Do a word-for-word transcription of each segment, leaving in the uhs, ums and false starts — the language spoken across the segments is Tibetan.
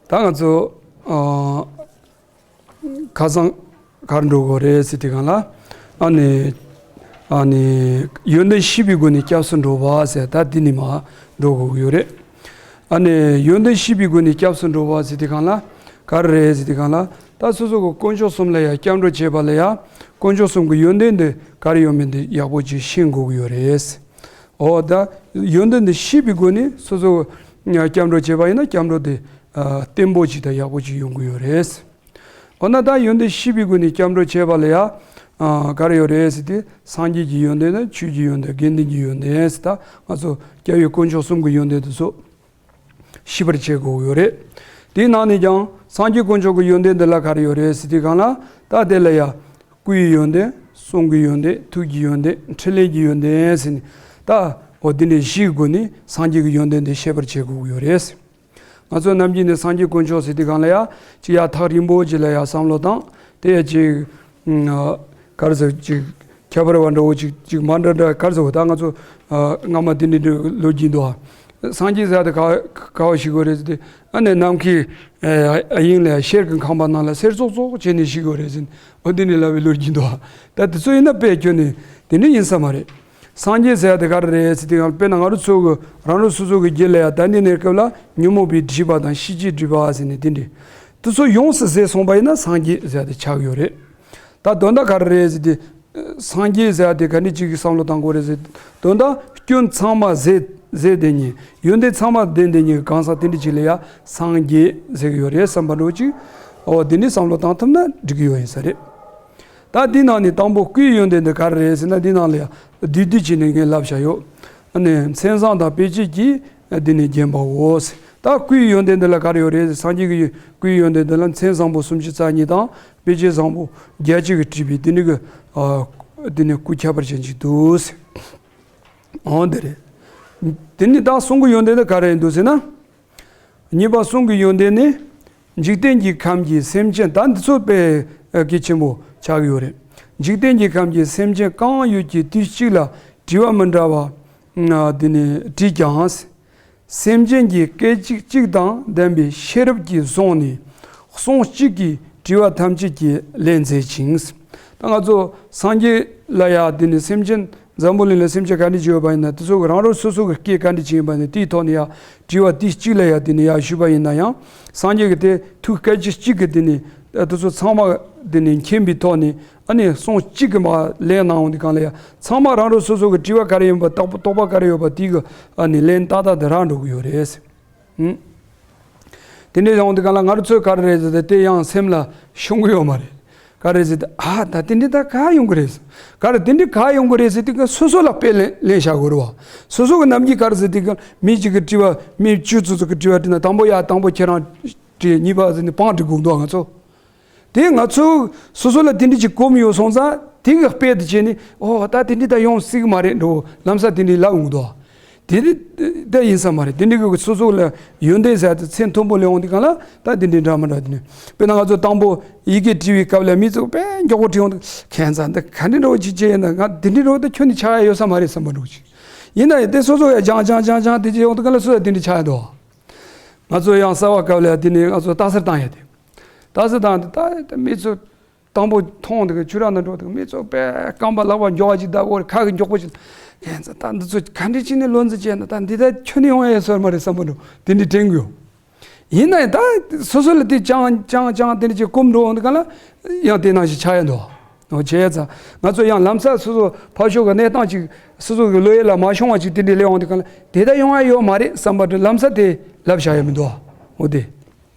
ད་ང་ཚོ་ཨ། ཁ་སང་གར་འགྲོ་དགོས་རེད་ཟེར་དུས་སྒང་ལ། ཨ་ནི། ཨ་ནི། ཡོན་ཏན་ཤེས་པའི་སྒོ་ནས་སྐྱབས་སུ་འགྲོ་བ་ཟེར། ད་འདི་ནས་མར་འགྲོ་དགོས་ཀྱི་ཡོད་རེད། ཨ་ནི། ཡོན་ཏན་ཤེས་པའི་སྒོ་ནས་སྐྱབས་སུ་འགྲོ་བ་ཟེར་དུས་སྒང་ལ། ག་རེ་རེད་ཟེར་དུས་སྒང་ལ། ད་སོ་སོ་གི་དཀོན་མཆོག་གསུམ་ལ་ཡང་སྐྱབས་འགྲོ་བྱེད་པ་ལ་ཡང་། དཀོན་མཆོག་གསུམ་གྱི་ཡོན་ཏན་འདི་ག་རེ་ཡོད་མེད་འདི་ཡག་པོ་ཅིག་ཤེས་དགོས་ཀྱི་ཡོད་རེད། འོ་ད། ཡོན་ཏན་འདི་ཤེས་པའི་སྒོ་ནས་སོ་སོ་སྐྱབས་འགྲོ་བྱེད་པ་ཡིན་ན་སྐྱབས་འགྲོ་དེ་བརྟན་པོ་ཅིག་དང་ཡག་པོ་ཅིག་ཡོང་གི་ཡོད་རེད། འོ་ན་ད་ཡོན་ཏན་ཤེས་པའི་སྒོ་ནས་སྐྱབས་འགྲོ་བྱེད་པ་ལ་ཡང་ག་རེ་ཡོད་རེད་ཟེར་དུས། སངས་རྒྱས་ཀྱི་ཡོན་ཏན་དང་ཆོས་ཀྱི་ཡོན་ཏན། དགེ་འདུན་གྱི་ཡོན་ཏན་ཟེར། ད་ང་ཚོ་སྐྱབས་ཡུལ་དཀོན་མཆོག་གསུམ་གྱི་ཡོན་ཏན་དེ་ཚོ་ཤེས་པར་བྱེད་དགོས་ཀྱི་ཡོད་རེད། དེའི་ནང་ནས་ཀྱང་སངས་རྒྱས་དཀོན་མཆོག་གི་ཡོན་ཏན་འདི་ལ་ག་རེ་ཡོད་རེད་ཟེར་དུས་སྒང་ལ། ད་དེ་ལ་ཡང་སྐུའི་ཡོན་ཏན། གསུང་གི་ཡོན་ཏན། ཐུགས་ཀྱི་ཡོན་ཏན། ཕྲིན་ལས་ཀྱི་ཡོན་ཏན་ཟེར་ནས། ད་འོ་འདི་འདྲའི་བཞིའི་སྒོ་ནས་སངས་རྒྱས་ཀྱི་ཡོན་ཏན་འདི་ཤེས་པར་བྱེད་དགོས་ཀྱི་ཡོད་རེད། ང་ཚོ་ནམ་རྒྱུན་ནས་སངས་རྒྱས་དཀོན་མཆོག་ཟེར་དུས་སྒང་ལ་ཡང་ཅིག་ཡ་ཐག་རིང་པོ་ཅིག་ལ་ཡང་བསམ་བློ་བཏང་། དེ་ཡང་ཅིག་ཨ། ག་རེ་ཟེར། ཅིག་ཁྱད་པར་བ་འདྲ་བོ་ཅིག་ཅིག་མ་འདྲ་འདྲ། ག་རེ་ཟེར། ད་ང་ཚོ་ཨ། སྔ་མ་དེ་འདྲའི་ལོ་རྒྱུས་འདུག་ཨ། སངས་རྒྱས་ཟེར་ཡ་དེ་ག་ག་བ་ཞིག་དགོས་རེད་ཟེར་དུས། ཨ་ནི་ནམ་མཁའི་ཨ། དབྱིངས་ལ་ཡང་ཤེལ་གྱི་ཁང་པ་ནང་ལ་གསེར་ཙོག་ཙོག་བྱས་ནས་ཞིག་དགོས་རེད་ཟེར་ནས། འོ་འདི་འདྲའི་ལབ་པའི་ལོ་རྒྱུས་འདུག་ཨ། ད་དེ་ཚོ་ཡིན་ན་དཔེ་ཁྱོན་ནས་དེ་འདྲ་ཡིན་ས་མ་རེད། སངས་རྒྱས་ཟེར་ཡ་དེ་ག་རེ་རེད་ཟེར་དུས་སྒང་ལ། དཔེར་ན་ང་རང་ཚོ་གི་རང་རང་སོ་སོ་གི་རྒྱུད་ལ་ཡང་ད་འདི་ནས་སྐབས་ལ་ཉོན་མོངས་པའི་སྒྲིབ་པ་དང་ཤེས་བྱའི་སྒྲིབ་པ་ཟེར་ནས་དེ་འདྲ། དེ་ཚོ་ཡོངས་སུ་ཟད་སོང་བ་ཡིན་ན་སངས་རྒྱས་ཟེར་ཡ་དེ་ཆགས་ཡོད་རེད། ད་དོན་དག་ག་རེ་རེད་ཟེར་དུས། སངས་རྒྱས་ཟེར་ཡ་དེ་ག་འདྲ་ཅིག་གི་བསམ་བློ་བཏང་དགོས་རེད་ཟེར། དོན་དག་སྐྱོན་ཚང་མ་ཟད་ཟད་དེ་ཉིད། ཡོན་ཏན་ཚང་མ་ལྡན་དེ་ཉིད་ཀྱི་གང་ཟག་དེ་འདྲ་ཅིག་ལ་ཡང་སངས་རྒྱས་ཟེར་གྱི་ཡོད་རེད་བསམ་པ་འདྲ་བོ་ཅིག་འོ་དེ་འདྲའི་བསམ་བློ་བཏང་ཐུབ་ན་འགྲིག་གི་ཡོད་ཡིན་ས་རེད། ད་འདི་ནང་ནས་དང་པོ་སྐུའི་ཡོན་ཏན་དེ་ག་རེ་རེད་ཟེར་ན། འདི་ནང་ལ་ཡང་བསྡུས་བསྡུས་བྱས་ནས་ངས་ལབ་བཞག་ཡོད། ཨ་ནི་མཚན་བཟང་དང་དཔེ་བྱད་ཀྱིས་འདི་ནི་བརྒྱན་པའོ། ད་སྐུའི་ཡོན་ཏན་འདི་ལ་ག་རེ་ཡོད་རེད། སངས་རྒྱས་ཀྱི་སྐུའི་ཡོན་ཏན་འདི་ལ་མཚན་བཟང་པོ་སུམ་ཅུ་རྩ་གཉིས་དང་། དཔེ་བྱད་བཟང་པོ་བརྒྱད་ཅུ་གིས་བྲིས་པའི་དེ་འདྲ་གི་ཨ། དེ་ནི་སྐུ་ཁྱད་པར་ཅན་ཅིག་འདུག་འོ་འདི་རེད། དེ་ནི་ད་གསུང་གི་ཡོན་ཏན་འདི་ག་རེ་འདུག་ཟེར་ན། གཉིས་པ་གསུང་གི་ཡོན་ཏན་ནི། འཇིག་རྟེན་གྱི་ཁམས་ཀྱི་སེམས་ཅན། ད་འདི་ཚོ་དཔེ་གལ་ཆེན་པོ་ཆགས་ཀྱི་ཡོད་རེད། འཇིག་རྟེན་གྱི་ཁམས་ཀྱི་སེམས་ཅན་གང་ཡོད་ཀྱི་དུས་གཅིག་ལ་དྲི་བ་མི་འདྲ་བ་དེ་ནི་དྲིས་ཀྱང་། སེམས་ཅན་གྱི་སྐད་ཅིག་གཅིག་དང་ལྡན་པའི་ཤེས་རབ་ཀྱིས་བཟུང་ནས་གསུང་གཅིག་གིས་དྲི་བ་ཐམས་ཅད་ཀྱི་ལན་མཛད་ཅིང་། ད་ང་ཚོ་སངས་རྒྱས་ལ་ཡང་དེ་ནི་སེམས་ཅན་འཛམ་བུ་གླིང་ལ་སེམས་ཅན་ག་འདྲ་ཅིག་ཡོད་པ་ཡིན་ན། དེ་ཚོ་གི་རང་རང་སོ་སོ་གི་སྐད་ག་འདྲ་ཅིག་ཡིན་པ་ནི་དེའི་ཐོག་ནས་ཡང་དྲི་བ་དེ་གཅིག་ལ་ཡང་དེ་ནི་ཡང་ཞུས་པ་ཡིན་ན་ཡང་། སངས་རྒྱས་ཀྱི་དེ་ཐུགས་སྐད་ཅིག་གཅིག་གིས་དེ་ནི་དེ་ཚོ་ཚང་མ་དེ་ནི་མཁྱེན་པའི་ཐོག་ནས། ཨ་ནི་གསུང་གཅིག་གིས་མར་ལན་གནང་འོང་དུས་སྒང་ལ་ཡང་། ཚང་མ་རང་རང་སོ་སོ་གི་དྲི་བ་ག་རེ་ཡིན་པ། རྟོག་པ་རྟོག་པ་ག་རེ་ཡོད་པ་དེ་གི་ཨ་ནི་ལན་ཏག་ཏག་དེ་རག་འགྲོ་གི་ཡོད་རེད། ཧུམ། དེ་འདྲ་ཡོང་དུས་སྒང་ལ་ང་རང་ཚོས་ག་རེ་རེད་ཟེར་ཏེ། དེ་ཡང་སེམས་ལ་ཤོང་གི་ཡོད་མ་རེད། ག་རེ་ཟེར་ཏེ། ཨ་ད་དེ་འདྲ་ད་ག་ཡོང་གི་རེད། ག་རེ་དེ་འདྲ་ག་ཡོང་གི་རེད་ཟེར་དུས་སྒང་སོ་སོ་ལ་དཔེ་ལེན་ལེན་བྱ་དགོས་རེད་བ། སོ་སོ་གི་ནམ་རྒྱུན་ག་རེ་ཟེར་དུས་སྒང་མི་གཅིག་གིས་དྲི་བ། མི་བཅུ་ཙམ་ཙམ་གིས་དྲི་བ་དྲིས་ན། དང་པོ་ཡ་དང་པོ་ཁྱེད་རང་དྲིས། གཉིས་པ་ཟེར་ནས་སྤང་དྲི་དགོས་འདུག་ང་ཚོ། དེ་ང་ཚོ་སོ་སོ་ལ་དེ་འདྲ་ཅིག་གོམས་ཡོད་སོང་ཙང་། དེ་གི་དཔེ་དེ་བྱས་ནས། ཨོ་ད་དེ་འདྲ་ད་ཡོང་སྲིད་གི་མ་རེད་འགྲོ། ལམ་སང་དེ་འདྲ་ལབ་འོང་གི་འདུག་དེ་འདྲ་ད་ཡིན་ས་མ་རེད། དེ་འདྲ་གི་སོ་སོ་ལ་ཡོན་ཏན་ཟེར་ཡ་དེ་ཚད་མཐོན་པོ་ལ་ཡོང་དུས་སྒང་ལ་ད་དེ་འདྲ་འདྲ་མི་འདྲ་དེ་འདྲ། དཔེར་ན་ང་ཚོ་དང་པོ་ཡི་གེ་འབྲི་བའི་སྐབས་ལ་མི་ཚོ་དཔེ་མགྱོགས་པོ་འབྲི་ཡོང་དུས། ཁྱད་མཚར། འདི་ག་འདྲ་འདྲ་བོ་ཅིག་བྱས་ཡིན་ན། ང་འདི་འདྲ་འདྲ་བོ་ད་ཁྱོན་ནས་ཆགས་ཡ་ཡོད་ས་མ་རེད་བསམ་པ་འདྲ་བོ་ཅིག་ཡིན་ན་ཡང་དེ་སོ་སོ་ཡང་སྦྱང་སྦྱང་སྦྱང་སྦྱང་དེ་བྱས་ཡོང་དུས་སྒང་ལ་སོ་སོ་ཡང་དེ་འདྲ་ཆགས་ཡ་འདུག་ང་ཚོ་ཡང་གསར་པ་སྐབས་ལ་ཡང་དེ་ནས་ང་ཚོ་རྟ་སེར་བཏང་ཡ་དེ། རྟ་སེར་བཏང་དེ་ད་མི་ཚོ་དང་པོ་མཐོང་དེ་གི་ཆུ་རགས་ན་འགྲོ་དེ་གི་མི་ཚོ་དཔེ་རྐང་པ་ལག་པ་མགྱོགས་པ་ཅིག་བརྡབ་དགོས་རེད། ཁ་གི་མགྱོགས་པོ་ཅིག་ཁྱད་མཚར། ད་འདི་ཚོ་ག་འདྲ་བྱས་ནས་ལོ་འཛིན་བྱས་ན། ད་འདི་ད་ཁྱོན་ནས་ཡོང་ཡ་ཡོད་ས་མ་རེད་བསམ་པ་འདྲ་བོ་དེ་འདྲ་དྲན་གི་ཡོད། ཡིན་ན་ཡང་ད་སོ་སོ་ལ་དེ་སྦྱང་སྦྱང་སྦྱང་དེ་འདྲ་ཅིག་གོམས་འགྲོ་འོང་དུས་སྒང་ལ་ཡང་དེ་ནང་བཞིན་ཆགས་ཡ་འདུག་འོ་བྱས་ཙང་ང་ཚོ་ཡང་ལམ་སང་སོ་སོ་ཕར་ཕྱོགས་ཀྱི་གནས་སྟངས་ཅིག་སོ་སོ་གི་བློ་ཡུལ་ལ་མ་ཤོང་བ་ཅིག་དེ་འདྲ་སླེབས་འོང་དུས་སྒང་ལ་དེ་ད་ཡོང་ཡ་ཡོད་མ་རེད་བསམ་པ་འདྲ་ལམ་སང་དེ་ལབ་བཞག་ཡ་མི་འདུག་འོ་དེ།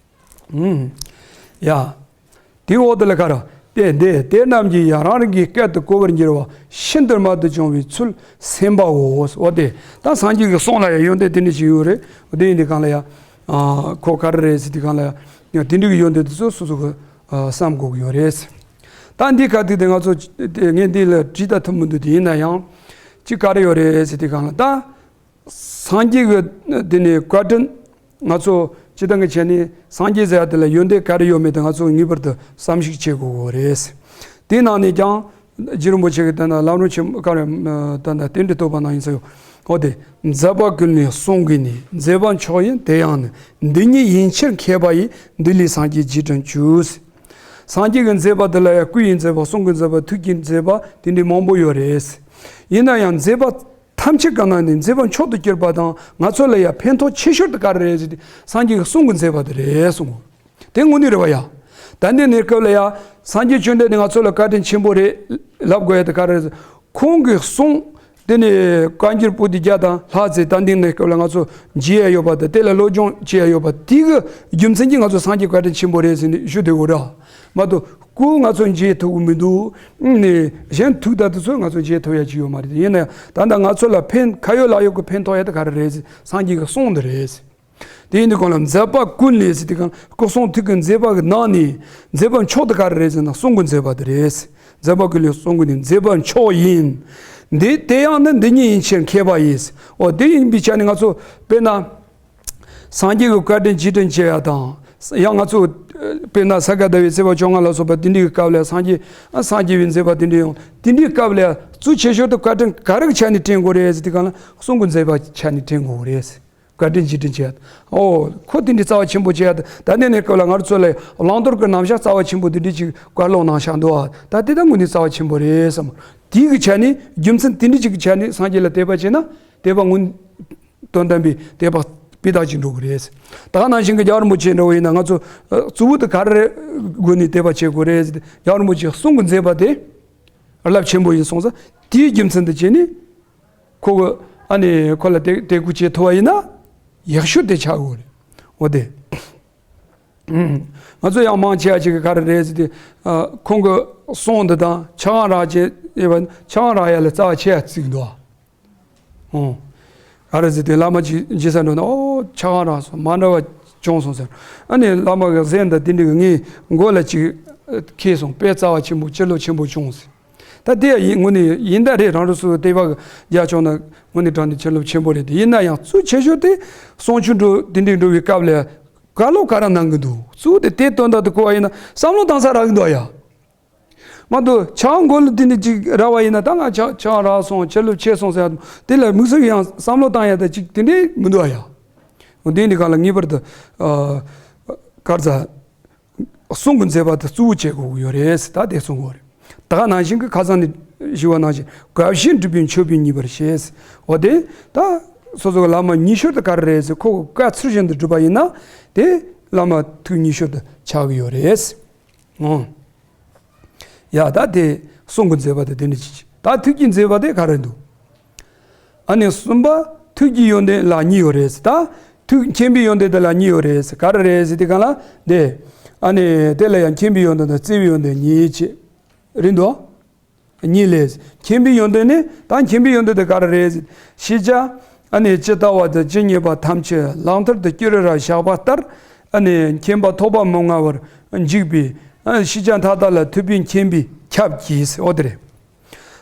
ཨུམ། ཡ། དེའི་འོག་ཏུ་ལ་ག་རེ། དེ་འདི་དེ་རྣམས་ཀྱིས་ཡང་རང་རང་གི་སྐད་དུ་གོ་བར་འགྱུར་བ་ཤིན་ཏུ་རྨད་དུ་བྱུང་བའི་ཚུལ་སེམས་པའོ། འོ་དེ། ད་སངས་རྒྱས་ཀྱི་གསུང་ལ་ཡང་ཡོན་ཏན་དེ་འདྲ་ཞིག་ཡོད་རེད། འོ་དེ་ཡིན་དུས་སྒང་ལ་ཡང་། ཨ། ཁོ་ག་རེ་རེད་ཟེར་དུས་སྒང་ལ་ཡང་དེ་འདྲ་གི་ཡོན་ཏན་དེ་ཚོ་སོ་སོ་གི་ཨ་བསམ་དགོས་ཀྱི་ཡོད་རེད། ད་འདི་ག་དུས་དེ་ང་ཚོ་དེ་ངས་འདི་ལ་བྲིས་ད་ཐུབ་མི་འདུག་དེ་ཡིན་ན་ཡང་ཅིག་ག་རེ་ཡོད་རེད་ཟེར་དུས་སྒང་ལ། ད་སངས་རྒྱས་ཀྱི་དེ་ནས་བཀའ་དྲིན། ང་ཚོ་སྤྱིར་བཏང་གི་བྱས་ནས་སངས་རྒྱས་ཟེར་ཡ་དེ་ལ་ཡོན་ཏན་ག་རེ་ཡོད་མེད་དེ་ང་ཚོ་ངེས་པར་དུ་བསམ་གཞིག་བྱེད་དགོས་ཀྱི་རེད། དེའི་ནང་ནས་ཀྱང་རྗེ་རིན་པོ་ཆེ་གིས་ད་ལྟ་ལམ་རིམ་ཆེན་མོ་ག་རེ་ད་ལྟ་རྟེན་འབྲེལ་བསྟོད་པ་ནང་ཡིན་ས་ཡོད། འོ་དེ། མཛད་པ་ཀུན་ལས་གསུང་གི་ནི། མཛད་པ་མཆོག་ཡིན་དེ་ཡང་ནི། འདི་ཉིད་ཡིན་ཕྱིར་མཁས་པ་ཡིས། འདི་ལས་སངས་རྒྱས་རྗེས་དྲན་བྱོས། སངས་རྒྱས་ཀྱི་མཛད་པ་འདི་ལ་ཡང་སྐུ་ཡི་མཛད་པ། གསུང་གི་མཛད་པ། ཐུགས་ཀྱི་མཛད་པ། དེ་འདྲའི་མང་པོ་ཡོད་རེད། ཡིན་ན་ཡང་མཛད་པ་ཐམས་ཅད་ཀྱི་ནང་ནས་མཛད་པ་མཆོག་ཏུ་གྱུར་པ་དང་ང་ཚོ་ལ་ཡང་ཕན་ཐོགས་ཆེ་ཤོས་དེ་ག་རེ་རེད་ཟེར་དུས་སངས་རྒྱས་ཀྱི་གསུང་གི་མཛད་པ་དེ་རེད་གསུངས། དེ་དངོས་གནས་རེད་བ་ཡ། ད་ལྟའི་གནས་སྐབས་ལ་ཡ། སངས་རྒྱས་བཅོམ་ལྡན་འདས་ང་ཚོ་ལ་བཀའ་དྲིན་ཆེན་པོ་རེད་ལབ་དགོས་ཡ་དེ་ག་རེ་རེད། ཁོང་གི་གསུང་། དེ་ནས་བཀའ་འགྱུར་པོ་ཏི་བརྒྱ་དང་ལྷག་ཙམ་ད་ལྟའི་གནས་སྐབས་ལ་ང་ཚོ་མཇལ་ཡ་ཡོད་པ་དང་དེ་ལ་སློབ་སྦྱོང་བྱེད་ཡ་ཡོད་པ་དེ་གི་རྒྱུ་མཚན་གྱིས་ང་ཚོ་སངས་རྒྱས་བཀའ་དྲིན་ཆེན་པོ་རེད་ཟེར་ནས་ཞུ་བསྡད་དགོས་ར། མ་གཏོགས་སྐུ་ང་ཚོ་མཇལ་ཐུབ་ཀྱི་མི་འདུག་ནས་གཞན་ཐུགས་དག་དེ་ཚོ་ང་ཚོ་མཇལ་ཐུབ་ཡ་ཅིག་ཡོད་མ་རེད། ཡིན་ན་ཡང་ད་ལྟ་ང་ཚོ་ལ་ཕན་ཁ་ཡོད་ལག་ཡོད་ཀྱི་ཕན་ཐོགས་ཡ་དེ་ག་རེ་རེད་ཟེར་སངས་རྒྱས་ཀྱི་གསུང་འདི་རེད། དེ་ཡིན་དུས་གང་ལ་མཛད་པ་ཀུན་ལས་ཟེར་དུས་གང་སྐུ་གསུང་ཐུགས་ཀྱི་མཛད་པ་གི་ནང་ནས་མཛད་པ་མཆོག་དེ་ག་རེ་རེད་ཟེར་ན་གསུང་གི་མཛད་པ་དེ་རེད། མཛད་པ་ཀུན་ལས་གསུང་གི་ནི་མཛད་པ་མཆོག་ཡིན། འདི་དེ་ཡང་ནི་འདི་ཉིད་ཡིན་ཕྱིར་མཁས་པ་ཡིས། འོ་དེ་ཡིན་པའི་ཆ་ནས་ང་ཚོ་དཔེར་ན། སངས་རྒྱས་ཀྱི་བཀའ་དྲིན་རྗེས་དྲན་བྱེད་ཡ་དང་། ཡང་ང་ཚོ་དཔེར་ན་ས་ག་ཟླ་བའི་ཚེས་པ་བཅོ་ལྔ་ལ་སོགས་པ་དེ་འདྲའི་སྐབས་ལ་སངས་རྒྱས་སངས་རྒྱས་པའི་མཛད་པ་དེ་འདྲའི་ཡང་དེ་འདྲའི་སྐབས་ལ་གཙོ་ཆེ་ཤོས་དེ་བཀའ་དྲིན་ག་རེ་གི་ཆ་ནས་དྲན་དགོས་རེད་ཟེར་དུས་གང་ལ་གསུང་གི་མཛད་པ་ཆ་ནས་དྲན་དགོས་རེད། བཀའ་དྲིན་རྗེས་དྲན་བྱེད་ཡ། ཨོ། ཁོ་དེ་འདྲའི་རྩ་བ་ཆེན་པོ་བྱེད་ཡ་དེ་ད་ལྟའི་གནས་སྐབས་ལ་ང་ཚོ་ལ་བླང་དོར་གྱི་རྣམ་གཞག་རྩ་བ་ཆེན་པོ་དེ་འདྲའི་ཅིག་བཀའ་སློབ་གནང་བཞག་འདུག་ཨ། ད་དེ་ད་དངོས་གནས་རྩ་བ་ཆེན་པོ་རེད་བསམ། དེའི་གི་ཆ་ནས་རྒྱུ་མཚན་དེ་འདྲའི་ཅིག་གི་ཆ་ནས་སངས་རྒྱས་ལ་དད་པ་བྱས་ན་དད་པ་དངོས། དོན་དམ་པའི་དད་པ་སྤུས་དག་ཅིག་འགྲོ་གི་རེད། ད་ག་ནང་བཞིན་གྱི་རྒྱལ་བ་རིན་པོ་ཆེ་འདྲ་བོ་ཡིན་ན་ང་ཚོ་གཙོ་བོ་དེ་ག་རེ་སྒོ་ནས་དད་པ་བྱེད་དགོས་རེད་ཟེར་ཏེ་རྒྱལ་བ་རིན་པོ་ཆེའི་གསུང་གི་མཛད་པ་དེ་རླབས་ཆེན་པོ་ཡིན་སོང་ཙང་དེའི་རྒྱུ་མཚན་དུ་བྱས་ནས་ཁོ་གི་ཨ་ནི་ཁོ་ལ་དད་དད་གུས་བྱེད་ཐུབ་པ་ཡིན་ན་ཡག་ཤོས་དེ་ཆགས་དགོས་རེད། འོ་དེ། ང་ཚོ་ཡང་མང་ཆེ་བ་ཅིག་གི་ག་རེ་རེད་ཟེར་ཏེ་ཁོང་གི་གསུང་འདི་དང་ཕྱག་དབང་རག་བྱེད་ཡོད་པ་ཕྱག་དབང་རག་ཡ་ལ་རྩ་བ་ཆེ་བ་བརྩི་གི་འདུག་ཨ། ཨོ། ག་རེ་ཟེར་ཏེ་བླ་མ་ཅིག་མཇལ་ས་འགྲོ་ན་ཨོ་ཕྱག་དབང་རག་སོང་མ་འདྲ་བ་བྱུང་སོང་ཟེར། ཨ་ནི་བླ་མ་གི་གཟན་དང་དེ་འདྲ་གི་ངའི་མགོ་ལ་ཅིག་འཁེལ་སོང་དཔེ་རྩ་བ་ཆེན་པོ་བྱིན་རླབས་ཆེན་པོ་བྱུང་ཟེར། ད་དེ་ཡང་ཡིན་དངོས་གནས་ཡིན་ད་རེད། རང་རང་སོ་སོ་དད་པ་གི་རྒྱ་ཆུང་ན་དངོས་གནས་དྲང་གནས་བྱིན་རླབས་ཆེན་པོ་རེད་དེ་ཡིན་ན་ཡང་གཙོ་ཆེ་ཤོས་དེ་གསུང་ཆོས་འགྲོ་དེ་འདྲ་འགྲོ་བའི་སྐབས་ལ་བཀའ་སློབ་ག་རེ་གནང་གི་འདུག་གཙོ་བོ་དེ་དེ་དོན་དག་དེ་གོ་བ་ཡིན་ན་བསམ་བློ་བཏང་ས་རག་གི་འདུག་ཡ། མ་གཏོགས་ཕྱག་མགོ་ལ་དེ་འདྲ་ཅིག་རག་པ་ཡིན་ན་ད་ང་ཕྱག་ཕྱག་རག་སོང་བྱིན་རླབས་ཆེ་སོང་ཟེར་ཡ་དེ་ལ་དམིགས་བསལ་ཡང་བསམ་བློ་བཏང་ཡ་ད་ཅིག་དེ་འདྲ་མི་འདུག་ཡ། འོ་དེ་འདི་ག་ལ་ངེས་པར་དུ་ཨ་གར་ཚ་གསུང་གི་མཛད་པ་དེ་གཙོ་བོ་བྱེད་དགོས་ཀྱི་ཡོད་རེད་ད་དེ་གསུང་དགོས་རེད། ད་ག་ནང་བཞིན་གྱི་ཁ་སང་ནས་ཞུས་པ་ནང་བཞིན་དགའ་བཞིན་སྒྲུབ་པའི་མཆོད་པས་མཉེས་པར་བྱེད། འོ་དེ་ད་སོ་སོ་གི་བླ་མ་མཉེས་ཤོས་དེ་ག་རེ་རེད་ཟེར་ཁོ་གི་བཀའ་ཚུལ་བཞིན་དུ་སྒྲུབ་པ་ཡིན་ན་དེ་བླ་མ་ཐུགས་མཉེས་ཤོས་དེ་ཆགས་ཀྱི་ཡོད་རེད། ཨོ། ཡ་ད་དེ་གསུང་གི་མཛད་པ་དེ་དེ་འདྲ་ཅིག་ད་ཐུགས་ཀྱི་མཛད་པ་དེ་ག་རེ་འདུག་ཨ་ནི་གསུམ་པ་ཐུགས་ཀྱི་ཡོན་ཏན་ལ་གཉིས་ཡོད་རེད་ཟེར་ད། ཐུགས་མཁྱེན་པའི་ཡོན་ཏན་དེ་ལ་གཉིས་ཡོད་རེད་ཟེར་ག་རེ་རེད་ཟེར་དེ་གང་ལ་དེ། ཨ་ནི་དེ་ལ་ཡང་མཁྱེན་པའི་ཡོན་ཏན་དང་བརྩེ་བའི་ཡོན་ཏན་གཉིས་ཅེས་རེད་འདུག་གཉིས་ལས། མཁྱེན་པའི་ཡོན་ཏན་ནི་ད་མཁྱེན་པའི་ཡོན་ཏན་དེ་ག་རེ་རེད་ཟེར། ཤེས་བྱ། ཨ་ནི་ཇི་ལྟ་བ་དང་ཇི་སྙེད་པ་ཐམས་ཅད་ལག་མཐིལ་དུ་ཅི་རིགས་ར་བཞག་པ་ལྟར། ཨ་ནི་མཁྱེན་པ་ཐོབ་པ་མི་མངའ་བར་འཇུག་པའི། ཨ་ཤེས་བྱ་མཐའ་དག་ལ་ཐུབ་པའི་མཁྱེན་པའི་ཁྱབ་ཀྱིས་འོ་དེ་རེད།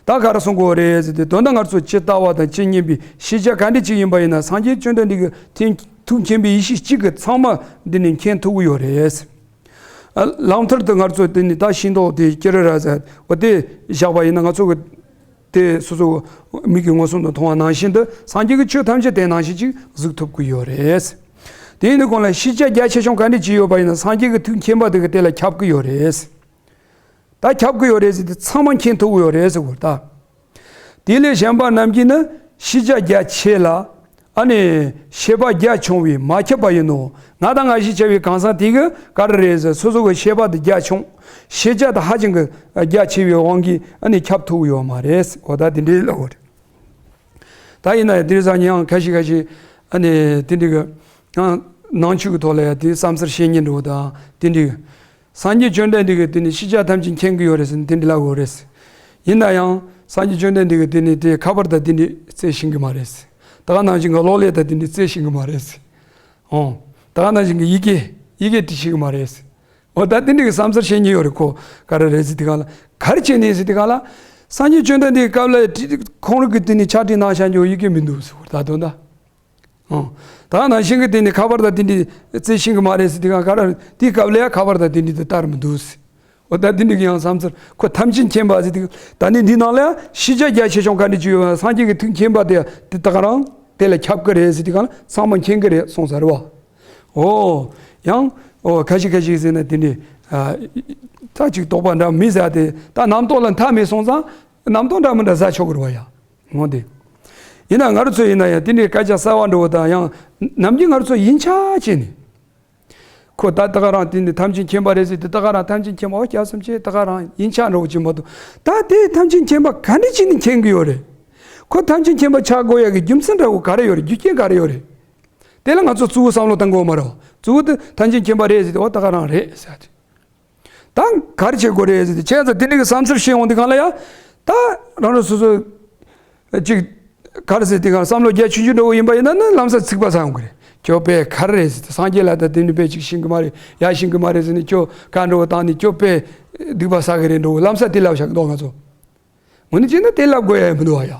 ད་ག་རེ་གསུང་དགོས་རེད་ཟེར་ཏེ་དོན་དག་ང་ཚོ་ཇི་ལྟ་བ་དང་ཇི་སྙེད་པའི་ཤེས་བྱ་ག་འདྲ་ཅིག་ཡིན་པ་ཡིན་ན་སངས་རྒྱས་བཅོམ་ལྡན་འདས་ཀྱི་ཐུགས་མཁྱེན་པའི་ཡེ་ཤེས་གཅིག་གིས་ཚང་མ་འདི་ནས་མཁྱེན་ཐུབ་ཀྱི་ཡོད་རེད། ལག་མཐིལ་དུ་ང་ཚོ་འདི་ནས་ད་ཤེས་རྟོགས་དེ་ཅི་རེད་ར་ཟེར་བ་དེ་བཞག་པ་ཡིན་ན་ང་ཚོ་གི་དེ་སོ་སོ་མིག་གིས་མངོན་སུམ་དུ་མཐོང་བ་ནང་བཞིན་དུ་སངས་རྒྱས་ཀྱི་ཆོས་ཐམས་ཅད་དེ་ནང་བཞིན་ཅིག་གཟིགས་ཐུབ་ཀྱི་ཡོད་རེད། དེ་ཡིན་དུས་གོང་ལ་ཤེས་བྱ་རྒྱ་ཆེ་ཆུང་ག་འདྲ་ཅིག་ཡོད་པ་ཡིན་ན་སངས་རྒྱས་ཀྱི་ཐུགས་མཁྱེན་པ་དེ་གི་དེ་ལ་ཁྱབ་ཀྱི་ཡོད་རེད། ད་ཁྱབ་ཀྱི་ཡོད་རེད་ཟེར་ཏེ་ཚང་མ་མཁྱེན་ཐུབ་ཀྱི་ཡོད་རེད་ཟེར་བ་ད། དེ་ལས་གཞན་པ་རྣམས་ཀྱིས་ནི་ཤེས་བྱ་རྒྱ་ཆེ་ལ། ཨ་ནི་ཤེས་པ་རྒྱ་ཆུང་བས་མ་ཁྱབ་པ་ཡིན་ནོ། ང་དང་ང་ཞེས་བྱ་བའི་གང་ཟག་དེ་གི་ག་རེ་རེད་ཟེར་སོ་སོ་གི་ཤེས་པ་དེ་རྒྱ་ཆུང་། ཤེས་བྱ་དེ་ཧ་ཅང་གི་རྒྱ་ཆེ་བའི་དབང་གིས་ཨ་ནི་ཁྱབ་ཐུབ་ཀྱི་ཡོད་མ་རེད། འོ་ད་དེ་འདྲའི་ལབ་པ་རེད། ད་ཡིན་ན་ཡང་དེ་རིང་སང་ཉིན་ཡང་ཁ་ཤས་ཁ་ཤས་ཨ་ནི་དེ་འདྲའི་གི་ཡང་ནང་ཆོས་ཀྱི་ཐོག་ལ་ཡང་དེ་བསམ་ཚུལ་བཤད་མཁན་འདྲ་བོ་དང་དེ་འདྲའི་གི་སངས་རྒྱས་བཅོམ་ལྡན་འདས་ཀྱིས་དེ་ནི་ཤེས་བྱ་ཐམས་ཅད་མཁྱེན་གྱི་ཡོད་རེད་ཟེར་ནས་དེ་འདྲ་ལབ་ཡོད་རེད། ཡིན་ན་ཡང་སངས་རྒྱས་བཅོམ་ལྡན་འདས་ཀྱིས་དེ་ནི་དེ་ཁ་པར་དང་དེ་འདྲ་རྩེ་ཤེས་ཀྱི་མ་རེད། ད་ག་ནང་བཞིན་གྱི་གློག་ཀླད་དང་དེ་འདྲ་རྩེ་ཤེས་ཀྱི་མ་རེད། ཨོ། ད་ག་ནང་བཞིན་གྱི་ཡི་གེ་ཡི་གེ་འབྲི་ཤེས་ཀྱི་མ་རེད། ཨོ་ད་དེ་འདྲ་གི་བསམ་ཚུལ་བཤད་མཁན་ཡོད་རེད་ཁོ་ག་རེ་རེད་ཟེར་དེ་ག་ལ་ག་རེ་བྱས་ནས་ཟེར་དེ་ག་ལ། སངས་རྒྱས་བཅོམ་ལྡན་འདས་ཀྱི་སྐབས་ལ་ཁོང་རང་གིས་དེ་ནི་ཕྱག་བྲིས་གནང་བཞག་རྒྱུ་ཡི་གེ་མི་འདུག་ཟེར་བ་ད་དོན་དག་ཨོ། ད་ནང་བཞིན་གྱི་དེ་ནི་ཁ་པར་དང་དེ་འདྲའི་རྩེ་ཤེས་ཀྱི་མ་རེད་ཟེར་དེ་ག་ག་རེ་དེའི་སྐབས་ལ་ཡང་ཁ་པར་དང་དེ་འདྲའི་དེ་ལྟར་མི་འདུག་ཟེར། འོ་ད་དེ་འདྲ་གི་ཡང་བསམ་ཚུལ། ཁོ་ཐམས་ཅད་མཁྱེན་པ་ཟེར་དུས། ད་ནི་འདི་ནང་ལ་ཡང་ཤེས་བྱ་རྒྱ་ཆེ་ཆུང་ག་འདྲ་ཅིག་ཡོད། སངས་རྒྱས་ཀྱི་ཐུགས་མཁྱེན་པ་དེ་དེ་ད་ག་རང་དེ་ལ་ཁྱབ་ཀྱི་རེད་ཟེར་དུས་གང་ལ་ཚང་མ་མཁྱེན་གྱི་རེད་གསུངས་ས་རེད་བ། འོ། ཡང་། འོ་ཁ་ཤས་ཁ་ཤས་ཟེར་ན་དེ་འདྲའི། ཨ། ད་ཅིག་དོགས་པ་འདྲ་མི་ཟ་དེ་ད་རྣམ་རྟོག་ལ་མཐའ་མེད་སོང་ཙང་རྣམ་རྟོག་འདྲ་མི་འདྲ་ཟ་ཆོག་གི་རེད་བ་ཡ། འོ་དེ། ཡིན་ན་ང་རང་ཚོ་ཡིན་ན་ཡང་དེ་འདྲའི་སྐད་ཆ་གསར་བ་འགྲོ་བ་དང་ཡང་ནམ་རྒྱུན་ང་རང་ཚོ་ཡིན་ཆགས་བྱས་ནས། ཁོ་ད་ད་ག་རང་དེ་འདི་ཐམས་ཅད་མཁྱེན་པ་རེད་ཟེར་དུས་ད་ག་རང་ཐམས་ཅད་མཁྱེན་པ་འོ་སྐྱབས་སུ་མཆི་ད་ག་རང་ཡིན་ཆགས་འགྲོ་གི་མ་གཏོགས། ད་དེ་ཐམས་ཅད་མཁྱེན་པ་ག་འདྲ་བྱས་ནས་མཁྱེན་གྱི་ཡོད་རེད། ཁོ་ཐམས་ཅད་མཁྱེན་པ་ཆགས་དགོས་ཡ་གི་རྒྱུ་མཚན་འདྲ་བོ་ག་རེ་ཡོད་རེད། རྒྱུ་རྐྱེན་ག་རེ་ཡོད་རེད། དེ་ལ་ང་ཚོ་གཙོ་བོ་བསམ་བློ་བཏང་དགོས་མ་རེད་བ། གཙོ་བོ་དེ་ཐམས་ཅད་མཁྱེན་པ་རེད་ཟེར་དུས་འོ་ད་ག་རང་རེད་ཟེར་ཏེ། ད་ག་རེ་བྱེད་དགོས་རེད་ཟེར་ཏེ་བྱས་ཙང་དེ་འདྲ་གི་བསམ་ཚུལ་བཤད་འོང་དུས་གང་ལ་ཡ། ད་རང་རང་སོ་སོ་ཅིག་ག་རེ་ཟེར་དུས་གང་བསམ་བློ་རྒྱ་ཆུང་ཆུང་འདྲ་བོ་ཡིན་པ་ཡིན་ན་ནི་ལམ་སང་ཚིག་པ་ཟ་ཡོང་གི་རེད། ཁྱོད་དཔེ་ག་རེ་རེད་ཟེར་ཏེ་སངས་རྒྱས་ལ་ད་དེ་འདྲ་དཔེ་ཅིག་ཤེས་གི་མ་རེད། ཡ་ཤེས་གི་མ་རེད་ཟེར་ནས་ཁྱོད་ག་འདྲ་བོ་བཏང་ནས་ཁྱོད་དཔེ་སྡིག་པ་བསགས་གི་རེད་འགྲོ་ལམ་སང་དེ་ལབ་བཞག་གི་འདུག་ང་ཚོ། དངོས་གནས་བྱས་ན་དེ་ལབ་དགོས་ཡ་མི་འདུག་བ་ཡ།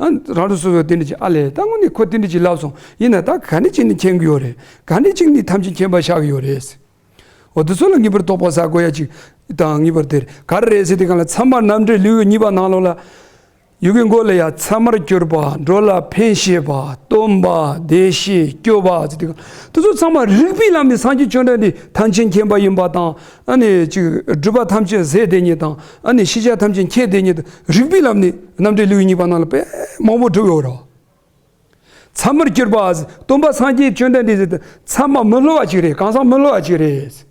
ཨ། རང་རང་སོ་སོ་དེ་འདྲ་ཅིག་ཨ་ལས་ད་དངོས་གནས་ཁོ་དེ་འདྲ་ཅིག་ལབ་སོང་ཡིན་ན་ད་ག་ནས་བྱས་ནས་མཁྱེན་གི་ཡོད་རེད། ག་ནས་བྱས་ནས་ཐམས་ཅད་མཁྱེན་པ་ཆགས་ཀྱི་ཡོད་རེད། འོ་དེ་ཚོ་ལ་ངེས་པར་དོགས་པ་ཟ་དགོས་ཡ་ཅིག་དང་ངེས་པར་དེར་ག་རེ་རེད་ཟེར་དུས་གང་ལ་ཚད་མ་རྣམ་འགྲེལ་ལེའུ་གཉིས་པ་ནང་ལོགས་ལ། ཡི་གེ་མགོ་ལ་ཡ་ཚད་མར་གྱུར་པ། འགྲོ་ལ་ཕན་བྱེད་པ། སྟོན་པ། བདེ་གཤེགས། སྐྱོབ་པ་ཟེར་དུས་གང་དེ་ཚོ་ཚང་མ་རིགས་པའི་ལམ་ནས་སངས་རྒྱས་བཅོམ་ལྡན་འདས་ཐམས་ཅད་མཁྱེན་པ་ཡིན་པ་དང་། ཨ་ནི་ཅིག་སྒྲུབ་པ་ཐམས་ཅད་ཟད་བསྡད་མཁན་དང་། ཨ་ནི་ཤེས་བྱ་ཐམས་ཅད་མཁྱེན་བསྡད་མཁན་དང་རིགས་པའི་ལམ་ནས་རྣམ་འགྲེལ་ལེའུ་གཉིས་པ་ནང་ལ་དཔེ་མང་པོ་བསྒྲུབས་ཡོད་རེད། ཚད་མར་གྱུར་པ། སྟོན་པ་སངས་རྒྱས་བཅོམ་ལྡན་འདས་ཟེར་དུས་ཚད་མ་མི་སླུ་བ་ཅིག་རེད། གང་ཟག་མི་སླུ་བ་ཅིག་རེད།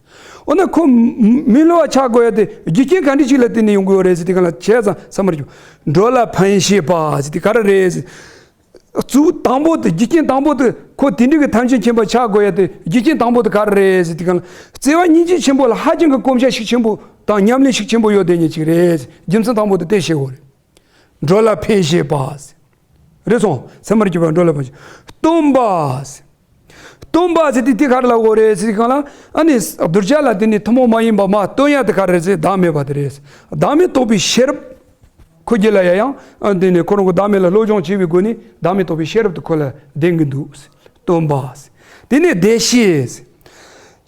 འོ་ན་ཁོ་མི་སླུ་བ་ཆགས་དགོས་ཡ་དེ་རྒྱུ་རྐྱེན་ག་འདྲ་ཅིག་ལ་བརྟེན་ནས་ཡོང་གི་ཡོད་རེད་ཟེར་དུས་གང་ལ་བྱས་ཙང་ཚད་མར་གྱུར། འགྲོ་ལ་ཕན་བྱེད་པ་ཟེར་དུས་ག་རེ་རེད་ཟེར། གཙོ་བོ་དང་པོ་དེ་རྒྱུ་རྐྱེན་དང་པོ་དེ་ཁོ་དེ་འདྲ་གི་ཐམས་ཅད་མཁྱེན་པ་ཆགས་དགོས་ཡ་དེ་རྒྱུ་རྐྱེན་དང་པོ་དེ་ག་རེ་རེད་ཟེར་དུས་གང་ལ། བརྩེ་བ་སྙིང་རྗེ་ཆེན་པོ་ལ་ཧ་ཅང་གི་གོམས་གཤིས་ཤུགས་ཆེན་པོ་དང་ཉམས་ལེན་ཤུགས་ཆེན་པོ་ཡོད་བསྡད་མཁན་ཅིག་རེད། རྒྱུ་མཚན་དང་པོ་དེ་དེ་བཤད་དགོས་རེད། འགྲོ་ལ་ཕན་བྱེད་པ། རེད་སོང་། ཚད་མར་གྱུར་པ་འགྲོ་ལ་ཕན་བྱེད། སྟོན་པ། སྟོན་པ་ཟེར་དུས་དེ་ག་རེ་ལབ་དགོས་རེད་ཟེར་གང་ལ། ཨ་ནི་གདུལ་བྱ་ལ་དེ་ནི་ཐུན་མོང་མ་ཡིན་པ་མ་སྟོན་ཡ་དེ་ག་རེ་རེད་ཟེར་བདག་མེད་པ་དེ་རེད། བདག་མེད་རྟོགས་པའི་ཤེས་རབ། ཁོ་རྒྱུད་ལ་ཡ་ཡང་ཨ་དེ་ནི་ཁོ་རང་གི་བདག་མེད་ལ་སློབ་སྦྱོང་བྱས་པའི་སྒོ་ནས་བདག་མེད་རྟོགས་པའི་ཤེས་རབ་དེ་ཁོ་ལ་ལྡན་གྱི་འདུག། སྟོན་པ། དེ་ནས་བདེ་གཤེགས།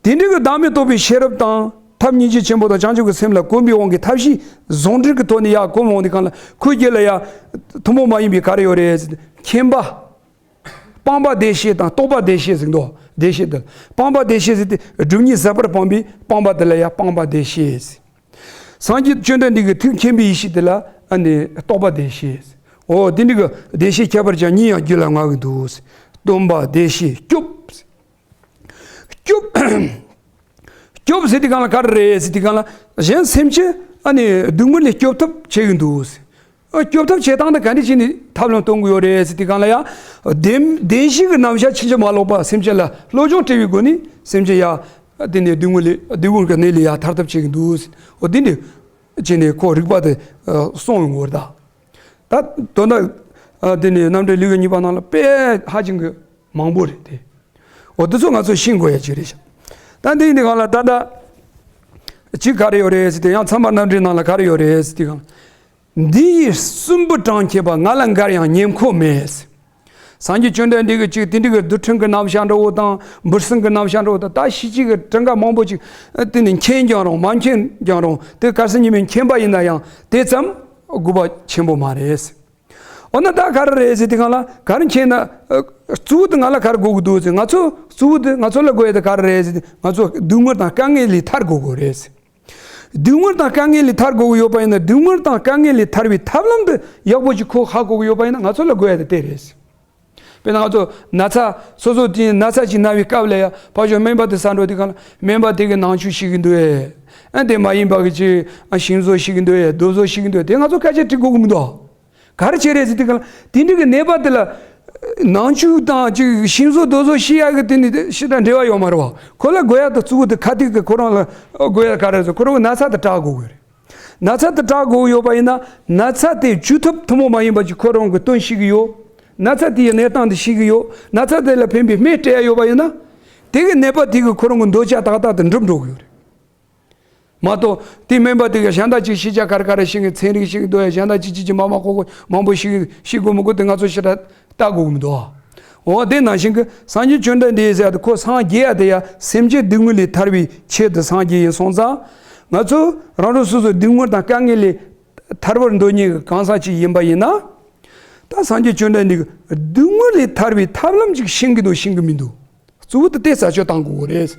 དེ་འདྲ་གི་བདག་མེད་རྟོགས་པའི་ཤེས་རབ་དང་ཐབས་སྙིང་རྗེ་ཆེན་པོ་དང་བྱང་ཆུབ་ཀྱི་སེམས་ལ་གོམས་པའི་དབང་གིས་ཐབས་ཤེས་ཟུང་འབྲེལ་གྱི་ཐོག་ནས་ཡར་གོམས་འོང་དུས་གང་ལ་ཁོའི་རྒྱུད་ལ་ཡ་ཐུན་མོང་མ་ཡིན་པའི་ག་རེ་ཡོད་རེད་ཟེར་ན་མཁྱེན་པ། སྤངས་པ་བདེ་གཤེགས་དང་རྟོགས་པ་བདེ་གཤེགས་ཟེར་འདུག། བདེ་གཤེགས་དེ་ལ་སྤངས་པ་བདེ་གཤེགས་ཟེར་ཏེ་སྒྲིབ་གཉིས་ཟད་པར་སྤངས་པའི་སྤངས་པ་དེ་ལ་ཡ་སྤངས་པ་བདེ་གཤེགས་ཟེར། སངས་རྒྱས་བཅོམ་ལྡན་འདས་ཀྱི་ཐུགས་མཁྱེན་པའི་ཡེ་ཤེས་དེ་ལ་ཨ་ནི་རྟོགས་པ་བདེ་གཤེགས་ཟེར། འོ་དེ་འདྲ་གི་བདེ་གཤེགས་ཁྱད་པར་ཅན་གཉིས་ཡང་རྒྱུད་ལ་མངའ་གི་འདུག་ཟེར། སྟོན་པ་བདེ་གཤེགས་སྐྱོབ་ཟེར། སྐྱོབ། སྐྱོབ་ཟེར་དུས་གང་ལ་ག་རེ་རེད་ཟེར་དུས་གང་ལ། གཞན་སེམས་ཅན་ཨ་ནི་སྡུག་བསྔལ་ལས་སྐྱོབ་ཐབས་བྱེད་ཀྱི་འདུག་ཟེར། ཨ་སྐྱོབ་ཐབས་བྱེད་སྟངས་དེ་ག་འདྲ་བྱས་ནས་ཐབས་ལམ་སྟོན་གྱི་ཡོད་རེད་ཟེར་དུས་གང་ལ་ཡ། བདེན་བདེན་བཞི་གི་རྣམ་གཞག་ཕྱིན་ཅི་མ་ལོག་པ་སེམས་ཅན་ལ་བློ་སྦྱོང་སྤྲད་པའི་སྒོ་ནས་སེམས་ཅན་ཡ། དེ་ནས་སྡུག་བསྔལ་ལས་སྡུག་བསྔལ་གྱི་གནས་ལས་ཡ་ཐར་ཐབས་བྱེད་ཀྱི་འདུག་ཟེར། འོ་དེ་འདྲ་བྱས་ནས་ཁོ་རིག་པ་དེ་ཨ་གསུངས་ཡོང་གི་ཡོད་རེད་ད། ད་དོན་དག་ཨ་དེ་ནས་རྣམ་འགྲེལ་ལེའུ་གཉིས་པ་ནང་ལ་དཔེ་ཧ་ཅང་གི་མང་པོ་རེད་དེ། འོ་དེ་ཚོ་ང་ཚོ་ཤེས་དགོས་ཡ་ཅིག་རེད་ཤག། ད་འདི་ཡིན་དུས་གང་ལ་ད་ལྟ་གཅིག་ག་རེ་ཡོད་རེད་ཟེར་དུས་ཡང་ཚད་མ་རྣམ་འགྲེལ་ནང་ལ་ག་རེ་ཡོད་རེད་ཟེར་དུས་གང་། འདི་ཡི་གསུམ་པོ་གྲངས་ཁྱད་པར་ང་ལ་འགར་ཡང་ཉེ་འཁོར་མེད། སངས་རྒྱས་བཅོམ་ལྡན་འདས་ཀྱི་གཅིག་དེ་འདྲ་གི་རྡུལ་ཕྲན་གྱི་རྣམ་གཞག་འདྲ་བོ་དང་འབུར་སེམས་ཀྱི་རྣམ་གཞག་འདྲ་བོ་དང་ད་ཤེས་བྱའི་གྲངས་ཀ་མང་པོ་ཅིག་དེ་ནི་མཁྱེན་ཀྱང་རུང་མ་མཁྱེན་ཀྱང་རུང་དེ་གལ་སྲིད་ཉི་མས་མཁྱེན་པ་ཡིན་ན་ཡང་དེ་ཙམ་དགོས་པ་ཆེན་པོ་མ་རེད། འོ་ན་ད་ག་རེ་རེད་ཟེར་དུས་གང་ལ་ག་རེ་མཁྱེན་ན། ཨ་གཙོ་བོ་དེ་ང་ལ་ག་རེ་དགོས་ཀྱི་འདུག་ཟེར། ང་ཚོ་གཙོ་བོ་དེ་ང་ཚོ་ལ་དགོས་ཡ་དེ་ག་རེ་རེད་ཟེར་དུས་ང་ཚོ་སྡུག་བསྔལ་དང་དཀའ་ངལ་ལས་ཐར་དགོས་དགོས་རེད་ཟེར། སྡུག་བསྔལ་དང་དཀའ་ངལ་ལས་ཐར་དགོས་ཀྱི་ཡོད་པ་ཡིན་ན་སྡུག་བསྔལ་དང་དཀའ་ངལ་ལས་ཐར་བའི་ཐབས་ལམ་དེ་ཡག་པོ་ཅིག་ཁོ་ཧ་གོ་གི་ཡོད་པ་ཡིན་ན་ང་ཚོ་ལ་དགོས་ཡ་དེ་དེ་རེད་ཟེར། དཔེར་ན་ང་ཚོ་ན་ཚ་སོ་སོ་དེ་ན་ཚ་ཅིག་ན་བའི་སྐབས་ལ་ཡ་ཕར་ཞོག་སྨན་པ་དེ་ས་འགྲོ་དུས་གང་ལ་སྨན་པ་དེ་གི་ནང་ཆུ་ཤི་གི་འདུག་ཨེ། ཨ་དེ་མ་ཡིན་པ་གི་ཅིག་ཨ་ཤིང་བཟོ་ཤི་གི་འདུག་ཨེ། རྡོ་བཟོ་ཤི་གི་འདུག་ཨེ། དེ་ང་ཚོ་སྐད་ཆ་དྲི་དགོས་གི་མི་འདུག། ག་རེ་བྱས་རེད་ཟེར་དུས་གང་ལ་དེ་འདྲ་གི་ནད་པ་དེ་ལ་ནང་ཆུ་དང་ཅིག་ཤིང་བཟོ་རྡོ་བཟོ་ཤི་ཡ་གི་དེ་ནི་ཞེ་དྲག་འབྲེལ་བ་ཡོད་མ་རེད་བ། ཁོ་ལ་དགོས་ཡ་དང་གཙོ་བོ་དེ་ཁ་ཐུག་གི་ཁོ་རང་ལ་དགོས་ཡ་ག་རེ་ཟེར་ཁོ་རང་གི་ན་ཚ་དེ་དྲག་དགོས་གི་རེད། ན་ཚ་དེ་དྲག་དགོས་ཡོད་པ་ཡིན་ན་ན་ཚ་དེ་བཅོས་ཐབས་ཐུན་མོང་མ་ཡིན་པ་ཅིག་ཁོ་རང་གི་སྟོན་ཤེས་ཀྱི་ཡོད། ན་ཚ་དེ་ཡི་གནས་སྟངས་དེ་ཤེས་ཀྱི་ཡོད། ན་ཚ་དེ་ལ་ཕན་པའི་སྨན་སྤྲད་ཡ་ཡོད་པ་ཡིན་ན། དེ་གི་ནད་པ་དེ་གི་ཁོ་རང་གི་འདོད་ཆགས་ཏག་ཏག་དེ་འགྲུབ་འགྲོ་གི་ཡོད་རེད། མ་གཏོགས་དེ་སྨན་པ་དེ་གི་གཞན་དག་ཅིག་ཤེས་བྱ་ག་རེ་ག་རེ་ཤེས་ཀྱི་ཚན་རིག་ཤེས་ཀྱི་འདུག་ཡ་གཞན་དག་ཅིག་ཅིག་ཅིག་མ་མ་ཁོག་ཁོག་མང་པོ་ཤེས་ཤེས་དགོས་མི་དགོས་དེ་ང་ཚོ་ཞེ་དྲག་ལྟ་དགོས་གི་མི་འདུག་ཨ། འོ་དེ་ནང་བཞིན་གྱི་སངས་རྒྱས་བཅོམ་ལྡན་འདས་ཟེར་ཡ་དེ་ཁོ་སངས་རྒྱས་ཡ་དེ་ཡ་སེམས་ཅན་སྡུག་བསྔལ་ལས་ཐར་བའི་ཆེད་དུ་སངས་རྒྱས་ཡིན་སོང་ཙང་ ང་ཚོ་རང་རང་སོ་སོའི་སྡུག་བསྔལ་དང་དཀའ་ངལ་ལས་ཐར་བར་འདོད་མཁན་གྱི་གང་ཟག་ཅིག་ཡིན་པ་ཡིན་ན། ད་སངས་རྒྱས་བཅོམ་ལྡན་འདས་ཀྱིས་སྡུག་བསྔལ་ལས་ཐར་བའི་ཐབས་ལམ་ཅིག་ཤེས་ཀྱི་འདུག་ཤེས་ཀྱི་མི་འདུག་གཙོ་བོ་དེ་དེ་རྩད་གཅོད་གཏང་དགོས་རེད།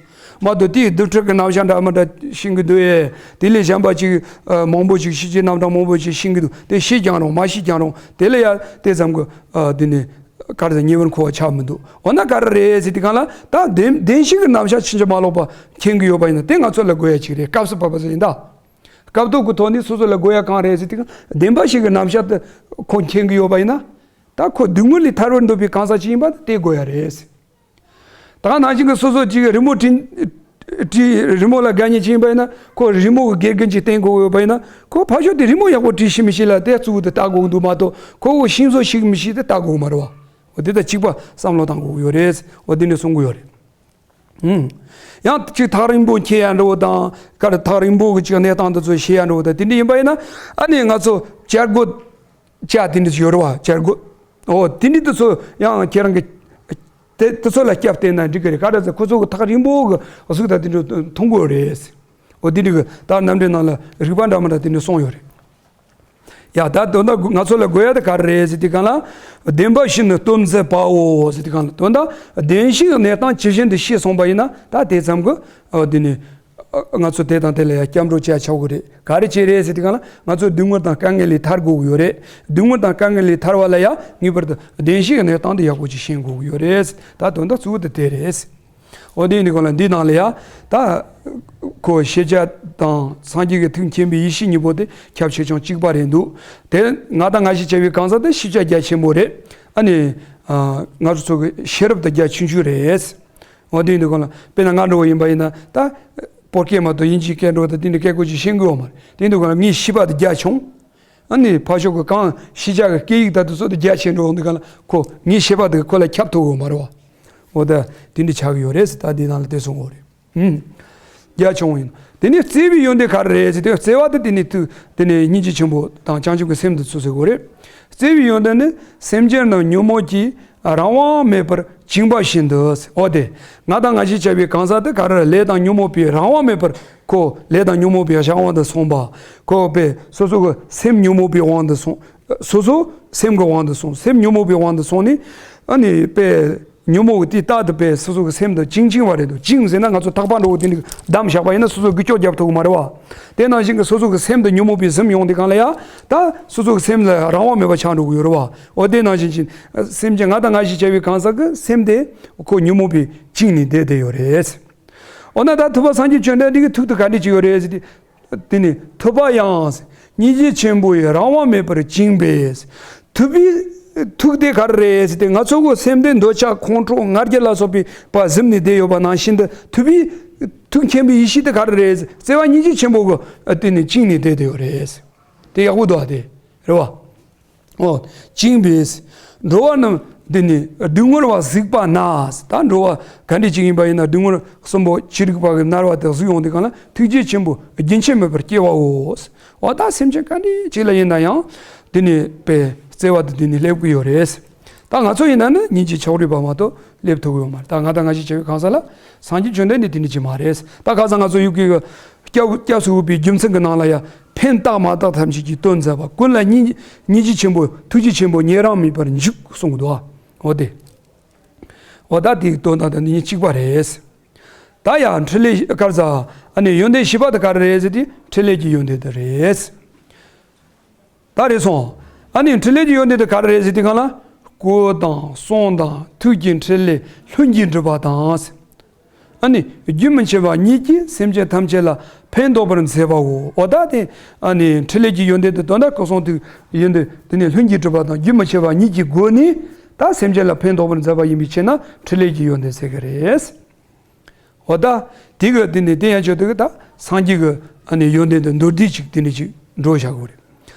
མ་གཏོགས་དེའི་རྡུལ་ཕྲན་གྱི་རྣམ་གཞག་འདྲ་མི་འདྲ་ཤེས་ཀྱི་འདུག་ཨེ། དེ་ལས་གཞན་པ་ཅིག་ཨ་མང་པོ་ཅིག་ཤེས་བྱའི་རྣམ་གྲངས་མང་པོ་ཅིག་ཤེས་ཀྱི་འདུག་དེ་ཤེས་ཀྱང་རུང་མ་ཤེས་ཀྱང་རུང་དེ་ལ་ཡང་དེ་ཙམ་གྱི་ཨ་དེ་ནི་ག་རེ་ཟེར་ཉེ་བར་མཁོ་བ་ཆགས་མི་འདུག་འོ་ན་ག་རེ་རེད་ཟེར་དུས་སྒང་ལ། ད་བདེན་བདེན་བཞི་གི་རྣམ་གཞག་ཕྱིན་ཅི་མ་ལོག་པ་མཁྱེན་གྱི་ཡོད་པ་ཡིན་ན་དེ་ང་ཚོ་ལ་དགོས་ཡ་ཅིག་རེད། སྐབས་སུ་བབས་པ་ཟེར་ཡིན་ད། སྐབས་ཐོག་གི་ཐོག་ནས་སོ་སོ་ལ་དགོས་ཡ་གང་རེད་ཟེར་དུས་སྒང་བདེན་པ་བཞི་གི་རྣམ་གཞག་དེ་ཁོ་མཁྱེན་གྱི་ཡོད་པ་ཡིན་ན། ད་ཁོ་སྡུག་བསྔལ་ལས་ཐར་བར་འདོད་པའི་གང་ཟག་ཅིག་ཡིན་པ་དེ་དགོས་ཡ་རེད། ད་ག་ནང་བཞིན་གྱི་སོ་སོ་ཅིག་རི་མོ་བྲིས་བྲིས་རི་མོ་ལ་དགའ་མཁན་ཅིག་ཡིན་པ་ཡིན་ན། ཁོ་རི་མོ་གི་དགེ་རྒན་ཅིག་བསྟེན་དགོས་ཡོད་པ་ཡིན་ན། ཁོ་ཕར་ཕྱོགས་དེ་རི་མོ་ཡག་པོ་བྲིས་ཤེས་མི་ཤེས་ལ་དེ་གཙོ་བོ་དེ་ལྟ་དགོས་ཀྱི་འདུག་མ་གཏོགས། ཁོ་བོ་ཤེས་སོ་ཤེས་མི་ཤེས་དེ་ལྟ་དགོས་ཀྱི་མ་རེད་བ། འོ་དེ་དང་གཅིག་པ་བསམ་བློ་བཏང་དགོས་ཀྱི་ཡོད་རེད། འོ་དེ་ནས་གསུང་གི་ཡོད་རེད། ཧུམ། ཡང་ཅིག་ཐག་རིང་པོ་འཁྱེར་ཡ་འདྲ་བོ་དང་། ག་རེ་ཐག་རིང་པོ་གི་ཅིག་གནས་སྟངས་དེ་ཚོ་ཤེས་ཡ་འདྲ་བོ་དང་དེ་འདྲ་ཡིན་པ་ཡིན་ན། ཨ་ནི་ང་ཚོ་བྱ་རྒོད་བྱ་དེ་འདྲ་ཅིག་ཡོད་རེད་བ། བྱ་རྒོད། འོ་དེ་འདྲ་དེ་ཚོ་ཡང་ཁྱེད་རང་གི་དེ་དེ་ཚོ་ལ་སྐྱབས་བསྟེན་ན་འགྲིག་གི་རེད། ག་རེ་ཟེར་ཁོ་ཚོ་གི་ཐག་རིང་པོ་གི་གཟུགས་དང་དེ་འདྲ་མཐོང་གི་ཡོད་རེད། འོ་དེ་འདྲ་གི་ད་རྣམ་འགྲེལ་ནང་ལ་རིགས་པ་འདྲ་མི་འདྲ་དེ་འདྲ་གསུངས་ཡོད་རེད། ཡ་ད་དོན་དག་ང་ཚོ་ལ་དགོས་ཡ་དེ་ག་རེ་རེད་ཟེར་དུས་སྒང་ལ། བདེན་པ་བཞི་ནི་སྟོན་མཛད་པའོ་ཟེར་དུས་སྒང་ལ། དོན་དག་བདེན་བཞིའི་གནས་སྟངས་ཇི་བཞིན་དུ་ཤེས་སོང་བ་ཡིན་ན། ད་དེ་ཙམ་གྱིས་ཨ་དེ་ནི་ཨ་ང་ཚོ་དེ་དང་དེ་ལ་ཡང་སྐྱབས་འགྲོ་བྱས་ཆོག་གི་རེད། ག་རེ་བྱས་རེད་ཟེར་དུས་སྒང་ལ། ང་ཚོ་སྡུག་བསྔལ་དང་དཀའ་ངལ་ལས་ཐར་དགོས་ཀྱི་ཡོད་རེད། སྡུག་བསྔལ་དང་དཀའ་ངལ་ལས་ཐར་བ་ལ་ཡང་ངེས་པར་དུ་བདེན་བཞིའི་གནས་སྟངས་དེ་ཡག་པོ་ཅིག་ཤེས་དགོས་ཀྱི་ཡོད་རེད། ད་དོན་དག་གཙོ་བོ་དེ་དེ་རེད། འོ་དེ་ཡིན་དུས་སྒང་ལ་འདིའི་ནང་ལ་ཡ། ད་ཁོ་ཤེས་བྱ་དང་སངས་རྒྱས་ཀྱི་ཐུགས་མཁྱེན་པའི་ཡེ་ཤེས་གཉིས་པོ་དེ་ཁྱབ་ཆེ་ཆུང་གཅིག་པ་རེད་འདུག་དེ་ང་དང་ང་ཞེས་བྱ་བའི་གང་ཟག་དེ་ཤེས་བྱ་རྒྱ་ཆེན་པོ་རེད། ཨ་ནི་ཨ་ང་ཚོ་ཚོ་གི་ཤེས་རབ་དེ་རྒྱ་ཆུང་ཆུང་རེད། འོ་དེ་ཡིན་དུས་སྒང་ལ་དཔེར་ན་ང་འདྲ་བོ་ཡིན་པ་ཡིན་ན། ད་བོད་སྐད་མ་གཏོགས་དབྱིན་ཇིའི་སྐད་འདྲ་བོ་དང་དེ་འདྲའི་སྐད་ཀོ་ཅིག་ཤེས་ཀྱི་ཡོད་མ་རེད། དེ་ཡིན་དུས་སྒང་ལ་ངའི་ཤེས་པ་དེ་རྒྱ་ཆུང་། ཨ་ནི་ཕར་ཕྱོགས་ཀྱི་གང་ཤེས་བྱ་གི་སྐད་ཡིག་ད་དེ་ཚོ་དེ་རྒྱ་ཆེ་འགྲོ་འོང་དུས་སྒང་ལ་ཁོ་ངའི་ཤེས་པ་དེ་ཁོ་ལ་ཁྱབ་ཐུབ་ཀྱི་ཡོད་མ་རེད་བ། འོ་ད་དེ་འདྲ་ཆགས་ཀྱི་ཡོད་རེད་ཟེར། ད་འདི་ནང་ལ་དེ་གསུང་གི་ཡོད་རེད། ཧུམ། རྒྱ་ཆུང་ཡིན། དེ་ནས་བརྩེ་བའི་ཡོན་ཏན་ག་རེ་རེད་ཟེར་དུས། བརྩེ་བ་དེ་དེ་ནས་ཐུགས་དེ་ནས་སྙིང་རྗེ་ཆེན་པོ་དང་བྱང་ཆུབ་ཀྱི་སེམས་དེ་ཚོ་ཟེར་དགོས་རེད། བརྩེ་བའི་ཡོན་ཏན་ནི་སེམས་ཅན་རྣམས་ཉོན་མོངས་ཀྱིས་རང་དབང་མེད་པར་བཅིངས་པ་བཞིན་དུ། འོ་དེ་ང་དང་ང་ཞེས་བྱ་བའི་གང་ཟག་དེ་ག་རེ་ལས་དང་ཉོན་མོངས་པའི་རང་དབང་མེད་པར། ཁོ་ལས་དང་ཉོན་མོངས་པའི་བྱ་དབང་དུ་སོང་བ། ཁོ་པས་སོ་སོ་གི་སེམས་ཉོན་མོངས་པའི་དབང་དུ་སོང་། སོ་སོ་སེམས་ཀྱི་དབང་དུ་སོང་། སེམས་ཉོན་མོངས་པའི་དབང་དུ་སོང་ནས། ཨ་ནི་པས་ཉོན་མོངས་ཀྱི་དེ་རྟག་ཏུ་པས་སོ་སོ་གི་སེམས་དེ་བཅིངས་བཅིངས་པ་རེད་འདུག་བཅིངས་ཟེར་ན་ང་ཚོ་ཐག་པ་འདྲ་བོ་དེ་འདྲ་བསྡམས་བཞག་པ་ཡིན་ན་སོ་སོ་འགུལ་སྐྱོད་རྒྱབ་ཐུབ་ཀྱི་མ་རེད་བ། དེ་ནང་བཞིན་གྱི་སོ་སོ་གི་སེམས་དེ་ཉོན་མོངས་པས་ཟིན་ཡོང་དུས་སྒང་ལ་ཡ། ད་སོ་སོ་གི་སེམས་ལ་རང་དབང་མེད་པ་ཆགས་འགྲོ་གི་ཡོད་རེད་བ། འོ་དེ་ནང་བཞིན་གྱི་སེམས་ཅན་ང་དང་ང་ཞེས་བྱ་བའི་གང་ཟག་གི་སེམས་དེ་ཁོ་ཉོན་མོངས་པས་བཅིངས་ནས་བསྡད་བསྡད་ཡོད་རེད། འོ་ན་ད་ཐུབ་པ་སངས་རྒྱས་བཅོམ་ལྡན་འདས་ཀྱི་ཐུགས་དེ་ག་འདྲ་ཅིག་ཡོད་རེད་ཟེར་དུས། དེ་ནི་ཐུབ་པ་ཡང་སྙིང་རྗེ་ཆེན་པོ་ཡི་རང་དབང་མེད་པར་བཅིངས་པས། ཐུབ་པའི་ཐུགས་དེ་ག་རེ་རེད་ཟེར་དུས། ང་ཚོ་གི་སེམས་དེ་འདོད་ཆགས་ཁོང་ཁྲོ་ང་རྒྱལ་ལ་སོགས་པའི་བ་ཟིན་ནས་བསྡད་ཡོད་པ་ནང་བཞིན་དུ། ཐུབ་པའི་ཐུགས་མཁྱེན་པའི་ཡེ་ཤེས་དེ་ག་རེ་རེད་ཟེར། བརྩེ་བ་སྙིང་རྗེ་ཆེན་པོ་གི་དེ་ནི་བཅིངས་ནས་བསྡད་དེ་ཡོད་རེད། དེ་ཡག་པོ་འདུག་ཨ། དེ་རེད་བ། འོ། བཅིངས་པས། འགྲོ་བ་རྣམས་འདི་ནི་སྡུག་བསྔལ་བ་གཟིགས་པ་ན། ད་འགྲོ་བ་ག་འདྲ་ཅིག་ཡིན་པ་ཡིན་ན། སྡུག་བསྔལ་གསུམ་པོ་ཅི་རིགས་པ་གིས་མནར་བ་དེ་གཟིགས་ཡོང་དུས་སྒང་ལ། ཐུགས་རྗེ་ཆེན་པོ་རྒྱུན་ཆད་མེད་པར་སྐྱེ་བའོ། འོ་ད་སེམས་ཅན་ག་འདྲ་ཅིག་ལ་ཡིན་ན་ཡང་འདི་ནི་པའི་བརྩེ་བ་དེ་འདི་ནི་སླེབས་ཀྱི་ཡོད་རེད། ད་ང་ཚོ་ཡིན་ན་ནི་སྙིང་རྗེ་ཕྱོགས་རིས་པ་མ་གཏོགས་སླེབས་ཐུབ་ཀྱི་ཡོད་མ་རེད། ད་ང་དང་ང་ཞེས་བྱ་བའི་གང་ཟག་ལ་སངས་རྒྱས་བཅོམ་ལྡན་འདས་དེ་འདྲ་ཅིག་མ་རེད། ད་ཁ་སང་ང་ཚོ་ཡུལ་གྱི་སྐྱབས་སྐྱབས་སུ་འོས་པའི་རྒྱུ་མཚན་གྱི་ནང་ལ་ཡང་། ཕན་བཏགས་མ་བཏགས་ཐམས་ཅད་ཀྱི་དོན་མཛད་པ། ཀུན་ལ་སྙིང་སྙིང་རྗེ་ཆེན་པོ་ཐུགས་རྗེ་ཆེན་པོ་ཉེ་རིང་མེད་པར་འཇུག་གསུང་གི་འདུག་འོ་དེ། འོ་ད་དེའི་དོན་དང་དེ་ནི་གཅིག་པ་རེད། ད་ཡང་འཕྲིན་ལས་ག་རེ་ཟེར། ཨ་ནི་ཡོན་ཏན་བཞི་པ་དེ་ག་རེ་རེད་ཟེར་དུས། འཕྲིན་ལས་ཀྱི་ཡོན་ཏན་དེ་རེད། ད་རེད་སོང་། ཨ་ནི་འཕྲིན་ལས་ཀྱི་ཡོན་ཏན་དེ་ག་རེ་རེད་ཟེར་དུས་སྒང་ལ། སྐུ་དང་གསུང་དང་ཐུགས་ཀྱི་འཕྲིན་ལས་ལྷུན་གྱིས་གྲུབ་པ་དང་། ཨ་ནི་རྒྱུན་མི་འཆད་པ་ཉིད་ཀྱིས་སེམས་ཅན་ཐམས་ཅད་ལ་ཕན་འདོགས་པར་མཛད་པའོ། འོ་ད་དེ་ཨ་ནི་འཕྲིན་ལས་ཀྱི་ཡོན་ཏན་དེ་དོན་དག་སྐུ་གསུང་ཐུགས་ཡོན་ཏན་དེ་ནི་ལྷུན་གྱིས་གྲུབ་པ་དང་རྒྱུན་མི་འཆད་པ་ཉིད་ཀྱི་སྒོ་ནས་ད་སེམས་ཅན་ལ་ཕན་འདོགས་པར་མཛད་པ་ཡིན་པའི་ཕྱིར་ན་འཕྲིན་ལས་ཀྱི་ཡོན་ཏན་ཟེར་གི་རེད། འོ་ད། དེ་གི་དེ་ནི་དེ་ཡང་ཆོས་དེ་གི་ད་སངས་རྒྱས་ཀྱི་ཨ་ནི་ཡོན་ཏན་དེ་མདོར་བསྡུས་ཅིག་དེ་འདྲ་ཅིག་འགྲོ་བཞག་གི་རེད།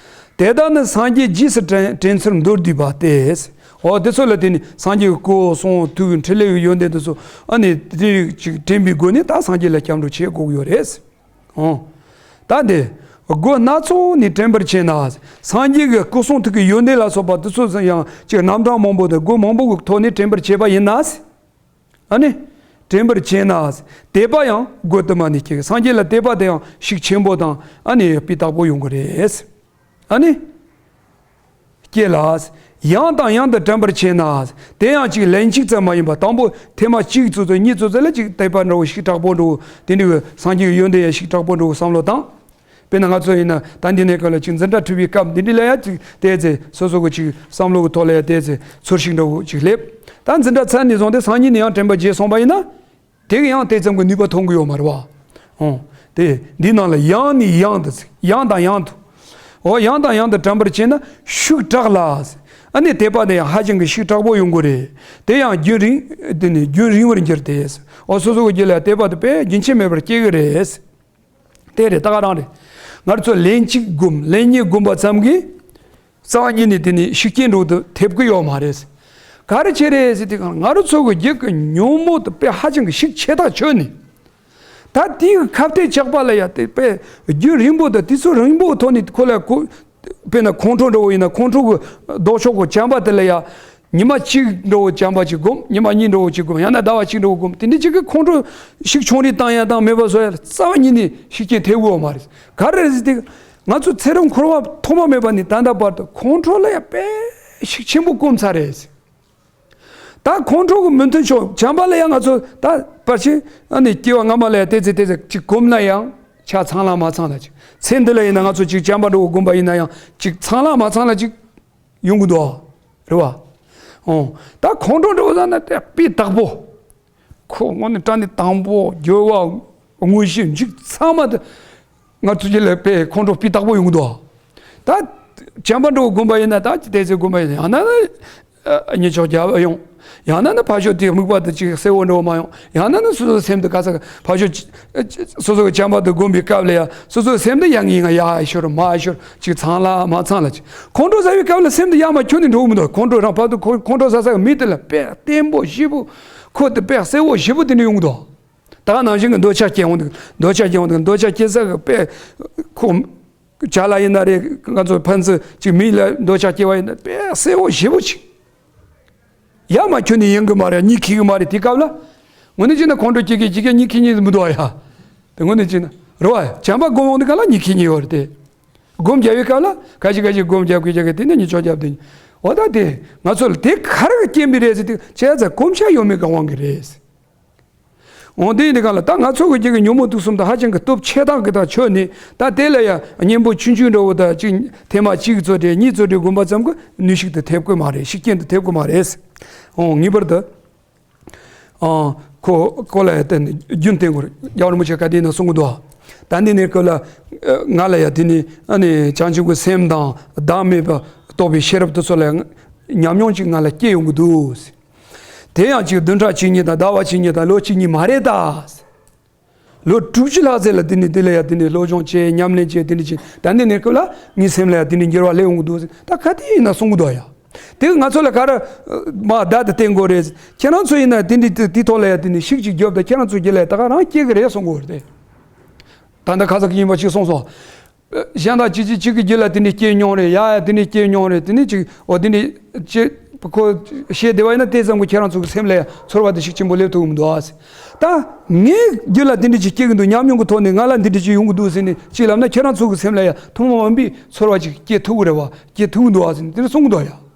དེ་དག་ནི་སངས་རྒྱས་རྗེས་སུ་དྲན་དྲན་ཚུལ་མདོར་བསྡུས་པ་སྟེ། འོ་དེ་ཚོ་ལ་དེ་ནི་སངས་རྒྱས་ཀྱི་སྐུ་གསུང་ཐུགས་འཕྲིན་ལས་ཀྱི་ཡོན་ཏན་དེ་ཚོ་ཨ་ནི་དེ་ཅིག་དྲན་པའི་སྒོ་ནས་ད་སངས་རྒྱས་ལ་སྐྱབས་འགྲོ་བྱེད་དགོས་ཀྱི་ཡོད་རེད། འོ། ད་དེ། སྒོ་སྣ་ཚོགས་ནས་དྲན་པར་བྱས་ན། སངས་རྒྱས་ཀྱི་སྐུ་གསུང་ཐུགས་ཀྱི་ཡོན་ཏན་ལ་སོགས་པ་དེ་ཚོ་ཡང་ཅིག་རྣམ་གྲངས་མང་པོ་དང་སྒོ་མང་པོ་གི་ཐོག་ནས་དྲན་པར་བྱས་པ་ཡིན་ན། ཨ་ནི། དྲན་པར་བྱས་ན། དད་པ་ཡང་སྒོ་དུ་མ་ནས་སྐྱེ། སངས་རྒྱས་ལ་དད་པ་དེ་ཡང་ཤུགས་ཆེན་པོ་དང་ཨ་ནི་སྤུས་དག་པོ་ཡོང་གི་རེད། ཨ་ནི། སྐྱེ་ལ། ཡང་དང་ཡང་དུ་དྲན་པར་བྱས་ན། དེ་ཡང་ཅིག་ལན་གཅིག་ཙམ་མ་ཡིན་པར་དང་པོ་ཐེངས་མ་གཅིག་ཙམ་ཙམ་གཉིས་ཙམ་ཙམ་ལ་ཅིག་དད་པ་འདྲ་བོ་ཤུགས་དྲག་པོ་འདྲ་བོ་དེ་འདྲའི་སངས་རྒྱས་ཀྱི་ཡོན་ཏན་ཡང་ཤུགས་དྲག་པོ་འདྲ་བོ་བསམ་བློ་བཏང་། དཔེར་ན་ང་ཚོ་ཡིན་ན་ད་འདི་ནས་ག་ལ་ཅིག་འཛིན་གྲྭ་ཁྲིད་པའི་སྐབས་འདི་འདྲ་ལ་ཡང་ཅིག་བལྟས་ཚེ་སོ་སོ་གི་ཅིག་བསམ་བློ་གི་ཐོག་ལ་ཡང་བལྟས་ཚེ་ཚོར་ཤུགས་འདྲ་བོ་ཅིག་སླེབས། ད་འཛིན་གྲྭ་ཚར་ནས་བཟུང་སྟེ་སང་ཉིན་ནས་ཡང་དྲན་པ་བརྗེད་སོང་པ་ཡིན་ན། དེ་གི་ཡང་དེ་ཙམ་གྱི་ནུས་པ་ཐོན་གི་ཡོད་མ་རེད་བ། ཨོ། དེ་འདི་ནང་ལ་ཡང་ནས་ཡང་དུ་ཚིག་ཡང་དང་ཡང་དུ། ཨོ་ཡང་དང་ཡང་དུ་དྲན་པར་བྱས་ན་ཤུགས་དྲག་ལ། ཨ་ནི་དད་པ་དེ་ཡང་ཧ་ཅང་གི་ཤུགས་དྲག་པོ་ཡོང་གི་རེད། དེ་ཡང་རྒྱུན་རིང་དེ་ནི་རྒྱུན་རིང་བར་འགྱུར་ཏེ། ཨོ་སོ་སོ་གི་རྒྱུད་ལ་དད་པ་དེ་དཔེ་རྒྱུན་ཆད་མེད་པར་སྐྱེ་གི་རེད། དེ་རེད་ད་ག་རང་རེད། ང་ཚོ་ལན་གཅིག་བསྒོམ་ལན་གཉིས་བསྒོམ་པ་ཙམ་གྱིས། རྩ་བ་ཉིད་ནས་དེ་ནི་ཤུགས་རྐྱེན་འགྲོ་དུ་ཐེབས་ཀྱི་ཡོད་མ་རེད། ག་རེ་བྱས་རེད་ཟེར་དུས་ང་རང་ཚོ་གི་རྒྱུད་ཀྱི་ཉོན་མོངས་དེ་དཔེ་ཧ་ཅང་གི་ཤུགས་ཆེ་ཐག་ཆོད་ནས། ད་དེའི་ཁ་གཏད་བཅག་པ་ལ་ཡ་དེ་དཔེ་རྒྱུན་རིང་པོ་དང་དུས་ཚོད་རིང་པོའི་ཐོག་ནས་ཁོ་ལ་གོ། དཔེར་ན་ཁོང་ཁྲོ་འདྲ་བོ་ཡིན་ན་ཁོང་ཁྲོ་གི་ལྡོག་ཕྱོགས་གི་བྱམས་པ་དེ་ལ་ཡ། ཉི་མ་གཅིག་འདྲ་བོ་བྱམས་པ་གཅིག་བསྒོམ། ཉི་མ་གཉིས་འདྲ་བོ་གཅིག་བསྒོམ། ཡང་ན་ཟླ་བ་གཅིག་འདྲ་བོ་བསྒོམ། དེ་འདྲ་གཅིག་གིས་ཁོང་ཁྲོ་ཤུགས་ཆུང་རིགས་བཏང་ཡ་དང་མེད་པ་བཟོ་ཡ་ལ་རྩ་བ་ཉིད་ནས་ཤུགས་རྐྱེན་ཐེབས་ཡོད་མ་རེད། ག་རེ་རེད་ཟེར་དུས་ང་ཚོ་ཚེ་རབས་འཁོར་བ་ཐོག་མ་མེད་པ་ནས་ད་ལྟ་བར་དུ་ཁོང་ཁྲོ་ལ་ཡང་དཔེ་ཤུགས་ཆེན་པོ་བསྒོམས་ཚར་རེད། ད་ཁོང་ཁྲོ་གི་མི་མཐུན་ཕྱོགས་བྱམས་པ་ལ་ཡང་ང་ཚོ་ད་བར་ཆད་ཨ་ནི་སྐྱེ་བ་སྔ་མ་ལ་ཡང་དེ་ཚེ་དེ་ཚེ་གཅིག་བསྒོམས་ན་ཡང་ཆ་ཚང་ལ་མ་ཚང་ལ་གཅིག་ཚེ་འདི་ལ་ཡིན་ན་ང་ཚོ་གཅིག་བྱམས་པ་འདྲ་བོ་བསྒོམས་པ་ཡིན་ན་ཡང་གཅིག་ཚང་ལ་མ་ཚང་ལ་གཅིག་ཡོང་གི་འདུག་རེད་བ། ཨོ། ད་ཁོང་ཁྲོ་འདྲ་བོ་ཟེར་ན་དེ་སྤུས་དག་པོ། ཁོ་དངོས་གནས་དྲང་གནས་དང་པོ་སྦྱོར་བ་དངོས་གཞི་མཇུག་ཚང་མ་དེ་ང་ཚོ་ཅི་ལས་པའི་ཁོང་ཁྲོ་སྤུས་དག་པོ་ཡོང་གི་འདུག་ད་བྱམས་པ་འདྲ་བོ་བསྒོམས་པ་ཡིན་ན་ད་ཅི་བལྟས་ཚེ་བསྒོམས་པ་ཡིན་ན་ཡང་ན་ཨ་གཉིད་ཆག་རྒྱབ་ཡོང་། ཡང་ན་ནི་ཕར་ཕྱོགས་དེ་དམིགས་པ་དེ་ཅིག་གསལ་བོ་འདྲ་བོ་མ་ཡོང་། ཡང་ན་ནི་སོ་སོའི་སེམས་དེ་ག་ས་ག་ཕར་ཕྱོགས་ཅི་སོ་སོ་གི་བྱམས་པ་དེ་བསྒོམས་པའི་སྐབས་ལ་ཡང་སོ་སོའི་སེམས་དེ་ཡང་ངེས་ང་ཡར་ཤོར་མར་ཤོར་ཅིག་ཚང་ལ་མ་ཚང་ལ་ཅིག་ཁོང་ཁྲོ་ཟ་བའི་སྐབས་ལ་སེམས་དེ་ཡར་མར་ཁྱོན་ནས་འགྲོ་གི་མི་འདུག་ཁོང་ཁྲོ་རང་བར་དུ་ཁོ་ཁོང་ཁྲོ་ཟ་ས་གི་མི་དེ་ལ་དཔེ་བརྟན་པོ་ཞེ་པོ་ཁོ་དེ་དཔེ་གསལ་བོ་ཞེ་པོ་དེ་འདྲ་ཡོང་གི་འདུག་ད་ག་ནང་བཞིན་གྱི་འདོད་ཆགས་སྐྱེ་འོང་དུས་འདོད་ཆགས་སྐྱེ་འོང་དུས་འདོད་ཆགས་སྐྱེ་ས་གི་དཔེ་ཁོ་བྱ་ལ་ཡིན་ན་རེད། ང་ཚོ་ཕན་ཚུན་གཅིག་མི་ལ་འདོད་ཆགས་སྐྱེ་བ་ཡིན་ན་དཔེ་གསལ་བོ་ཞེ་པོ་ཅིག་ཡར་མར་ཁྱོན་ནས་ཡེངས་གི་མ་རེད། གཉིད་ཁེགས་གི་མ་རེད། དེ་སྐབས་ལ་དངོས་གནས་བྱས་ན་ཁོང་ཁྲོ་སྐྱེ་གི་སྐྱེ་གི་གཉིད་ཁེགས་ཉིད་མི་འདུག་ཨ་ཡ། དེ་དངོས་གནས་བྱས་ན་རེད་བ། བྱམས་པ་སྒོམ་འོང་དུས་སྐབས་ལ་གཉིད་ཁེགས་ཉིད་ཡོད་རེད་དེ། སྒོམ་རྒྱབ་པའི་སྐབས་ལ་ཁ་ཤས་ཁ་ཤས་སྒོམ་རྒྱབ་གི་རྒྱབ་གི་དེ་ནས་གཉིད་ཆག་རྒྱབ་དེ། འོ་ད་དེ་ང་ཚོ་ལ་དེ་ག་རེ་གི་རྐྱེན་པས་རེད་ཟེར་དུས་བྱས་ཙང་གོམས་ཤ་ཡོད་མེད་གི་དབང་གིས་རེད། འོ་དེ་ཡིན་དུས་སྐབས་ལ་ད་ང་ཚོ་གི་རྒྱུད་ཀྱི་ཉོན་མོངས་དུག་གསུམ་དང་ཧ་ཅང་གི་སྟོབས་ཆེ་ཐག་གི་ཐག་ཆོད་ནས་ད་དེ་ལ་ཡང་གཉེན་པོ་ཆུང་ཆུང་འདྲ་བོ་དང་གཅིག་ཐེངས་མ་གཅིག་ཙམ་རེ་གཉིས་ཙམ་རེ་བསྒོམ་པ་ཙམ་གྱིས་ནུས་ཤུགས་དེ་ཐེབས་ཀྱི་མ་རེད། ཤུགས་རྐྱེན་དེ་ཐེབས་ཀྱི་མ་རེད། འོ་ངེས་པར་དུ། ཨ། ཁོ་ཁོ་ལ་ཡང་བརྟེན་ནས་རྒྱུན་བརྟེན་དགོས་རེད། རྒྱལ་བ་རིན་པོ་ཆེ་ག་དེ་ཡིན་ན་གསུང་གི་འདུག་ད་འདི་ནས་ཁོ་ལ་ང་ལ་ཡང་དེ་ནི་ཨ་ནི་བྱང་ཆུབ་ཀྱི་སེམས་དང་བདག་མེད་པ་རྟོགས་པའི་ཤེས་རབ་དེ་ཚོ་ལ་ཡང་ཉམས་མྱོང་ཅིག་ང་ལ་སྐྱེ་ཡོང་གི་འདུག་དེ་ཡང་ཅིག་བདུན་ཕྲག་གཅིག་གཉིས་དང་ཟླ་བ་གཅིག་གཉིས་དང་ལོ་གཅིག་གཉིས་མ་རེད་ད། ལོ་དྲུག་ཅུ་ལྷག་ཙམ་ལ་དེ་ནི་དེ་ལ་ཡང་དེ་ནི་སློབ་སྦྱོང་བྱས། ཉམས་ལེན་བྱས། དེ་འདྲ་བྱས། ད་འདི་ནས་སྐབས་ལ་ངའི་སེམས་ལ་ཡང་དེ་འདྲའི་འགྱུར་བ་སླེབས་ཡོང་གི་འདུག་ཟེར། ད་ག་དེ་ཡིན་ན་གསུང་གི་འདུག་ཡ། དེ་ང་ཚོ་ལ་ག་རེ་མ་བརྡ་དེ་བསྟན་དགོས་རེད། ཁྱེད་རང་ཚོ་ཡིན་ན་དེ་འདྲའི་དེ་དེ་ཐོག་ལ་ཡང་དེ་འདྲའི་ཤུགས་ཅིག་རྒྱོབ་དང་ཁྱེད་རང་ཚོ་རྒྱུད་ལ་ཡང་ད་ག་རང་སྐྱེ་གི་རེད་གསུང་གི་ཡོད་རེད། ད་ལྟ་ཁ་སང་གི་ཡིན་པ་ཅིག་གསུངས་སོང་། གཞན་དག་ཅིག་ཅིག་ཅིག་གི་རྒྱུད་ལ་དེ་འདྲའི་སྐྱེས་མྱོང་རེད། ཡ་ཡ་དེ་འདྲའི་སྐྱེས་མྱོང་རེད། དེ་འདྲའི་ཅིག་འོ་དེ་འདྲའི་ཅིག་ཁོ་བཤད་བསྡད་པ་ཡིན་ན་དེ་ཙམ་གྱིས་ཁྱེད་རང་ཚོ་གི་སེམས་ལ་ཡང་ཚོར་བ་དེ་ཤུགས་ཆེན་པོ་སླེབས་ཐུབ་ཀྱི་མི་འདུག་ཨ་ཟེར། ད་ངའི་རྒྱུད་ལ་དེ་འདྲ་ཅིག་སྐྱེ་གི་འདུག་ཉམས་མྱོང་གི་ཐོག་ནས་ང་ལ་འདི་འདྲ་ཅིག་ཡོང་གི་འདུག་ཟེར་ནས་ཅིག་ལབ་ན་ཁྱེད་རང་ཚོ་གི་སེམས་ལ་ཡང་ཐུན་མོང་མིན་པའི་ཚོར་བ་ཅིག་སྐྱེ་ཐུབ་ཀྱི་རེད་བ། སྐྱེ་ཐུབ་ཀྱི་འདུག་ཨ་ཟེར་ནས་དེ་འདྲ་གསུང་གི་འདུག་ཡ།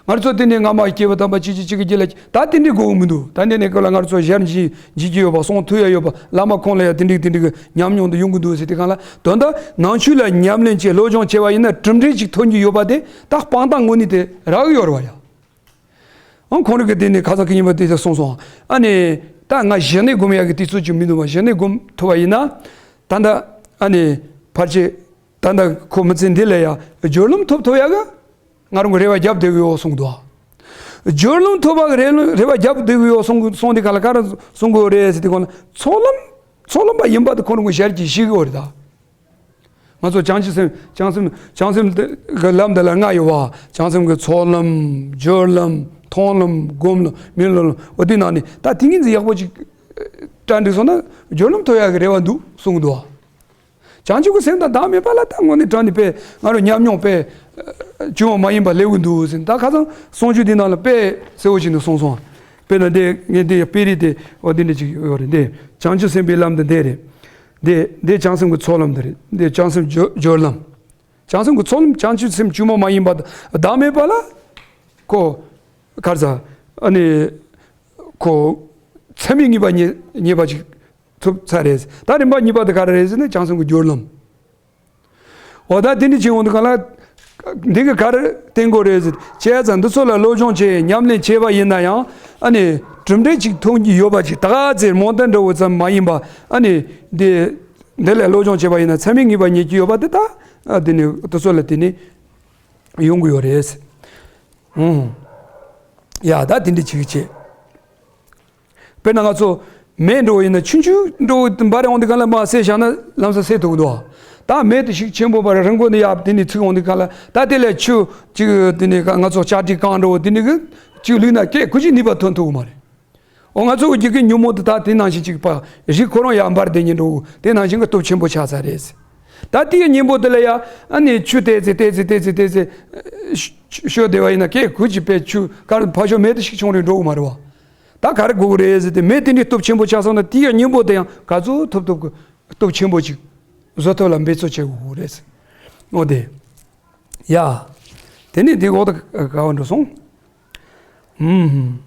ང་ཚོ་དེ་ནས་སྔ་མ་སྐྱེས་པ་དམ་པ་ཅིག་ཅིག་ཅིག་གི་རྒྱུད་ལ་ད་དེ་འདྲའི་དགོས་ཀྱི་མི་འདུག་ད་འདི་ནས་སྐབས་ལ་ང་ཚོ་ཞལ་མཇལ་མཇལ་གྱི་ཡོད་པ། གསུང་ཐོས་ཡ་ཡོད་པ། བླ་མ་ཁོང་ལ་ཡང་དེ་འདྲའི་དེ་འདྲའི་གི་ཉམས་མྱོང་དེ་ཡོང་གི་འདུག་ཟེར་དེ་གང་ལ་དོན་དག་ནང་ཆོས་ལ་ཉམས་ལེན་བྱས་སློབ་སྦྱོང་བྱས་པ་ཡིན་ན་གྲུབ་འབྲས་ཅིག་ཐོན་གྱི་ཡོད་པ་དེ་ད་དཔང་རྟགས་དངོས་གནས་དེ་རག་གི་ཡོད་རེད་བ་ཡ། ཨང་ཁོང་རང་གིས་དེ་ནས་ཁ་སང་གི་ཉིན་མོ་དེ་ཚོ་གསུངས་སོང་། ཨ་ནི་ད་ང་གཞི་གནས་སྒོམ་ཡག་གི་དུས་ཚོད་ཅིག་མི་འདུག་བ། གཞི་གནས་སྒོམ་ཐུབ་པ་ཡིན་ན། ད་ལྟ་ཨ་ནི་ཕལ་ཆེར་ད་ལྟ་ཁོ་མི་ཚེ་འདི་ལ་ཡ་སྦྱོར་ལམ་ཐོབ་ཐུབ་ཡག་གི་ང་རང་གི་རེ་བ་རྒྱབ་བསྡད་ཀྱི་ཡོད་གསུངས་འདུག་སྦྱོར་ལམ་ཐོབ་པ་གི་རེ་རེ་བ་རྒྱབ་བསྡད་ཀྱི་ཡོད་གསུངས་གསུངས་དེ་ག་ལ་ག་རེ་གསུང་གི་ཡོད་རེད་ཟེར་དུས་གོང་ལ་ཚོགས་ལམ་ཚོགས་ལམ་པ་ཡིན་པ་དེ་ཁོང་རང་གི་ཞལ་གྱིས་བཞེས་ཀྱི་ཡོད་རེད་ད། ང་ཚོ་བྱང་ཆུབ་སེམས་བྱང་སེམས་བྱང་སེམས་དེ་གི་ལམ་འདི་ལ་ལྔ་ཡོད་པ། བྱང་སེམས་ཀྱི་ཚོགས་ལམ། སྦྱོར་ལམ། མཐོང་ལམ། སྒོམ་ལམ། སྨོན་ལམ། འོ་དེ་ནང་ནས་ད་དེ་ཉིན་ཙམ་ཡག་པོ་ཅིག་གྲ་འགྲིག་སོང་ན་སྦྱོར་ལམ་ཐོབ་ཡག་གི་རེ་བ་འདུག་གསུང་གི་འདུག་བྱང་ཆུབ་ཀྱི་སེམས་དང་བདག་མེད་པ་ལ་ད་དངོས་གནས་དྲང་ནས་དཔེ་ང་རང་ཉམས་མྱོང་དཔེ་བྱུང་བ་མ་ཡིན་པ་སླེབས་ཀྱི་འདུག་ཟེར། ད་ཁ་སང་གསུང་ཆོས་དེ་ནང་ལ་དཔེ་གསལ་བོ་ཞིག་ནས་གསུངས་སོང་། དཔེར་ན་འདི་ངས་འདི་དཔེ་རིས་དེ་འོ་འདི་འདྲ་ཅིག་ཡོད་རེད། འདི་བྱང་ཆུབ་སེམས་དཔའི་ལམ་དེ་འདི་རེད། འདི་འདི་བྱང་སེམས་ཀྱི་ཚོགས་ལམ་དེ་རེད། འདི་བྱང་སེམས་སྦྱོར་སྦྱོར་ལམ། བྱང་སེམས་ཀྱི་ཚོགས་ལམ། བྱང་ཆུབ་སེམས་ཆུང་མ་མ་ཡིན་པ་བདག་མེད་པ་ལ་ཁོ་ག་རེ་ཟ། ཨ་ནི་ཁོ་མཚན་མའི་ངེས་པ་རྙེད་རྙེད་པ་ཅིག་ཐོབ་ཚར་རེད། ད་རིམ་པ་གཉིས་པ་དེ་ག་རེ་རེད་ཟེར་ན་བྱང་སེམས་ཀྱི་སྦྱོར་ལམ། འོ་ད་དེ་འདྲ་བྱེད་འོང་དུས་ག་ལ། འདི་གི་ག་རེ་བསྟན་དགོས་རེད་ཟེར། བྱས་ཙང་འདི་ཚོ་ལ་སློབ་སྦྱོང་བྱས་ཉམས་ལེན་བྱས་པ་ཡིན་ན་ཡང་ཨ་ནི་གྲུབ་འབྲས་ཅིག་ཐོན་གྱི་ཡོད་པ་ཅིག་ད་ག་ཚེ་རྨོངས་དད་འདྲ་བོ་ཙམ་མ་ཡིན་པ་ཨ་ནི་འདི་འདི་ལ་སློབ་སྦྱོང་བྱས་པ་ཡིན་ན་མཚན་མའི་ངེས་པ་རྙེད་ཀྱི་ཡོད་པ་དེ་ད་ཨ་དེ་ནི་དེ་ཚོ་ལ་དེ་ནི་ཡོང་གི་ཡོད་རེད། ཨང་། ཡ་ད་དེ་འདྲ་བྱེད་ཀྱི་བྱེད། དཔེར་ན་ང་ཚོ་མེ་འགྲོ་བ་ཡིན་ན་ཆུང་ཆུང་འགྲོ་བ་འབར་འོང་དུས་ག་ལ་མར་བསྲེགས་བཞག་ན་ལམ་སང་བསྲེགས་ཐུབ་འདུག་ད་མེ་དེ་ཤུགས་ཆེན་པོ་བར་རིང་པོ་ནས་ཡར་དེ་ནས་ཚིག་འོང་དུས་ག་ལ་ད་དེ་ལས་ཆུ་གཅིག་དེ་ནས་ང་ཚོ་ལྕགས་དྲི་གང་འགྲོ་བ་དེ་ནས་གི་གཅིག་བླུགས་ན་སྐད་ཁུ་ཅིག་ནུས་པ་ཐོན་ཐུབ་ཀྱི་མ་རེད། འོ་ང་ཚོ་གི་རྒྱུད་ཀྱི་ཉོན་མོངས་དེ་ད་དེ་ནང་བཞིན་གཅིག་པ་རིགས་ཁོ་རང་ཡར་འབར་དེ་ཉིན་འགྲོ་དེ་ནང་བཞིན་གི་སྟོབས་ཆེན་པོ་ཆགས་ཚར་རེད། ད་དེའི་གཉེན་པོ་དེ་ལ་ཡ་ཨ་ནི་ཆུ་བལྟས་ཚེ་བལྟས་ཚེ་བལྟས་ཚེ་བལྟས་ཚེ་ཤོ་བདེ་བ་ཡིན་ན་སྐད་ཁུ་ཅིག་པའི་ཆུ་གར་ཕ་ཤོ་མེ་དེ་ཤུགས་ཆུང་རེ་འགྲོ་གི་མ་རེད་བ། ད་ག་རེ་དགོས་ཀྱི་རེད་ཟེར་ཏེ་མེ་དེ་འདྲའི་སྟོབས་ཆེན་པོ་ཆགས་སོང་ན་དེའི་གཉེན་པོ་དེ་ཡང་ག་ཚོད་ཐུབ་ཐུབ་ཀྱི་སྟོབས་ཆེན་པོ་ཅིག་བཟོ་ཐབས་ལ་འབད་རྩོལ་བྱེད་དགོས་ཀྱི་རེད། འོ་དེ། ཡ། དེ་ནས་དེ་འོག་ཏུ་ག་བ་འགྲོ་སོང་། ཨུམ།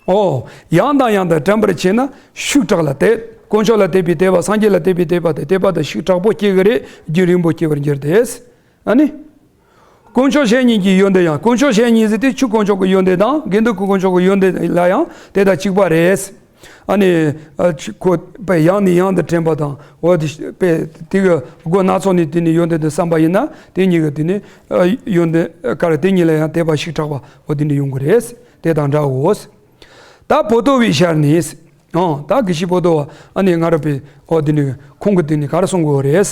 ཨོ། ཡང་དང་ཡང་དུ་དྲན་པར་བྱས་ན་ཤུགས་དྲག་ལ་དད། དཀོན་མཆོག་ལ་དད་པའི་དད་པ་སངས་རྒྱས་ལ་དད་པའི་དད་པ་དེ་དད་པ་དང་ཤུགས་དྲག་པོ་སྐྱེ་གི་རེད། རྒྱུན་རིང་པོ་སྐྱེ་བར་འགྱུར་ཏེ། ཨ་ནི། དཀོན་མཆོག་གཞན་གཉིས་ཀྱི་ཡོན་ཏན་ཡང་། དཀོན་མཆོག་གཞན་གཉིས་ཟེར་དེ་ཆོས་དཀོན་མཆོག་གི་ཡོན་ཏན་དང་དགེ་འདུན་གྱི་དཀོན་མཆོག་གི་ཡོན་ཏན་ལ་ཡང་དེ་དང་གཅིག་པ་རེད། ཨ་ནི། ཨ་ཆ་ཁོ་པས་ཡང་ནས་ཡང་དུ་དྲན་པ་དང་འོ་དེ་པས་དེ་གི་སྒོ་སྣ་ཚོགས་ནས་དེ་ནི་ཡོན་ཏན་དུ་བསམ་པ་ཡིན་ན་དེ་གཉིས་ཀྱི་དེ་ནི་ཨ་ཡོན་ཏན་ཨ་ག་རེ་དེ་གཉིས་ལ་ཡང་དད་པ་ཤུགས་དྲག་པ་འོ་དེ་འདྲ་ཡོང་གི་རེད། དེ་དང་འདྲའོ། ད་པོ་ཏོ་བའི་ཞལ་ནས། ཨང་། ད་དགེ་བཤེས་པོ་ཏོ་བ་ཨ་ནི་ང་ར་པའི་འོ་དེ་ནི་ཁོང་གི་དེ་ནི་ག་རེ་གསུང་གི་ཡོད་རེད།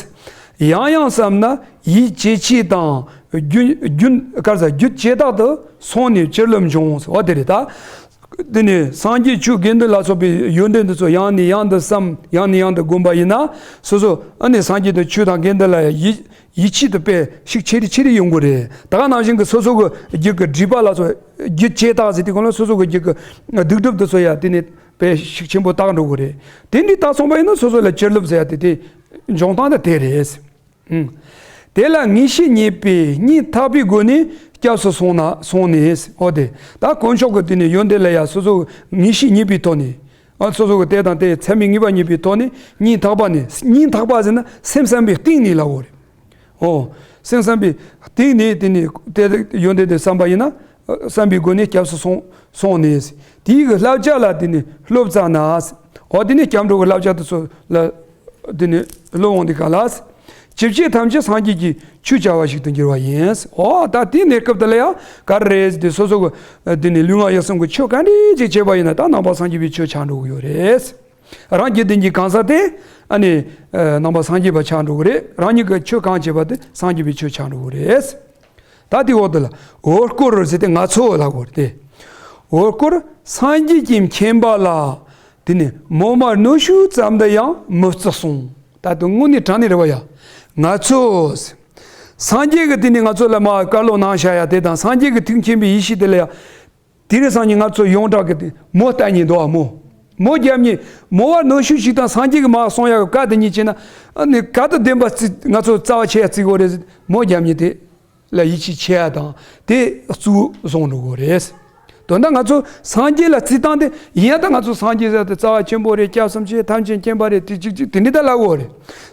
ཡང་ཡང་བསམ་ན་ཡིད་ཇེ་ཆེ་དང་རྒྱུན་རྒྱུན་ག་རེ་ཟ་རྒྱུད་ཇེ་དག་ཏུ་སོང་ནས་བཅུད་ལམ་འབྱུང་འོ་དེ་རེད་ད། དེ་ནས་སངས་རྒྱས་ཆོས་དགེ་འདུན་ལ་སོགས་པའི་ཡོན་ཏན་དེ་ཚོ་ཡང་ནས་ཡང་དུ་བསམ། ཡང་ནས་ཡང་དུ་བསྒོམ་པ་ཡིན་ན་སོ་སོ་ཨ་ནི་སངས་རྒྱས་དང་ཆོས་དང་དགེ་འདུན་ལ་ཡིད་ཡིད་ཆེས་དུ་དཔེ་ཤུགས་ཆེ་རེ་ཆེ་རེ་ཡོང་གི་རེད། ད་ག་ནང་བཞིན་གྱི་སོ་སོ་གི་རྒྱུད་ཀྱི་སྒྲིབ་པ་ལ་སོགས་རྒྱུད་ཇེ་དག་ཟེར་དུས་གོང་ལ་སོ་སོ་གི་རྒྱུད་ཀྱི་སྡིག་སྒྲིབ་དེ་ཚོ་ཡང་དེ་ནས་དཔེ་ཤུགས་ཆེན་པོ་དག་འགྲོ་གི་རེད། དེ་འདྲའི་དག་སོང་པ་ཡིན་ན་སོ་སོ་ལ་བཅུད་ལམ་ཟེར་ཡ་དེ་དེ་འབྱུང་སྟངས་དེ་དེ་རེད། ཨང་། དེ་ལ་ངེས་ཤེས་རྙེད་པས་སྙིང་ཐག་པའི་སྒོ་ནས་སྐྱབས་སུ་སོང་ན་སོང་ནས། འོ་དེ་ད་དཀོན་མཆོག་གི་དེ་ནས་ཡོན་ཏན་ལ་ཡ་སོ་སོ་ངེས་ཤེས་རྙེད་པའི་ཐོག་ནས། ཨ་སོ་སོ་གི་དེ་དང་དེ་མཚན་མའི་ངེས་པ་རྙེད་པའི་ཐོག་ནས་སྙིང་ཐག་པ་ནས། སྙིང་ཐག་པ་ཟེར་ན་སེམས་བསམ་པའི་གཏིང་ནས་ལབ་དགོས་རེད། ཨོ། སེམས་བསམ་པའི་གཏིང་ནས་དེ་ནས་དེ་ཡོན་ཏན་དེ་བསམ་པ་ཡིན་ན་བསམ་པའི་སྒོ་ནས་སྐྱབས་སུ་སོང་སོང་ནས་དེའི་གི་བསླབ་བྱ་ལ་དེ་ནས་སློབ་ཙ་ན། ཨོ་དེ་ནས་སྐྱབས་འགྲོ་གི་བསླབ་བྱ་དེ་ཚོ་ལ་དེ་ནས་སློབ་འོང་དེ་ག་ལ། ཇི་སྐད་ཐམས་ཅད་སངས་རྒྱས་ཀྱི་ཆོས་བྱ་བ་ཞིག་ཏུ་འགྱུར་བ་ཡིན། འོ་ད་དེའི་གནས་སྐབས་དེ་ལ་ཡང་ག་རེ་རེད་དེ་སོ་སོ་གི་དེ་ནས་ལུས་ངག་ཡིད་གསུམ་གྱི་ཆོས་ག་འདྲ་ཅིག་བྱས་པ་ཡིན་ན་ད་ནང་པ་སངས་རྒྱས་པའི་ཆོས་ཆགས་འགྲོ་གི་ཡོད་རེད། རང་རྒྱུད་ལྡན་གྱི་གང་ཟག་དེ་ཨ་ནི་ནང་པ་སངས་རྒྱས་པ་ཆགས་འགྲོ་གི་རེད། རང་ཉིད་ཀྱི་ཆོས་གང་བྱས་པ་དེ་སངས་རྒྱས་པའི་ཆོས་ཆགས་འགྲོ་གི་རེད། ད་དེའི་འོག་ཏུ་ལ་འོ་སྐོལ་ཟེར་ཏེ་ང་ཚོ་ལ་གོ་སྟེ། འོ་སྐོལ་སངས་རྒྱས་ཀྱི་མཁྱེན་པ་ལ། དེ་ནི་མོ་མ་རྣོ་ཤུགས་ཙམ་དུ་ཡང་མི་བརྩི་གསུངས། ད་དུང་དངོས་གནས་དྲང་གནས་རེད་བ་ཡ། ང་ཚོ། སངས་རྒྱས་ཀྱི་དེ་ནི་ང་ཚོ་ལ་མ་བཀའ་སློབ་གནང་བཞག་ཡ་དེ་དང་སངས་རྒྱས་ཀྱི་ཐུགས་མཁྱེན་པའི་ཡེ་ཤེས་དེ་ལ་ཡ། དེ་རིང་སང་ཉིན་ང་ཚོ་ཡོངས་གྲགས་ཀྱི་དེ་མོ་བཏབ་ཉེན་འདུག་ཨ་མོ། མོ་བརྒྱབ་ཉེན་མོ་བ་རྣོ་ཤུགས་ཤིག་དང་སངས་རྒྱས་ཀྱི་མ་གསུང་ཡ་གི་བཀའ་དེ་ཉིད་བྱས་ན། ཨ་ནི་ག་དུ་བདེན་པ་བརྩི་ང་ཚོ་རྩ་བ་ཆེ་ཡ་བརྩི་དགོས་རེད། མོ་བརྒྱབ་ཉེན་དེ། ལ་ཡིད་ཆེས་ཆེ་ཡ་དང་དེ་གཙོ་བོ་བཟུང་འགྲོ་དགོས་རེད། དོན་དག་ང་ཚོ་སངས་རྒྱས་ལ་བརྩི་སྟངས་དེ་ཡིན་ཡང་ད་ང་ཚོ་སངས་རྒྱས་ཟེར་དེ་རྩ་བ་ཆེན་པོ་རེད། སྐྱབས་སུ་མཆི། ཐམས་ཅད་མཁྱེན་པ་རེད། དེ་གཅིག་གཅིག་དེ་འདྲ་ད་ལབ་དགོས་རེད།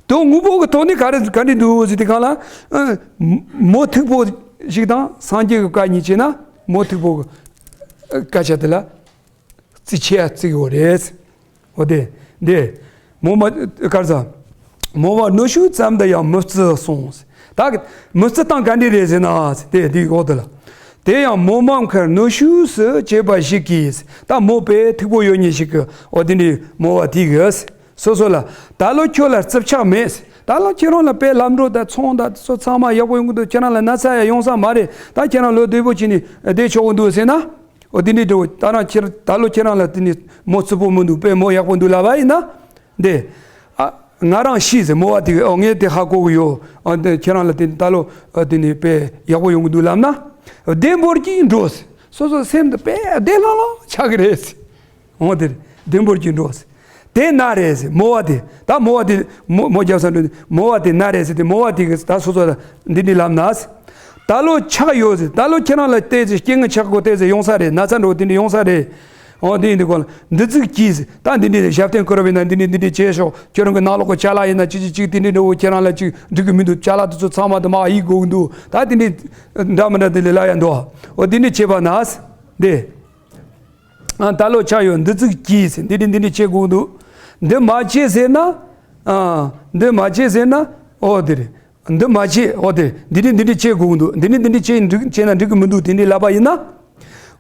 དོན་དངོས་པོ་གི་ཐོག་ནས་ག་རེ་ག་འདྲ་འདུག་ཟེར་དུས་སྒང་ལ། ཨ། མོ་མཐུག་པོ་ཞིག་དང་སངས་རྒྱས་ཀྱི་བཀའ་གཉིས་བྱས་ན་མོ་མཐུག་པོ་གི་སྐད་ཆ་དེ་ལ། རྩིས་ཆེ་ཡ་བརྩི་དགོས་རེད། འོ་དེ། འདི། མོ་མ་ག་རེ་ཟ། མོ་མ་རྣོ་ཤུགས་ཙམ་དུ་ཡང་མི་བརྩི་གསུངས། ད་མི་བརྩི་སྟངས་ག་འདྲ་རེད་ཟེར་ན། དེ་འདི་འོ་དེ་ལ། དེ་ཡང་མོ་མ་མཁར་རྣོ་ཤུགས་སུ་བྱེད་པ་ཞིག་གིས། ད་མོ་དཔེ་མཐུག་པོ་ཡོད་ཉེན་ཞིག་གི་འོ་དེ་འདྲའི་མོ་བ་དེ་གིས། སོ་སོ་ལ། ད་ལོ་ཁྱོད་ལ་རྩིབ་ཆག་མེད། ད་ལོ་ཁྱེད་རང་ལ་དཔེ་ལམ་འགྲོ་དང་ཚོང་དང་སོ་ཚང་མ་ཡག་པོ་ཡོང་གི་འདུག་ཁྱེད་རང་ལ་ན་ཚ་ཡ་ཡོང་ས་མ་རེད། ད་ཁྱེད་རང་ལོ་བདེ་པོ་བྱས་ནས་བསྡད་ཆོག་གི་འདུག་ཟེར་ན། འོ་དེ་འདྲའི་འགྲོ་ད་རང་ཁྱེད་ད་ལོ་ཁྱེད་རང་ལ་དེ་ནི་མོ་རྩུབ་པོ་མི་འདུག་དཔེ་མོ་ཡག་པོ་འདུག་ལབ་པ་ཡིན་ན། འདི། ཨ། ང་རང་ཤེས་ཟེར་མོ་བ་དེ་ཨོ་ངས་དེ་ཧ་གོ་གི་ཡོད། ཨ་འདི་ཁྱེད་རང་ལ་དེ་ད་ལོ་ཨ་དེ་ནི་དཔེ་ཡག་པོ་ཡོང་གི་འདུག་ལབ་ན། བདེ་འབོར་གྱིས་འགྲོ་ཟེར། སོ་སོ་སེམས་དེ་དཔེ་བདེ་ལྷང་ལྷང་ཆགས་ཀྱི་རེད། འོ་དེ་རེད། བདེ་འབོར་གྱི་འགྲོ། དེ་ན་རེད་ཟེར། མོ་བ་དེ། ད་མོ་བ་དེ་མོ་མོ་རྒྱབ་ས་འགྲོ། མོ་བ་དེ་ན་རེད་ཟེར། དེ་མོ་བ་དེ་གི་ད་སོ་སོ་ལ་འདི་འདྲའི་ལབ་ན་ཟེར། ད་ལོ་ཆག་ཡོད་ཟེར། ད་ལོ་ཁྱེད་རང་ལ་བལྟས་ཟེར། རྐྱེན་ངན་ཆག་གོ་བལྟས་ཟེར། ཡོང་ས་རེད། ན་ཚ་འགྲོ་དེ་འདྲ་ཡོང་ས་རེད། འོ་དེ་ཡིན་དུས་གོ་ལ་འདི་ཙིག་གྱིས་ཟེར། ད་འདི་འདྲའི་ཞབས་བརྟན་བསྐུར་བ་ཡིན་ན་འདི་འདྲའི་འདི་འདྲའི་བྱས་ཤོག་ཁྱོད་རང་གི་ནང་ལོགས་གི་ཅ་ལག་ཡིན་ན་ཅི་ཅི་ཅིག་དེ་འདྲའི་འགྲོ་བོ་ཁྱེད་རང་ལ་ཅིག་འགྲིག་གི་མི་འདུག་ཅ་ལག་དེ་ཚོ་ཚང་མ་དུ་མ་ཡིག་དགོས་ཀྱི་འདུག་ད་དེ་འདྲའི་འདྲ་མི་འདྲ་དེ་ལས་ལ་ཡང་འདུག་འོ་དེ་འདྲའི་བྱས་པ་ན་ཟེར། འདི། ཨ། ད་ལོ་ཆག་ཡོད། འདི་ཙིག་གྱིས་ཟེར། འདི་འདི་འདི་འདི་བྱེད་དགོས་འདུག་འདི་མ་བྱེད་ཟེར་ན། ཨ། འདི་མ་བྱེད་ཟེར་ན། ཨོ་དེ་རེད། འདི་མ་བྱེད། ཨོ་དེ་འདི་འདི་འདི་འདི་བྱེད་དགོས་འདུག་འདི་འདི་འདི་འདི་བྱེད་འགྲིག་བྱེད་ན་འགྲིག་གི་མི་འདུག་དེ་འདྲའི་ལབ་པ་ཡིན་ན།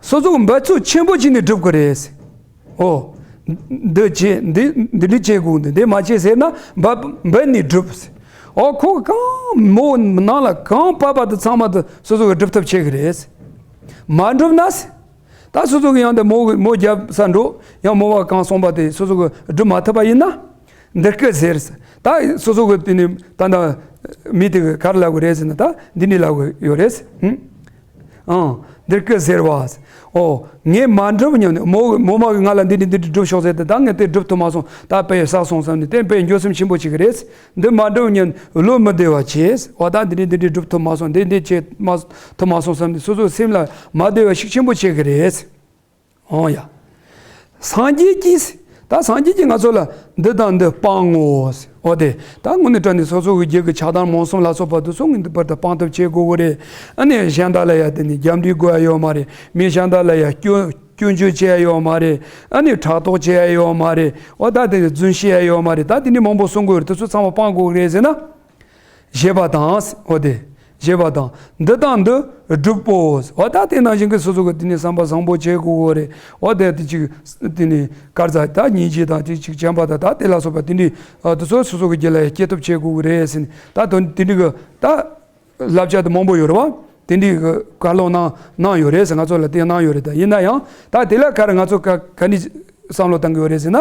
སོ་སོ་གི་འབད་རྩོལ་ཆེན་པོ་བྱས་ནས་སྒྲུབ་དགོས་རེད་ཟེར། ཨོ། འདི་བྱེད། འདི་འདི་འདི་བྱེད་དགོས་འདུག་འདི་མ་བྱེད་ཟེར་ན་འབད་འབད་ནས་སྒྲུབ་ཟེར། ཨོ་ཁོ་གང་མོ་ནང་ལ་གང་བབས་པ་དེ་ཚང་མ་དེ་སོ་སོ་གི་སྒྲུབ་ཐབས་བྱེད་གི་རེད་ཟེར། མ་སྒྲུབ་ན་ཟེར། ད་སོ་སོ་གི་ཡང་དེ་མོ་གི་མོ་རྒྱབ་ས་འགྲོ། ཡང་མོ་བ་གང་གསུངས་པ་དེ་སོ་སོ་གི་སྒྲུབ་མ་ཐུབ་པ་ཡིན་ན། འདི་སྐད་ཟེར། ད་སོ་སོ་གི་དེ་ནི་ད་ལྟ་མི་དེ་གི་ག་རེ་ལབ་དགོས་རེད་ཟེར་ན། ད་འདི་ནི་ལབ་དགོས་ཡོད་རེད། ཧུམ། ཨང་། འདི་སྐད་ཟེར་བ། ཨོ། ངས་མ་འགྲུབ་སྙམ་ནས་མོ་མོ་མ་གི་ང་ལ་འདི་འདི་འདི་འདི་སྒྲུབ་ཤོག་ཟེར་ཏེ། ད་ངས་དེ་སྒྲུབ་ཐུབ་མ་སོང་། ད་དཔེ་བསགས་སོང་བསམ་ནས་དེ་དཔེ་འགྱོད་སེམས་ཆེན་པོ་ཅིག་རེད། འདི་མ་འགྲུབ་སྙམ་བློ་མི་བདེ་བ་བྱས། འོ་ད་འདི་འདི་འདི་འདི་སྒྲུབ་ཐུབ་མ་སོང་། འདི་འདི་བྱེད་མ་ཐུབ་མ་སོང་བསམ་ནས་སོ་སོའི་སེམས་ལ་མ་བདེ་བ་ཤུགས་ཆེན་པོ་བྱེད་གི་རེད། འོང་ཡ། སངས་རྒྱས་ཀྱིས། ད་སངས་རྒྱས་ཀྱིས་ང་ཚོ་ལ་འདི་དང་འདི་སྤང་ངོ་ཟེར། འོ་དེ། ད་དངོས་གནས་དྲང་གནས་སོ་སོ་གི་རྒྱུད་ཀྱི་ཆགས་སྡང་རྨོངས་གསུམ་ལ་སོགས་པ་དེ་ཚོ་ངེས་པར་དུ་སྤང་ཐབས་བྱེད་དགོས་ཀྱི་རེད། ཨ་ནི་གཞན་དག་ལ་ཡ་དེ་ནི་རྒྱབ་འདྲི་དགོས་ཡ་ཡོད་མ་རེད། མི་གཞན་དག་ལ་ཡ་སྐྱོན་སྐྱོན་བརྗོད་བྱེད་ཡ་ཡོད་མ་རེད། ཨ་ནི་ཕྲག་དོག་བྱེད་ཡ་ཡོད་མ་རེད། འོ་ད་དེ་རྫུན་བཤད་ཡ་ཡོད་མ་རེད། ད་དེ་འདྲའི་མང་པོ་གསུང་དགོས་རེད། དེ་ཚོ་ཚང་མ་སྤང་དགོས་ཀྱི་རེད་ཟེར་ན། ཞེས་པ་དང་། འོ་དེ། ཞེས་པ་དང་། འདི་དང་འདི་སྒྲུབ་པོ། འོ་ད་དེ་ནང་བཞིན་གྱི་སོ་སོ་གི་དེ་ནི་བསམ་པ་བཟང་པོ་བྱེད་དགོས་ཀྱི་རེད། འོ་དེ་དེ་ཅིག་དེ་ནི་དཀར་ཟ་ད་སྙིང་རྗེ་དང་དེ་ཅིག་བྱམས་པ་དང་ད་དེ་ལ་སོགས་པ་དེ་འདྲའི་ཨ་དེ་ཚོ་སོ་སོ་གི་རྒྱུད་ལ་ཡང་སྐྱེ་ཐབས་བྱེད་དགོས་ཀྱི་རེད་ཟེར་ནས། ད་དོན་དེ་འདྲའི་གི་ད་བསླབ་བྱ་དེ་མང་པོ་ཡོད་རེད་བ། དེ་འདྲའི་གི་བཀའ་སློབ་གནང་གནང་ཡོད་རེད་ཟེར། ང་ཚོ་ལ་དེ་གནང་ཡོད་རེད། ད་ཡིན་ན་ཡང་ད་དེ་ལ་ག་རེ་ང་ཚོ་ག་ག་འདྲ་བསམ་བློ་གཏང་གི་ཡོད་རེད་ཟེར་ན།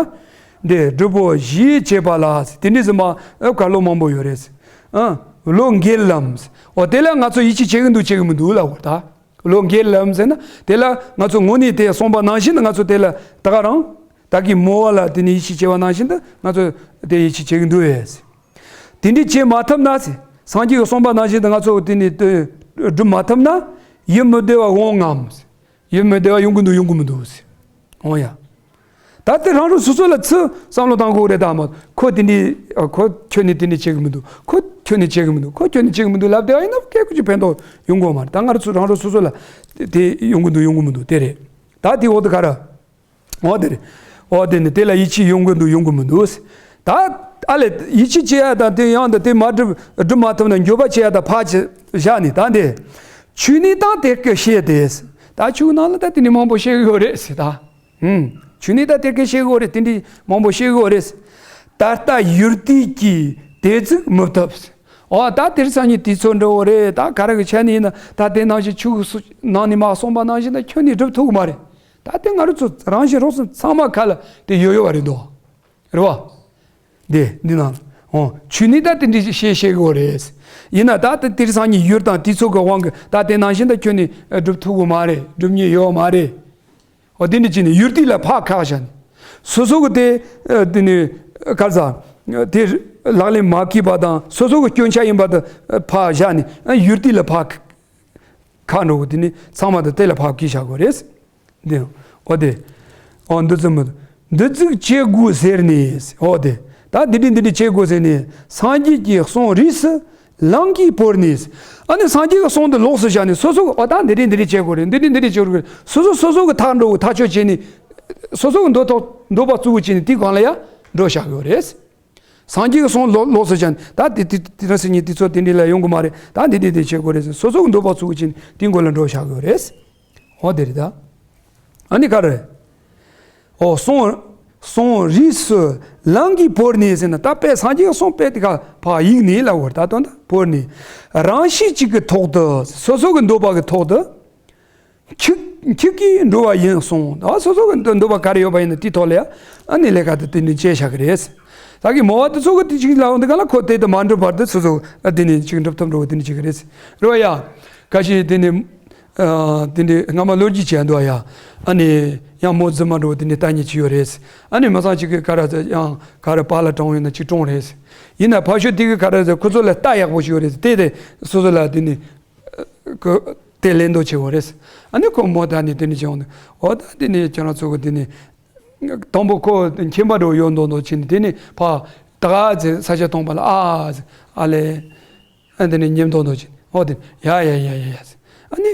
འདི་སྒྲུབ་པོ་ཞེས་བྱས་པ་ལ་དེ་འདྲའི་ཟེར་མ་ཨ་བཀའ་སློབ་མང་པོ་ཡོད་རེད། ཨ། བློ་འགེལ་ལམ། འོ་དེ་ལ་ང་ཚོ་ཡིད་ཆེས་བྱེད་ཀྱི་འདུག་བྱེད་ཀྱི་མི་འདུག་ལབ་དགོས་ད། བློ་འགེལ་ལམ་ཟེར་ན་དེ་ལ་ང་ཚོ་དངོས་གནས་དེ་གསུངས་པ་ནང་བཞིན་དུ་ང་ཚོ་དེ་ལ་ད་ག་རང་ད་གི་མོ་བ་ལ་དེ་ནས་ཡིད་ཆེས་བྱས་པ་ནང་བཞིན་དུ་ང་ཚོ་དེ་ཡིད་ཆེས་བྱེད་ཀྱི་འདུག་བས། དེ་འདྲའི་བྱེད་མ་ཐུབ་ན་ཟེར། སངས་རྒྱས་ཀྱིས་གསུངས་པ་ནང་བཞིན་དུ་ང་ཚོ་དེ་ནས་དེ་སྒྲུབ་མ་ཐུབ་ན་ཡིད་མི་བདེ་བ་འོང་ངམ་ཟེར། ཡིད་མི་བདེ་བ་ཡོང་གི་འདུག་ཡོང་གི་མི་འདུག་ཟེར། འོང་ཡ། ད་དེ་རང་རང་སོ་སོ་ལ་ཚུར་བསམ་བློ་བཏང་དགོས་རེད། ད་མ་ཁོ་དེ་འདྲའི་ཨ་ཁོ་ཁྱོད་ནི་དེ་འདྲའི་བྱེད་གི་མི་འདུག་ཁོ་ཁྱོད་ནི་བྱེད་གི་མི་འདུག་ཁོ་ཁྱོད་ནི་བྱེད་གི་མི་འདུག་ལབ་བསྡད་པ་ཡིན་ན་སྐད་ཀུ་ཅིག་ཕན་ཐོགས་ཡོང་གི་ཡོད་མ་རེད། ད་ང་རང་ཚོ་རང་རང་སོ་སོ་ལ་དེ་ཡོང་གི་འདུག་ཡོང་གི་མི་འདུག་དེ་རེད། ད་དེ་འོག་ཏུ་ག་རེ། འོ་དེ་རེད། འོ་དེ་ནི་དེ་ལ་ཡིད་ཆེས་ཡོང་གི་འདུག་ཡོང་གི་མི་འདུག་ད་ཨ་ལས་ཡིད་ཆེས་བྱེད་ཡ་དང་དེ་ཡང་དང་དེ་མ་སྒྲུབ་སྒྲུབ་མ་ཐུབ་ན་འགྱོད་པ་བྱེད་ཡ་དང་ཕར་བཞག་ནས། ད་འདི་ཆོས་ནི་དང་དེ་སྐད་བཤད་དེ། ད་ཆོས་ནང་ལ་ད་དེ་ནི་མང་པོ་བཤད་གི་ཡོད་རེད་ཟེར་ད། ཧུམ། ཆོས་ནི་ད་དེ་སྐད་བཤད་གི་ཡོད་རེད། དེ་འདྲའི་མང་པོ་བཤད་གི་ཡོད་རེད། ད་ལྟ་ཡུལ་དུས་ཀྱི་དེ་ཚིག་མི་བཏབ་ཟེར། འོ་ད་དེང་སང་ཉིན་དུས་ཚོད་འདྲ་བོ་རེད། ད་ག་རེ་གི་ཆ་ནས་ཡིན་ན་ད་དེ་ནང་བཞིན་ཆོས་ཀྱི་སུ་ནང་ནས་མ་གསུངས་པ་ནང་བཞིན་ད་ཁྱོན་ནས་སྒྲུབ་ཐུབ་གི་མ་རེད། ད་དེ་ང་རང་ཚོ་རང་བཞིན་རོགས་ཚང་མ་ཁ་ལ་དེ་ཡོད་ཡོད་བ་རེད་འདུག་རེད་བ། དེ་འདི་ནང་འོ་ཆོས་ནི་ད་དེ་འདྲ་ཞིག་བཤད་བཤད་གི་ཡོད་རེད། ཡིན་ན་ད་དེ་དེང་སང་ཉིན་ཡུལ་དང་དུས་ཚོད་ཀྱི་དབང་གིས་ད་དེ་ནང་བཞིན་ད་ཁྱོན་ནས་སྒྲུབ་ཐུབ་གི་མ་རེད། སྒྲུབ་མཁན་ཡོད་མ་རེད། འོ་དེ་འདྲ་བྱས་ནས་ཡུལ་དུས་ལ་ཕར་བཀག་བཞག་ནས། སོ་སོ་གི་དེ་ཨ་དེ་ནི་ག་རེ་ཟ། དེ་ལག་ལེན་མ་བཀོལ་བ་དང་སོ་སོ་གི་སྐྱོན་ཆ་ཡིན་པ་དེ་ཕར་བཞག་ནས། ཨ་ཡུལ་དུས་ལ་ཕར་བཀག་འགྲོ་གི། དེ་ནི་ཚང་མ་དེ་དེ་ལ་ཕར་བཀོལ་བཞག་དགོས་རེད། འདི། འོ་དེ། འོ་འདི་ཙམ་མ། འདི་ཙིག་བྱེད་དགོས་ཟེར་ནས། འོ་དེ། ད་འདི་འདྲ་འདི་འདྲ་བྱེད་དགོས་ཟེར་ནས། སངས་རྒྱས་ཀྱི་གསུང་རིས་སུ་ལམ་གྱིས་བོར་ནས། ཨ་ནི་སངས་རྒྱས་ཀྱི་གསུང་འདི་ལོགས་སུ་བཞག་ནས། སོ་སོ་གི་འོ་ད་འདི་འདྲ་འདི་འདྲ་བྱེད་དགོས་རེད། འདི་འདྲ་འདི་འདྲ་བྱེད་དགོས་རེད། སོ་སོ་སོ་སོ་གི་ཐག་འགྲོ་གི་ཐག་གཅོད་བྱས་ནས། སོ་སོ་གི་འདོད་ཐོག་འདོད་པ་གཙོ་བོ་བྱས་ནས་དེའི་སྒང་ལ་ཡ་འགྲོ་བཞག་ཡོད་རེད། སངས་རྒྱས་ཀྱི་གསུང་ལོ་ལོགས་སུ་བཞག་ནས། ད་དེ་དེ་དེ་རིང་སང་ཉིན་དུས་ཚོད་དེ་འདྲ་ལ་ཡོང་གི་མ་རེད། ད་འདི་འདི་འདི་བྱེད་དགོས་རེད་ཟེར། སོ་སོ་གི་འདོད་པ་གཙོ་བོ་བྱས་ནས་དེའི་སྒང་ལ་འགྲོ་བཞག་ཡོད་རེད། འོ་དེ་རེད་ད། ཨ་ནི་ག་རེ། ཨོ་གསུང་། གསུང་རིས་སུ་ལམ་གྱིས་བོར་ནས་ཟེར་ན། ད་དཔེ་སངས་རྒྱས་ཀྱི་གསུང་དཔེ་དེ་ག་ཕར་གཡུགས་ནས་ལབ་དགོས་རེད། ད་དོན་དུ་བོར་ནས། རང་བཞིན་གཅིག་གི་ཐོག་ཏུ། སོ་སོ་གི་འདོད་པ་གི་ཐོག་ཏུ། འཁྱུག་འཁྱུག་གིས་འགྲོ་བ་ཡིན་གསུངས། ད་སོ་སོ་གི་འདོད་འདོད་པ་ག་རེ་ཡོད་པ་ཡིན་ན་དེའི་ཐོག་ལ་ཡ། ཨ་ནི་ལས་ཀ་དེ་དེ་ནི་བྱས་བཞག་གི་རེད། ད་གི་མོ་བ་དེ་ཚོ་གི་དེ་ཅིག་ལབ་འོང་དུས་ག་ལ་ཁོ་དེ་དེ་མ་འགྲུབ་བར་དུ་སོ་སོ་ཨ་དེ་ནི་ཅིག་འགྲུབ་ཐུབ་འགྲོ་གི་དེ་ནི་ཅིག་རེད། རེད་བ་ཡ། ཁ་ཤས་དེ་ནི། ཨ། དེ་འདྲའི་སྔ་མ་ལོ་རྒྱུས་བྱས་འདུག་ཡ། ཨ་ནི་ཡང་མོ་རྫུན་མ་འགྲོ་དེ་ནི་ལྟ་ཉེས་ཅིག་ཡོད་རེད། ཨ་ནི་མི་ཚང་གཅིག་གིས་ག་རེ་ཡང་ག་རེ་པཱ་ལགས་དྲངས་ཡོད་ན་གཅིག་དྲངས་རེད། ཡིན་ན་ཕར་ཕྱོགས་དེ་གིས་ག་རེ་ཟེར། ཁོ་ཚོ་ལ་རྟ་ཡག་པོ་ཞིག་ཡོད་རེད། དེ་དེ་སོ་སོ་ལ་དེ་ནི་ཁོ་དེ་ལེན་འདོད་བྱེད་འོ་རེད། ཨ་ནི་ཁོ་མོ་ད་ནི་དེ་ནི་བྱུང་འདུག་འོ་ད་དེ་ནི་ཁྱེད་རང་ཚོ་གི་དེ་ནི། དང་པོ་ཁོ་མཁྱེན་པ་འགྲོ་ཡོད་མདོག་མདོག་བྱས་ནས། དེ་ནི་ཕ་ད་ག་ཚེ་ས་ཆ་སྟོང་པ་ལ་ཨ་ཨ་ལེ། ཨ་དེ་ནི་མཉེས་མདོག་མདོག་བྱས་ནས། ཨོ་དེ་ཡ་ཡ་ཡ་ཡ་ཡ། ཨ་ནི་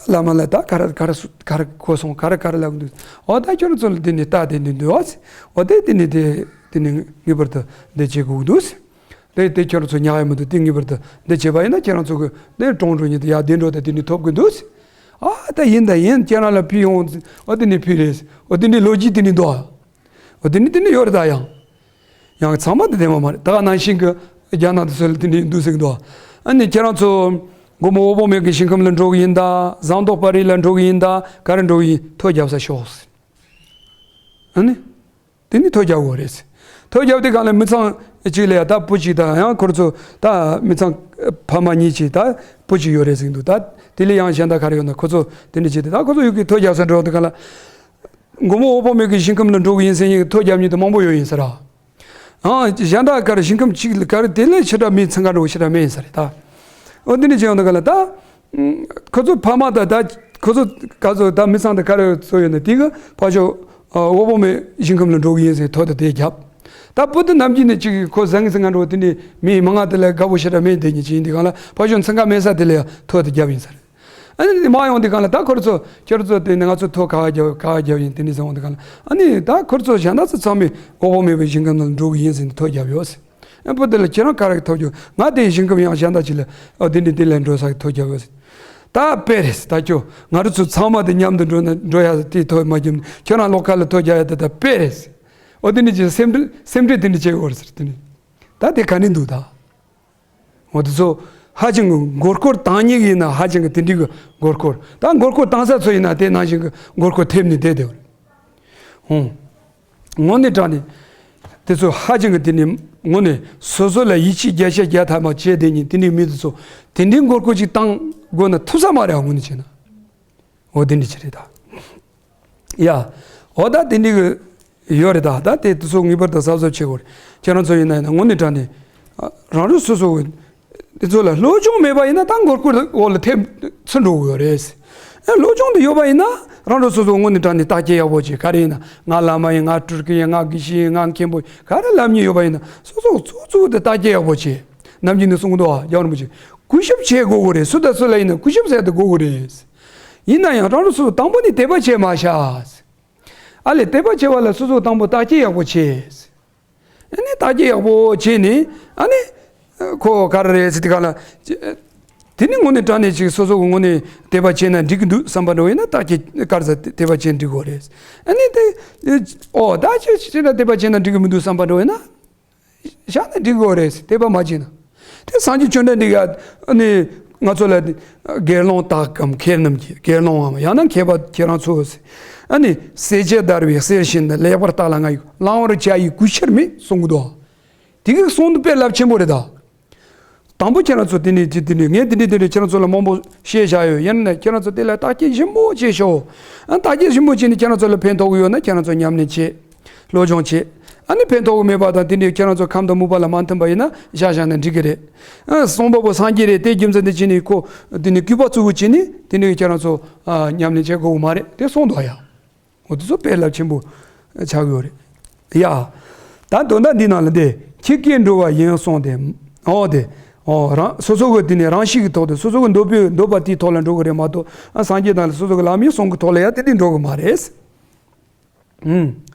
བླ་མ་ལ་ད་ག་རེ་ག་རེ་སུ་ག་རེ་གོ་སོང་། ག་རེ་ག་རེ་ལབ་འདུག་འོ་ད་ཁྱོད་ཚོ་ལ་དེ་ནི་ལྟ་དེ་འདི་འདུག་ཨ། འོ་དེ་དེ་ནི་དེ་དེ་ནི་ངེས་པར་དུ་འདི་བྱེད་དགོས་འདུག་དེ་དེ་ཁྱོད་ཚོ་ཉག་ཡ་མི་འདུག་དེ་ངེས་པར་དུ་འདི་བྱས་པ་ཡིན་ན་ཁྱེད་རང་ཚོ་གི་དེ་གྲོང་ཁྱེར་ཉིད་དུ་ཡར་བདེ་འགྲོ་དང་དེ་ནི་ཐོབ་གི་འདུག་ཨ་ད་ཡིན་ད་ཡིན། ཁྱེད་རང་ལ་ཕུལ་ཡོང་། ཨོ་དེ་ནི་ཕུལ་རེད། ཨོ་དེ་ནི་ལོ་རྒྱུས་དེ་ནི་འདུག་ཨོ་དེ་ནི་དེ་ནི་ཡོད་རེད་ད། ཡང་ཡང་ཚང་མ་དེ་བདེན་པ་མ་རེད། ད་ག་ནང་བཞིན་གི་རྒྱ་ནག་དེ་ཚོ་ལ་དེ་ནི་འདུག་ཟེར་གི་འདུག་ཨ་ནི་ཁྱེད་རང་ཚོ་མགོན་པོ་འོད་དཔག་མེད་ཀྱི་ཞིང་ཁམས་ལ་འགྲོ་གི་ཡིན་ད། ཟངས་མདོག་དཔལ་རི་ལ་འགྲོ་གི་ཡིན་ད། ག་རེ་འགྲོ་གི་ཡིན། ཐོ་རྒྱབ་ས་ཤོག་ཨ་ནི། དེ་ནི་ཐོ་རྒྱག་དགོས་རེད། ཐོ་རྒྱབ་དུས་སྒང་ལ་མི་ཚང་གཅིག་ལ་ཡ་ད་བུ་གཅིག་དང་ཡང་ཁོ་ཚོ་ད་མི་ཚང་ཕ་མ་གཉིས་ཀྱི་ད་བུ་གཅིག་ཡོད་རེད་ཟེར་གི་འདུག་ད་དེ་ལས་ཡང་གཞན་དག་ག་རེ་ཡོད་ན་ཁོ་ཚོ་དེ་འདྲ་བྱས་ཏེ། ད་ཁོ་ཚོ་ཡུལ་གྱི་ཐོ་རྒྱག་ས་འགྲོ་དུས་སྒང་ལ། མགོན་པོ་འོད་དཔག་མེད་ཀྱི་ཞིང་ཁམས་ལ་འགྲོ་གི་ཡིན་ཟེར་མཁན་གྱི་ཐོ་རྒྱབ་མཁན་དེ་མང་པོ་ཡོད་ཡིན་ས་ར། ཨང་གཞན་དག་ག་རེ་ཞིང་ཁམས་གཅིག་ལ་ག་རེ་དེ་ལས་ཕྱི་དྲགས་མི་ཚང་ག་འགྲོ་ཕྱི་དྲགས་མེད་ཡིན་ས་རེད་ད། འོ་འདི་འདྲ་བྱས་ཡོང་དུས་སྒང་ལ་ད། ཁོ་ཚོ་ཕ་མ་དང་ད་ཁོ་ཚོ་ག་ཚོད་ད་མི་ཚང་དང་ག་རེ་ཚོ་ཡོད་ན་དེ་གི་ཕར་ཕྱོགས་འོད་དཔག་མེད་ཞིང་ཁམས་ལ་འགྲོ་གི་ཡིན་ཟེར་ཐོ་དེ་དེ་བརྒྱབ། ད་བུ་དེ་ནམ་རྒྱུན་ནས་ཅིག་ཁོ་བཟང་ངན་ཚང་ག་འགྲོ་དེ་འདྲའི་མི་མང་ང་དེ་ལ་དགའ་པོ་ཞེ་དྲག་མེད་དེ་ཉིད་ཅིག་ཡིན་དུས་སྒང་ལ་ཕར་ཕྱོགས་ཚང་ག་མེད་ས་དེ་ལ་ཡང་ཐོ་དེ་བརྒྱབ་ཡིན་ས་རེད། ཨ་ནི་མ་ཡོང་དུས་སྒང་ལ་ད་ཁོ་ཚོ་ཁྱོད་ཚོ་དེ་ནས་ང་ཚོ་ཐོ་ག་བ་རྒྱབ་ག་བ་རྒྱབ་ཡིན་དེ་འདྲ་ཟེར་འོང་དུས་སྒང་ལ། ཨ་ནི་ད་ཁོ་ཚོ་གཞན་དག་ཚོ་ཚང་མས་འོད་དཔག་མེད་པའི་ཞིང་ཁམས་ནང་འགྲོ་གི་ཡིན་ཟེར་ནས་ཐོ་བརྒྱབ་ཡོད་ཟེར། ཨ་བུ་དེ་ལ་ཁྱེད་རང་ག་རེ་ཐོ་རྒྱབ། ང་དེ་ཞིང་ཁམས་ཡང་གཞན་དག་ཅིག་ལ་ཨ་དེ་འདྲ་དེ་ལ་འགྲོ་ས་ཐོ་རྒྱབ་ཡོད་ཟེར། ད་དཔེ་རེད་ད་ཁྱོད། ང་རང་ཚོ་ཚང་མ་དེ་མཉམ་དུ་འགྲོ་ན་འགྲོ་ཡ་དེ་ཐོ་མ་རྒྱབ་ནས་ཁྱོད་རང་ལོགས་ཁ་ལ་ཐོ་རྒྱག་ཡ་དེ་ད་དཔེ་རེད་ཟེར། ཨོ་དེ་འདྲ་ཅིག་སེམས་ཁྲལ་སེམས་ཁྲལ་དེ་འདྲ་བྱེད་དགོས་རེད་ཟེར་དེ་ནས། ད་དེ་ག་ནས་འདུག་ད། འོ་དེ་ཚོ་ཧ་ཅང་གི་མགོ་སྐོར་བཏང་མཁན་གྱི་ཡིན་ན་ཧ་ཅང་གི་དེ་འདྲའི་གི་མགོ་སྐོར། ད་མགོ་སྐོར་བཏང་ས་ཚོ་ཡིན་ན་དེ་ནང་བཞིན་གི་མགོ་སྐོར་ཐེབས་ནས་བསྡད་དེ། ཧོང་། དངོས་གནས་དྲང་གནས་དེ་ཚོ་ཧ་ཅང་གི་དེ་ནི་དངོས་གནས་སོ་སོ་ལ་ཡིད་ཆེས་བརྒྱ་ཆ་བརྒྱ་ཐམ་པ་བྱས་བསྡད་མཁན་དེ་འདྲའི་མི་དེ་ཚོ་དེ་འདྲའི་མགོ་སྐོར་ཅིག་བཏང་དགོས་ན་ཐུབ་ས་མ་རེད། དངོས་གནས་བྱས་ན། འོ་དེ་འདྲ་ཅིག་རེད་ད། ཡ། འོ་ད་དེ་འདྲ་གི་ཡོད་རེད་ད། ད་དེ་དེ་ཚོ་ངེས་པར་དུ་གཟབ་གཟབ་བྱེད་དགོས་རེད། ཁྱེད་རང་ཚོ་ཡིན་ན་ཡིན་ན་དངོས་གནས་དྲང་གནས་རང་རང་སོ་སོ་གི་དེ་ཚོ་ལ་སློབ་སྦྱོང་མེད་པ་ཡིན་ན་ད་མགོ་སྐོར་འོག་ལ་ཐེབས་ཚུད་འགྲོ་གི་ཡོད་རེད། ཨ་སློབ་སྦྱོང་དེ་ཡོད་པ་ཡིན་ན་རང་རང་སོ་སོ་དངོས་གནས་དྲང་གནས་བརྟག་དཔྱད་ཡག་པོ་བྱེད། ག་རེ་ཡིན་ན་ང་བླ་མ་ཡིན། ང་སྤྲུལ་སྐུ་ཡིན། ང་དགེ་བཤེས་ཡིན། ང་མཁན་པོ་ཡིན། ག་རེ་ལབ་མཁན་ཡོད་པ་ཡིན་ན་སོ་སོ་གཙོ་གཙོ་དེ་བརྟག་དཔྱད་ཡག་པོ་བྱེད། ནམ་རྒྱུན་ནས་གསུང་གི་འདུག་ཨ། རྒྱལ་བ་རིན་པོ་ཆེ་གུས་ཞབས་བྱེད་དགོས་གི་རེད། སུ་དང་སུ་ལ་ཡིན་ན་གུས་ཞབས་ཟེར་དེ་དགོས་གི་རེད། ཡིན་ན་ཡང་རང་རང་སོ་སོ་དང་པོ་ནས་དད་པ་བྱེད་མ་བྱ། ཨ་ལས་དད་པ་བྱེད་པ་ལ་སོ་སོ་དང་པོ་བརྟག་དཔྱད་ཡག་པོ་བྱེད། ཨ་ནི་བརྟག་དཔྱད་ཡག་པོ་བྱས་ནས་ཨ་ནི། ཁོ་ག་རེ་རེད་ཟེར་དེ་ག་ལ། དེ་ནི་དངོས་གནས་དྲང་གནས་ཅིག་སོ་སོ་གི་ངོས་ནས་དད་པ་བྱས་ན་འགྲིག་གི་འདུག་བསམ་པ་འདྲ་བོ་ཡིན་ན་བརྟག་དཔྱད་ག་རེ་ཟེར་དད་པ་བྱས་ན་འགྲིག་གི་རེད། ཨ་ནི་དེ། ཨོ་ད་ཅི་ཅི་འདྲ་དད་པ་བྱས་ན་འགྲིག་གི་མི་འདུག་བསམ་པ་འདྲ་བོ་ཡིན་ན། བཞག་ན་འགྲིག་གི་རེད། དད་པ་མ་བྱས་ན། དེ་སངས་རྒྱས་བཅོམ་ལྡན་འདས་ཀྱིས་ནི་ང་ཚོ་ལ་དགེ་སློང་དག་གམ་མཁས་རྣམས་ཀྱིས། དགེ་སློང་ངམ་ཡང་ན་མཁས་པ་ཁྱེད་རང་ཚོས། ཨ་ནི་བསྲེགས་བཅད་བརྡར་བའི་གསེར་བཞིན་དུ། ལེགས་པར་བརྟགས་ལ་ང་ཡིས་བླང་བར་བྱ་ཡི་གུས་ཕྱིར་མིན་གསུང་གི་འདུག་དེ་གི་གསུང་དུ་དཔེ་རླབས་ཆེན་པོ་རེད་ད། དང་པོ་ཁྱེད་རང་ཚོ་དེ་ནས་དེ་དེ་ནས་ངས་དེ་འདྲས་དེ་འདྲས་ཁྱེད་རང་ཚོ་ལ་མང་པོ་བཤད་བཞག་ཡོད། ཡིན་ན་ཁྱེད་རང་ཚོ་དེ་ལ་བརྟག་དཔྱད་ཞིབ་མོ་བྱེད་ཤོག་ཨ་བརྟག་དཔྱད་ཞིབ་མོ་བྱས་ནས་ཁྱེད་རང་ཚོ་ལ་ཕན་ཐོགས་ཀྱི་ཡོད་ན་ཁྱེད་རང་ཚོ་ཉམས་ལེན་བྱེད། སློབ་སྦྱོང་བྱེད། ཨ་ནི་ཕན་ཐོགས་ཀྱི་མེད་པ་དང་དེ་འདྲས་ཁྱེད་རང་ཚོ་ཁམས་དང་སྨུག་པ་ལ་མ་མཐུན་པ་ཡིན་ན་བཞག་བཞག་ན་འགྲིག་གི་རེད། ཨ་གསུངས་པ་པོ་སངས་རྒྱས་རེད། དེ་རྒྱུ་མཚན་དེ་བྱས་ནས་ཁོ་དེ་ནས་སྐུད་པ་བཙུགས་བྱས་ནས་དེ་འདྲས་ཁྱེད་རང་ཚོ་ཨ་ཉམས་ལེན་བྱེད་དགོས་མ་རེད། དེ་གསུངས་འདུག་ཡ། འོ་དེ་ཚོ་དཔེ་རླབས་ཆེན་པོ་ཆགས་ཡོད་རེད། ཡ། ད་དོན་དག་འདི་ནང་ལ་འདི་ཁྱེད་ཀྱིས་འགྲོ་བ་ཡིན་གསུངས་ཏེ། འོ་དེ། འོ་རང་སོ་སོ་གི་དེ་ནས་རང་གཤིས་ཀྱི་ཐོག་ཏུ་སོ་སོ་གི་འདོད་པའི་འདོད་པ་དེའི་ཐོག་ལ་འགྲོ་གི་རེད་མ་གཏོགས། ཨ་སངས་རྒྱས་དང་སོ་སོ་གི་ལམ་ཡིན་གསུང་གི་ཐོག་ལ་ཡང་དེ་འདྲས་འགྲོ་གི་མ་རེད། ཨུམ།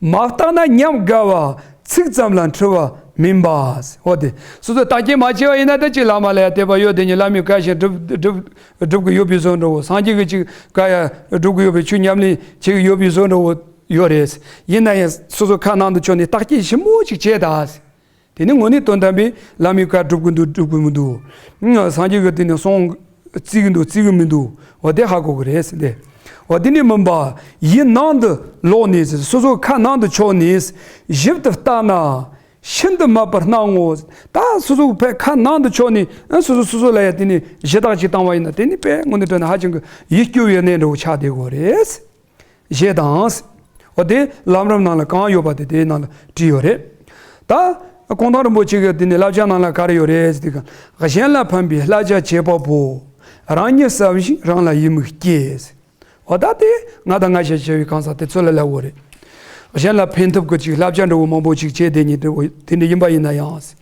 མ་བརྟགས་ན་ཉམས་དགའ་བ། ཚིག་ཙམ་ལ་འཁྲུལ་བ་མིན་པ། འོ་དེ། སོ་སོ་བརྟག་དཔྱད་མ་བྱས་པ་ཡིན་ན་ད་ཅི་བླ་མ་ལ་ཡང་དད་པ་ཡོད་དེ་ཉིད་བླ་མའི་བཀའ་བཞིན་སྒྲུབ་སྒྲུབ་སྒྲུབ་གི་ཡོད་པའི་བཟོ་འདྲ་བོ། སངས་རྒྱས་ཀྱི་ཅིག་བཀའ་ཡང་སྒྲུབ་གི་ཡོད་པའི་ཆོས་ཉམས་ལེན་བྱེད་ཀྱི་ཡོད་པའི་བཟོ་འདྲ་བོ་ཡོད་རེད། ཡིན་ན་ཡང་སོ་སོ་ཁ་ནང་དུ་ཆུད་ནས་བརྟག་དཔྱད་ཞིབ་མོ་ཅིག་བྱས་ད། དེ་ནི་དངོས་གནས་དོན་དམ་པའི་བླ་མའི་བཀའ་སྒྲུབ་གི་འདུག་སྒྲུབ་གི་མི་འདུག་སངས་རྒྱས་ཀྱི་དེ་ནི་གསུང་བརྩི་གི་འདུག་བརྩི་གི་མི་འདུག་འོ་དེ་ཧ་གོ་གི་རེད་ཟེར་ཏེ། འོ་དེ་ནི་མིན་པ། ཡིད་ནང་དུ་ལོག་ནས་ཟེར། སོ་སོ་ཁ་ནང་དུ་ཕྱོགས་ནས་ཞིབ་ཏུ་བལྟས་ན། ཤིན་ཏུ་དམད་པར་སྣང་ངོ་། ད་སོ་སོ་ཕའི་ཁ་ནང་དུ་ཕྱོགས་ནས་ཨ་སོ་སོ་སོ་སོ་ལ་ཡ་དེ་ནས་གཞི་བདག་ཅིག་བཏང་བ་ཡིན་ན་དེ་ནི་དཔེ་དངོས་གནས་དྲང་གནས་ཧ་ཅང་གི་ཡིད་སྐྱོ་བའི་གནས་འདྲ་བོ་ཆགས་བསྡད་ཡོད་རེད། ཞེས་དང་། འོ་དེ་ལམ་རིམ་ནང་ལ་གང་ཡོད་པ་དེ་དེའི་ནང་ལ་བྲིས་ཡོད་རེད། ད་གུང་ཐང་རིན་པོ་ཆེ་གི་དེ་ནས་བསླབ་བྱ་ནང་ལ་ག་རེ་ཡོད་རེད་ཟེར་དུས་གཞན་ལ་ཕན་པའི་བསླབ་བྱ་བྱེད་པ་པོ། རང་ཉིད་བསམ་ཞིང་རང་ལ་ཡིད་མུག་སྐྱེས། འོ་ད་དེ་ང་དང་ང་ཞེས་བྱ་བའི་གང་ཟག་དེ་ཚོ་ལ་ལབ་དགོས་རེད། གཞན་ལ་ཕན་ཐབས་ཀྱི་ཅིག་བསླབ་བྱ་འདྲ་བོ་མང་པོ་ཅིག་བྱས་བསྡད་མཁན་འདྲ་བོ་དེ་འདྲ་ཡིན་པ་ཡིན་ན་ཡང་།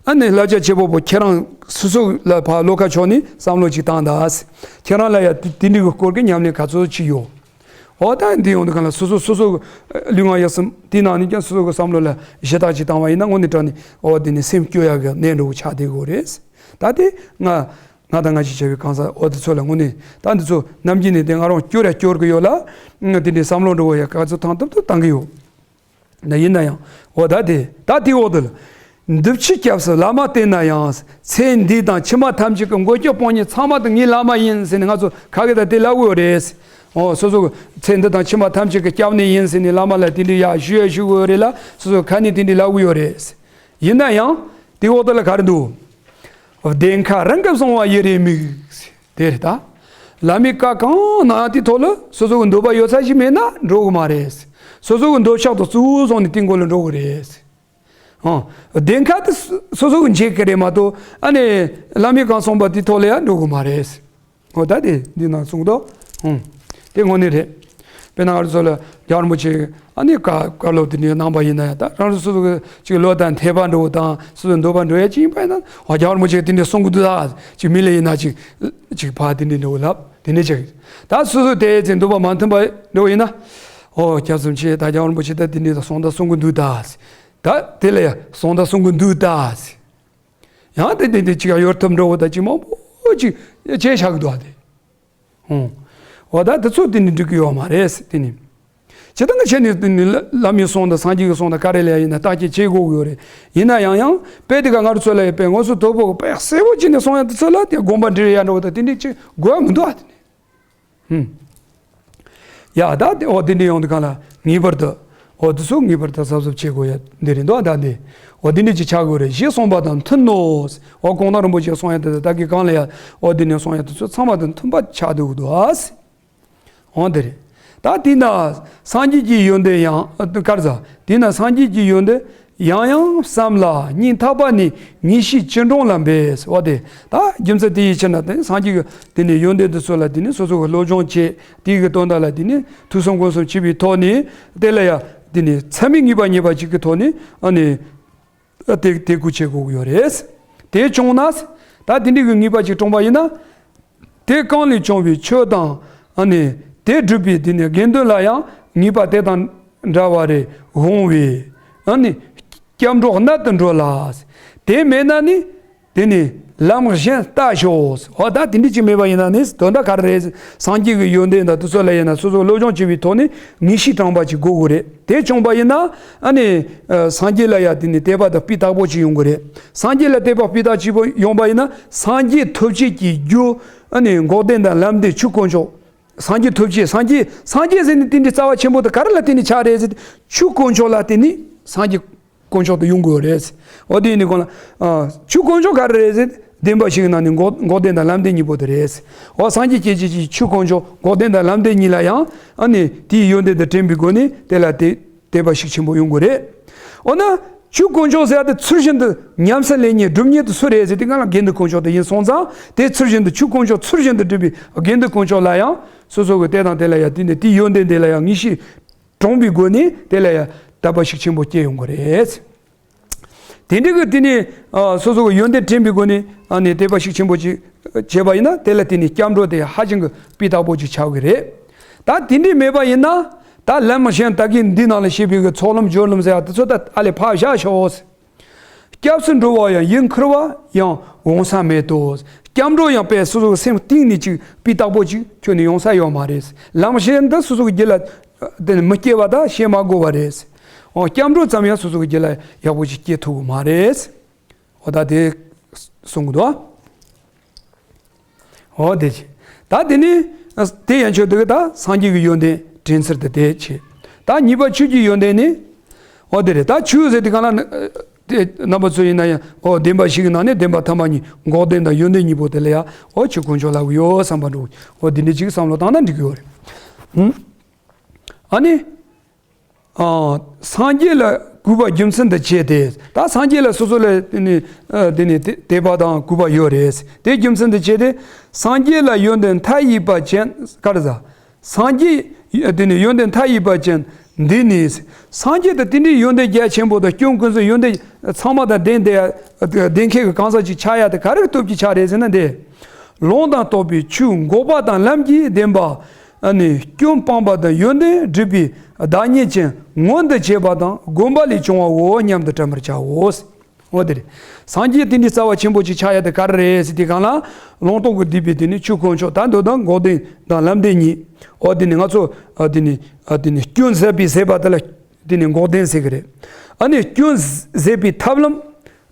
ཨ་ནི་བསླབ་བྱ་བྱེད་པ་པོ་ཁྱེད་རང་སོ་སོ་ལ་ཕར་བློ་ཁ་ཕྱོགས་ནས་བསམ་བློ་ཅིག་བཏང་དང་། ཁྱེད་རང་ལ་ཡ་དེ་དེ་འདྲའི་གི་སྐོར་གྱི་ཉམས་ལེན་ག་ཚོད་ཅིག་ཡོད། འོ་ད་འདི་ཡོང་དུས་གང་ལ་སོ་སོ་སོ་སོ་ལུས་ངག་ཡིད་གསུམ་དེའི་ནང་ནས་ཀྱང་སོ་སོ་གི་བསམ་བློ་ལ་ཞེ་དྲག་ཅིག་བཏང་བ་ཡིན་ན་དངོས་གནས་དྲང་གནས་འོ་དེ་ནས་སེམས་སྐྱོ་ཡག་གི་གནས་འདྲ་བོ་ཆགས་བསྡད་དགོས་རེད། ད་དེ་ང་ང་དང་ང་ཞེས་བྱ་བའི་གང་ཟག་འོ་དེ་ཚོ་ལ་དངོས་གནས་ད་འདི་ཚོ་ནམ་རྒྱུན་ནས་དེ་ང་རང་སྐྱོ་ར་སྐྱོ་གི་ཡོད་ལ། དེ་འདྲའི་བསམ་བློ་འདྲ་བོ་ཡ་ག་ཚོད་བཏང་ཐུབ་ཐུབ་བཏང་གི་ཡོད། ན་ཡིན་ན་ཡང་འོ་ད་དེ་ད་དེའི་འོག་ཏུ་ལ། འདི་ཕྱི་སྐྱབས་སུ་བླ་མ་བསྟེན་ན་ཡང་། ཚེ་འདི་དང་ཕྱི་མ་ཐམས་ཅད་ཀྱི་མགོན་སྐྱོབ་དཔུང་གཉེན་ཚང་མ་དེ་ངའི་བླ་མ་ཡིན་ཟེར་ནས་ང་ཚོ་ཁ་གི་ད་དེ་ལབ་ཡོད་རེད། འོ་སོ་སོ་ཚེ་འདི་དང་ཕྱི་མ་ཐམས་ཅད་ཀྱི་སྐྱབས་གནས་ཡིན་ཟེར་ནས་བླ་མ་ལ་དེ་འདྲའི་ཡ་ཞུ་ཡ་ཞུ་གི་ཡོད་རེད་ལ་སོ་སོ་ཁ་ནས་དེ་འདྲའི་ལབ་ཡོད་རེད། ཡིན་ན་ཡང་དེའི་འོག་ཏུ་ལ་ག་རེ་འདུག་བདེན་ཁ་རང་གིས་བཟུང་བ་ཡི་རེ་མིག་དེ་རེད་ད། བླ་མའི་བཀའ་གང་གནང་དེའི་ཐོག་ལ་སོ་སོ་གི་འདོད་པ་ཡོད་ཚད་ཞིག་མེད་ན་འགྲོ་གི་མ་རེད། སོ་སོ་གི་འདོད་ཆགས་དང་གཙོ་བོ་བཟུང་ནས་དེའི་མགོ་ལ་འགྲོ་གི་རེད། ཨང་། བདེན་ཁ་དེ་སོ་སོ་གི་འཇལ་གི་རེད་མ་གཏོགས་ཨ་ནི་བླ་མའི་གང་གསུངས་པ་དེའི་ཐོག་ལ་ཡང་འགྲོ་གི་མ་རེད། འོ་ད་དེ་འདི་ནང་གསུངས་འདུག་ཨང་། དེ་དངོས་གནས་རེད། དཔེར་ན་ང་རང་ཚོ་ལ་རྒྱལ་བ་རིན་པོ་ཆེ་ཨ་ནི་བཀའ་བཀའ་སློབ་དེ་འདྲའི་གནང་པ་ཡིན་ན་ཡང་ད་རང་རང་སོ་སོ་གི་ཅིག་བློ་དང་འཐད་པ་འགྲོ་དང་སོ་སོ་འདོད་པ་འགྲོ་ཡ་ཅིག་ཡིན་པ་ཡིན་ན་འོ་རྒྱལ་བ་རིན་པོ་ཆེ་དེ་འདྲའི་གསུང་གི་འདུག་ད་ཅིག་མི་ལ་ཡིན་ན་ཅིག་ཅིག་ཕ་དེ་འདྲའི་འགྲོ་ལབ་དེ་འདྲའི་ཅིག་ད་སོ་སོ་དེ་ཅིག་འདོད་པ་མ་མཐུན་པ་འགྲོ་ཡིན་ན་འོ་སྐྱབས་སུ་མཆི་ད་རྒྱལ་བ་རིན་པོ་ཆེ་ད་དེ་འདྲའི་གསུང་ད་གསུང་གི་འདུག་ད་ད་དེ་ལ་ཡ་གསུང་ད་གསུང་གི་འདུག་ད། ཡང་དེ་དེ་དེ་ཅིག་ཡོད་ཐབས་འགྲོ་བ་དང་ཅིག་མང་པོ་ཅིག་བྱས་བཞག་གི་འདུག་ཨ་དེ། ཧུང་། འོ་ད་དེ་ཚོ་དེ་ནི་འགྲིག་གི་ཡོད་མ་རེད་དེ་ནི། ཇི་ལྟར་ང་བྱས་ནས་དེ་ནི་བླ་བླ་མའི་གསུང་དང་སངས་རྒྱས་ཀྱི་གསུང་དང་ག་རེ་ལ་ཡིན་ན་བརྟག་དཔྱད་བྱེད་དགོས་ཀྱི་ཡོད་རེད། ཡིན་ན་ཡང་ཡང་དཔེ་དེ་ག་ང་རང་ཚོ་ལ་ཡོད་པའི་ངོ་སོ་དོ་པོ་གི་དཔེ་གསལ་པོ་བྱས་ནས་གསུང་ཡ་དེ་ཚོ་ལ་དེ་དགོངས་པ་འགྲེལ་ཡ་འགྲོ་བ་དང་དེ་འདྲ་ཅིག་དགོས་ཡ་མི་འདུག་ཨ་དེ་ནི། ཧུམ། ཡ་ད་དེ་འོ་དེ་འདྲ་ཡོང་དུས་གང་ལ་ངེས་པར་དུ་འོ་དེ་ཚོ་ངེས་པར་དུ་གཟབ་གཟབ་བྱེད་དགོས་ཡ་འདི་རེད་འདུག་ད་འདི་འོ་དེ་འདྲ་ཅིག་ཆགས་དགོས་རེད། ཞེས་གསུངས་པ་དང་མཐུན་ནོ། འོ་གུང་ཐང་རིན་པོ་ཆེས་གསུངས་ཡ་དེ་ད་གི་གང་ལ་ཡ་འོ་དེ་ནས་གསུངས་ཡ་དེ་ཚོ་ཚང་མ་དང་མཐུན་པ་ཆགས་འདུག་འདུག་ཨ་སི། འོ་དེ་རེད། ད་དེས་ན་སངས་རྒྱས་ཀྱི་ཡོན་ཏན་ཡང་ཨ་དཀར་ཟ་དེས་ན་སངས་རྒྱས་ཀྱི་ཡོན་ཏན་ཡང་ཡང་བསམ་ལ་སྙིང་ཐག་པ་ནས་ངེས་ཤེས་ཅི་འདྲོངས་ལ་འབད། འོ་དེ་ད་རྒྱུ་མཚན་དེ་ཡི་ཕྱིར་ན་དེ་སངས་རྒྱས་ཀྱི་དེ་ནས་ཡོན་ཏན་དེ་ཚོ་ལ་དེ་ནས་སོ་སོ་གི་སློབ་སྦྱོང་བྱེད་དེ་གི་དོན་དག་ལ་དེ་ནས་ཐོས་བསམ་སྒོམ་གསུམ་བྱེད་པའི་ཐོག་ནས་དེ་ལ་ཡ་དེ་ནས་མཚམས་མེད་ངེས་པ་རྙེད་པ་ཅིག་གི་ཐོག་ནས་ཨ་ནི་དེ་དེ་གུ་བྱེད་དགོས་ཀྱི་ཡོད་རེད། དེ་བྱུང་ན་ད་དེ་འདྲའི་གི་ངེས་པ་ཅིག་འདྲོངས་པ་ཡིན་ན། དེ་གང་ལས་བྱུང་བའི་ཆོས་དང་ཨ་ནི་དེ་སྒྲུབ་པའི་དེ་ནི་དགེ་འདུན་ལ་ཡང་ངེས་པ་དེ་དང་འདྲ་བ་རེ་འོང་བས་ཨ་ནི་སྐྱབས་འགྲོ་གནད་དུ་འགྲོ་ལ། དེ་མེད་ན་ནི་དེ་ནི་ལམ་གཞན་ལྟ་ཞོག་འོ་ད་དེ་འདྲ་ཅིག་མེད་པ་ཡིན་ན་ནི་དོན་དག་ག་རེ་རེད། སངས་རྒྱས་ཀྱི་ཡོན་ཏན་དང་དེ་ཚོ་ལ་ཡིན་ན་སོ་སོ་སློབ་སྦྱོང་བྱེད་པའི་ཐོག་ནས་ངེས་ཤེས་དྲངས་པ་ཅིག་དགོས་དགོས་རེད། དེ་བྱུང་པ་ཡིན་ན་ཨ་ནི་སངས་རྒྱས་ལ་ཡང་དེ་ནི་དད་པ་དང་སྤུས་དག་པོ་ཅིག་ཡོང་གི་རེད། སངས་རྒྱས་ལ་དད་པ་སྤུས་དག་ཅིག་པོ་ཡོང་པ་ཡིན་ན་སངས་རྒྱས་ཐོབ་བྱེད་ཀྱི་རྒྱུ་ཨ་ནི་འགོག་བདེན་དང་ལམ་བདེན་ཆོས་དཀོན་མཆོག་སངས་རྒྱས་ཐོབ་བྱེད་སངས་རྒྱས་སངས་རྒྱས་ཟེར་ནས་དེ་འདྲའི་རྩ་བ་ཆེན་པོ་དེ་ག་རེ་ལ་བརྟེན་ནས་ཆགས་རེད་ཟེར་ཆོས་དཀོན་མཆོག་ལ་བརྟེན་ནས་སངས་རྒྱས་དཀོན་མཆོག་དེ་ཡོང་དགོས་རེད། འོ་དེ་ཡིན་ནི་གོང་ལ་ཆོས་དཀོན་མཆོག་ག་རེ་རེད་ཟེར་བདེན་པ་ཞིག་ནང་ནས་འགོག་འགོག་བདེན་དང་ལམ་བདེན་གཉིས་པོ་དེ་རེད། འོ་སངས་རྒྱས་སྐྱེ་བྱེད་ཀྱི་ཆོས་དཀོན་མཆོག་འགོག་བདེན་དང་ལམ་བདེན་གཉིས་ལ་ཡང་ཨ་ནི་དེའི་ཡོན་ཏན་དེ་དྲན་པའི་སྒོ་ནས་དེ་ལ་དེ་དད་པ་ཤུགས་ཆེན་པོ་ཡོང་དགོས་རེད། འོ་ན་ཆོས་དཀོན་མཆོག་ཟེར་ཡ་དེ་ཚུལ་བཞིན་དུ་ཉམས་སུ་ལེན་མཁན་སྒྲུབ་མཁན་དེ་སུ་རེད་ཟེར་དེ་ང་ལ་དགེ་འདུན་དཀོན་མཆོག་དེ་ཡིན་སོང་ཙང་དེ་ཚུལ་བཞིན་དུ་ཆོས་དཀོན་མཆོག་ཚུལ་བཞིན་དུ་སྒྲུབ་པའི་དགེ་འདུན་དཀོན་མཆོག་ལ་ཡང་སོ་སོ་གི་དེ་དང་དེ་ལ་ཡང་དེ་ནས་དེའི་ཡོན་ཏན་དེ་ལ་ཡང་ངེས་ཤེས་དྲངས་པའི་སྒོ་ནས་དེ་ལ་ཡང་དད་པ་ཤུགས་ཆེན་པོ་སྐྱེ་ཡོང་གི་རེད། དེ་འདྲ་གི་དེ་ནས་ཨ་སོ་སོ་གི་ཡོན་ཏན་དྲན་པའི་སྒོ་ནས་ཨ་ནི་དད་པ་ཤུགས་ཆེན་པོ་ཅིག་བྱས་པ་ཡིན་ན་དེ་ལ་དེ་ནས་སྐྱབས་འགྲོ་དེ་ཧ་ཅང་གི་སྤུས་དག་པོ་ཅིག་ཆགས་ཀྱི་རེད། ད་དེ་འདྲ་མེད་པ་ཡིན་ན་ད་ལམ་གཞན་ད་གིན་འདི་ནང་ལ་བཤད་པའི་གི་ཚོགས་ལམ་སྦྱོར་ལམ་ཟེར་ཡ་དེ་ཚོ་ད་ཨ་ལས་ཕར་བཞག་ཤོག་སྐྱབས་སུ་འགྲོ་བ་ཡང་ཡིད་འཁུར་བ་ཡང་འོང་ས་མེད་དོ། སྐྱབས་འགྲོ་ཡང་དཔེ་སོ་སོ་གི་སེམས་གཏིང་ནས་ཅིག་སྤུས་དག་པོ་ཅིག་ཁྱོན་ནས་ཡོང་ས་ཡོད་མ་རེད། ལམ་གཞན་འདི་སོ་སོ་གི་རྒྱུད་ལ་དེ་ནི་མི་སྐྱེ་བ་དང་ཤེས་མ་དགོས་པ་རེད། འོ་སྐྱབས་འགྲོ་ཙམ་ཡང་སོ་སོ་གི་རྒྱུད་ལ་ཡག་པོ་ཅིག་སྐྱེ་ཐུབ་ཀྱི་མ་རེད། འོ་ད་དེ་གསུང་གི་འདུག་འོ་དེ་བྱས། ད་དེ་ནི་དེ་ཡན་ཆོད་དེ་གི་ད་སངས་རྒྱས་ཀྱི་ཡོན་ཏན་དྲན་ཚུལ་དེ་དེ་བྱས། ད་གཉིས་པ་ཆོས་ཀྱི་ཡོན་ཏན་ནི། འོ་དེ་རེད། ད་ཆོས་ཟེར་དེ་གང་ལ་ནི། དེ་རྣམ་པ་ཚོ་ཡིན་ན་ཡང་ཨོ་བདེན་པ་བཞི་གི་ནང་ནས་བདེན་པ་ཐ་མ་གཉིས་འགོག་བདེན་དང་ཡོན་ཏན་གཉིས་པོ་དེ་ལ་ཡང་ཨོ་ཆོས་དཀོན་མཆོག་ལབ་ཀྱི་ཡོད་བསམ་པ་འགྲོ། ཨོ་འདི་འདྲ་ཅིག་བསམ་བློ་བཏང་ན་འགྲིག་གི་ཡོད་རེད། ཨ་ནི། ཨ། སངས་རྒྱས་ལ་གུས་པ་རྒྱུ་མཚན་དུ་བྱས་ཏེ། ད་སངས་རྒྱས་ལ་སོ་སོ་ལ་དེ་ནི་ཨ་དེ་ནི་དད་དད་པ་དང་གུས་པ་ཡོད་རེད། དེ་རྒྱུ་མཚན་དུ་བྱས་ཏེ། སངས་རྒྱས་ལ་ཡོན་ཏན་མཐའ་ཡས་པ་ཅན་ག་རེ་ཟ། སངས་རྒྱས་དེ་ནི་ཡོན་ཏན་མཐའ་ཡས་པ་ཅན་འདི་ནི། སངས་རྒྱས་དང་དེ་འདྲའི་ཡོན་ཏན་རྒྱ་ཆེན་པོ་དང་སྐྱོན་ཀུན་སོགས་ཡོན་ཏན་ཚང་མ་དང་ལྡན་ཏེ་ལྡན་མཁན་གྱི་གང་ཟག་ཅིག་ཆགས་ཡ་དེ་ག་རེ་གི་སྟོབས་ཀྱིས་ཆགས་རེད་ཟེར་ན་འདི། ལུང་དང་རྟོགས་པའི་ཆོས་འགོག་པ་དང་ལམ་གྱི་བདེན་པ། ཨ་ནི་སྐྱོན་སྤངས་པ་དང་ཡོན་ཏན་སྒྲུབ་པའི་བདག་ཉིད་ཅན་མངོན་དུ་བྱེད་པ་དང་སྒོམ་པ་ལས་བྱུང་བའོ་སྙམ་དུ་དྲན་པར་བྱའོ། འོ་དེ་རེད། སངས་རྒྱས་དེ་འདྲའི་རྩ་བ་ཆེན་པོ་ཅིག་ཆགས་ཡ་དེ་ག་རེ་རེད་ཟེར་དུས་སྒང་ལ། ལུང་རྟོགས་ཀྱི་སྡུད་པའི་དེ་ནི་ཆོས་དཀོན་མཆོག་ད་འདོད་དང་འགོག་བདེན་དང་ལམ་བདེན་གཉིས། འོ་དེ་ནི་ང་ཚོ་ཨ་དེ་ནི་ཨ་དེ་ནི་སྐྱོན་ཟད་པའི་ཟད་པ་དེ་ལ་དེ་ནི་འགོག་བདེན་ཟེར་གི་རེད། ཨ་ནི་སྐྱོན་ཟད་པའི་ཐབས་ལམ།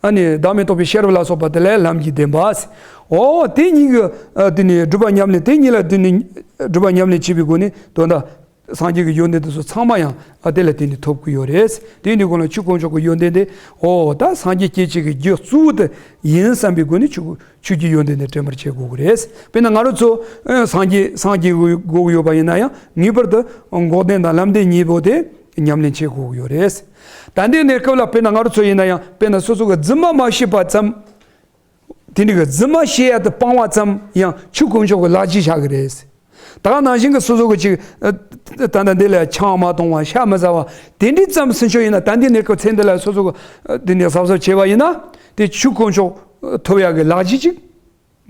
ཨ་ནི་བདག་མེད་རྟོགས་པའི་ཤེས་རབ་ལ་སོགས་པ་དེ་ལ་ལམ་གྱི་བདེན་པ། འོ་དེ་གཉིས་ཀྱི་ཨ་དེ་ནི་སྒྲུབ་པ་ཉམས་ལེན་དེ་གཉིས་ལ་དེ་ནི་སྒྲུབ་པ་ཉམས་ལེན་བྱེད་པའི་སྒོ་ནས་དོན་དག་སངས་རྒྱས་ཀྱི་ཡོན་ཏན་དེ་ཚོ་ཚང་མ་ཡང་ཨ་དེ་ལ་བརྟེན་ནས་ཐོབ་ཀྱི་ཡོད་རེད། དེ་ཡིན་དུས་སྒང་ལ་ཆོས་དཀོན་མཆོག་གི་ཡོན་ཏན་དེ་ཨོ་ད་སངས་རྒྱས་སྐྱེ་བྱེད་ཀྱི་རྒྱུ་གཙོ་བོ་དེ་ཡིན་བསམ་པའི་སྒོ་ནས་ཆོས་ཆོས་ཀྱི་ཡོན་ཏན་དེ་དྲན་པར་བྱེད་དགོས་ཀྱི་རེད། དཔེར་ན་ང་རང་ཚོ་ཨ་སངས་རྒྱས་སངས་རྒྱས་དགོས་ཀྱི་ཡོད་པ་ཡིན་ན་ཡང་ངེས་པར་དུ་འགོག་བདེན་དང་ལམ་བདེན་གཉིས་པོ་དེ་ཉམས་ལེན་བྱེད་དགོས་ཀྱི་ཡོད་རེད། ད་ལྟའི་གནས་སྐབས་ལ་དཔེར་ན་ང་རང་ཚོ་ཡིན་ན་ཡང་དཔེར་ན་སོ་སོ་གི་རྫུན་མ་མ་བཤད་པ་ཙམ། དེ་འདྲ་གི་རྫུན་མ་བཤད་ཡ་དེ་སྤང་བ་ཙམ་ཡང་ཆོས་དཀོན་མཆོག་གི་ལག་རྗེས་བཞག་གི་རེད། ད་ག་ནང་བཞིན་གྱི་སོ་སོ་གི་ཅིག་ཨ་ད་ལྟ་འདི་ལ་ཆང་མ་འཐུང་བ་ཤ་མི་ཟ་བ་དེ་འདྲའི་ཙམ་ཟིན་ཆོག་ཡིན་ན། ད་འདི་ནས་ཁོ་ཚེ་འདི་ལ་སོ་སོ་གི་ཨ་དེ་འདྲ་གཟབ་གཟབ་བྱས་པ་ཡིན་ན་དེ་ཆོས་དཀོན་མཆོག་ཐོབ་ཡ་གི་ལག་རྗེས་ཅིག་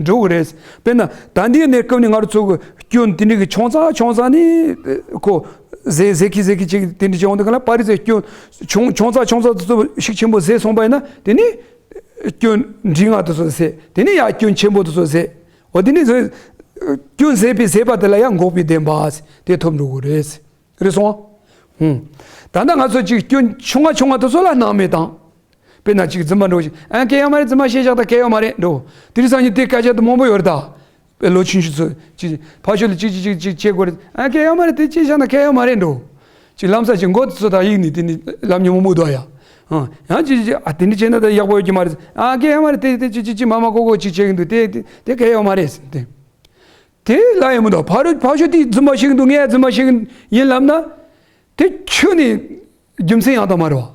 འགྲོ་གི་རེད། དཔེར་ན་ད་འདི་ནས་སྐབས་ནས་ང་རང་ཚོ་གི་སྐྱོན་དེ་འདྲ་གི་ཆུང་ཙག་ཆུང་ཙག་ནས་ཁོ་ཟད་ཟད་ཁི་ཟད་ཁི་ཅིག་དེ་འདྲ་བྱུང་འདུག་ག་ལ། པར་རིས་ཟད་སྐྱོན་ཆུང་ཆུང་ཙག་ཆུང་ཙག་དེ་ཚོ་ཤུགས་ཆེན་པོ་ཟད་སོང་པ་ཡིན་ན་དེ་ནས། སྐྱོན་འབྲིང་བ་དེ་ཚོ་ཟད། དེ་ནས་ཡང་སྐྱོན་ཆེན་པོ་དེ་ཚོ་ཟད། འོ་དེ་ནས་ཟད། སྐྱོན་ཟད་པའི་ཟད་པ་དེ་ལ་ཡང་འགོག་པའི་བདེན་པ་དེ་ཐོབ་འགྲོ་གི་རེད། རེད་སོང་ཨ། ཧུམ། ད་ལྟ་ང་ཚོ་ཅིག་སྐྱོན་ཆུང་ང་ཆུང་ང་དེ་ཚོ་ལ་སྣང་མེད་བཏང་། དཔེར་ན་ཅིག་རྫུན་མ་འགྲོ་ཞིག་ཨ་གལ་ཡོད་མ་རེད། རྫུན་མ་བཤད་བཞག་ད་གལ་ཡོད་མ་རེད་འགྲོ། དེ་རིང་སང་ཉིན་དེ་སྐད་ཆ་དེ་མང་པོ་ཡོད་རེད་ད། དཔེ་ལོ་ཆུང་ཆུང་ཚོ་ཅིག་ཕ་ཤོད་ལ་ཅིག་ཅིག་ཅིག་ཅིག་བྱེད་དགོས་རེད། ཨ་གལ་ཡོད་མ་རེད། དེ་ཅིག་བཞག་ན་གལ་ཡོད་མ་རེད་འགྲོ། ཅིག་ལམ་སང་ཅིག་མགོ་དེ་ཚོ་དང་གཡུག་ནས་དེ་ནི་ལམ་ཉོན་མོངས་མི་འདུག་ཡ། ཨ་ཡང་ཅིག་ཅིག་ཨ་དེ་འདྲ་བྱས་ན་ད་ཡག་པོ་ཡོད་ཀྱི་མ་རེད། ཨ་གལ་ཡོད་མ་རེད། དེ་དེ་ཅིག་ཅིག་ཅིག་མ་མ་ཀོ་ཀོ་ཅིག་བྱེད་ཀྱི་འདུག་དེ་དེ་དེ་གལ་ཡོད་མ་རེད་ཟེར་ཏེ། དེ་ལ་ཡོད་མི་འདུག་ཕ་རོ་ཕ་ཤོད་དེ་རྫུན་མ་བཤད་ཀྱི་འདུག་ངས་རྫུན་མ་བཤད་ཀྱི་ཡིན་ལབ་ན། དེ་ཁྱོད་ནི་རྒྱུ་མཚན་ཡང་དག་མ་རེད་བ།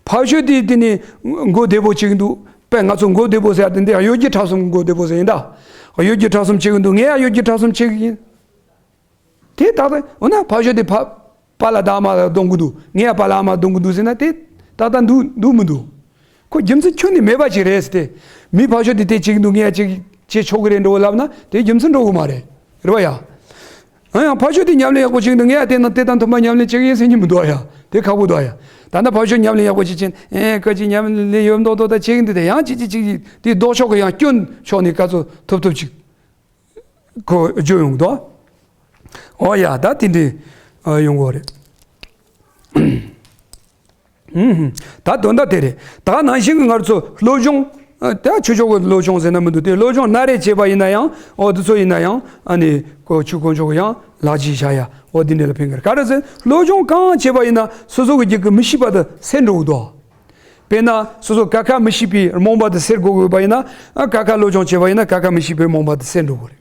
ཕ་ཤོད་དེ་དེ་ནི་མགོ་བདེ་པོ་བྱེད་ཀྱི་འདུག་དཔེ་ང་ཚོ་མགོ་བདེ་པོ་ཟེར་དེ་འདི་གཡོ་སྒྱུ་ཁྲབ་གསུམ་མགོ་བདེ་པོ་ཟེར་ཡིན་ད། གཡོ་སྒྱུ་ཁྲབ་གསུམ་བྱེད་ཀྱི་འདུག་ངས་ཡང་གཡོ་སྒྱུ་ཁྲབ་གསུམ་བྱེད་ཀྱི་ཡིན། དེ་ད་ལྟ་འོ་ན་ཕ་ཤོད་དེ་ཕ་པ་ལ་ད་མ་གཏོང་གི་འདུག་ངས་ཡང་པ་ལ་མ་གཏོང་གི་འདུག་ཟེར་ན་དེ་ད་ལྟ་འདུག་འདུག་མི་འདུག་ཁོ་རྒྱུ་མཚན་ཁྱོན་ནས་མེད་པ་ཅིག་རེད་ཟེར་ཏེ། མི་ཕ་ཤོད་དེ་དེ་བྱེད་ཀྱི་འདུག་ངས་ཡང་བྱེད་བྱེད་ཆོག་གི་རེད་འགྲོ་ལབ་ན་དེ་རྒྱུ་མཚན་འགྲོ་གི་མ་རེད། རེད་བ་ཡ། ཨ་ཡང་ཕ་ཤོད་དེ་ཉམས་ལེན་ཡག་པོ་བྱེད་ཀྱི་འདུག་ངས་ཡང་དེ་དང་དེ་དང་མཐུན་པ་ཉམས་ལེན་བྱེད་ཀྱི་ཡིན་ཟེར་གྱི་མི་འདུག་ཨ་ཡ། དེ་ཁག་པོ་འདུག་ཨ་ཡ། ད་ལྟ་ཕ་ཤོད་ཉམས་ལེན་ཡག་པོ་བྱེད་ཀྱིན་ཨེ་སྐད་ཅིག་ཉམས་ལེན་ཡོད་མདོག་མདོག་ད་བྱེད་ཀྱི་འདུག་དེ་ཡང་ཅིག་ཅིག་ཅིག་དེ་ལྡོག་ཕྱོགས་ཀྱི་ཡང་སྐྱོན་ཕྱོགས་ནས་ག་ཚོད་ཐུབ་ཐུབ་ཅིག་ཁོ་བརྗོད་ཡོང་གི་འདུག་ཨོ་ཡ་ད་དེ་འདྲའི་ཡོང་གི་རེད། ད་དོན་དག་དེ་རེད། ད་ནང་བཞིན་གྱི་ང་ཚོ་སློབ་སྦྱོང་། ད་ཆོས་ཕྱོགས་ཀྱི་སློབ་སྦྱོང་ཟེར་ན་མི་འདུག་དེ་སློབ་སྦྱོང་སྣ་རེ་བྱས་པ་ཡིན་ན་ཡང་ཨོ་དེ་ཚོ་ཡིན་ན་ཡང་ཨ་ནི་ཁོ་ཆོས་དཀོན་མཆོག་གི་ཡང་ལག་རྗེས་བཞག་ཡ་ཨོ་དེ་འདྲ་ལ་ཕན་གི་རེད། ག་རེ་ཟེར་སློབ་སྦྱོང་གང་བྱས་པ་ཡིན་ན་སོ་སོ་གི་རྒྱུད་ཀྱི་མི་ཤེས་པ་དེ་སེལ་འགྲོ་གི་འདུག་དཔེར་ན་སོ་སོ་ཀ་ཁ་མི་ཤེས་པའི་རྨོངས་པ་དེ་སེལ་དགོས་དགོས་པ་ཡིན་ན་ཨ་ཀ་ཁ་སློབ་སྦྱོང་བྱས་པ་ཡིན་ན་ཀ་ཁ་མི་ཤེས་པའི་རྨོངས་པ་དེ་སེལ་འགྲོ་གི་རེད།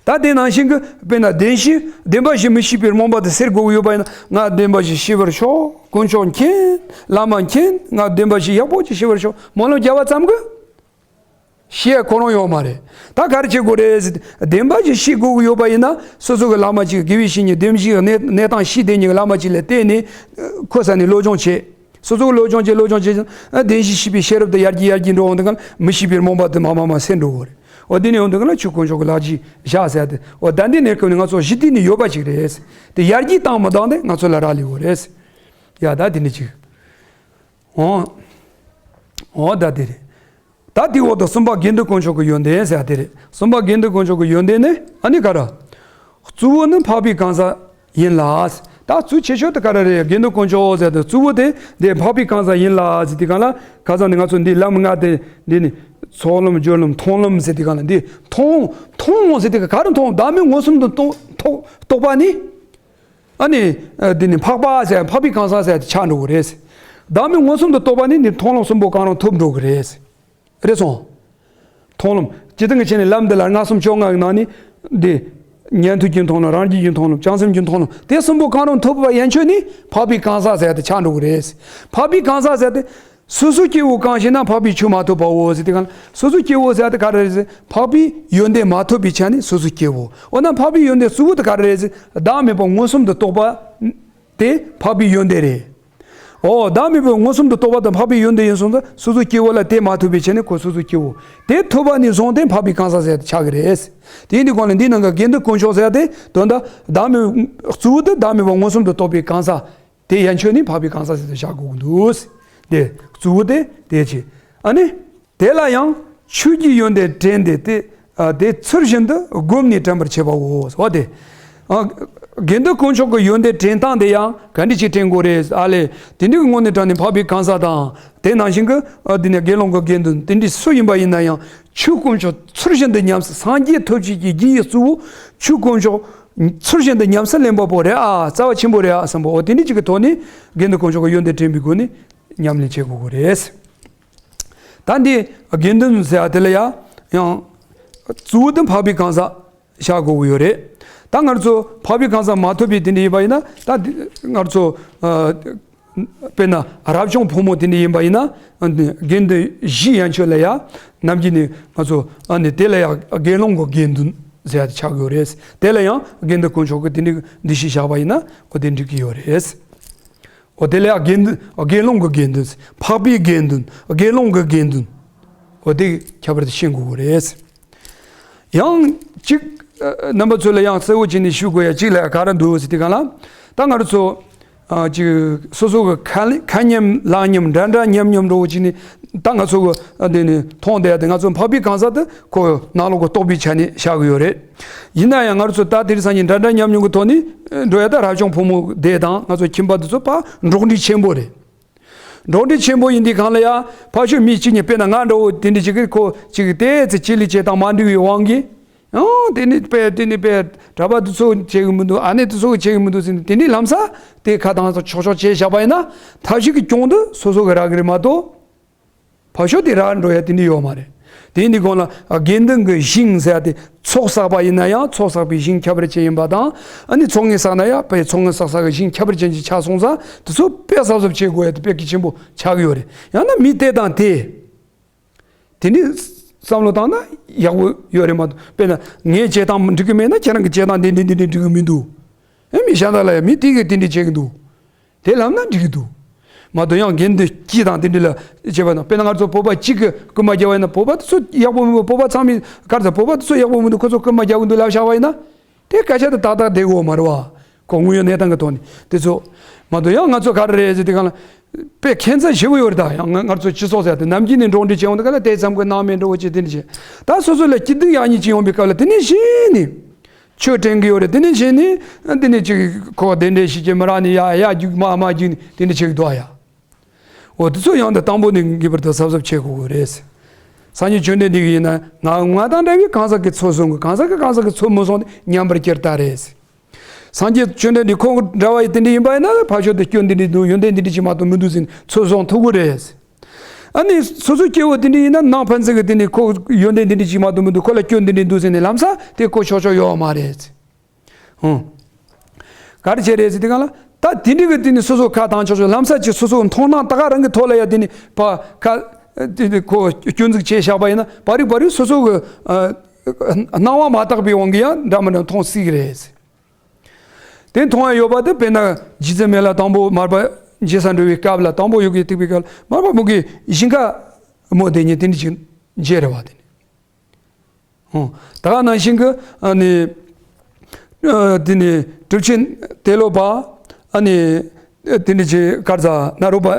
ད་དེ་ནང་བཞིན་གྱི་དཔེར་ན་བདེན་བཞི་བདེན་པ་བཞི་མི་ཤེས་པའི་རྨོངས་པ་དེ་སེལ་དགོས་ཀྱི་ཡོད་པ་ཡིན་ན་ང་བདེན་པ་བཞི་ཤེས་པར་ཤོག་དཀོན་མཆོག་མཁྱེན། བླ་མ་མཁྱེན། ང་བདེན་པ་བཞི་ཡག་པོ་ཅིག་ཤེས་པར་ཤོག་སྨོན་ལམ་བརྒྱབ་པ་ཙམ་གྱིས་ཤེས་ཡ་ཁོ་རང་ཡོད་མ་རེད། ད་ག་རེ་བྱེད་དགོས་རེད་ཟེར་བདེན་པ་བཞི་ཤེས་དགོས་ཀྱི་ཡོད་པ་ཡིན་ན་སོ་སོ་གི་བླ་མ་གཅིག་དགེ་བའི་བཤེས་གཉེན་བདེན་བཞིའི་གནས་གནས་སྟངས་ཤེས་བསྡད་མཁན་གྱི་བླ་མ་གཅིག་ལ་བལྟས་ནས་ཁོ་ས་ནས་སློབ་སྦྱོང་བྱེད། སོ་སོ་སློབ་སྦྱོང་བྱེད་སློབ་སྦྱོང་བྱེད་ཅིང་བདེན་བཞི་ཤེས་པའི་ཤེས་རབ་དེ་ཡར་རྒྱས་ཡར་རྒྱས་འགྲོ་འོང་དུས་སྒང་མི་ཤེས་པའི་རྨོངས་པ་དེ་མ་མ་མ་སེལ་འགྲོ་གི་རེད། འོ་དེ་ནས་འོང་དུས་སྒང་ལ་ཆོས་དཀོན་མཆོག་གི་ལག་རྗེས་བཞག་ཟེར་ཏེ་འོ་ད་འདི་ནས་སྐབས་ནས་ང་ཚོ་གཞི་དེ་ནས་ཡོད་པ་ཅིག་རེད། དེ་ཡར་རྒྱས་བཏང་མི་བཏང་དེ་ང་ཚོ་ལ་རག་ལས་ཡོད་རེད། ཡ་ད་དེ་ནས་ཅིག་འོ། འོ་ད་དེ་རེད། ད་དེའི་འོག་ཏུ་གསུམ་པ་དགེ་འདུན་དཀོན་མཆོག་གི་ཡོན་ཏན་ཟེར་ཡ་དེ་རེད། གསུམ་པ་དགེ་འདུན་དཀོན་མཆོག་གི་ཡོན་ཏན་ནི་ཨ་ནི་ག་རེ། གཙོ་བོ་ནི་འཕགས་པའི་གང་ཟག་ཡིན་ལ། ད་གཙོ་ཆེ་ཤོས་དེ་ག་རེ་རེད། དགེ་འདུན་དཀོན་མཆོག་ཟེར་ཏེ་གཙོ་བོ་དེ་འདི་འཕགས་པའི་གང་ཟག་ཡིན་ལ་ཟེར་དུས་སྒང་ལ་ཁ་སང་ནི་ང་ཚོ་འདི་ལམ་ལྔ་དེ་འདི་ནི་ཚོགས་ལམ་སྦྱོར་ལམ་མཐོང་ལམ་ཟེར་དུས་སྒང་ལ་འདི་མཐོང་མཐོང་ཟེར་དུས་ག་རེ་མཐོང་བདག་མེད་མངོན་སུམ་དུ་རྟོགས་རྟོགས་རྟོགས་པ་ནི། ཨ་ནི་ཨ་འདི་ནི་འཕགས་པ་ཟེར་འཕགས་པའི་གང་ཟག་ཟེར་དེ་ཆགས་འགྲོ་གི་རེད། བདག་མེད་མངོན་སུམ་དུ་རྟོགས་པ་ནི་ནི་མཐོང་ལམ་གསུམ་པོ་གང་རུང་ཐོབ་འགྲོ་གི་རེད། རེད་སོང་། མཐོང་ལམ། སྤྱིར་བཏང་གི་ཆ་ནས་ལམ་འདི་ལ་ལྔ་གསུམ་བཅོ་ལྔ་གི་ནང་ནས་འདི། ཉན་ཐོས་ཀྱི་མཐོང་ལམ། རང་རྒྱུད་ཀྱི་མཐོང་ལམ། བྱང་སེམས་ཀྱི་མཐོང་ལམ། དེ་གསུམ་པོ་གང་རུང་ཐོབ་པ་ཡན་ཆོད་ནི་འཕགས་པའི་གང་ཟག་ཟེར་ཏེ་ཆགས་འགྲོ་གི་རེད། འཕགས་པའི་གང་ཟག་ཟེར་ཏེ། སོ་སོ་སྐྱེ་བོ་གང་ཞིག་ན་འཕགས་པའི་ཆོས་མ་ཐོབ་པའོ་ཟེར་ཏེ་གང་། སོ་སོ་སྐྱེ་བོ་ཟེར་ཏེ་ག་རེ་རེད་ཟེར། འཕགས་པའི་ཡོན་ཏན་མ་ཐོབ་པའི་ཆ་ནས་སོ་སོ་སྐྱེ་བོ། འོ་ན་འཕགས་པའི་ཡོན་ཏན་གཙོ་བོ་དེ་ག་རེ་རེད་ཟེར། བདག་མེད་པ་མངོན་སུམ་དུ་རྟོགས་པ། དེ་འཕགས་པའི་ཡོན་ཏན་རེད། འོ། བདག་མེད་པའི་མངོན་སུམ་དུ་རྟོགས་པ་དང་འཕགས་པའི་ཡོན་ཏན་ཡིན་སོང་ཙང་སོ་སོ་སྐྱེ་བོ་ལ་དེ་མ་ཐོབ་པའི་ཆ་ནས་ཁོ་སོ་སོ་སྐྱེ་བོ། དེ་ཐོབ་པ་ནས་བཟུང་སྟེ་འཕགས་པའི་གང་ཟག་ཟེར་ཏེ་ཆགས་ཀྱི་རེད། དེ་ཡིན་དུས་གང་ལ་འདིའི་ནང་གི་དགེ་འདུན་དཀོན་མཆོག་ཟེར་ཏེ་དོན་དག་བདག་མེད། གཙོ་བོ་དེ་བདག་མེད་པ་མངོན་སུམ་དུ་རྟོགས་པའི་གང་ཟག་དེ་ཡན་ཆོད་ནི་འཕགས་པའི་གང་ཟག་ཟེར་ཏེ་བཞག་དགོས་ཀྱི་འདུག། དེ་གཙོ་བོ་དེ་དེ་བྱས། ཨ་ནི། དེ་ལ་ཡང་ཆོས་ཀྱི་ཡོན་ཏན་དྲན་ཏེ་དེ། ཨ། དེ་ཚུལ་བཞིན་དུ་བསྒོམས་ནས་དྲན་པར་བྱེད་པའོ། འོ་དེ། ཨ། དགེ་འདུན་དཀོན་མཆོག་གི་ཡོན་ཏན་དྲན་སྟངས་དེ་ཡང་ག་འདྲ་ཅིག་དྲན་དགོས་རེད། ཨ་ལས། དེ་འདྲའི་ངོས་ནས་དྲངས་ནས་འཕགས་པའི་གང་ཟག་དང་། དེ་ནང་བཞིན་གྱི། ཨ། དེ་ནས་དགེ་སློང་གི་དགེ་འདུན་དེ་འདྲའི་སུ་ཡིན་པ་ཡིན་ན་ཡང་ཆོས་དཀོན་མཆོག་ཚུལ་བཞིན་དུ་ཉམས་སུ། སངས་རྒྱས་ཐོབ་བྱེད་ཀྱི་རྒྱུ་ཡི་གཙོ་བོ་ཆོས་དཀོན་མཆོག་ཚུལ་བཞིན་དུ་ཉམས་སུ་ལེན་པ་པོ་རེད། ཨ། རྩ་བ་ཆེན་པོ་རེད། ཨ། བསམ་པ། འོ་དེ་འདྲ་ཅིག་གི་ཐོག་ནས་དགེ་འདུན་དཀོན་མཆོག་གི་ཡོན་ཏན་དྲན་པའི་སྒོ་ནས་ཉམས་ལེན་བྱེད་དགོས་ཀྱི་རེད། ད་འདི་དགེ་འདུན་ཟེར་བ་དེ་ལ་ཡང་ཡང་གཙོ་བོ་དེ་འཕགས་པའི་གང་ཟག་བཞག་དགོས་ཀྱི་ཡོད་རེད། ད་ང་ཚོ་འཕགས་པའི་གང་ཟག་མ་ཐོབ་པའི་དེ་འདྲ་ཡིན་པ་ཡིན་ན། ད་འདི་ང་ཚོ། ཨ། དཔེར་ན་རབ་བྱུང་ཕོ་མོ་དེ་འདྲ་ཡིན་པ་ཡིན་ན། དགེ་འདུན་བཞི་ཡན་ཆོད་ལ་ཡང་ནམ་རྒྱུན་ནས་ང་ཚོ། ཨ་ནི་དེ་ལ་ཡང་དགེ་སློང་གི་དགེ་འདུན་ཟེར་ཡ་དེ་ཆགས་ཀྱི་ཡོད་རེད། དེ་ལ་ཡང་དགེ་འདུན་དཀོན་མཆོག་གི་དེ་འདྲ་འདུ་ཤེས་བཞག་པ་ཡིན་ན་འོ་དེ་འགྲིག་གི་ཡོད་རེད། འོ་དེ་ལ་ཡང་དགེ་འདུན། དགེ་སློང་གི་དགེ་འདུན། འཕགས་པའི་དགེ་འདུན། དགེ་སློང་གི་དགེ་འདུན། འོ་དེ་ཁྱད་པར་དེ་ཤེས་དགོས་ཀྱི་རེད། ཡང་གཅིག། ཨ། རྣམ་པ་ཚོ་ལ་ཡང་གསལ་བོ་བྱས་ནས་ཞུ་དགོས་ཡ་གཅིག་ལ་ག་རེ་འདུག་ཟེར་དུས་སྒང་ལ། ད་ང་རང་ཚོ། ཨ། གཅིག་སོ་སོ་གི་ཁ་ཁ་ཉམས་ལག་ཉམས་འདྲ་འདྲ་མཉམ་མཉམ་འགྲོ་བོ་བྱས་ནས། ད་ང་ཚོ་གི། ཨ། འདི་ནས་མཐོང་བསྡད་དེ། ང་ཚོ་འཕགས་པའི་གང་ཟག་དེ་ཁོ་ནང་ལོགས་གི་རྟོགས་པའི་ཆ་ནས་བཞག་གི་ཡོད་རེད། ཡིན་ན་ཡང་ང་རང་ཚོ་ད་དེ་རིང་སང་ཉིན་འདྲ་འདྲ་མཉམ་མཉམ་གི་ཐོག་ནས་འགྲོ་ཡ། ད་རབ་བྱུང་ཕོ་མོ་དེ་དང་ང་ཚོ་ཁྱིམ་པ་དེ་ཚོ་ཕར་འགྲོགས་འདྲིས་ཆེན་པོ་རེད། འགྲོགས་འདྲིས་ཆེན་པོ་ཡིན་དུས་སྒང་ལ་ཡ། ཕར་ཕྱོགས་མི་གཅིག་གཉིས། དཔེར་ན་ང་འདྲ་བོ་དེ་འདྲ་ཅིག་གིས་ཁོ་ཅིག་དེ་ཚེ་ཕྱི་ལུགས་བྱེད་སྟངས་མ་འགྲིག་པའི་དབང་གིས། ཡང་དེ་ནི་དཔེ། དེ་ནི་དཔེ་གྲྭ་པ་དེ་ཚོ་བྱེད་གི་མི་འདུག། ཨ་ནེ་དེ་ཚོ་བྱེད་གི་མི་འདུག་ཟེར་ནས་དེ་འདྲའི་ལམ་སང་དེ་ཁ་བཏང་ཆོག་ཆོག་བྱས་བཞག་པ་ཡིན་ན། ཐབས་ཤེས་ཀྱི་གྱོང་དེ་སོ་སོ་གི་རག་གི་རེད་མ་གཏོགས། ཕར་ཕྱོགས་དེ་རག་འགྲོ་ཡ་དེ་འདྲ་ཡོད་མ་རེད། དེ་ཡིན་དུས་སྒང་ལ་དགེ་འདུན་གྱི་ཞིང་ཟེར་ཡ་དེ་ཚོགས་བསགས་པ་ཡིན་ན་ཡང་ཚོགས་བསགས་པའི་ཞིང་ཁྱད་པར་ཅན་ཡིན་པ་དང་། ཨ་ནི་ཚོགས་དངོས་བསགས་ན་ཡང་དཔེ་ཚོགས་དངོས་བསགས་བསགས་ཀྱི་ཞིང་ཁྱད་པར་ཅན་ཅིག་ཆགས་སོང་ཙང་དེ་ཚོ་དཔེ་གཟབ་གཟབ་བྱེད་དགོས་ཡ་དེ་དཔེ་གལ་ཆེན་པོ་ཆགས་ཀྱི་ཡོད་རེད། ཡང་ན་མི་དེ་དང་དེ། དེ་འདྲའི་བསམ་བློ་བཏང་ན་ཡག་པོ་ཡོད་རེད་མ་གཏོགས། དཔེར་ན་ངའི་བྱེད་སྟངས་འགྲིག་གི་མེད་ན་ཁྱེད་རང་གི་བྱེད་སྟངས་དེ་འདྲ་འདི་འདྲ་འགྲིག་གི་མི་འདུག། ཨེ། མི་གཞན་དག་ལ་ཡང་མི་དེ་གིས་དེ་འདྲ་བྱེད་ཀྱི་འདུག། དེ་ལབ་ན་འགྲིག་གི་འདུག། མ་གཏོགས་ཡང་དགེ་འདུན་སྤྱི་དང་དེ་འདྲ་ལ་བྱེད་པ་དང་། དཔེར་ན་ང་ཚོ་བོད་པ་གཅིག་གིས་རྐུན་མ་བརྒྱབ་པ་ཡིན་ན། བོད་པ་དེ་ཚོ་ཡག་པོ་མི་འདུག། བོད་པ་ཚང་མས་ག་རེ་ཟེར། བོད་པ་དེ་ཚོ་ཡག་པོ་མི་འདུག། ཁོ་ཚོ་རྐུན་མ་རྒྱག་གི་འདུག་ལབ་བཞག་པ་ཡིན་ན། དེ་སྐད་ཆ་དེ་ཏག་ཏག་བསྡད་ཡོད་མ་རེད་བ། ཁོ་དངོས་ཡོད་གནས་སྟངས་ཀྱི་ཐོག་ནས་དེ་ཚོ། མ་གཏོགས་ཡང་ང་ཚོ་ག་རེ་རེད་ཟེར་དུས་སྒང་ལ། དཔེ་ཁྱད་མཚར་ཞེ་པོ་ཡོད་རེད། ད་ཡང་ང་ང་ཚོ་སྤྱི་ཚོགས་ཟེར་དེ་ནམ་རྒྱུན་ནས་འགྲོགས་འདྲིས་བྱེད་ཡོང་དུས་སྒང་ལ་དེ་ཙམ་གྱི་སྣང་མེད་འགྲོ་བ་བྱེད། དེ་འདྲ་བྱེད། ད་སོ་སོ་ལ་སྐྱིད་སྡུག་ཡག་ཉེས་ཅིག་ཡོང་པའི་སྐབས་ལ་དེ་ནས་གཞི་ནས་ཆོས་དྲན་གྱི་ཡོད་རེད། དེ་ནས་གཞི་ནས་དེ་ནས་ཅིག་ཁོ་གདན་འདྲེན་བྱེད་ཀྱི་མི་རག་ནས་ཡར་ཡར་རྒྱུག་མར་མར་རྒྱུག་ནས་དེ་འདྲ་བྱེད་ཀྱི་འདུག་ཨ་ཡ། འོ་དེ་ཚོ་ཡང་དེ་དང་པོ་ནས་ངེས་པར་དུ་གཟབ་གཟབ་བྱེད་དགོས་ཀྱི་རེད། སངས་རྒྱས་བཅོམ་ལྡན་འདས་ཀྱིས་ཡིན་ན་ང་ང་དང་འདྲ་བའི་གང་ཟག་གི་ཚོད་སོང་གི། གང་ཟག་གི་གང་ཟག་གི་ཚོད་མི་སོང་སྟེ་ཉམས་པར་གྱུར་ཏོ་རེད། སངས་རྒྱས་བཅོམ་ལྡན་འདས་ཁོང་འདྲ་བ་ཡི་དེ་འདྲ་ཡིན་པ་ཡིན་ན་ཕར་ཕྱོགས་དེ་སྐྱོན་འདི་འདྲ་འདུག། ཡོན་ཏན་འདི་འདྲ་ཅིག་མ་གཏོགས་མི་འདུག་ཟེར་ནས་ཚོད་སོང་ཐུབ་ཀྱི་རེད། ཨ་ནི་སོ་སོ་སྐྱེ་བོ་དེ་འདྲ་ཡིན་ན་ནང་ཕན་ཚུན་གྱི་དེ་ནས་ཁོ་ཡོན་ཏན་འདི་འདྲ་ཅིག་མ་གཏོགས་མི་འདུག། ཁོ་ལ་སྐྱོན་འདི་འདྲ་འདུག་ཟེར་ནས་ལམ་སང་དེ་གོ་ཆོག་ཆོག་ཡོད་མ་རེད། ཧུང་། ག་རེ་བྱས་རེད་ཟེར་དུས་སྒང་ལ། ད་དེ་འདྲ་གི་དེ་ནས་སོ་སོ་ཁ་བཏང་ཆོག་ཆོག། ལམ་སང་ཅིག་སོ་སོའི་མཐོང་སྣང་ད་ག་རང་གི་ཐོག་ལ་ཡ་དེ་ནས་ཕར་ཁ་དེ་དེ་ཁོ་སྐྱོན་འཛུགས་བྱས་བཞག་པ་ཡིན་ན་ཕར་རི་ཕར་རི་སོ་སོ་གི་ཨ་སྣང་བ་མ་དག་པའི་དབང་གིས་ཡང་འདྲ་མི་འདྲ་མཐོང་སྲིད་ཀྱི་རེད། དེ་མཐོང་ཡ་ཡོད་པ་དེ་དཔེར་ན་རྗེ་བཙུན་མི་ལ་དང་པོ་མར་པ་མཇལ་ས་འགྲོ་བའི་སྐབས་ལ། དང་པོ་ཡུལ་དུ་ཐུག་པའི་སྐབས་ལ་མར་པ་མོ་གི་ཞིང་ཁ་མོ་དེ་ཉིད་དེ་འདྲ་ཅིག་མཇལ་རེད་བ། དེ་ནས། ཧུང་། ད་ག་ནང་བཞིན་གྱི་ཨ་ནི་ཨ་དེ་ནི་གྲུབ་ཆེན་ཏེ་ལོ་པ། ཨ་ནི་དེ་ནི་ཅི་ག་རེ་ཟ་ནཱ་རོ་པ། ཨ་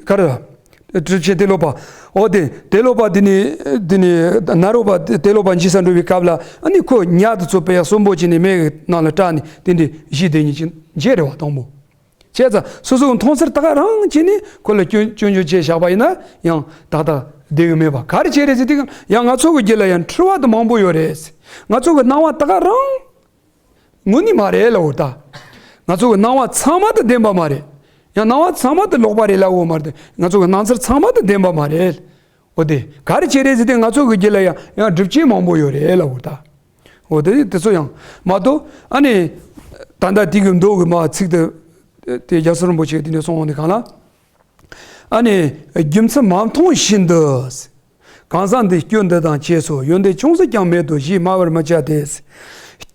ག་རེ་ཟ། གྲུབ་ཆེན་ཏེ་ལོ་པ། འོ་དེ་ཏེ་ལོ་པ་དེ་ནི་དེ་ནི་ནཱ་རོ་པ་ཏེ་ལོ་པ་མཇལ་ས་འགྲོ་བའི་སྐབས་ལ། ཨ་ནི་ཁོ་ཉ་དེ་ཚོ་དཔེ་ཡ་གསོན་པོ་བྱས་ནས་མེ་གི་ནང་ལ་སྐྲག་ནས་དེ་འདྲ་བཞི་དེ་ཉིད་ཅིག་མཇལ་རེད་བ། དང་པོ། བྱས་ཙང་སོ་སོའི་མཐོང་ཚུལ་ད་ག་རང་བྱས་ནས་ཁོ་ལ་སྐྱོན་སྐྱོན་བརྗོད་བྱས་བཞག་པ་ཡིན་ན་ཡང་ཏག་ཏག་བསྡད་ཡོད་མེད་པ། ག་རེ་བྱས་རེད་ཟེར་དུས་ཡང་ང་ཚོ་གི་རྒྱུད་ལ་ཡང་འཁྲུལ་བ་དེ་མང་པོ་ཡོད་རེད། ང་ཚོ་གི་སྣང་བ་ད་ག་རང་དངོས་གནས་མ་རེད་ལབ་འོ་ད། ང་ཚོ་གི་སྣང་བ་ཚང་མ་དང་ལྡན་པ་མ་རེད། ཡང་སྣང་བ་ཚང་མ་དང་ལོག་པ་རེད་ལབ་དགོས་མ་རེད། ང་ཚོ་གི་སྣང་ཚུལ་ཚང་མ་དང་ལྡན་པ་མ་རེད། འོ་དེ་ག་རེ་བྱས་རེད་ཟེར་ཏེ་ང་ཚོ་གི་རྒྱུད་ལ་ཡང་ཡང་སྒྲུབ་བྱེད་མང་པོ་ཡོད་རེད་ལབ་དགོས་ད། འོ་དེ་དེ་ཚོ་ཡང་མ་གཏོགས་ཨ་ནི་ད་ལྟ་དེ་གི་མདོ་གི་མ་ཚིག་དེ་དེ་རྒྱལ་སྲས་རིན་པོ་ཆེ་དེ་ནས་གསུངས་འོང་དེ་གང་ལ། ཨ་ནི་རྒྱུ་མཚན་མ་མཐོང་བཞིན་དུ། གང་ཟག་འདི་སྐྱོན་འདི་དང་བཅས་སོ། ཡོན་ཏན་ཅུང་ཟད་ཀྱང་མེད་དོ་ཞེས་སྨྲ་བར་མི་བྱ་སྟེ།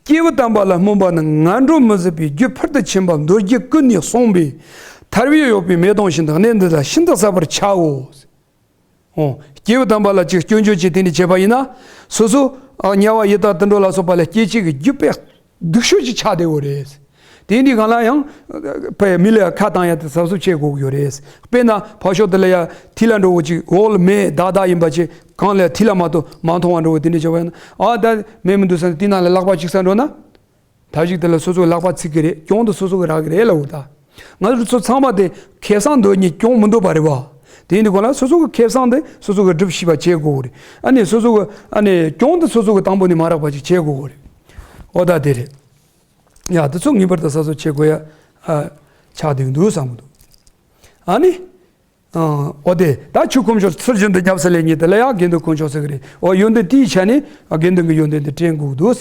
སྐྱེས་བུ་དམ་པ་ལ་སྨོན་པ་ནི་ངན་འགྲོར་མི་བཟོད་པའི་རྒྱུ་ཕུལ་དུ་ཕྱིན་པ་མདོ་རྒྱུད་ཀུན་ནས་གསུངས་པའི་ཐར་པའི་གཡོ་བའི་མེ་དོང་བཞིན་དུ་གནས་འདི་ལ་ཤིན་ཏུ་ཟབ་པར་བྱའོ། འོ། སྐྱེས་བུ་དམ་པ་ལ་ཅིག་སྐྱོན་བརྗོད་ཅིག་དེ་འདྲ་བྱས་པ་ཡིན་ན། སོ་སོ་ཨ་དམྱལ་བ་ཡི་དྭགས་དུད་འགྲོ་ལ་སོགས་པ་ལ་སྐྱེ་བྱེད་ཀྱི་རྒྱུ་དཔེ་སྡུག་ཤོས་ཅིག་ཆགས་བསྡད་ཡོད་རེད། དེ་འདི་གང་ལ་ཡང་། ཕ་མི་ལ་ཁ་བཏང་ཡ་དེ་གཟབ་གཟབ་བྱེད་དགོས་ཀྱི་ཡོད་རེད། དཔེར་ན་ཕར་ཕྱོགས་དེ་ལ་ཡ་ཐིག་ལེ་འདྲ་བོ་ཅིག་འོག་ལ་མེ་དག་དག་ཡིན་པ་ཅིག་གང་ལ་ཐིག་ལེ་མ་གཏོགས་མ་མཐོང་བ་འདྲ་བོ་དེ་འདྲ་བྱས་པ་ཡིན་ན། ཨ་ད་མེ་མི་འདུག་ས་དེ་ནང་ལ་ལག་པ་ཅིག་ས་འགྲོ་ན། ཐབས་ཤིག་དེ་ལ་སོ་སོའི་ལག་པ་ཚིག་གི་རེད། གྱོང་དེ་སོ་སོ་གི་རག་གི་རེད་ལབ་འོ་ད། ང་ཚོ་ཚང་མ་དེ་ཁེ་བཟང་འདོད་ནི་གྱོང་མི་འདོད་པ་རེད་བ། དེ་ཡིན་དུས་གོ་ལ་སོ་སོ་གི་ཁེ་བཟང་དེ་སོ་སོ་གི་སྒྲུབ་ཤེས་པ་བྱེད་དགོས་རེད། ཨ་ནི་སོ་སོ་གི་ཨ་ནི་གྱོང་དེ་སོ་སོ་གི་དང་པོ་ནས་མ་རག་པ་ཅིག་བྱེད་དགོས་རེད། འོ་ད་དེ་རེད། ཡ་དེ་ཚོ་ངེས་པར་དུ་གཟབ་གཟབ་བྱེད་དགོས་ཡ། ཨ། ཆགས་བསྡད་འདུག་བསམ་གི་འདུག་ཨ་ནི། ཨོ་དེ་ད་ཆོས་དཀོན་མཆོག་ཚུལ་བཞིན་དུ་ཉམས་སུ་ལེན་ཉིད་དེ་ལ་ཡང་དགེ་འདུན་དཀོན་མཆོག་ཟེར་གི་རེད། ཨོ་ཡོན་ཏན་དེའི་ཆ་ནས་དགེ་འདུན་གྱི་ཡོན་ཏན་དེ་དྲན་དགོས་འདུག་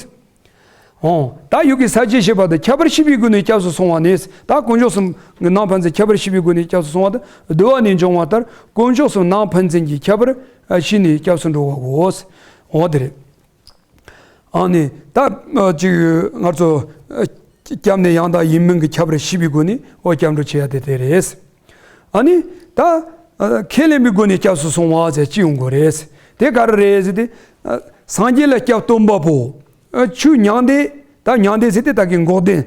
ཨོ་ད་ཡུལ་གྱི་ས་བཅད་བཤད་པ་དང་ཁྱད་པར་ཤེས་པའི་སྒོ་ནས་སྐྱབས་སུ་སོང་བ་ནི། ད་དཀོན་མཆོག་གསུམ་གྱི་ནང་ཕན་ཚུན་ཁྱད་པར་ཤེས་པའི་སྒོ་ནས་སྐྱབས་སུ་སོང་བ་དང་བསྡུ་བ་ནས་འབྱུང་བ་ལྟར་དཀོན་མཆོག་གསུམ་ནང་ཕན་ཚུན་གྱི་ཁྱད་པར་ཤེས་ནས་སྐྱབས་སུ་འགྲོ་བའོ། ཨོ་དེ་རེད། ཨ་ནི་ད་ཅིག་ང་ཚོ་སྐྱབས་གནས་ཡང་དག་ཡིན་མིན་གྱི་ཁྱད་པར་ཤེས་པའི་སྒོ་ནས་ཨོ་སྐྱབས་འགྲོ་བྱེད་ཡ་དེ་དེ་རེད། ཨ་ནི་ད་ཁས་ལེན་པའི་སྒོ་ནས་སྐྱབས་སུ་སོང་བ་ཟེར་ཅི་ཡོང་དགོས་རེད། དེ་ག་རེ་རེད་ཟེར་ཏེ། སངས་རྒྱས་ལ་སྐྱབས་སྟོན་པ་པོ། ཆོས་མྱང་འདས། ད་མྱང་འདས་ཟེར་ཏེ་ད་གི་འགོག་བདེན།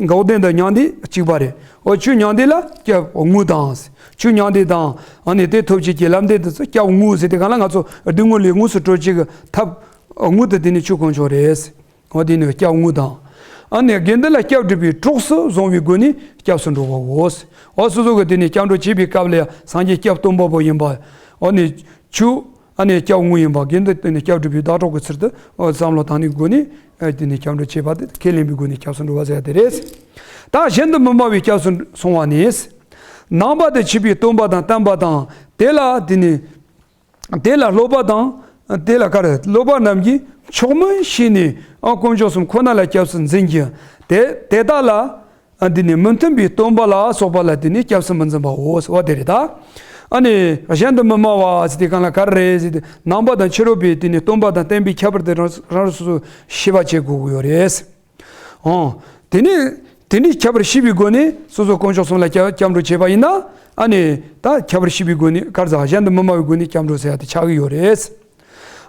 འགོག་བདེན་དང་མྱང་འདས་གཅིག་པ་རེད། ཨོ་ཆོས་མྱང་འདས་ལ་སྐྱབས་དངོས་དང་། ཆོས་མྱང་འདས་དང་ཨ་ནི་དེ་ཐོབ་བྱེད་ཀྱི་ལམ་འདས་དེ་ཚོ་སྐྱབས་དངོས་ཟེར་ཏེ་གང་ལ་ང་ཚོ་སྡུག་བསྔལ་ལས་དངོས་སུ་གྲོལ་བྱེད་ཀྱི་ཐབས་དངོས་དེ་དེ་ནི་ཆོས་དཀོན་མཆོག་རེད། འོ་དེ་ནི་སྐྱབས་དངོས་དང་། ཨ་ནི་དགེ་འདུན་ལ་སྐྱབས་སྒྲུབ་པའི་གྲོགས་སུ་བཟུང་བའི་སྒོ་ནས་སྐྱབས་སུ་འགྲོ་བའོ། འོ་སོ་སོ་གི་དེ་ནི་སྐྱབས་འགྲོ་བྱེད་པའི་སྐབས་ལ་ཡང་སངས་རྒྱས་སྐྱབས་སྟོན་པ་པོ་ཡིན་པ། འོ་ནི་ཆོས། ཨ་ནི་སྐྱབས་དངོས་ཡིན་པ་དགེ་འདུན་དེ་ནི་སྐྱབས་སྒྲུབ་པའི་བདག་གྲོགས་ཀྱི་ཚུལ་དུ་བསམ་བློ་བཏང་ནས་སྒོ་ནས་དེ་ནི་སྐྱབས་འགྲོ་བྱེད་པ་དེ་ཁས་ལེན་པའི་སྒོ་ནས་སྐྱབས་སུ་འགྲོ་བ་ཟེར་ཡ་དེ་རེད། ད་གཞན་དུ་མི་སྨྲ་བའི་སྐྱབས་སུ་སོང་བ་ནི། ནང་པ་དང་ཕྱི་པའི་སྟོན་པ་དང་བསྟན་པ་དང་དེ་ལ་དེ་ནི། དེ་ལ་སློབ་པ་དང་། དེ་ལ་ག་རེ་སློབ་པ་རྣམས་ཀྱིས་མཆོག་སྨོན་བྱས་ནས་ཨ་དཀོན་མཆོག་གསུམ་ཁོ་ན་ལ་སྐྱབས་སུ་འཛིན་ཀྱང་དེ་དེ་དག་ལ། ཨ་འདི་ནི་མི་མཐུན་པའི་སྟོན་པ་ལ་སོགས་པ་ལ་དེ་ནི་སྐྱབས་སུ་མི་འཛིན་པའོ་ཟེར་བ་དེ་རེད་ད། ཨ་ནི་གཞན་དུ་མི་སྨྲ་བ་ཟེར་དེ་གང་ལ་ག་རེ་རེད་ཟེར་དེ་ནང་པ་དང་ཕྱི་རོལ་པའི་དེ་ནི་སྟོན་པ་དང་བསྟན་པའི་ཁྱད་པར་དེ་རང་རང་སོ་སོ་ཤེས་པ་བྱེད་དགོས་ཀྱི་ཡོད་རེད། ཨོ། དེ་ནི་དེ་ནི་ཁྱད་པར་ཤེས་པའི་སྒོ་ནས་སོ་སོ་དཀོན་མཆོག་གསུམ་ལ་སྐྱབས་སྐྱབས་འགྲོ་བྱེད་པ་ཡིན་ན། ཨ་ནི་ད་ཁྱད་པར་ཤེས་པའི་སྒོ་ནས་ག་རེ་ཟེར་གཞན་དུ་མི་སྨྲ་བའི་སྒོ་ནས་སྐྱབས་འགྲོ་ཟེར་ཡ་དེ་ཆགས་ཀྱི་ཡོད་རེད།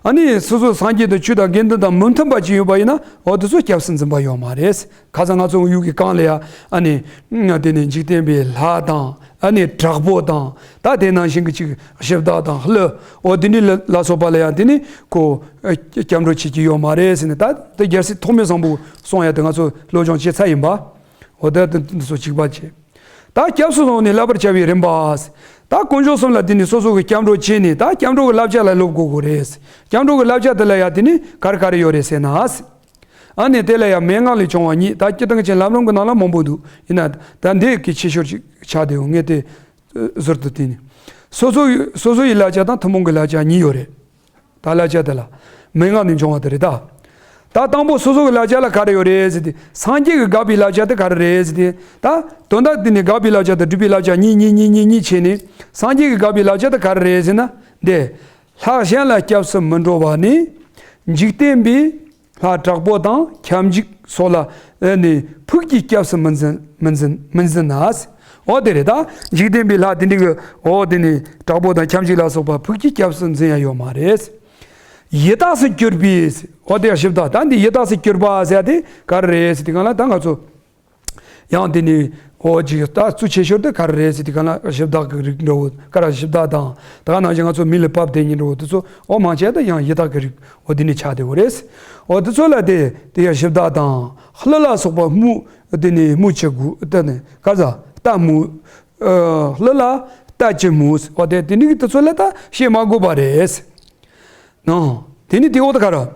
ཨ་ནི་སོ་སོ་སངས་རྒྱས་དང་ཆོས་དང་དགེ་འདུན་དང་མི་མཐུན་པ་ཅིག་ཡོད་པ་ཡིན་ན་འོ་དེ་ཚོ་སྐྱབས་སུ་འཛིན་པ་ཡོད་མ་རེད། ཁ་སང་ང་ཚོ་ཡུལ་གྱི་གང་ལ་ཡ་ཨ་ནི་དེ་ནི་འཇིག་རྟེན་པའི་ལྷ་དང་ཨ་ནི་དྲག་པོ་དང་ད་དེ་ནང་བཞིན་གྱི་ཅིག་གཞི་བདག་དང་ཀླུ་འོ་དེ་འདྲ་ལ་སོགས་པ་ལ་ཡང་དེ་ནི་ཁོ་སྐྱབས་འགྲོ་བྱེད་ཀྱི་ཡོད་མ་རེད་ཟེར་ནས་ད་དེ་རྒྱལ་སྲས་ཐོགས་མེད་བཟང་པོ་གསུངས་ཡ་དེ་ང་ཚོ་སློབ་སྦྱོང་བྱེད་ཚར་ཡིན་པ། འོ་ད་དེ་འདི་ཚོ་གཅིག་པ་བྱེད། ད་སྐྱབས་སུ་སོང་ནས་བསླབ་པར་བྱ་བའི་རིམ་པ། ད་དཀོན་མཆོག་གསུམ་ལ་དེ་ནི་སོ་སོ་གི་སྐྱབས་འགྲོ་བྱས་ནས་ད་སྐྱབས་འགྲོ་གི་བསླབ་བྱ་ལ་སློབ་དགོས་དགོས་རེད། སྐྱབས་འགྲོ་གི་བསླབ་བྱ་དེ་ལ་ཡ་དེ་ནི་ག་རེ་ག་རེ་ཡོད་རེད་ཟེར་ན། ཨ་ནི་དེ་ལ་ཡང་མན་ངག་ལས་བྱུང་བ་གཉིས། ད་སྤྱིར་བཏང་གི་ཆེན་ལམ་རིམ་གྱི་ནང་ལ་མང་པོ་འདུག་ཡིན་ན་ད་འདི་གི་ཆེ་ཤོས་ཅིག་ཆགས་བསྡད་ཡོད། ངས་དེ་ཟུར་དུ་བསྟན་ནས། སོ་སོ་ཡི་སོ་སོ་ཡི་བསླབ་བྱ་དང་ཐུན་མོང་གི་བསླབ་བྱ་གཉིས་ཡོད་རེད། ད་བསླབ་བྱ་དེ་ལ་མན་ངག་ནས་འབྱུང་བ་དེ་རེད་ད། ད་དང་པོ་སོ་སོ་གི་བསླབ་བྱ་ལ་ག་རེ་ཡོད་རེད་ཟེར་ཏེ་སངས་རྒྱས་ཀྱིས་དགག་པའི་བསླབ་བྱ་དེ་ག་རེ་རེད་ཟེར་ཏེ་ད་དོན་དག་དེ་ནི་དགག་པའི་བསླབ་བྱ་དང་སྒྲུབ་པའི་བསླབ་བྱ་གཉིས་གཉིས་གཉིས་གཉིས་གཉིས་བྱས་ནས་སངས་རྒྱས་ཀྱིས་དགག་པའི་བསླབ་བྱ་དེ་ག་རེ་རེད་ཟེར་ན་འདི། ལྷག་གཞན་ལ་སྐྱབས་སུ་མི་འགྲོ་བ་ནི། འཇིག་རྟེན་པའི་ལྷ་དྲག་པོ་དང་ཁྱབ་འཇུག་སོགས་ལ་ནི་ཕུགས་ཀྱི་སྐྱབས་སུ་མི་འཛིན་མི་འཛིན་མི་འཛིན་ན། འོ་དེ་རེད་ད། འཇིག་རྟེན་པའི་ལྷ་དེ་འདྲ་གི་འོ་དེ་ནི་དྲག་པོ་དང་ཁྱབ་འཇུག་ལ་སོགས་པ་ཕུགས་ཀྱི་སྐྱབས་སུ་འཛིན་ཡ་ཡོད་མ་རེད། ཡི་དྭགས་སུ་གྱུར་པའི་འོ་དེ་གཞི་བདག་ད་འདི་ཡི་དྭགས་སུ་གྱུར་པ་ཟེར་ཡ་དེ་ག་རེ་རེད་ཟེར་དེ་གང་ལ་ད་ང་ཚོ། ཡང་དེ་ནི་འོ་ཅིག་ད་གཙོ་ཆེ་ཤོས་དེ་ག་རེ་རེད་ཟེར་དེ་ག་ན་གཞི་བདག་གི་རིགས་འདྲ་བོ་ག་ར་གཞི་བདག་དང་ད་ག་ནང་བཞིན་ང་ཚོ་མི་ལ་བབས་དེ་ཉིན་འདྲ་བོ་དེ་ཚོ་འོ་མང་ཆེ་ད་ཡང་ཡི་དྭགས་ཀྱི་རིགས་འོ་དེ་ནི་ཆགས་བསྡད་ཡོད་རེད། འོ་དེ་ཚོ་ལ་དེ་དེ་ཡང་གཞི་བདག་དང་ཀླུ་ལ་སོགས་པ་དམུ་དེ་ནི་དམུ་ཆེ་དགུ་དེ་ནི་ག་ཟ་རྟ་དམུ་ཀླུ་ལ་རྟ་ཆེ་དམུ་འོ་དེ་དེ་ནི་དེ་ཚོ་ལ་ད་བཤད་མ་དགོས་པ་རེད། ནོ། དེ་ནི་དེ་འོ་ད་ག་ར།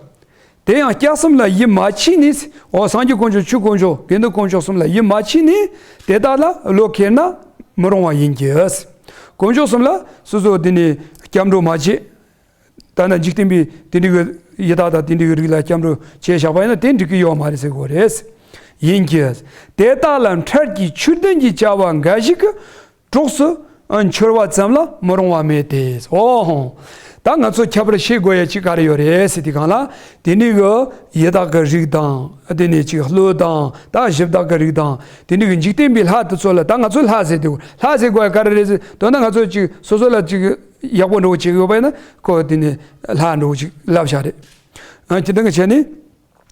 དེ་ཡང་སྐྱབས་གསུམ་ལ་ཡིད་མ་ཆེས་ནས། འོ་སངས་རྒྱས་དཀོན་མཆོག་ཆོས་དཀོན་མཆོག་དགེ་འདུན་དཀོན་མཆོག་གསུམ་ལ་ཡིད་མ་ཆེས་ནས་དེ་དག་ལ་བློ་ཁེལ་ན་མི་རུང་བ་ཡིན་གྱི། དཀོན་མཆོག་གསུམ་ལ་སོ་སོ་དེ་ནས་སྐྱབས་འགྲོ་མ་བྱེད། ད་ནི་འཇིག་རྟེན་པའི་དེ་འདྲའི་གི་ཡི་དྭགས་དང་དེ་འདྲའི་གི་རིགས་ལ་སྐྱབས་འགྲོ་བྱས་བཞག་པ་ཡིན་ན་དེ་འགྲིག་གི་ཡོད་མ་རེད་ཟེར་དགོས་རེད། ཡིན་གྱི། དེ་དག་ལ་འཕྲལ་གྱི་ཆོས་ལྡན་གྱི་བྱ་བ་འགའ་ཞིག་གི་གྲོགས་སུ་འཆོལ་བ་ཙམ་ལ་མི་རུང་བ་མེད་དེ། ཨོ་ཧོ། ད་ང་ཚོ་ཁྱད་པར་ཤེས་དགོས་ཡ་ཅིག་ག་རེ་ཡོད་རེད་ཟེར་དུས་སྒང་ལ། དེ་ནས་གི་ཡི་དྭགས་ཀྱི་རིགས་དང་། དེ་ནས་ཅིག་ཀླུ་དང་། ད་གཞི་བདག་གི་རིགས་དང་། དེ་ནས་གི་འཇིག་རྟེན་པའི་ལྷ་དེ་ཚོ་ལ། ད་ང་ཚོ་ལྷ་ཟེར་དུས་ལྷ་ཟེར་དགོས་ཡ་ག་རེ་རེད་ཟེར། དོན་དག་ང་ཚོ་ཅིག་སོ་སོ་ལ་ཅིག་ཡག་པོ་འགྲོ་བྱེད་ཡོད་པ་ཡིན་ན་ཁོ་དེ་ནས་ལྷ་འགྲོ་ཅིག་ལབ་བཞག་རེད། ཨ་ཅི་དང་གི་བྱས་ནས།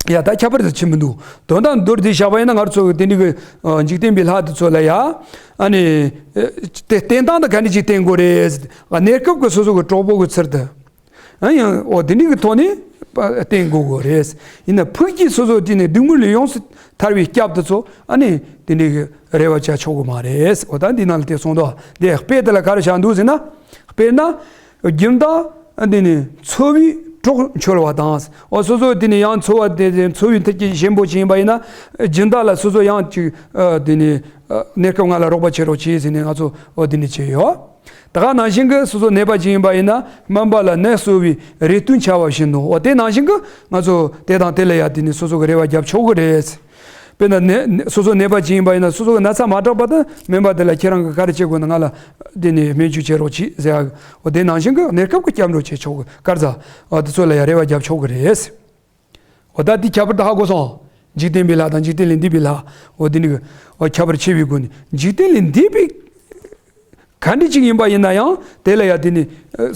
ཡ་ད་ཁྱད་པར་དུ་ཕྱིན་མི་འདུག་དོན་དག་མདོར་བསྡུས་བཞག་པ་ཡིན་ན་ང་ཚོ་དེ་འདྲའི་གི་ཨ་འཇིག་རྟེན་པའི་ལྷ་དེ་ཚོ་ལ་ཡ། ཨ་ནི། ཨ་དེ་བསྟེན་སྟངས་དེ་ག་འདྲ་ཅིག་བསྟེན་དགོས་རེད། ཨ་གནས་སྐབས་ཀྱི་སོ་སོ་གི་གྲོགས་པོ་གི་ཚུལ་དུ། ཨ་ཡང་འོ་དེ་འདྲའི་གི་ཐོག་ནས་པ་བསྟེན་དགོས་དགོས་རེད། ཡིན་ན་ཕུགས་ཀྱི་སོ་སོ་དེ་ནས་སྡུག་བསྔལ་ལས་ཡོངས་སུ་ཐར་བའི་སྐྱབས་དེ་ཚོ་ཨ་ནི་དེ་འདྲའི་གི་རེ་བ་བྱ་ཆོག་གི་མ་རེད། འོ་ད་འདི་ནང་ལ་དེ་གསུངས་འདུག་དེ་དཔེ་དེ་ལ་ག་རེ་བཞག་འདུག་ཟེར་ན། དཔེར་ན། སྦྱིན་བདག་འདི་ནི་འཚོ་བའི་གྲོགས་འཆོལ་བ་དང་། འོ་སོ་སོ་དེ་ནི་ཡང་འཚོ་བ་དེ་དེ་འཚོ་བའི་མཐུན་རྐྱེན་ཞན་པོ་ཅིག་ཡིན་པ་ཡིན་ན། སྦྱིན་བདག་ལ་སོ་སོ་ཡང་ཅིག་ཨ་དེ་ནི་ཨ་གནས་སྐབས་ང་ལ་རོགས་པ་བྱེད་རོགས་བྱེད་ཟེར་ནས་ང་ཚོ་འོ་དེ་ནི་བྱས་ཡོད། ད་ག་ནང་བཞིན་གྱི་སོ་སོ་ནད་པ་ཅིག་ཡིན་པ་ཡིན་ན་སྨན་པ་ལ་ནད་གསོ་བའི་རེ་ལྟོས་འཆའ་བ་བཞིན་ནོ། འོ་དེ་ནང་བཞིན་གྱི་ང་ཚོ་དེ་དང་དེ་ལ་ཡ་དེ་ནི་སོ་སོ་གི་རེ་བ་རྒྱབ་ཆོག་གི་རེད། དཔེར་ན་ནད་ནད་སོ་སོ་ནད་པ་ཅིག་ཡིན་པ་ཡིན་ན་སོ་སོ་གི་ན་ཚ་མ་དྲག་པ་དང་མིན་པ་དེ་ལ་ཁྱེད་རང་གིས་ག་རེ་བྱེད་དགོས་ན་ང་ལ་འདི་ནས་སྨན་བཅོས་བྱེད་རོགས་གྱིས་ཟེར་ཡག་འོ་དེ་ནང་བཞིན་གྱི་གནས་སྐབས་ཀྱི་སྐྱབས་འགྲོ་བྱེད་ཆོག་གི་སྐལ་བཟང་འོ་དེ་ཚོ་ལ་ཡང་རེ་བ་རྒྱབ་ཆོག་གི་རེད། འོ་ད་འདི་ཁྱད་པར་དུ་ཧ་གོ་སོང་། འཇིག་རྟེན་པའི་ལྷ་དང་འཇིག་རྟེན་ལས་འདས་པའི་ལྷ། འོ་དེ་ནི་འོ་ཁྱད་པར་ཕྱེ་བའི་སྒོ་ནས་འཇིག་རྟེན་ལས་འདས་པའི་ག་འདྲ་ཅིག་ཡིན་པ་ཡིན་ན་ཡང་དེ་ལ་ཡང་དེ་ནི་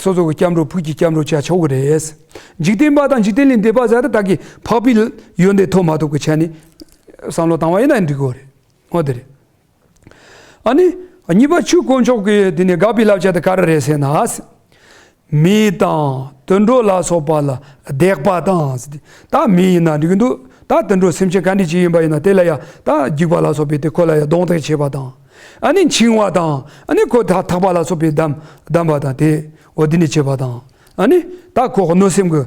སོ་སོ་གི་སྐྱབས་འགྲོ་ཕུགས་ཀྱི་སྐྱབས་འགྲོ་བྱ་ཆོག་གི་རེད། འཇིག་རྟེན་པ་དང་འཇིག་རྟེན་ལས་འདས་པ་ཟེར་ད་ད་གི་འཕགས་པའི་ཡོན་ཏན་ཐོབ་མ་ཐུབ་ཀྱི་ཆ་ནས་བསམ་བློ་བཏང་བ་ཡིན་ན་འགྲིག་གི་རེད། འོ་དེ་རེད། ཨ་ནི། གཉིས་པ་ཆོས་དཀོན་མཆོག་གི་དེ་ནི་དགག་པའི་བསླབ་བྱ་དེ་ག་རེ་རེད་ཟེར་ན། མི་དང་དུད་འགྲོ་ལ་སོགས་པ་ལ་བརྡེག་པ་དང་། ད་མི་ཡིན་ན་འགྲིག་གི་འདུག་ད་དུད་འགྲོ་སེམས་ཅན་ག་འདྲ་ཅིག་ཡིན་པ་ཡིན་ན་དེ་ལ་ཡང་ད་སྡིག་པ་ལ་སོགས་པའི་དེ་ཁོ་ལ་ཡང་གདོང་ཐག་བྱེད་པ་དང་། ཨ་ནི་འཆིང་བ་དང་། ཨ་ནི་ཁོ་ད་ཐག་པ་ལ་སོགས་པའི་བསྡམ་བསྡམ་པ་དང་དེ་འོ་དེ་ནི་བྱེད་པ་དང་། ཨ་ནི་ད་ཁོ་གནོད་སེམས་ཀྱི།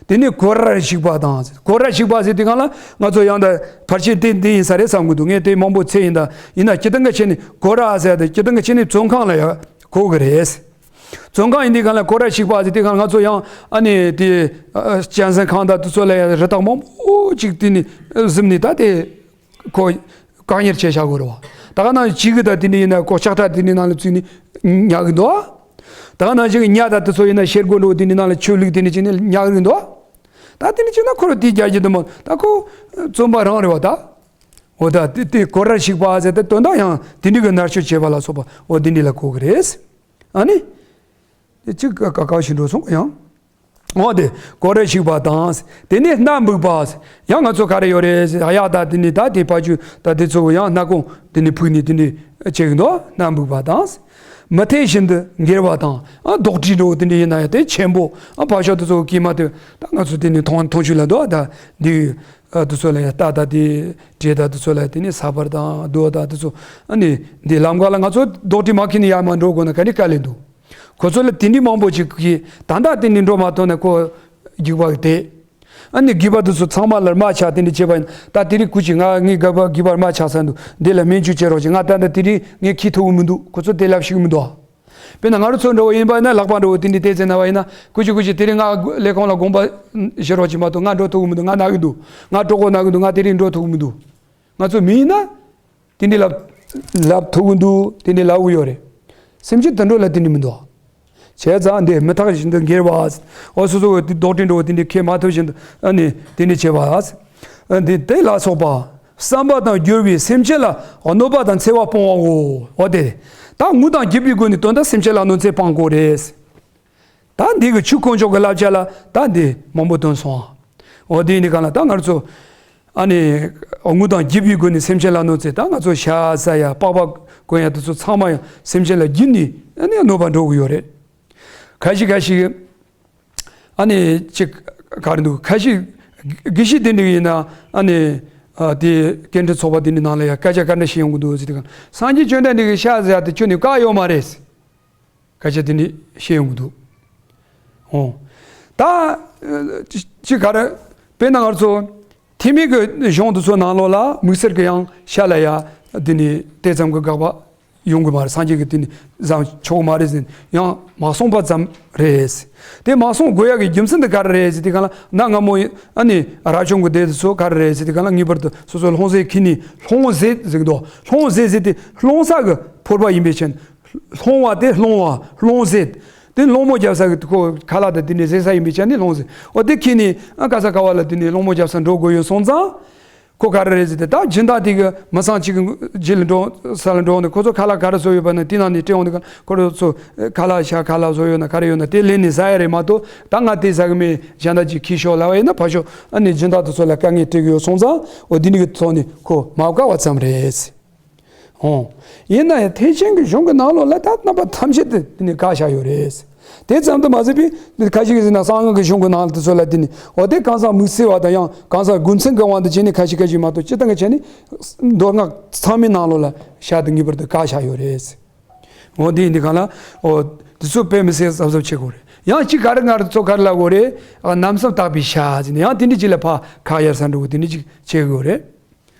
དེ་ནི་གོ་ར་ཞིག་པ་དང་། གོ་ར་ཞིག་པ་ཟེར་དུས་སྒང་ལ་ང་ཚོ་ཡང་ད་ཕལ་ཆེར་དེ་འདི་ཡིན་ས་རེད་བསམ་གི་འདུག་ངས་དེ་མང་པོ་ཚེ་ཡིན་ད་ཡིན་ན་སྤྱིར་བཏང་གི་ཆ་ནས་གོ་ར་ཟེར་ཏེ་སྤྱིར་བཏང་གི་ཆ་ནས་བཙོན་ཁང་ལ་ཡང་གོ་གི་རེད། བཙོན་ཁང་ཡིན་དུས་སྒང་ལ་གོ་ར་ཞིག་པ་ཟེར་དུས་སྒང་ལ་ང་ཚོ་ཡང་ཨ་ནི་དེ་ཨ་གཅན་གཟན་ཁང་དང་དེ་ཚོ་ལ་ཡང་རི་དྭགས་མང་པོ་ཅིག་དེ་ནི་གཟིམ་ནས་ད་དེ་ཁོ་བཀག་ཉར་བྱས་བཞག་དགོས་རེད་བ། ད་ག་ནང་བཞིན་གཅིག་གི་ད་དེ་ནི་ཡིན་ན་ཁོ་ལྕགས་ཁྲ་དེ་ནི་ནང་ལ་བཙུགས་ནས་ཉལ་གི་འདུག་ད་ག་ནང་བཞིན་གྱི་ཉ་དང་དེ་ཚོ་ཡིན་ན་ཤེལ་སྒོ་འགྲོ་དེ་ནི་ནང་ལ་ཆུ་བླུགས་དེ་ནི་བྱས་ནས་ཉལ་གི་འདུག་ད་དེ་ནི་བྱས་ན་ཁོ་རང་དེ་རྒྱལ་གྱི་དུ་མ་ད་ཁོ་བཙོན་པ་རང་རེད་བ་ད། འོ་ད་དེ་དེ་གོ་ར་ཞིག་པ་ཟེར་ཏེ་དོན་དག་ཡང་དེ་འདྲི་གི་མནར་གཅོད་བྱེད་པ་ལ་སོགས་པ་འོ་དེ་འདྲི་ལ་གོ་གི་རེད། ཨ་ནི། དེ་གཅིག་ཀ་ཀ་ཀ་ཞིག་འགྲོ་སོང་ཡང་། འོ་དེ་གོ་ར་ཞིག་པ་དང་། དེ་ནས་སྣ་འབུག་པ། ཡང་ང་ཚོ་ག་རེ་ཡོད་རེད་ཟེར་ཡག་ད་དེ་ནི་ད་དེ་ཕ་ཆུ་ད་དེ་ཚོ་ཡང་སྣ་ཁུང་དེ་ནི་ཕུག་ནི་དེ་ནི་བྱེད་གི་འདུག་སྣ་འབུག་པ་དང་། མི་ཐེག་བཞིན་དུ་འགྱེལ་བ་དང་། ཨ་རྡོག་ཁྲེས་འགྲོ་དེ་འདྲ་ཡིན་ན་ཡང་དེ་ཆེན་པོ་ཨ་ཕ་ཤོག་དེ་ཚོ་གིས་མ་ཐེབས་ད་ང་ཚོ་དེ་ནི་མཐོང་མཐོང་ཆོས་ལ་འདུག་ད་འདི་ཨ་དེ་ཚོ་ལ་ཡང་རྟ་ད་དེ་བྲེ་ད་དེ་ཚོ་ལ་དེ་ནི་ས་བར་དང་རྡོ་ད་དེ་ཚོ་ཨ་ནི་འདི་ལམ་ཁ་ལ་ང་ཚོ་རྡོག་ཁྲེས་མ་ཁྱེར་ནས་ཡར་མར་འགྲོ་དགོས་ན་ག་འདྲ་དཀའ་ལས་འདུག་ཁོ་ཚོ་ལ་དེ་འདྲའི་མང་པོ་ཅིག་གིས་ད་ལྟ་དེ་ནི་འགྲོ་མ་ཐུབ་ན་ཁོ་རྒྱུག་པ་དེ། ཨ་ནི་རྒྱུག་པ་དེ་ཚོ་ཚང་མ་ལ་རྨ་ཆག་དེ་འདྲ་བྱས་པ་ཡིན་ད་དེ་རིང་ཁོ་ཅིག་ང་ངའི་རྒྱུག་པ་རྒྱུག་པ་རྨ་ཆག་ས་འདུག་འདི་ལ་སྨན་བཅོས་བྱེད་རོགས་བྱེད། ང་ད་ལྟ་དེ་རིང་ངས་འཁྱེར་ཐུབ་ཀྱི་མི་འདུག་ཁོ་ཚོ་དེ་ལབ་ཤེས་ཀྱི་མི་འདུག་དཔེར་ན་ང་རང་ཚོ་འདྲ་བོ་ཡིན་པ་ཡིན་ན་ལག་པ་འདྲ་བོ་དེ་འདྲ་དེ་ཚེ་ན་བ་ཡིན་ན་ཁོ་ཅིག་ཁོ་ཅིག་དེ་རིང་ང་ལས་ཁུངས་ལ་དགོངས་པ་བཞེས་རོགས་བྱེད་མ་གཏོགས་ང་འགྲོ་ཐུབ་ཀྱི་མི་འདུག་ང་ན་གི་འདུག་ང་གྲོད་ཁོག་ན་གི་འདུག་ང་དེ་རིང་འགྲོ་ཐུབ་ཀྱི་མི་འདུག་ང་ཚོ་མི་ཡིན་ན། དེ་འདྲ་ལབ་ལབ་ཐུབ་ཀྱི་འདུག་དེ་འདྲ་ལབ་ཀྱི་ཡོད་རེད། སེམས་ཅན་དུད་འགྲོ་ལ་དེ་འདྲ་མི་འདུག་བྱས་ཙང་འདི་མི་ཐེག་བཞིན་དུ་འགྱེལ་བ། འོ་སོ་སོ་གི་རྡོག་ཁྲེས་འགྲོ་བ་དེ་འདྲ་ཁྱེར་མ་ཐུབ་བཞིན་དུ་ཨ་ནི་དེ་འདྲ་བྱེད་པ། འདི་དེ་ལ་སོགས་པ། བསམ་པ་དང་སྦྱོར་བའི་སེམས་ཅན་ལ་གནོད་པ་དང་འཚེ་བ་སྤོང་བའོ། འོ་དེ། ད་ངུ་དང་སྐྱིད་པའི་སྒོ་ནས་དོན་དག་སེམས་ཅན་ལ་གནོད་འཚེ་སྤང་དགོས་རེད། ད་འདི་གི་ཆོས་དཀོན་མཆོག་གི་བསླབ་བྱ་ལ་ད་འདི་མང་པོ་འདོན་སོང་། འོ་དེ་ཡིན་དུས་སྒང་ལ་ད་ང་ཚོ་ཨ་ནི་ངུ་དང་སྐྱིད་པའི་སྒོ་ནས་སེམས་ཅན་ལ་གནོད་འཚེ། ད་ང་ཚོ་ཤ་ཟ་ཡ་པགས་པ་གོན་ཡ་དེ་ཚོ་ཚང་མ་ཡང་སེམས་ཅན་ལ་བརྒྱུད་ནས་ཨ་ནི་གནོད་པ་འགྲོ་གི་ཡོད་རེད། ཁ་ཤས་ཁ་ཤས་ཨ་ནི་ཅིག་ག་རེ་འདུག་ཁ་ཤས་དགེ་བཤེས་དེ་འདྲ་ཡིན་ན་ཨ་ནི་ཨ་དེ་སྐད་འཕྲིན་ཚོགས་པ་དེ་འདྲའི་ནང་ལ་ཡང་སྐད་ཆ་ག་འདྲ་བཤད་ཡོང་གི་འདུག་ཟེར་དུས་སྒང་སངས་རྒྱས་བཅོམ་ལྡན་འདས་ཀྱིས་ཤ་ཟ་ཡ་དེ་ཁྱོན་ནས་བཀག་ཡོད་མ་རེད། སྐད་ཆ་དེ་འདྲ་བཤད་ཡོང་གི་འདུག་འོ། ད། ཅི་ཅི་ག་རེ། དཔེར་ན་ང་ཚོ་ཐེག་དམན་གྱི་གཞུང་དེ་ཚོ་ནང་ལོགས་ལ་དམིགས་བསལ་གྱི་ཡང་ཤ་ལ་ཡ་དེ་ནི་དེ་ཙམ་གྱི་དགག་པ་ཡོང་གི་མ་རེད། སངས་རྒྱས་ཀྱི་དེ་ནི་བཟང་ཆོག་གི་མ་རེད་ཟེར་ཡང་མ་གསུངས་པ་ཙམ་རེད། དེ་མ་གསུངས་དགོས་ཡག་གི་རྒྱུ་མཚན་དེ་ག་རེ་རེད་ཟེར་དེ་ག་ལ་ན་སྔ་མོ་ཨ་ནི་རབ་བྱུང་གི་སྡེ་དེ་ཚོ་ག་རེ་རེད་ཟེར་དེ་ག་ལ་ངེས་པར་དུ་སོ་སོ་ལྷུང་བཟེད་ཁྱེར་ནས་ལྷུང་བཟེད་ཟེར་གི་འདུག་ལྷུང་བཟེད་ཟེར་དེ་ལྷུང་ས་གི་ཕོར་པ་ཡིན་པའི་ཕྱིར། ལྷུང་བ་དེ་ལྷུང་བ་ལྷུང་བཟེད། དེ་སློང་མོ་རྒྱབ་ས་གི་ཁོ་ཁ་ལག་དང་དེ་ནས་བཟེད་ས་ཡིན་པའི་ཆ་ནས་ལྷུང་བཟེད། འོ་དེ་ཁྱེར་ནས་ཨ་ག་ས་ག་བ་ལ་དེ་ནས་སློང་མོ་རྒྱབ་ས་འགྲོ་དགོས་ཡོད་སོང་ཙང་། ཁོ་ག་རེ་རེད་ཟེར་ཏེ་ད་སྦྱིན་བདག་དེ་གི་མི་ཚང་གཅིག་གི་རྗེས་ལ་འགྲོ་ས་ལ་འགྲོ་འོང་དུས་ཁོ་ཚོ་ཁ་ལག་ག་རེ་བཟོ་ཡོད་པ་ན་དེ་ནང་ནས་སྤྲད་འོང་དུས་ཁོ་ཚོ་ཁ་ལག་ཤ་ཁ་ལག་བཟོ་ཡོད་ན་ག་རེ་ཡོད་ན་དེ་ལེན་ནས་ཟ་ཡ་རེད་མ་གཏོགས། ད་ང་དེ་ཟ་གི་མེད་གཞན་དག་ཅིག་ཁྱེར་ཤོག་ལབ་པ་ཡིན་ན་ཕར་ཕྱོགས་ཨ་ནི་སྦྱིན་བདག་དེ་ཚོ་ལ་དཀའ་ངལ་སྤྲད་གི་ཡོད་སོང་ཙང་། འོ་དེ་ནི་གི་ཐོག་ནས་ཁོ་མ་དགའ་བ་ཙམ་རེད། ཨོ། ཡིན་ན་ཡང་ཐེག་ཆེན་གྱི་གཞུང་གི་ནང་ལོགས་ལ་ད་རྣམ་པ་ཐམས་ཅད་དུ་དེ་ནི་བཀག་བཞག་ཡོད་རེད། དེ་ཙམ་དུ་མ་ཟད་པའི་ཁ་ཅིག་གིས་ཟེར་ན་གསང་སྔགས་ཀྱི་གཞུང་གི་ནང་ལ་དེ་ཚོ་ལ་དེ་ནི་འོ་དེ་གང་ཟག་དམིགས་བསལ་བ་དང་ཡང་གང་ཟག་རྒྱུ་མཚན་གྱི་དབང་དུ་བྱས་ནས་ཁ་ཅིག་ཁ་ཅིག་མ་གཏོགས་སྤྱིར་བཏང་གི་ཆ་ནས་མདོ་སྔགས་ཚང་མའི་ནང་ལོགས་ལ་བཞག་ཏུ་ངེས་པར་དུ་བཀག་བཞག་ཡོད་རེད། འོ་དེ་ཡིན་དུས་གང་ལ་འོ་དེ་ཚོ་དཔེ་མི་སྲིད་གཟབ་གཟབ་བྱེད་དགོས་རེད། ཡང་གཅིག་ག་རེ་ང་རང་ཚོ་ག་རེ་ལབ་དགོས་རེད། རྣམ་གསུམ་དག་པའི་ཤ་ཟེར་ནས་ཡང་དེ་འདྲ་ཅིག་ལ་ཕར་ཁ་གཡར་ས་འགྲོ་དགོས་དེ་འདྲ་ཅིག་བྱེད་དགོས་རེད།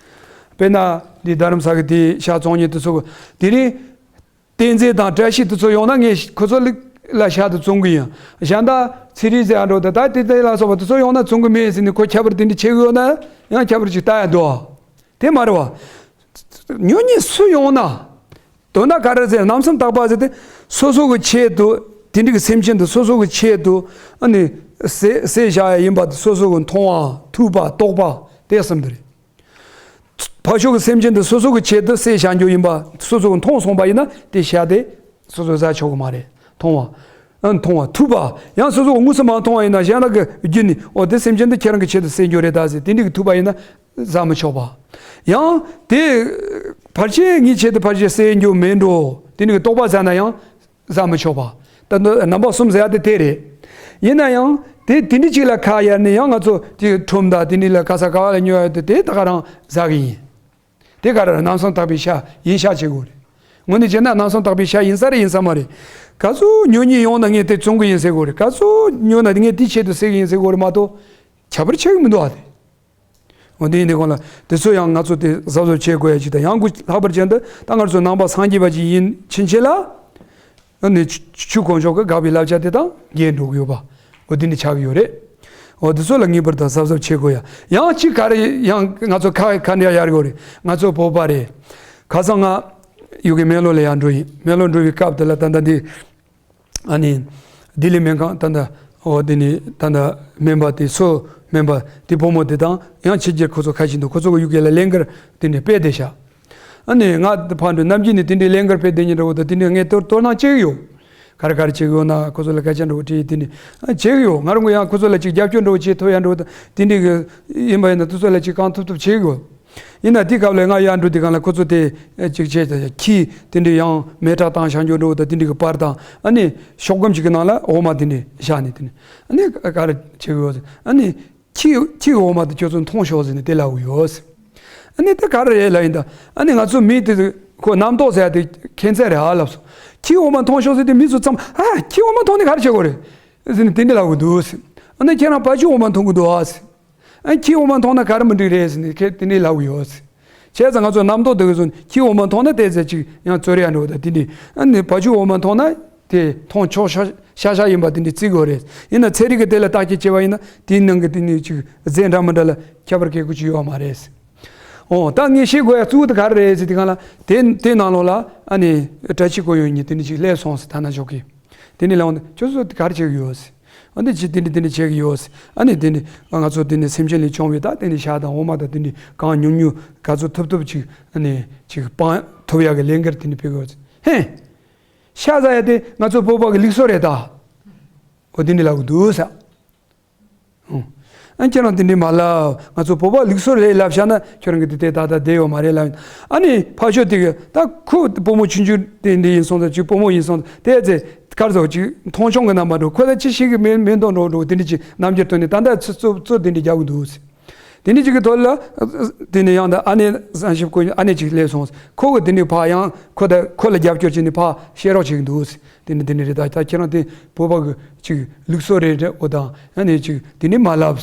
དཔེར་ན་འདི་རྡ་རམ་ས་གི་དེ་ཤ་བཙོང་མཁན་དེ་ཚོ་གི་དེ་རིང་བསྟན་འཛིན་དང་བཀྲ་ཤིས་དེ་ཚོ་ཡོང་ན་ངས་ཁོ་ཚོ་ལ་ཤ་དེ་བཙོང་གི་ཡིན། གཞན་དག་ཚེ་རིང་ཟེར་ཡ་འགྲོ་དེ་ད་དེ་དེ་ལ་སོགས་པ་དེ་ཚོ་ཡོང་ན་བཙོང་གི་མེད་ཟེར་ནས་ཁོ་ཁྱད་པར་དེ་འདྲ་བྱེད་གི་ཡོད་ན་ཡང་ཁྱད་པར་ཅིག་ལྟ་ཡ་འདུག་དེ་མ་རེད་བ། ཉོ་མཁན་སུ་ཡོང་ན། དོན་དག་ག་རེ་ཟེར་རྣམ་གསུམ་དག་པ་ཟེར་ཏེ་སོ་སོ་གི་ཆེད་དུ་དེ་འདྲ་གི་སེམས་ཅན་དུ་སོ་སོ་གི་ཆེད་དུ་ཨ་ནི་བསད་བསད་བཞག་ཡ་ཡིན་པ་དེ་སོ་སོ་གི་མཐོང་བ་ཐོས་པ་རྟོགས་པ་དེ་གསུམ་དེ་རེད། ཕར་ཕྱོགས་ཀྱི་སེམས་ཅན་དེ་སོ་སོ་གི་ཆེད་དུ་བསད་བཞག་རྒྱུ་ཡིན་པ་སོ་སོ་གི་མཐོང་སོང་པ་ཡིན་ན་དེ་ཤ་དེ་སོ་སོ་ཟ་ཆོག་གི་མ་རེད། མཐོང་བ། ཨ་མཐོང་བ་ཐོས་པ་ཡང་སོ་སོ་གི་དངོས་སུ་མ་མཐོང་བ་ཡིན་ན་གཞན་དག་གི་བརྒྱུད་ནས་འོ་དེ་སེམས་ཅན་དེ་ཁྱེད་རང་གི་ཆེད་དུ་བསད་རྒྱུ་རེད་ད་ཟེར་དེ་འདྲ་གི་ཐོས་པ་ཡིན་ན་ཟ་མི་ཆོག་པ། ཡང་དེ་ཕལ་ཆེར་ངའི་ཆེད་དུ་ཕལ་ཆེར་བསད་རྒྱུ་མེད་འགྲོ་དེ་འདྲ་གི་རྟོགས་པ་ཟ་ན་ཡང་། ཟ་མི་ཆོག་པ། ད་དུང་རྣམ་པ་གསུམ་ཟེར་ཡ་དེ་དེ་རེད། ཡིན་ན་ཡང་དེ་དེ་འདྲ་ཅིག་ལ་ཁ་གཡར་ནས་ཡང་ང་ཚོ་དེ་ཁྲོམ་དང་དེ་འདྲ་ལ་ག་ས་ག་བ་ལ་ཉོ་ཡ་དེ་དེ་ད་ག་རང་ཟ་གི་ཡིན། དེ་ག་རང་རྣམ་གསུམ་དག་པའི་ཤ་ཡིན་ཤག་བྱེད་དགོས་རེད། དངོས་གནས་བྱས་ན་རྣམ་གསུམ་དག་པའི་ཤ་ཡིན་ས་རེད་ཡིན་ས་མ་རེད། ག་ཚོད་ཉོ་མཁན་ཡོང་ན་ངས་དེ་བཙོང་གི་ཡིན་ཟེར་དགོས་རེད། ག་ཚོད་ཉོ་ན་ངས་དེ་ཆེད་དུ་ཟེར་གི་ཡིན་ཟེར་དགོས་རེད་མ་གཏོགས་ཁྱད་པར་ཆེ་གི་མི་འདུག་ཨ་དེ། འོ་དེ་ཡིན་དུས་གང་ལ་དེ་ཚོ་ཡང་ང་ཚོ་དེ་གཟབ་གཟབ་བྱེད་དགོས་ཡ་ཅིག་དང་ཡང་ལྷག་པར་ཅན་དུ་ད་ང་ཚོ་ནང་པ་སངས་རྒྱས་པ་ཅིག་ཡིན་ཕྱིན་ཆད་ལ། ཨ་ནི་ཆོས་དཀོན་མཆོག་གི་དགག་པའི་བསླབ་བྱ་དེ་དང་འགལ་འགྲོ་གི་ཡོད་པ། འོ་དེ་ནི་ཆགས་ཀྱི་ཡོད་རེད། འོ་དེ་ཚོ་ལ་ངེས་པར་དུ་གཟབ་གཟབ་བྱེད་དགོས་ཡ། ཡང་གཅིག་ག་རེ་ཡང་ང་ཚོ་ཁ་ཁ་འདྲ་ཡར་དགོས་རེད། ང་ཚོ་བོད་པ་རེད། ཁ་སང་ང་ཡུལ་གི་སྨན་ལོ་ལ་ཡར་འགྲོ་ཡིན། སྨན་ལོ་འགྲོ་བའི་སྐབས་དེ་ལ་ད་ལྟ་འདི། ཨ་ནི། ལྡི་ལི་སྨན་ཁང་ད་ལྟ། འོ་དེ་ནི་ད་ལྟ་སྨན་པ་དེ་སུ་སྨན་པ་དེ་བུ་མོ་དེ་དང་ཡང་ཕྱི་རྒྱལ་ཁོ་ཚོ་ཁ་ཅིག་འདུག་ཁོ་ཚོ་གི་ཡུལ་སྐད་ལ་ལན་གར་དེ་འདྲའི་དཔེ་དེ་བཞག་ཨ་ནི་ང་ཕར་འགྲོ་ནམ་རྒྱུན་ནས་དེ་འདྲའི་ལན་གར་དཔེ་དེ་ཉིད་འདྲ་བོ་དང་དེ་འདྲའི་ངས་དོ་དོ་སྣང་བྱེད་ཀྱི་ཡོད། ག་རེ་ག་རེ་བྱེད་ཀྱི་ཡོད་ན་ཁོ་ཚོ་ལ་སྐད་ཆ་འདྲ་བོ་དྲིས་དེ་འདྲའི་བྱེད་ཀྱི་ཡོད། ང་རང་གི་ཡང་ཁོ་ཚོ་ལ་ཅིག་རྒྱབ་སྐྱོར་འདྲ་བོ་བྱེད་ཐུབ་ཡ་འདྲ་བོ་དང་དེ་འདྲའི་གི་ཡིན་པ་ཡིན་ན་དེ་ཚོ་ལ་ཅིག་གང་ཐུབ་ཐུབ་བྱེད་ཀྱི་ཡོད། ཡིན་ན་དེའི་སྐབས་ལ་ང་ཡར་འགྲོ་དུས་སྒང་ལ་ཁོ་ཚོ་དེ་ཅིག་བྱས་ཙང་ཁྱི་དེ་འདྲའི་ཡང་མེ་སྲེག་བཏང་བཞག་རྒྱུ་འདྲ་བོ་དང་དེ་འདྲའི་གི་པར་དང་ཨ་ནི་ཤོག་སྒམ་ཅིག་གི་ནང་ལ་འོ་མ་དེ་འདྲའི་བཞག་ནས་དེ་ནི་ཨ་ནི་ག་རེ་བྱེད་གི་ཡོད་ཟེར་ཨ་ནི་ཁྱི་ཁྱི་འོ་མ་དེ་ཁྱོད་ཚོ་འཐུང་ཤོག་ཟེར་ནས་དེ་ལབ་གི་ཡོད་ཟེར། ཨ་ནི་དེ་ག་རེ་རེད་ལབ་ཡིན་ད་ཨ་ནི་ང་ཚོ་མི་དེ་ཁོ་རྣམ་རྟོག་ཟེར་ཡ་དེ་ཁྱད་མཚར་རེད་ཨ་ལབ་སོང་། ཁྱི་འོ་མ་འཐུང་ཤོག་ཟེར་དུས་མི་ཚོ་ཚང་མ་ཨ་ཁྱི་འོ་མ་འཐུང་ནས་ག་རེ་བྱེད་དགོས་རེད་ཟེར་ནས་དེ་འདྲ་ལབ་གི་འདུག་ཟེར། ཨ་ནི་ཁྱེད་རང་བ་ཕྱུགས་འོ་མ་འཐུང་གི་འདུག་ཨ་ཟེར། ཨ་ཁྱི་འོ་མ་འཐུང་ན་ག་རེ་མི་འགྲིག་རེད་ཟེར་ནས་ཁྱེད་དེ་འདྲའི་ལབ་གི་ཡོད་ཟེར། བྱས་ཙང་ང་ཚོ་རྣམ་རྟོག་འདི་གི་བཟོ་ནས་ཁྱི་འོ་མ་འཐུང་ན་དེ་ཚེ་ཅིག་ཡང་བཙོ་རེ་ཡ་འགྲོ་ད་དེ་འདྲའི་ཨ་ནི་བ་ཕྱུགས་འོ་མ་འཐུང་ན་དེ་འཐུང་ཆོག་ཤ་ཤ་ཤ་ཡིན་པ་དེ་འདྲའི་བརྩི་དགོས་རེད། ཡིན་ན་ཚན་རིག་གི་དེ་ལ་བརྟག་དཔྱད་བྱས་པ་ཡིན་ན་དེའི་ནང་གི་དེ་ནི་ཅིག་རྫས་འདྲ་མི་འདྲ་ལ་ཁྱད་པར་གལ་ཁུ་ཅིག་ཡོད་མ་རེད་ཟེར། འོ་ད་ངས་ཤེས་དགོས་ཡ་གཙོ་བོ་དེ་ག་རེ་རེད་ཟེར་དེ་གང་ལ་དེ་དེ་ནང་ལོགས་ལ་ཨ་ནི་བཀྲ་ཤིས་ཁོར་ཡུག་གཉིས་དེ་འདྲ་ཅིག་སླེབས་སོང་ཟེར་ཐ་ན་ཞོག་གི་དེ་ནི་ལ་འོང་ན་ཁྱོད་ཚོ་དེ་ག་རེ་བྱེད་གི་ཡོད་ཟེར། ཨ་ནི་ཅི་དེ་འདྲ་དེ་འདྲ་བྱེད་ཀྱི་ཡོད། ཨ་ནི་དེ་ནི་ང་ཚོ་དེ་ནི་སེམས་ཅན་ལས་བྱུང་བའི་ད་དེ་ནི་ཤ་དང་འོ་མ་དང་དེ་འདྲ་གང་ཉུང་ཉུང་ག་ཚོད་ཐུབ་ཐུབ་ཅིག་ཨ་ནི་ཅིག་སྤང་ཐུབ་ཡག་གི་ལས་འགུལ་དེ་འདྲ་སྤེལ་གི་ཡོད། ཧེ། ཤ་ཟ་ཡ་དེ་ང་ཚོ་བོད་པ་གི་ལུགས་སྲོལ་རེད་ད། འོ་དེ་འདྲ་ལབ་གི་འདུག་ཟེར། ཨ་ཁྱེད་རང་དེ་འདྲ་མ་ལབ། ང་ཚོ་བོད་པ་ལུགས་སྲོལ་རེད་ལབ་བཞག་ན་ཁྱོད་རང་གི་དེ་དེ་ད་ད་བསྡད་ཡོད་མ་རེད་ལབ། ཨ་ནི་ཕ་ཤོ་དེ་གི་ད་ཁོ་བུ་མོ་ཆུང་ཆུང་དེ་འདྲ་ཡིན་སོང་ཙང་ཅིག་བུ་མོ་ཡིན་སོང་ཙང་དེ་ཚེ། གར་ཟོ་ཅིག་མཐོང་ཆུང་གི་རྣམ་པ་འགྲོ་ཁོ་ལ་ཅི་ཞིག་གི་མེ་མེ་མདོག་འགྲོ་འགྲོ་དེ་འདྲ་ཅིག་རྣམ་འགྱུར་སྟོན་ནས་ད་ལྟ་ཚོ་ཚོ་ཚོ་དེ་འདྲ་རྒྱག་གི་འདུག་དེ་འདྲ་ཅིག་གི་ཐོག་ལ་དེ་ནས་ཡང་ད་ཨ་ནེ་བཟང་ཞིབ་ཁོ་ཨ་ནེ་ཅིག་སླེབས་སོང་ཁོ་གི་དེ་འདྲ་ཕ་ཡང་ཁོ་ད་ཁོ་ལ་རྒྱབ་སྐྱོར་བྱས་ནས་ཕ་བཤད་རོགས་བྱེད་གི་འདུག་དེ་འདྲ་དེ་འདྲ་རེད། ད་ད་ཁྱེད་རང་དེ་བོད་པ་གི་ཅིག་ལུགས་སྲོལ་རེད་འོ་ད་ཨ་ནེ་ཅིག་དེ་འདྲ་མ་ལབ།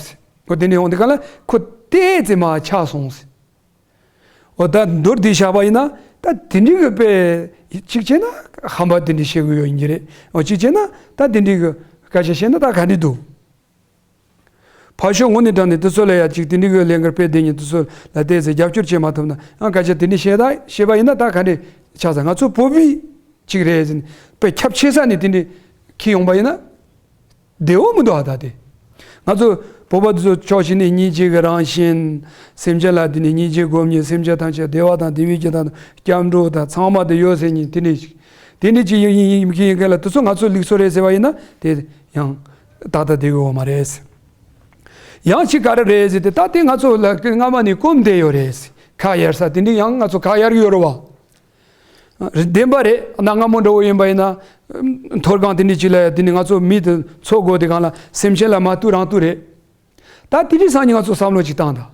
འོ་དེ་ནས་ཡོང་དེ་ག་ལ་ཁོ་ཏོག་ཙམ་མར་ཆག་སོང་ཟེར། འོ་ད་མདོར་བསྡུས་བཞག་པ་ཡིན་ན་ད་དེ་འདྲའི་གི་དཔེ་གཅིག་བྱས་ན་ཧམ་པ་དེ་འདྲ་བཤད་གི་ཡོད་ཡིན་གྱི་རེད། འོ་གཅིག་བྱས་ན་ད་དེ་འདྲའི་གི་སྐད་ཆ་བཤད་ན་ད་ག་འདྲ་འདུག་ཕར་ཕྱོགས་ངོས་ནས་དྲངས་ནས་དེ་ཚོ་ལ་ཡ་གཅིག་དེ་འདྲའི་གི་ལས་འགུལ་སྤེལ་བསྡད་མཁན་དེ་ཚོ་ལ་ཏོག་ཙམ་རྒྱབ་སྐྱོར་བྱེད་མ་ཐུབ་ན་ཡང་སྐད་ཆ་དེ་འདྲ་བཤད་ད་བཤད་པ་ཡིན་ན་ད་ག་འདྲ་ཆགས་ས། ང་ཚོ་བོད་པའི་གཅིག་རེད་ཟེར་ནས་དཔེ་ཁྱབ་ཆེ་ས་ནས་དེ་འདྲ་འཁྱེར་ཡོང་པ་ཡིན་ན། བདེ་བོ་མི་འདུག་ཨ། ད་དེ་ང་ཚོ་བོད་པ་དེ་ཚོ་ཕྱོགས་གཅིག་ནས་སྙིང་རྗེ་གི་རང་བཞིན། སེམས་ཅན་ལ་དེ་ནས་སྙིང་རྗེ་སྒོམ་མཁན། སེམས་ཅན་ཐམས་ཅད་བདེ་བ་དང་བདེ་བའི་རྒྱུ་དང་སྐྱབས་འགྲོ་དང་ཚང་མ་དེ་ཡོད་ཟེར་མཁན་དེ་འདྲ་ཞིག་དེ་འདྲ་ཅིག་ཡིན་ཡིན་མཁན་ཡིན་མཁན་ལ་དེ་ཚོ་ང་ཚོ་ལུགས་སྲོལ་རེད་ཟེར་བ་ཡིན་ན་དེ་ཡང་ཏག་ཏག་བསྡད་ཡོད་མ་རེད། ཡང་གཅིག་ག་རེ་རེད་ཟེར་ཏེ་ད་དེ་ང་ཚོ་ལ་སྔ་མ་ནས་གོམས་བསྡད་ཡོད་རེད། ཁ་གཡར་ས་དེ་འདྲ་ཡང་ང་ཚོ་ཁ་གཡར་གི་ཡོད་རེད་བ། བདེན་པ་རེད། གནའ་སྔ་མོ་འདྲ་བོ་ཡིན་པ་ཡིན་ན། མཐོ་སྒང་དེ་འདྲ་ཅིག་ལ་ཡ་དེ་ནི་ང་ཚོ་མི་དེ་འཚོ་དགོས་དེ་གང་ལ་སེམས་ཅན་ལ་མ་ལྟོས་རང་ལྟོས་རེད། ད་དེ་འདྲའི་སང་ཉིན་ང་ཚོ་བསམ་བློ་ཅིག་བཏང་དང་།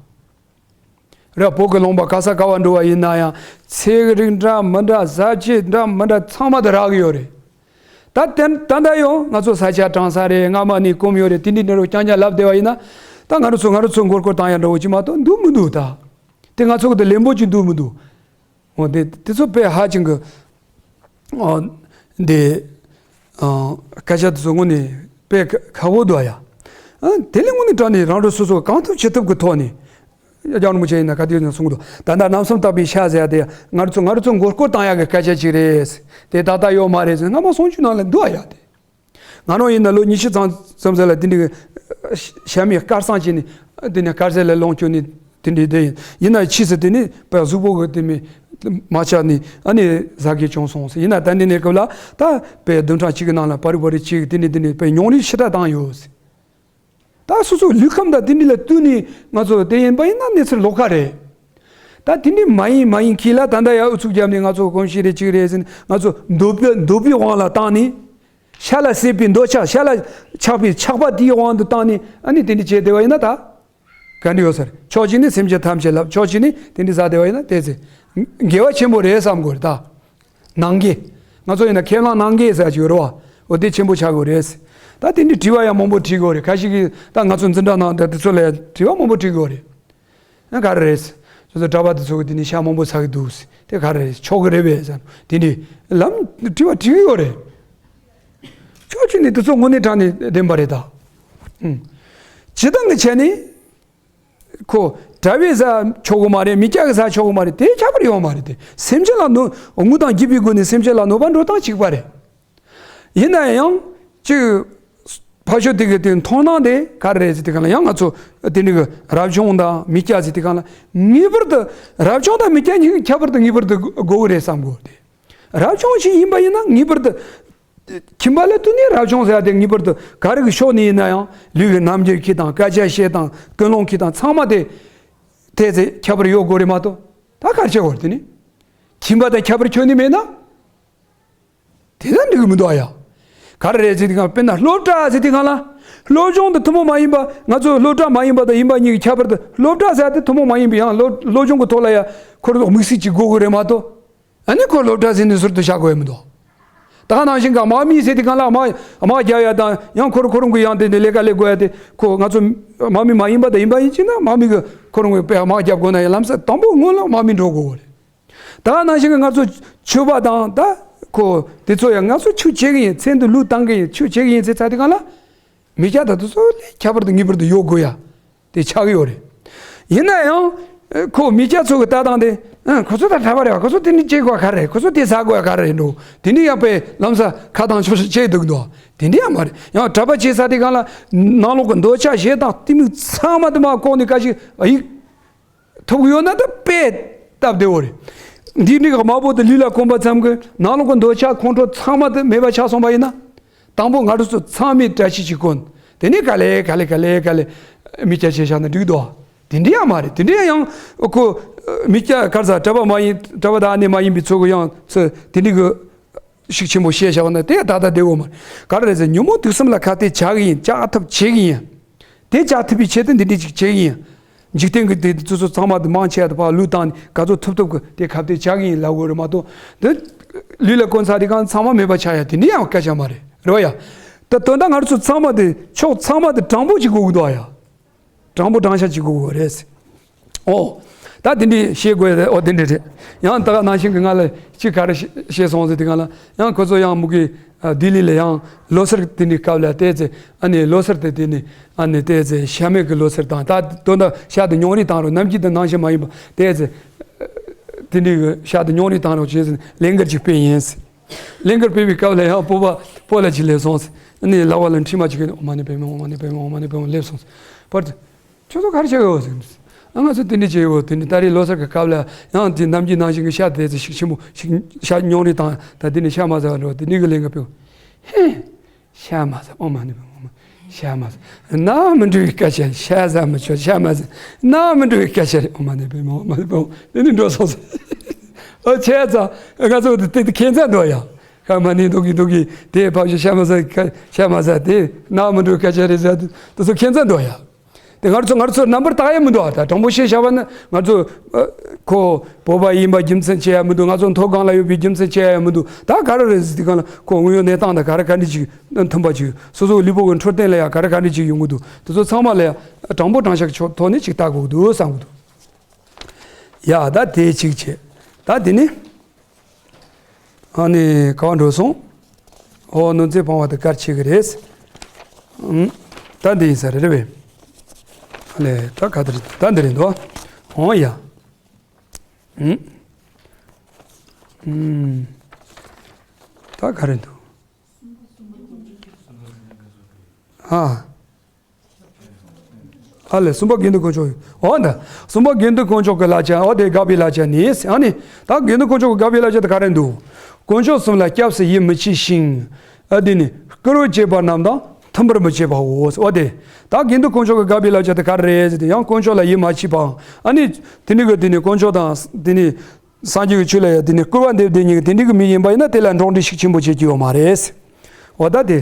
ར་བོད་ཀྱི་ལུང་པ་ག་ས་ག་བ་འགྲོ་བ་ཡིན་ན་ཡང་ཚལ་རིགས་འདྲ་མི་འདྲ་བཟའ་ཆས་འདྲ་མི་འདྲ་ཚང་མ་དེ་རག་གི་ཡོད་རེད། ད་ད་ད་ལྟ་ཡང་ང་ཚོ་ས་ཆ་གྲང་ས་རེད། སྔ་མ་ནས་གོམས་ཡོད་རེད། དེ་འདྲའི་འདྲ་བོ་རྐྱང་རྐྱང་ལབ་བསྡད་པ་ཡིན་ན། ད་ང་རང་ཚོ་ང་རང་ཚོ་མགོ་སྐོར་བཏང་ཡ་འདྲ་བོ་ཅིག་མ་གཏོགས་འདུག་མི་འདུག་ད་དེ་ང་ཚོ་གི་དེ་ལེན་པོ་ཅིག་འདུག་མི་འདུག་འོ་དེ་དེ་ཚོ་དཔེ་ཧ་ཅང་གི་འོ་དེ་ཨ་སྐད་ཆ་དེ་ཚོ་དངོས་གནས་དཔེ་ཁག་པོ་འདུག་ཡ། ཨ་དེ་ལས་དངོས་གནས་དྲང་གནས་རང་རང་སོ་སོ་གང་ཐུབ་ཅི་ཐུབ་ཀྱི་ཐོག་ནས་རྒྱལ་བ་རིན་པོ་ཆེ་ཡིན་ན་ག་དུས་ཡིན་ན་གསུང་གི་འདུག་ད་ལྟ་རྣམ་གསུམ་དག་པའི་ཤ་ཟེར་ཡ་དེ་ང་རང་ཚོ་ང་རང་ཚོ་མགོ་སྐོར་བཏང་ཡ་གི་སྐད་ཆ་ཅིག་རེད། དེ་ཏག་ཏག་ཡོད་མ་རེད་ཟེར་སྔ་མ་གསུང་ཆོས་ནང་ལ་འདུག་ཡ་དེ། ང་རང་ཡིན་ན་ལོ་ཉི་ཤུ་ཙམ་ཙམ་ཟེར་ལ་དེ་འདྲའི་ཤ་མེད་དཀར་གསང་བྱས་ནས་དེ་ནས་དཀར་ཟས་ལ་ལོངས་སྤྱོད་ནས་དེ་འདྲའི་བསྡད་ཡིན། ཡིན་ན་ཕྱིས་སུ་དེ་ནས་དཔེ་གཟུགས་པོ་གི་དེ་མི་མ་ཆགས་ནས་ཨ་ནི་ཟ་གི་བྱུང་སོང་ཟེར། ཡིན་ན་ད་འདི་ནས་སྐབས་ལ་ད་དཔེ་བདུན་ཕྲག་གཅིག་གི་ནང་ལ་པར་རི་པར་རི་གཅིག་དེ་འདྲའི་དེ་འདྲའི་དཔེ་མྱོང་རིམ་ཞེ་དྲག་བཏང་ཡོད་ཟེར། ད་སོ་སོ་ལུས་ཁམས་དང་དེ་འདྲ་ལ་བསྟུན་ནས་ང་ཚོ་དེ་ཡིན་པ་ཡིན་ན་གནས་ཚུལ་ལོགས་ཀ་རེད། ད་དེ་འདྲ་མ་ཡིན་མ་ཡིན་ཁྱེད་ལ་ད་ལྟ་ཡ་ཨུ་ཚུགས་བརྒྱབ་ནས་ང་ཚོ་གོམས་གཤིས་རེད་ཅིག་རེད་ཟེར་ནས་ང་ཚོ་འདོད་པའི་འདོད་པའི་དབང་ལ་བཏང་ནས་ཤ་ལ་སྲེད་པའི་འདོད་ཆགས། ཤ་ལ་ཆགས་པའི་ཆགས་པ་དེའི་དབང་དུ་བཏང་ནས་ཨ་ནི་དེ་འདྲ་བྱས་བསྡད་པ་ཡིན་ན་ད་ག་འདྲ་ཡོད་ས་རེད། ཕྱོགས་གཅིག་ནས་སེམས་ཅན་ཐམས་ཅད་ལ་ཕྱོགས་གཅིག་ནས་དེ་འདྲ་ཟ་བསྡད་པ་ཡིན་ན་དེ་ཚེ་དགེ་བ་ཆེན་པོ་རེད་བསམ་དགོས་རེད་ད། ནང་འགལ། ང་ཚོ་ཡིན་ན་ཁས་བླངས་ནང་འགལ་ཟེར་ཅིག་ཡོད་རེད་བ། འོ་དེ་ཆེན་པོ་ཆགས་དགོས་རེད། ད་དེ་འདྲའི་དྲི་བ་ཡང་མང་པོ་དྲི་དགོས་རེད། ཁ་ཤས་ཀྱིས་ད་ང་ཚོ་འཛིན་གྲྭ་ནང་དང་དེ་ཚོ་ལ་ཡང་དྲི་བ་མང་པོ་དྲི་དགོས་རེད། ཨ་ག་རེ་རེད། ཁྱོད་ཚོ་གྲྭ་པ་དེ་ཚོ་གི་དེ་ནས་ཤ་མང་པོ་ཟ་གི་འདུག་དེ་ག་རེ་རེད། ཆོག་གི་རེད་པས་ཟེར་དེ་འདྲའི་ལམ་དྲི་བ་དྲི་གི་ཡོད་རེད། ཕྱོགས་གཅིག་ནས་དེ་ཚོ་དངོས་གནས་དྲང་གནས་བདེན་པ་རེད་ད། ཨུམ། སྤྱིར་བཏང་གི་ཆ་ནས། ཁོ་གྲྭ་པས་ཟ་ཆོག་གི་མ་རེད། མི་སྐྱ་གིས་ཟ་ཆོག་གི་མ་རེད། དེ་ཁྱད་པར་ཡོད་མ་རེད་དེ། སེམས་ཅན་ལ་གནོད་དངུལ་དང་རྒྱུ་པའི་སྒོ་ནས་སེམས་ཅན་ལ་གནོད་པ་འགྲོ་སྟངས་གཅིག་པ་རེད། ཡིན་ན་ཡང་ཅིག་ཕར་ཕྱོགས་དེ་གི་དེ་མཐོང་སྣང་དེ་ག་རེ་རེད་ཟེར་དུས་སྒང་ལ་ཡང་ང་ཚོ་དེ་འདྲ་གི་རབ་བྱུང་དང་མི་སྐྱ་ཟེར་དུས་སྒང་ལ་ངེས་པར་དུ་རབ་བྱུང་དང་མི་སྐྱ་གཉིས་ཀྱི་ཁྱད་པར་དུ་ངེས་པར་དུ་དགོས་ཀྱི་རེད་བསམ་གོ་དེ། རབ་བྱུང་ཞིག་ཡིན་པ་ཡིན་ན་ངེས་པར་དུ། ཁྱིམ་པ་ལ་ལྟོས་ནས་རབ་བྱུང་ཟེར་ཡ་དེ་ངེས་པར་དུ་ག་རེ་གི་ཕྱོགས་ནས་ཡིན་ན་ཡང་ལུས་ཀྱི་རྣམ་འགྱུར་གྱིས་དང་སྐད་ཆ་བཤད་སྟངས་ཀུན་སློང་གིས་དང་ཚང་མ་དེ་དེ་ཚེ་ཁྱད་པར་ཡོད་དགོས་རེད་མ་གཏོགས་ད་ག་རེ་བྱེད་དགོས་རེད། དེ་ནི་ཁྱིམ་པ་དང་ཁྱད་པར་ཁྱོན་ནས་མེད་ན་དེ་ལ་འགྲིག་གི་མི་འདུག་ཨ་ཡ། ག་རེ་རེད་ཟེར་དུས་སྒང་དཔེར་ན་སློབ་གྲྭ་ཟེར་དུས་སྒང་ལ་སློབ་སྦྱོང་དེ་ཐུན་མོང་མ་ཡིན་པ་ང་ཚོ་སློབ་གྲྭ་མ་ཡིན་པ་དང་ཡིན་པ་གཉིས་ཀྱི་ཁྱད་པར་དུ་སློབ་གྲྭ་ཟེར་ཡ་དེ་ཐུན་མོང་མ་ཡིན་པའི་ཡང་སློབ་སློབ་སྦྱོང་གི་ཐོག་ལ་ཡ་ཁོ་རང་ཚོ་དམིགས་བསལ་གྱི་དགོས་དགོས་རེད་མ་གཏོགས། ཨ་ནི་ཁོ་སློབ་གྲྭ་ཟེར་ནས་ཟུར་དུ་བཞག་དགོས་ཡ་མི་འདུག་ད་ག་ནང་བཞིན་ག་དམག་མི་ཟེར་དུས་སྒང་ལ་དམག་དམག་རྒྱག་ཡ་དང་ཡང་ཁོ་རང་ཁོ་རང་གི་ཡང་དེ་ནས་ལས་ཀ་ལས་དགོས་ཡ་དེ་ཁོ་ང་ཚོ་དམག་མི་མ་ཡིན་པ་དང་ཡིན་པ་ཡིན་ཕྱིན་ན་དམག་མི་གི་ཁོ་རང་གི་དཔེ་དམག་རྒྱབ་དགོས་ན་ཡང་ལམ་སང་དང་པོ་སྔོན་ལ་དམག་མི་འགྲོ་དགོས་རེད། ད་ག་ནང་བཞིན་གི་ང་ཚོ་ཆོས་པ་དང་ད་ཁོ་དེ་ཚོ་ཡང་ང་ཚོ་ཆོས་བྱེད་གི་ཡིན། མཚན་དུ་ལུས་བཏང་གི་ཡིན། ཆོས་བྱེད་གི་ཡིན་ཟེར་ཚར་དུས་སྒང་ལ། མི་སྐྱ་དང་དེ་ཚོ་ལས་ཁྱད་པར་དུ་ངེས་པར་དུ་ཡོད་དགོས་ཡ། དེ་ཆགས་ཡོད་རེད། ཡིན་ན་ཡང་ཁོ་མི་སྐྱ་ཚོ་གི་ལྟ་སྟངས་དེ་ཁོ་ཚོ་ད་གྲྭ་པ་རེད་བ། ཁོ་ཚོ་དེ་འདྲ་བྱེད་དགོས་ག་རེད། ཁོ་ཚོ་དེ་ཟ་དགོས་ག་རེད་འགྲོ། དེ་འདྲ་ཡང་དཔེ་ལམ་སང་ཁ་གཏམ་ཆོག་ཤོག་བྱེད་འདུག་འདུག་དེ་འདྲ་ཡང་མ་རེད། ཡང་གྲྭ་པ་བྱེད་ས་དེ་སྒང་ལ་ནང་ལོགས་ཀྱི་འདོད་ཆགས་ཞེ་སྡང་གཏི་མུག་ཚང་མ་དེ་མར་བཀོག་ནས་ཁ་ཞིག་ཨ་ཡིག་ཐུབ་ཀྱི་ཡོད་ན་ད་དཔེ་སྟབས་བདེ་བོ་རེད། འདི་འདྲའི་དམར་པོ་དེ་ལུས་ལ་གོམས་པ་ཙམ་གྱིས་ནང་ལོགས་ཀྱི་འདོད་ཆགས་ཁོང་ཁྲོ་ཚང་མ་དེ་མེད་པ་ཆགས་སོང་བ་ཡིན་ན། དང་པོ་ང་རང་ཚོ་ཚང་མས་བཀྲ་ཤིས་ཤིག་དགོན། དེ་ནས་ག་ལེ་ག་ལེ་ག་ལེ་ག་ལེ་མི་སྐྱ་བྱས་བཞག་ན་འགྲིག་འདུག་དེ་འདྲ་ཡང་མ་རེད། དེ་འདྲ་ཡང་ཁོ་མི་སྐྱ་ག་རེ་ཟ་གྲྭ་པ་མ་ཡིན་གྲྭ་པ་དང་ཨ་ནེ་མ་ཡིན་པའི་ཚོ་གི་ཡང་ཚོ་དེ་འདྲའི་གི་ཤུགས་ཆེན་པོ་བཤད་བཞག་ན་དེ་ད་ལྟ་བདེ་བོ་མ་རེད། ག་རེ་རེད་ཟེར་ཉོན་མོངས་དུག་གསུམ་ལ་ཁ་གཏད་བྱ་གི་ཡིན། བཅག་ཐབས་བྱེད་གི་ཡིན། དེ་བཅག་ཐུབ་པའི་ཆེད་དུ་འདི་འདྲ་ཅིག་བྱེད་ཀྱི་ཡིན། འཇིག་རྟེན་གྱི་དེ་ཚོ་ཚོ་ཚང་མ་དེ་མང་ཆེ་བ་དེ་ཕར་བློས་བཏང་ནས་ག་ཚོད་ཐུབ་ཐུབ་ཀྱི་དེ་ཁ་གཏད་བཅག་གི་ཡིན་ལབ་དགོས་རེད་མ་གཏོགས། དེ་ལུས་ལ་གོན་ཚར་དེ་གང་ཚང་མ་མེད་པ་ཆགས་ཡ་དེ་འདྲ་ཡང་སྐད་ཆ་མ་རེད། རེད་བ་ཡ། ད་དོན་དག་ང་རང་ཚོ་ཚང་མ་དེ་ཕྱོགས་ཚང་མ་དེ་དྲང་པོ་ཅིག་དགོས་ཀྱི་འདུག་ཨ་ཡ། དྲང་པོ་དྲང་བཞག་བྱེད་དགོས་རེད། ཨོ། ད་དེ་འདྲའི་བཤད་དགོས་རེད། ཨོ་དེ་འདྲ་རེད། ཡང་ད་ག་ནང་བཞིན་གྱི་ང་ལ་གཅིག་ག་རེ་བཤད་སོང་ཟེར་དུས་སྒང་ལ། ཡང་ཁོ་ཚོ་ཡང་མུ་གེ་ལྡི་ལི་ལ་ཡང་ལོ་སར་དེ་འདྲའི་སྐབས་ལ་བལྟས་ཚེ། ཨ་ནི་ལོ་སར་དེ་དེ་ནི་ཨ་ནི་བལྟས་ཚེ་ཤ་མེད་ཀྱི་ལོ་སར་དང་། ད་དོན་དག་ཤ་དེ་ཉུང་རུ་བཏང་རོགས། ནམ་རྒྱུན་དེ་ནང་བཞིན་མ་ཡིན་པ་བལྟས་ཚེ། དེ་འདྲའི་ཤ་དེ་ཉུང་རུ་བཏང་རོགས་བྱས་ཟེར་ལས་འགུལ་ཅིག་སྤེལ་ཡིན། ལས་འགུལ་སྤེལ་བའི་སྐབས་ལ་ཡང་སྤོབས་པ་སྤོ་ལགས་ཅིག་སླེབས་སོང་། ཨ་ནི་ལག་པ་ལ་འཕྲིན་མ་ཅིག་གིས་ཨོཾ་མ་ཎི་པདྨེ་ཧཱུྃ། ཨོཾ་མ་ཎི་པདྨེ་ཧཱུྃ། ཨོཾ་མ་ཎི་པདྨེ་ཧཱུྃ་སླེབས་སོང་། བར་དུ། ཁྱོད་ཚོ་ག་རེ་བྱེད་ཡོད་ཟེར། ཨ་ང་ཚོ་དེ་འདྲ་བྱེད་ཡོད། དེ་འདྲ་ད་རེས་ལོ་སར་གྱི་སྐབས་ལ་ཡང་དེ་ནམ་རྒྱུན་ནང་བཞིན་གྱི་ཤ་དེ་ཚོ་ཤུགས་ཆེན་པོ་ཞིག་ཤ་ཉུང་རུ་བཏང་། ད་དེ་ནས་ཤ་མ་ཟ་བ་འགྲོ། དེ་འདྲ་གི་ལས་འགུལ་སྤེལ། ཧེ། ཤ་མ་ཟ། ཨོཾ་མ་ཎི་པདྨེ་ཧཱུྃ། ཤ་མ་ཟ། ན་མི་འགྲོ་བའི་སྐད་ཆ། ཤ་ཟ་མི་ཆོག་ཤ་མ་ཟ། ན་མི་འགྲོ་བའི་སྐད་ཆ་རེད། ཨོཾ་མ་ཎི་པདྨེ་ཧཱུྃ། ཨོཾ་མ་ཎི་པདྨེ་ཧཱུྃ། དེ་ནས་འགྲོ་སོང་ཟེར། ཨོ་བྱས་ཙང་ང་ཚོ་དེ་དེ་ཁྱད་མཚར་འདུག་ཡ། ཁ་མ་ནི་འདུག་གི་འདུག་གི་དེ་ཕ་ཤ་མ་ཟ། ཤ་མ་ཟ། དེ་ན་མི་འགྲོ་བའི་སྐད་ཆ་རེད་ཟེར། དེ་ཚོ་ཁྱད་མཚར་འདུག་ཡ། དེ་ང་ཚོ་ང་ཚོ་རྣམ་པར་དག་ཡ་མི་འདུག་ཨ། ད་དྲང་པོ་བཤད་བཞག་པ་ན་ང་ཚོ་ཨ་ཁོ་བོད་པ་ཡིན་པ་རྒྱུ་མཚན་བྱས་ཡ་མི་འདུག་ང་ཚོ་མཐོ་སྒང་ལ་ཡོད་པའི་རྒྱུ་མཚན་བྱས་ཡ་མི་འདུག་ད་ག་རེ་རེད་ཟེར་དུས་སྒང་ལ་ཁོ་དངོས་ཡོད་གནས་སྟངས་དང་ག་རེ་ག་འདྲ་ཅིག་མཐུན་པ་ཅིག་སོ་སོའི་ལུས་པོ་གི་འཕྲོད་བསྟེན་ལ་ཡ་ག་རེ་ག་འདྲ་ཅིག་ཡོང་གི་འདུག་དེ་ཚོ་ཚང་མ་ལ་ཡ་དྲང་པོ་དྲང་བཞག་གི་ཕྱོགས་ཐོག་ནས་ཅིག་ལྟ་དགོས་ཀྱི་འདུག་བསམ་གྱི་འདུག་ཡ་ད་དེ་གཅིག་བྱས། ད་དེ་ནི། ཨ་ནི་ག་བ་འགྲོ་སོང་། ཨོ་ནོར་རྫས་སྤང་བ་དེ་གལ་ཆེ་གི་རེད། ཨུམ། ད་འདི་ཡིན་ས་རེད་རེད་པས། ཨ་ལས་ད་ག་དེ་རེད། ད་འདི་རེད་འདུག་ཨོ་ཡ། ཨུམ། ཨུམ། ད་ག་རེད་འདུག་ཨ། ཨ་ལས་གསུམ་པ་དགེ་འདུན་དཀོན་མཆོག་འོ་ན། གསུམ་པ་དགེ་འདུན་དཀོན་མཆོག་གི་བསླབ་བྱ། འོ་དེ་དགག་པའི་བསླབ་བྱ་ནི། ཨ་ནི་ད་དགེ་འདུན་དཀོན་མཆོག་གི་དགག་པའི་བསླབ་བྱ་དེ་ག་རེ་འདུག་དཀོན་མཆོག་གསུམ་ལ་སྐྱབས་སུ་ཡིད་མི་ཆེས་ཤིང་། ཨ་དེ་ནི་སྐུར་བ་བྱེད་པ་རྣམས་དང་མཐུན་པར་མི་བྱེད་པའོ། འོ་དེ་ད་དགེ་འདུན་དཀོན་མཆོག་གི་དགག་པའི་བསླབ་བྱ་དེ་ག་རེ་རེད་ཟེར་ཏེ། ཡང་དཀོན་མཆོག་ལ་ཡིད་མ་ཆེས་པའང་། ཨ་ནི་དེ་ནི་གི་དེ་ནི་དཀོན་མཆོག་དང་དེ་ནི་སངས་རྒྱས་ཀྱི་ཆོས་ལ་ཡང་དེ་ནི་སྐུར་བ་འདེབས་དེ་ཉིད་ཀྱི་དེ་འདྲའི་གི་མི་ཡིན་པ་ཡིན་ན། དེ་ལ་འགྲོགས་འདྲིས་ཤུགས་ཆེན་པོ་བྱེད་ཀྱི་ཡོད་མ་རེད། འོ་ད་དེ།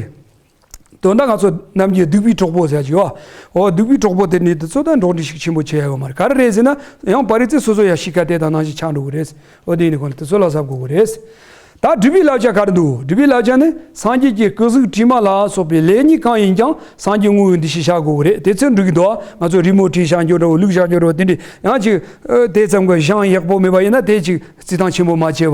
དོན་དག་ང་ཚོ་ནམ་རྒྱུན་སྡིག་པའི་གྲོགས་པོ་ཟེར་གྱི་ཡོད། འོ་སྡིག་པའི་གྲོགས་པོ་དེ་ནི་དེ་ཚོ་དང་འགྲོགས་འདྲིས་ཤུགས་ཆེན་པོ་བྱེད་ཡ་ཡོད་མ་རེད། ག་རེ་རེད་ཟེར་ན། ཡང་པ་རི་ཙི་སོ་སོ་ཡ་གཤིས་ཀ་དེ་དང་ནང་བཞིན་ཆགས་འགྲོ་གི་རེད། འོ་དེ་ཡིན་ནི་གོང་ལ་དེ་ཚོ་ལ་གཟབ་དགོས་གི་རེད། ད་སྒྲུབ་པའི་བསླབ་བྱ་ག་རེ་འདུག་སྒྲུབ་པའི་བསླབ་བྱ་ནི། སངས་རྒྱས་ཀྱི་སྐུ་གཟུགས་དྲི་མ་ལ་སོགས་པའི་ལས་ཉིད་གང་ཡིན་ཀྱང་སངས་རྒྱས་དངོས་ཀྱི་འདུ་ཤེས་བཞག་དགོས་གི་རེད། དེ་ཚོ་འགྲིག་གི་འདུག་ང་ཚོ་རི་མོ་བྲིས་བཞག་རྒྱུ་འདྲ་བོ། ལུགས་བཞག་རྒྱུ་འདྲ་བོ། དེ་འདྲ་ཡང་ཅིག་ཨ་དེ་ཙམ་གྱི་བཞེངས་ཡག་པོ་མེད་པ་ཡིན་ན། དེ་ཅིག་རྩིས་ཐང་ཆེན་པོ་མ་བྱས་པ།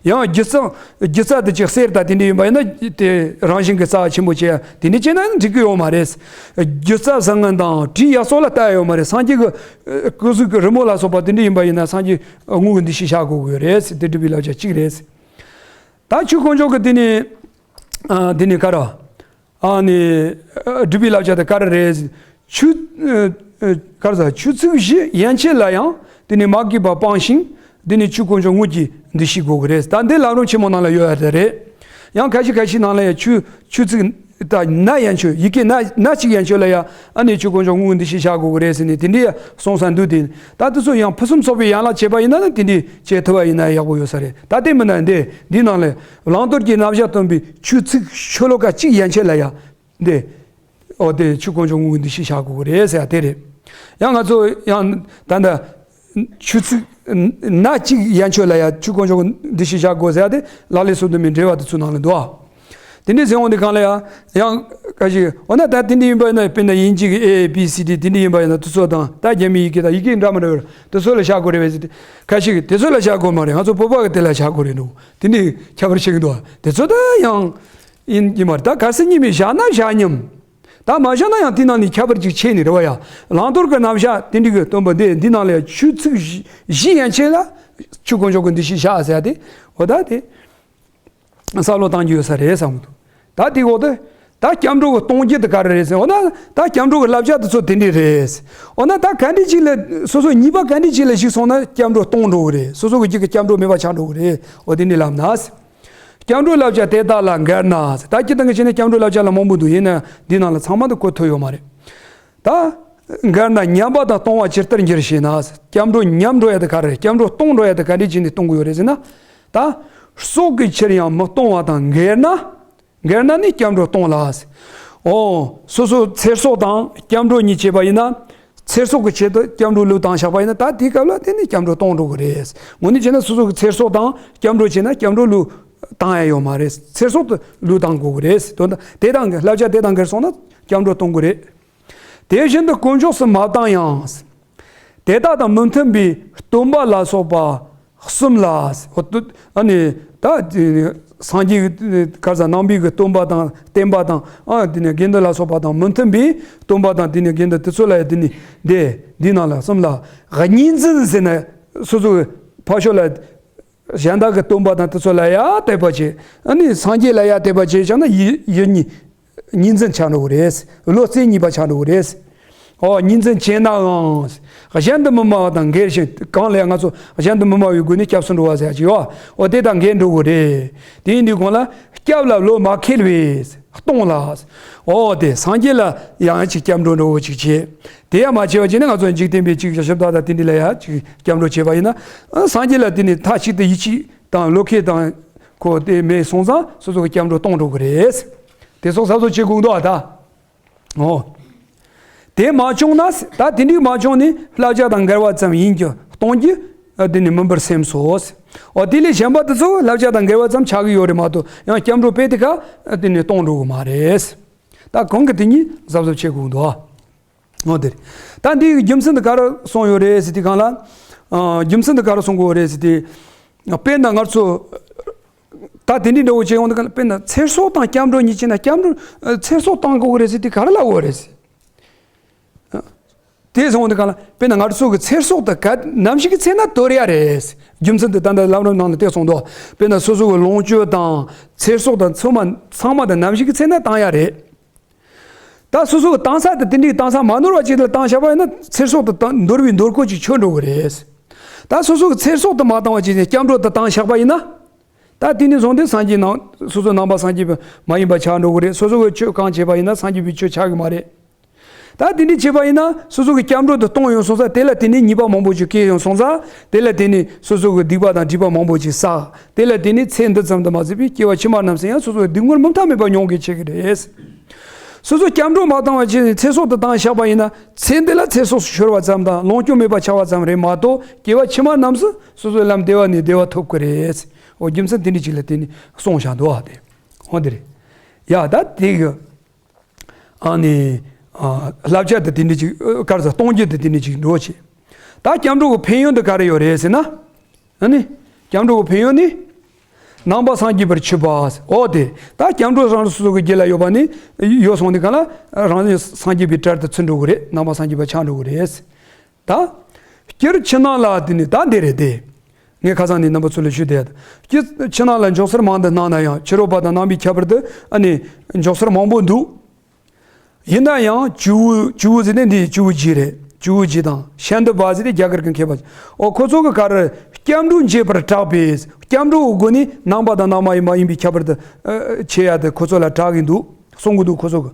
ཡང་སྒྱུ་རྩལ་སྒྱུ་རྩལ་དེ་ཅིག་གསེར་དང་དེ་འདྲ་ཡིན་པ་ཡིན་ན། དེ་རང་བཞིན་གྱི་རྩ་བ་ཆེན་པོ་བྱས་དེ་འདྲ་བྱས་ན་འགྲིག་གི་ཡོད་མ་རེད། སྒྱུ་རྩལ་བཟང་ངན་དང་བྲིས་ཡག་སོགས་ལ་ལྟ་ཡ་ཡོད་མ་རེད། སངས་རྒྱས་ཀྱི་ཨ་སྐུ་གཟུགས་ཀྱི་རི་མོ་ལ་སོགས་པ་དེ་འདྲ་ཡིན་པ་ཡིན་ན། སངས་རྒྱས་དངོས་ཀྱི་འདུ་ཤེས་བཞག་དགོས་ཀྱི་ཡོད་རེད། དེ་སྒྲུབ་པའི་བསླབ་བྱ་གཅིག་རེད། ད་ཆོས་དཀོན་མཆོག་གི་དེ་ནི་ཨ་དེ་ནི་ག་རེ། ཨ་ནི་ཨ་སྒྲུབ་པའི་བསླབ་བྱ་དེ་ག་རེ་རེད། ཆོས་ཨ་ཨ་ག་རེ་ཟེར། ཆོས་ཚིག་བཞི་ཡན་ཆད་ལ་ཡང་དེ་ནི་མ་གུས་པ་སྤང་ཞིང་། དེ་ནི་ཆོས་དཀོན་མཆོག་དངོས་ཀྱི་འདུ་ཤེས་དགོས་ཀྱི་རེད། ད་འདི་ལམ་རིམ་ཆེན་མོ་ནང་ལ་ཡོད་ཡ་དེ་རེད། ཡང་ཁ་ཤས་ཁ་ཤས་ནང་ལ་ཡང་ཆོས་ཆོས་ཚིག་ད་ན་ཡན་ཆོད། ཡི་གེ་ན་ན་གཅིག་ཡན་ཆོད་ལ་ཡང་ཨ་ནི་ཆོས་དཀོན་མཆོག་དངོས་ཀྱི་འདུ་ཤེས་བཞག་དགོས་ཀྱི་རེད་ཟེར་ནས་དེ་འདྲའི་གསུངས་ས་འདུག་དེ་ད་དེ་ཚོ་ཡང་ཕུན་སུམ་ཚོགས་པའི་ཡན་ལག་བྱས་པ་ཡིན་ན། དེ་འདྲའི་བྱེད་ཐུབ་པ་ཡིན་ན་ཡག་པོ་ཡོད་ས་རེད། ད་དེ་མིན་ན་འདི་འདི་ནང་ལ་བླང་དོར་གྱི་རྣམ་གཞག་སྟོན་པའི་ཆོས་ཚིག་ཤོ་ལོ་ཀ་གཅིག་ཡན་ཆད་ལ་ཡང་འདི། ཨོ་དེ་ཆོས་དཀོན་མཆོག་དངོས་ཀྱི་འདུ་ཤེས་བཞག་དགོས་ཀྱི་རེད་ཟེར་ཡ་དེ་རེད། ཡང་ང་ཚོ་ཡང་ད་ལྟ་ཆོས་ཚིག་ན་གཅིག་ཡན་ཆོད་ལ་ཡང་ཆོས་དཀོན་མཆོག་འདུ་ཤེས་བཞག་དགོས་ཟེར་ཡ་དེ་ལག་ལེན་སོ་བདུན་མའི་འགྲེལ་པ་དེ་ཚོའི་ནང་ལ་འདུག་ཨ། དེ་འདྲའི་ཟེར་འོང་དུས་སྒང་ལ་ཡང་ཡང་ཁ་ཅིག་འོ་ན་ད་དེ་འདྲ་ཡིན་པ་ཡིན་ན། དཔེར་ན་དབྱིན་ཇི་གི་ཨེ་བི་སི་ཌི་དེ་འདྲ་ཡིན་པ་ཡིན་ན། དེ་ཚོ་དང་ད་རྒྱ་མིའི་ཡི་གེ་དང་ཡི་གེ་འདྲ་མི་འདྲ་ཡོད་རེད། དེ་ཚོ་ལ་བཞག་དགོས་རེད་པས་ཟེར་ཏེ། ཁ་ཅིག་གིས་དེ་ཚོ་ལ་བཞག་དགོས་མ་རེད། ང་ཚོ་བོད་པ་གི་དེ་ལ་བཞག་དགོས་རེད་འདུག་དེ་འདྲའི་ཁྱད་པར་བྱེད་ཀྱི་འདུག་དེ་ཚོ་ད་ཡང་ཡིན་གྱི་མ་རེད། ད་གལ་སྲིད་གཉིས་མེད་བཞག་ན་བཞག་སྙམ། ད་མ་བཞག་ན་ཡང་དེ་ནང་ནས་ཁྱད་པར་ཅིག་ཕྱེ་ནས་རེད་བ་ཡ། བླང་དོར་གྱི་རྣམ་གཞག་དེ་འདྲ་གི་སྟོན་པ་འདི་འདི་ནང་ལ་ཆོས་ཚིག་བཞི་བཞི་ཡན་ཆད་ལ་ཆོས་དཀོན་མཆོག་གི་འདུ་ཤེས་བཞག་ཟེར་ཏེ། འོ་ད་དེ་བསམ་བློ་བཏང་རྒྱུ་ཡོད་ས་རེད་བསམ་གྱི་འདུག་ད་དེ་འོག་ཏུ་ད་སྐྱབས་འགྲོ་གི་གཏོང་རྒྱུ་དེ་ག་རེ་རེད་ཟེར། འོ་ན་ད་སྐྱབས་འགྲོ་གི་བསླབ་བྱ་དེ་ཚོ་དེ་འདྲ་རེད། འོ་ན་ད་ག་འདྲ་ཅིག་ལ་སོ་སོ་ཉེས་པ་ག་འདྲ་ཅིག་ལ་ཞུགས་སོང་ན་སྐྱབས་འགྲོ་གཏོང་འགྲོ་གི་རེད། སོ་སོ་གི་རྒྱུད་ཀྱི་སྐྱབས་འགྲོ་མེད་པ་ཆགས་འགྲོ་གི་རེད། འོ་དེ་འདྲ་ལབ་ན། སྐྱབས་འགྲོའི་བསླབ་བྱ་དེ་དག་ལ་འགལ་ན། ད་སྤྱིར་བཏང་གི་བྱས་ན་སྐྱབས་འགྲོའི་བསླབ་བྱ་ལ་མང་པོ་འདུག་ཡིན་ན་འདི་ནང་ལ་ཚང་མ་དེ་བཀོད་ཐུབ་ཡོད་མ་རེད། ད་འགལ་ན་ཉམས་པ་དང་གཏོང་བ་ཇི་ལྟར་འགྱུར་ཞེ་ན། སྐྱབས་འགྲོ་ཉམས་འགྲོ་ཡ་དེ་ག་རེ། སྐྱབས་འགྲོ་གཏོང་འགྲོ་ཡ་དེ་ག་འདྲ་བྱས་ནས་གཏོང་གི་ཡོད་རེད་ཟེར་ན། ད་སྲོག་གི་ཕྱིར་ཡང་མི་གཏོང་བ་དང་འགལ་ན། འགལ་ན་ནི་སྐྱབས་འགྲོ་གཏོང་ལ། འོ། སོ་སོ་ཚེ་སྲོག་དང་སྐྱབས་འགྲོ་གཉིས་བྱས་པ་ཡིན་ན། ཚེ་སྲོག་གི་ཆེད་དུ་སྐྱབས་འགྲོ་བློས་བཏང་བཞག་པ་ཡིན་ན། ད་དེའི་སྐབས་ལ་དེ་ནི་སྐྱབས་འགྲོ་གཏོང་འགྲོ་གི་རེད། དངོས་གནས་བྱས་ན་སོ་སོ་གི་ཚེ་སྲོག་དང་སྐྱབས་འགྲོ་བྱས་ན་སྐྱབས་འགྲོ་བློས་བཏང་ཡ་ཡོད་མ་རེད། ཚེ་སྲོག་ཏུ་བློས་བཏང་དགོས་གི་རེད། དོན་དག་དེ་དང་གི་བསླབ་བྱ་དེ་དང་འགལ་སོང་ན་སྐྱབས་འགྲོ་གཏོང་གི་རེད། དེ་བཞིན་དུ་དཀོན་མཆོག་གསུམ་མ་བཏང་ཡང་། དེ་དག་དང་མི་མཐུན་པའི་སྟོན་པ་ལ་སོགས་པ་གསུམ་ལ། ཨ་ནི་ད་སངས་རྒྱས་ག་རེ་ཟེར་ནང་པའི་གི་སྟོན་པ་དང་བསྟན་པ་དང་། ཨ་དེ་ནས་དགེ་འདུན་ལ་སོགས་པ་དང་མི་མཐུན་པའི་སྟོན་པ་དང་། དེ་ནས་དགེ་འདུན་དེ་ཚོ་ལ་ཡང་དེ་ནས་དེ་འདི་ནང་ལ་གསུམ་ལ་གཉིས་འཛིན་ཟེར་ནས། སོ་སོ་གི་ཕར་ཕྱོགས་ལ་གཞན་དག་གི་སྟོན་པ་དང་དེ་ཚོ་ལ་ཡང་དད་པ་བྱེད། ཨ་ནི་སངས་རྒྱས་ལ་ཡང་དད་པ་བྱེད་བྱས་ན་ཡིད་ཡིད་གཉིས། གཉིས་འཛིན་ཆགས་འགྲོ་གི་རེད། བློ་རྩེ་གཉིས་པ་ཆགས་འགྲོ་གི་རེད། ཨོ་གཉིས་འཛིན་བྱས་ནའང་གཞན་དུ་མི་སྨྲ་བ་དང་འགལ་ཞིང་། གང་ལ་ཡང་ང་ཚོ་གཞན་དུ་མི་སྨྲ་བའི་སྒོ་ནས་སྐྱབས་སུ་འགྲོ་བ་ཟེར་ཡག་ཅིག་ཡོད། ཨོ་དེ་དང་འགལ་འགྲོ་གི་རེད། དེ་ཡིན་དུས་གང་ལ་སྐྱབས་ལ་བློ་མ་ཁེལ་བས་གཏོང་ལ། ཨོ་དེ་སངས་རྒྱས་ལ་ཡང་ཅིག་སྐྱབས་འགྲོ་འགྲོ་བོ་ཅིག་བྱེད། དེ་ཡང་མ་བྱས་པ་བྱས་ན་ང་ཚོ་འཇིག་རྟེན་པའི་ཅིག་ཞབས་ཏོག་དང་དེ་འདྲ་ལ་ཡང་ཅིག་སྐྱབས་འགྲོ་བྱས་པ་ཡིན་ན། ཨ་སངས་རྒྱས་ལ་དེ་ནི་མཐའ་གཅིག་ཏུ་ཡིད་ཆེས་དང་བློ་ཁེལ་དང་ཁོ་དེ་མེད་སོང་ཙང་སོ་སོ་གི་སྐྱབས་འགྲོ་གཏོང་འགྲོ་གི་རེད། དེ་སོགས་ས་སོ་བྱེད་དགོས་འདུག་ཨ་ད། ཨོ། དེ་མ་བྱུང་ན། ད་དེ་འདྲའི་མ་བྱུང་ནས་བསླབ་བྱ་དང་འགལ་བ་ཙམ་ཡིན་གྱི་གཏོང་རྒྱུ་དེ་ནི་མིན་པར་སེམས་སོ། ཨོ་དེ་ལས་གཞན་པ་དེ་ཚོ་བསླབ་བྱ་དང་འགལ་བ་ཙམ་ཆགས་ཀྱི་ཡོད་རེད་མ་གཏོགས་ཡང་སྐྱབས་འགྲོ་དཔེ་དེ་ག་དེ་ནི་གཏོང་འགྲོ་གི་མ་རེད། ད་གང་གི་དེ་གཉིས་གཟབ་གཟབ་བྱེད་དགོས་འདུག་ཨ། འོ་དེ་རེད། ད་འདི་གི་རྒྱུ་མཚན་དེ་ག་རེ་གསུངས་ཡོད་རེད་ཟེར་དུས་གང་ལ། ཨ་རྒྱུ་མཚན་དེ་ག་རེ་གསུང་དགོས་རེད་ཟེར་དུས། དཔེར་ན་ང་ཚོ་ད་དེ་འདྲའི་འདྲ་བོ་བྱས་ཡོང་དུས་གང་ལ། དཔེར་ན་ཚེ་སྲོག་དང་སྐྱབས་འགྲོ་གཉིས་བྱས་ན་སྐྱབས་འགྲོ་ཚེ་སྲོག་གཏོང་དགོས་རེད་ཟེར་དུས་ག་རེ་ལབ་དགོས་རེད་ཟེར། དེ་སོང་དུས་གང་ལ། དཔེར་ན་ང་ཚོ་གི་ཚེ་སྲོག་དེ་ག་ནམ་ཞིག་གི་ཚེ་ན་དོར་ཡ་རེད། རྒྱུ་མཚན་དེ་ད་ལྟ་ལམ་རིམ་ནང་ལ་དེ་གསུངས་འདུག། དཔེར་ན་སོ་སོ་གི་ལོངས་སྤྱོད་དང་ཚེ་སྲོག་དང་ཚང་མ་ཚང་མ་དེ་ནམ་ཞིག་གི་ཚེ་ན་བཏང་ཡ་རེད། ད་སོ་སོ་གི་བཏང་ས་དེ་དེ་འདྲའི་བཏང་ས་མ་ནོར་བ་ཅིག་ལ་བཏང་བཞག་པ་ཡིན་ན་ཚེ་སྲོག་དེ་བཏང་འདོར་བའི་འདོར་བཀོད་ཅིག་ཆོད་འགྲོ་གི་རེད། ད་སོ་སོ་གི་ཚེ་སྲོག་དེ་མ་བཏང་བ་ཅིག་ནས་སྐྱབས་འགྲོ་དེ་བཏང་བཞག་པ་ཡིན་ན། ད་དེ་ནས་བཟུང་སྟེ་སངས་རྒྱས་ནང་སོ་སོ་ནང་པ་སངས་རྒྱས་པ་མ་ཡིན་པ་ཆགས་འགྲོ་གི་རེད། སོ་སོ་གི་ཆོས་གང་བྱས་པ་ཡིན་ན་སངས་རྒྱས་པའི་ཆོས་ཆགས་གི་མ་རེད། ད་དེ་འདྲ་བྱས་པ་ཡིན་ན་སོ་སོ་གི་སྐྱབས་འགྲོ་དེ་གཏོང་ཡོང་སོང་ཙང་དེ་ལ་དེ་ནས་ཉེས་པ་མང་པོ་ཅིག་བཀལ་ཡོང་སོང་ཙང་དེ་ལ་དེ་ནས་སོ་སོ་གི་སྡིག་པ་དང་སྒྲིབ་པ་མང་པོ་ཅིག་བསགས། དེ་ལ་དེ་ནས་ཚེ་འདི་ཙམ་དུ་མ་ཟད་པའི་སྐྱེ་བ་ཕྱི་མ་རྣམས་སུ་ཡང་སོ་སོ་གི་སྡིག་སྔོན་མུ་མཐའ་མེད་པ་མྱོང་གི་བྱེད་ཀྱི་རེད། སོ་སོ་སྐྱབས་འགྲོ་མ་བཏང་བ་བྱས་ནས་ཚེ་སྲོག་དེ་བཏང་བཞག་པ་ཡིན་ན་ཚེ་འདི་ལ་ཚེ་སྲོག་ཤོར་བ་ཙམ་དང་ལོངས་སྤྱོད་མེད་པ་ཆགས་པ་ཙམ་རེད་མ་གཏོགས་སྐྱེ་བ་ཕྱི་མ་རྣམས་སུ་སོ་སོའི་ལམ་བདེ་བ་ནས་བདེ་བ་ཐོབ་ཀྱི་རེད། འོ་རྒྱུ་མཚན་དེ་འདྲ་ཅིག་ལ་བརྟེན་ནས་གསུངས་བཞག་འདུག་ཨ་དེ། འོ་དེ་རེད། ཡ་ད་དེ་གི་ཨ་ནི། ཨ་བསླབ་བྱ་དེ་དེ་འདྲ་ཅིག་ཨ་ག་རེ་ཟེར་གཏོང་རྒྱུ་དེ་དེ་འདྲ་ཅིག་འགྲོ་བྱེད། ད་སྐྱབས་འགྲོ་གི་ཕན་ཡོན་དེ་ག་རེ་ཡོད་རེད་ཟེར་ན། ཨ་ནི། སྐྱབས་འགྲོ་གི་ཕན་ཡོན་ནི། ནང་པ་སངས་རྒྱས་པར་ཆུད་པ། འོ་དེ། ད་སྐྱབས་འགྲོ་རང་སོ་སོ་གི་རྒྱུད་ལ་ཡོད་པ་ནི། ཡོད་སོང་དུས་གང་ལ། རང་ཉིད་སངས་རྒྱས་པའི་གྲལ་དུ་ཚུད་འགྲོ་གི་རེད། ནང་པ་སངས་རྒྱས་པ་ཆགས་འགྲོ་གི་རེད། ད། སྤྱིར་ཕྱི་ནང་ལ་དེ་ནི་ད་འདི་རེད་དེ། ངས་ཁ་སང་ནས་རྣམ་པ་ཚོ་ལ་ཞུས་ཏེ། སྤྱིར་ཕྱི་ནང་ལ་འཇོག་སར་མང་དུ་སྣང་ན་ཡང་ཕྱི་རོལ་པ་དང་ནང་པའི་ཁྱད་པར་དུ་ཨ་ནི་འཇོག་སར་མང་པོ་འདུག། ཡིན་ན་ཡང་བྱིའུ། བྱིའུ་ཟེར་ནས་འདི་བྱིའུ་བྱི་རེད། བྱིའུ་བྱི་དང་ཤན་འདི་བ་ཟེར་ནས་རྒྱ་གར་གྱི་མཁས་པ། ཨོ་ཁོ་ཚོ་གི་ག་རེ། སྐྱབས་འགྲོ་འབྱེད་པར་གྲགས་པས་སྐྱབས་འགྲོ་གི་སྒོ་ནས་ནང་པ་དང་ནང་པ་མ་ཡིན་པའི་ཁྱད་པར་དུ་ཨ་ཕྱེ་ཡ་དེ་ཁོ་ཚོ་ལ་གྲགས་ཀྱི་འདུག་གསུང་གི་འདུག་ཁོ་ཚོ་གི།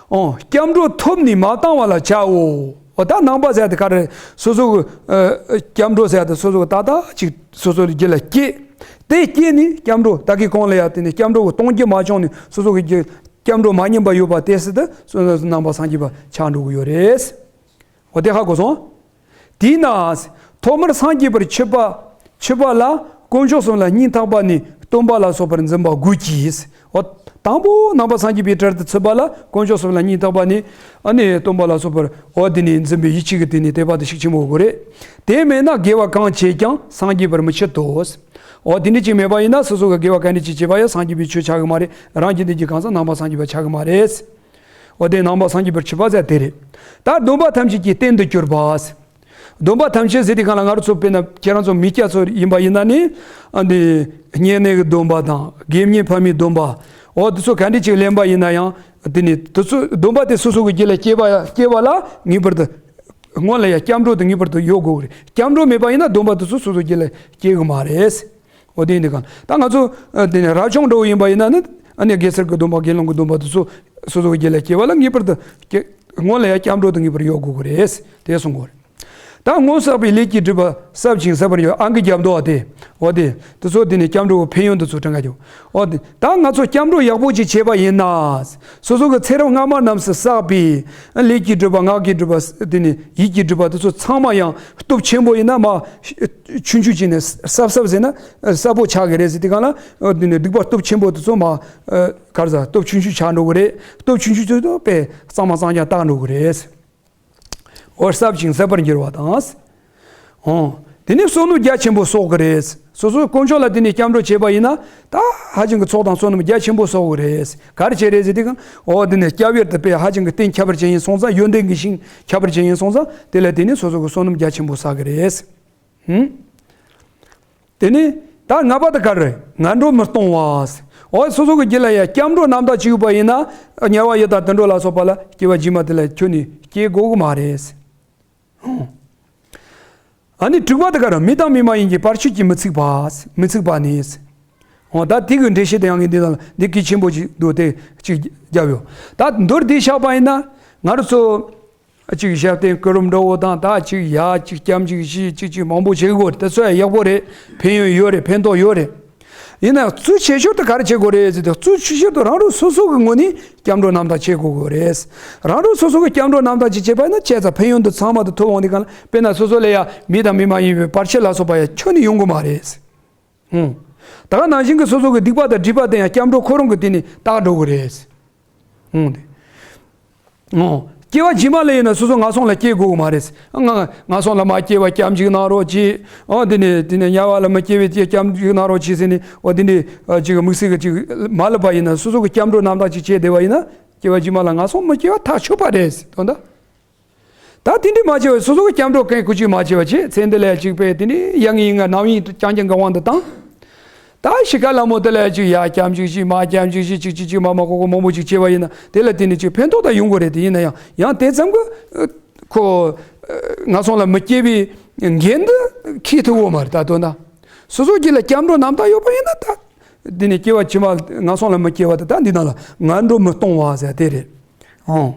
ཨོ་སྐྱབས་འགྲོ་ཐོབ་ནས་མ་བཏང་བ་ལ་བྱའོ། ཨོ་ད་ནང་པ་ཟེར་ཡ་དེ་ག་རེ། སོ་སོ་གི་ཨ་སྐྱབས་འགྲོ་ཟེར་ཡ་དེ་སོ་སོ་གི་ཏག་ཏག་ཅིག་སོ་སོ་གི་རྒྱུད་ལ་སྐྱེས། དེ་སྐྱེས་ནས་སྐྱབས་འགྲོ་ད་གིན་གོང་ལ་ཡ་དེ་ནས་སྐྱབས་འགྲོ་གི་གཏོང་རྒྱུ་མ་བྱུང་ནས་སོ་སོ་གི་རྒྱུད། སྐྱབས་འགྲོ་མ་ཉན་པ་ཡོད་པ་དེ་སྲིད་དུ་སོ་སོ་ནང་པ་སངས་རྒྱས་པ་ཆགས་འགྲོ་གི་ཡོད་རེད། འོ་དེ་ཧ་གོ་སོང་། དེས་ན། ཐོག་མར་སངས་རྒྱས་པར་ཆུད་པ། ཆུད་པ་ལ་དཀོན་མཆོག་གསུམ་ལ་སྙིང་ཐག་པ་ནས་སྟོན་པ་ལ་སོགས་པར་འཛིན་པ་དགོས་ཀྱི། འོ་དང་པོ་ནང་པ་སངས་རྒྱས་པའི་གྲལ་དུ་ཚུད་པ་ལ་དཀོན་མཆོག་གསུམ་ལ་སྙིང་ཐག་པ་ནས་ཨ་ནི་སྟོན་པ་ལ་སོགས་པར་འོ་དེ་ནས་འཛིན་པའི་ཡིད་ཆེས་ཀྱི་སྟེང་ནས་དད་པ་དེ་ཤུགས་ཆེན་པོ་དགོས་རེད། དེ་མེད་ན་དགེ་བ་གང་བྱས་ཀྱང་སངས་རྒྱས་པར་མི་བྱེད་དོ། འོ་དེ་འདྲ་ཅིག་མེད་པ་ཡིན་ན་སོ་སོ་གི་དགེ་བ་ག་འདྲ་ཅིག་བྱས་པ་ཡང་སངས་རྒྱས་པའི་ཆོས་ཆགས་ཀྱི་མ་རེད། རང་གི་འདོད་རྒྱུ་གང་ཟག་ནང་པ་སངས་རྒྱས་པ་ཆགས་ཀྱི་མ་རེད། འོ་དེ་ནང་པ་སངས་རྒྱས་པར་ཆུད་པ་ཟེར་དེ་རེད། ད་སྡོམ་པ་ཐམས་ཅད་ཀྱི་རྟེན་དུ་གྱུར་པ། སྡོམ་པ་ཐམས་ཅད་ཟེར་དུས་གང་ལ་ང་རང་ཚོ་དཔེར་ན་ཁྱེད་རང་ཚོ་མི་སྐྱ་ཚོ་ཡིན་པ་ཡིན་ན་ནི། ཨ་འདི་བསྙེན་གནས་ཀྱི་སྡོམ་པ་དང་དགེ་བསྙེན་ཕ་མའི་སྡོམ་པ། འོ་དེ་ཚོ་ག་འདྲ་ཅིག་ལེན་པ་ཡིན་ན་ཡང་དེ་ནི་དེ་ཚོ་སྡོམ་པ་དེ་སོ་སོ་གི་རྒྱུད་ལ་སྐྱེས་པ་སྐྱེས་པ་ལ་ངེས་པར་དུ། སྔོན་ལ་ཡང་སྐྱབས་འགྲོ་དེ་ངེས་པར་དུ་ཡོད་དགོས་ཀྱི་རེད། སྐྱབས་འགྲོ་མེད་པ་ཡིན་ན་སྡོམ་པ་དེ་ཚོ་སོ་སོ་རྒྱུད་ལ་སྐྱེ་གི་མ་རེད། འོ་དེ་ཡིན་དུས་གང་ལ་ད་ང་ཚོ་ཨ་དེ་ནས་རབ་བྱུང་འདྲ་བོ་ཡིན་པ་ཡིན་ན་ནི་ཨ་ནི་དགེ་ཚུལ་གྱི་སྡོམ་པ་དགེ་སློང་གི་སྡོམ་པ་དེ་ཚོ་སོ་སོ་གི་རྒྱུད་ལ་སྐྱེ་བ་ལ་ངེས་པར་དུ་སྐྱེ། སྔོན་ལ་ཡང་སྐྱབས་འགྲོ་དེ་ངེས་པར་ཡོད་དགོས་ཀྱི་རེད། དེ་གསུང་དགོས་རེད། ད་སྔོན་བསགས་པའི་ལས་ཀྱི་སྒྲིབ་པ་བསྲབ་ཅིང་ཟད་པར་འགྱུར། ཨང་ཀི་བརྒྱབ་འདུག་བ་དེ། འོ་དེ་དེ་ཚོ་དེ་ནས་སྐྱབས་འགྲོ་གི་ཕན་ཡོན་དེ་ཚོ་དྲན་ག་འགྱོ། འོ་དེ་ད་ང་ཚོ་སྐྱབས་འགྲོ་ཡག་པོ་ཅིག་བྱས་པ་ཡིན་ན། སོ་སོ་གི་ཚེ་རབས་སྔ་མ་རྣམས་སུ་བསགས་པའི་ལས་ཀྱི་སྒྲིབ་པ་ངག་གི་སྒྲིབ་པ་དེ་ནས་ཡིད་ཀྱི་སྒྲིབ་པ་དེ་ཚོ་ཚང་མ་ཡང་སྟོབས་ཆེན་པོ་ཡིན་ན་མ། ཆུང་ཆུང་བྱས་ནས་བསྲབ་བསྲབ་ཟེར་ན་གསལ་པོ་ཆགས་ཀྱི་རེད་ཟེར་དུས་གང་ལ་དེ་ནས་སྡིག་པ་སྟོབས་ཆེན་པོ་དེ་ཚོ་མ། ག་རེ་ཟ་སྟོབས་ཆུང་ཆུང་ཆགས་འགྲོ་གི་རེད། སྟོབས་ཆུང་ཆུང་ཚོ་དེ་དཔེ་གཙང་མ་གཙང་རྐྱང་བཏང་འགྲོ་གི་རེད། འོ་ཟབ་ཅིང་ཟབ་པར་འགྱུར་བ་དང་། འོ། དེ་ནི་བསོད་ནམས་རྒྱ་ཆེན་པོ་གསོག་གི་རེད། སོ་སོའི་དཀོན་མཆོག་ལ་དེ་ནི་སྐྱབས་འགྲོ་བྱས་པ་ཡིན་ན་ད་ཧ་ཅང་གི་ཚོགས་དང་བསོད་ནམས་རྒྱ་ཆེན་པོ་གསོག་གི་རེད། ག་རེ་བྱས་རེད་ཟེར་དུས་ཀྱང་འོ་དེ་ནི་སྐྱབས་ཡུལ་དུ་དཔེ་ཧ་ཅང་གི་རྟེན་ཁྱད་པར་ཅན་ཡིན་སོང་ཙང་ཡོན་ཏན་གྱི་ཞིང་ཁྱད་པར་ཅན་ཡིན་སོང་ཙང་དེ་ལ་དེ་ནི་སོ་སོ་གི་བསོད་ནམས་རྒྱ་ཆེན་པོ་བསགས་གི་རེད། ཧུམ། དེ་ནི་ད་ལྔ་པ་དེ་ག་རེ་རེད། ངན་འགྲོར་མི་གཏོང་བ། འོ་སོ་སོ་གི་རྒྱུད་ལ་ཡ་སྐྱབས་འགྲོ་རྣམ་དག་ཅིག་ཡོད་པ་ཡིན་ན་དམྱལ་བ་ཡི་དྭགས་དུད་འགྲོ་ལ་སོགས་པ་ལ་སྐྱེ་བ་རྗེས་མ་དེ་ལ་ཁྱོན་ནས་སྐྱེ་དགོས་གི་མ་རེད། ཨ་ནི་དྲུག་པ་དེ་ག་རེ། མི་དང་མི་མ་ཡིན་གྱི་བར་ཆད་ཀྱིས་མི་ཚིག་པ། མི་ཚིག་པ་ནི། འོ་ད་དེ་གི་འགྲེལ་བཤད་དེ་ཡང་ངས་འདི་དང་འདི་གལ་ཆེན་པོ་ཅིག་འདུག་དེ་ཅིག་རྒྱབ་ཡོད། ད་མདོར་བསྡུས་བཞག་པ་ཡིན་ན་ང་རང་ཚོ་ཅིག་ཞབས་བརྟན་སྐུ་རིམ་འདྲ་བོ་དང་ད་ཅིག་ཡ་ཅིག་སྐྱབས་ཅིག་ཞུས་ཅིག་ཅིག་མང་པོ་བྱེད་དགོས་རེད། དེ་ཚོ་ཡང་ཡག་པོ་རེད། ཕན་ཡོན་ཡོད་རེད། ཕན་ཐོགས་ཡོད་རེད། ཡིན་ན་གཙོ་ཆེ་ཤོས་དེ་ག་རེ་བྱེད་དགོས་རེད་ཟེར་དུས་གཙོ་ཆེ་ཤོས་དེ་རང་རང་སོ་སོ་གི་ངོས་ནས་སྐྱབས་འགྲོ་རྣམ་དག་བྱེད་དགོས་དགོས་རེད། རང་རང་སོ་སོ་གི་སྐྱབས་འགྲོ་རྣམ་དག་ཅིག་བྱས་པ་ཡིན་ན་བྱས་ཙང་ཕན་ཡོན་དེ་ཚང་མ་དེ་ཐོབ་འོང་དེ་གང་ལ་དཔེར་ན་སོ་སོ་ལ་ཡ་མི་དང་མི་མ་ཡིན་པའི་བར་ཆད་ལ་སོགས་པ་ཡ་ཁྱོན་ནས་ཡོང་གི་མ་རེད། ཧུམ། ད་ག་ནང་བཞིན་གྱི་སོ་སོ་གི་སྡིག་པ་དང་སྒྲིབ་པ་དེ་ཡང་སྐྱབས་འགྲོ་ཁོ་རང་གི་དེ་ནས་དག་འགྲོ་གི་རེད། ཧུམ། དེ། ཨོ། སྐྱེ་བ་རྗེས་མ་ལ་ཡིན་ན་སོ་སོ་ངན་སོང་ལ་སྐྱེ་དགོས་གི་མ་རེད། ང་ངན་སོང་ལ་མ་སྐྱེ་བ་སྐྱབས་འཇུག་གནང་རོགས་གྱིས། ཨོ་དེ་ནས་དེ་ནས་དམྱལ་བ་ལ་མ་སྐྱེ་བའི་སྐྱབས་འཇུག་གནང་རོགས་གྱིས་ཟེར་ནས་ཨོ་དེ་འདྲའི་ཅིག་དམིགས་བསལ་གྱི་ཅིག་མ་ལབ་པ་ཡིན་ན་སོ་སོ་གི་སྐྱབས་འགྲོ་རྣམ་དག་ཅིག་བྱས་བསྡད་པ་ཡིན་ན་སྐྱེ་བ་རྗེས་མ་ལ་ངན་སོང་མ་སྐྱེ་བ་ཐག་ཆོད་པ་རེད་དོན་དག་ད་དེ་འདྲ་མ་བྱས་པར་སོ་སོ་གི་སྐྱབས་འགྲོ་གང་ཁུ་ཅིག་མ་བྱས་པ་བྱས་ཚེ་འདི་ལ་ཅིག་པས་དེ་ནི་ཡ་ངའི་ཡིན་ང་ནམ་ཡིན་རྐྱང་རྐྱང་གི་དབང་དུ་བཏང་། ད་ཤི་ཁ་ལ་མོ་དེ་ལ་ཅིག་ཡ་སྐྱབས་འཇུག་ཅིག་མ་སྐྱབས་འཇུག་ཅིག་ཅིག་ཅིག་ཅིག་མ་མ་ཁོ་ཁོ་མང་པོ་ཅིག་བྱས་པ་ཡིན་ན་དེ་ལ་དེ་ནི་ཅིག་ཕན་ཐོགས་ད་ཡོང་གི་རེད། དེ་ཡིན་ན་ཡང་ཡང་དེ་ཙམ་གི་ཁོ་ངན་སོང་ལ་མི་སྐྱེ་བའི་འགན་འདི་འཁྱེར་ཐུབ་ཡོད་མ་རེད། ད་དོན་དག་སོ་སོ་སྐྱེ་ལ་སྐྱབས་འགྲོ་རྣམ་དག་ཡོད་པ་ཡིན་ན་ད། འདི་ནི་སྐྱེ་བ་ཕྱི་མ་ངན་སོང་ལ་མི་སྐྱེ་བ་དེ་དག་འདི་ནང་ལ་ངན་འགྲོར་མི་གཏོང་བ་ཟེར་དེ་རེད། ཨང་།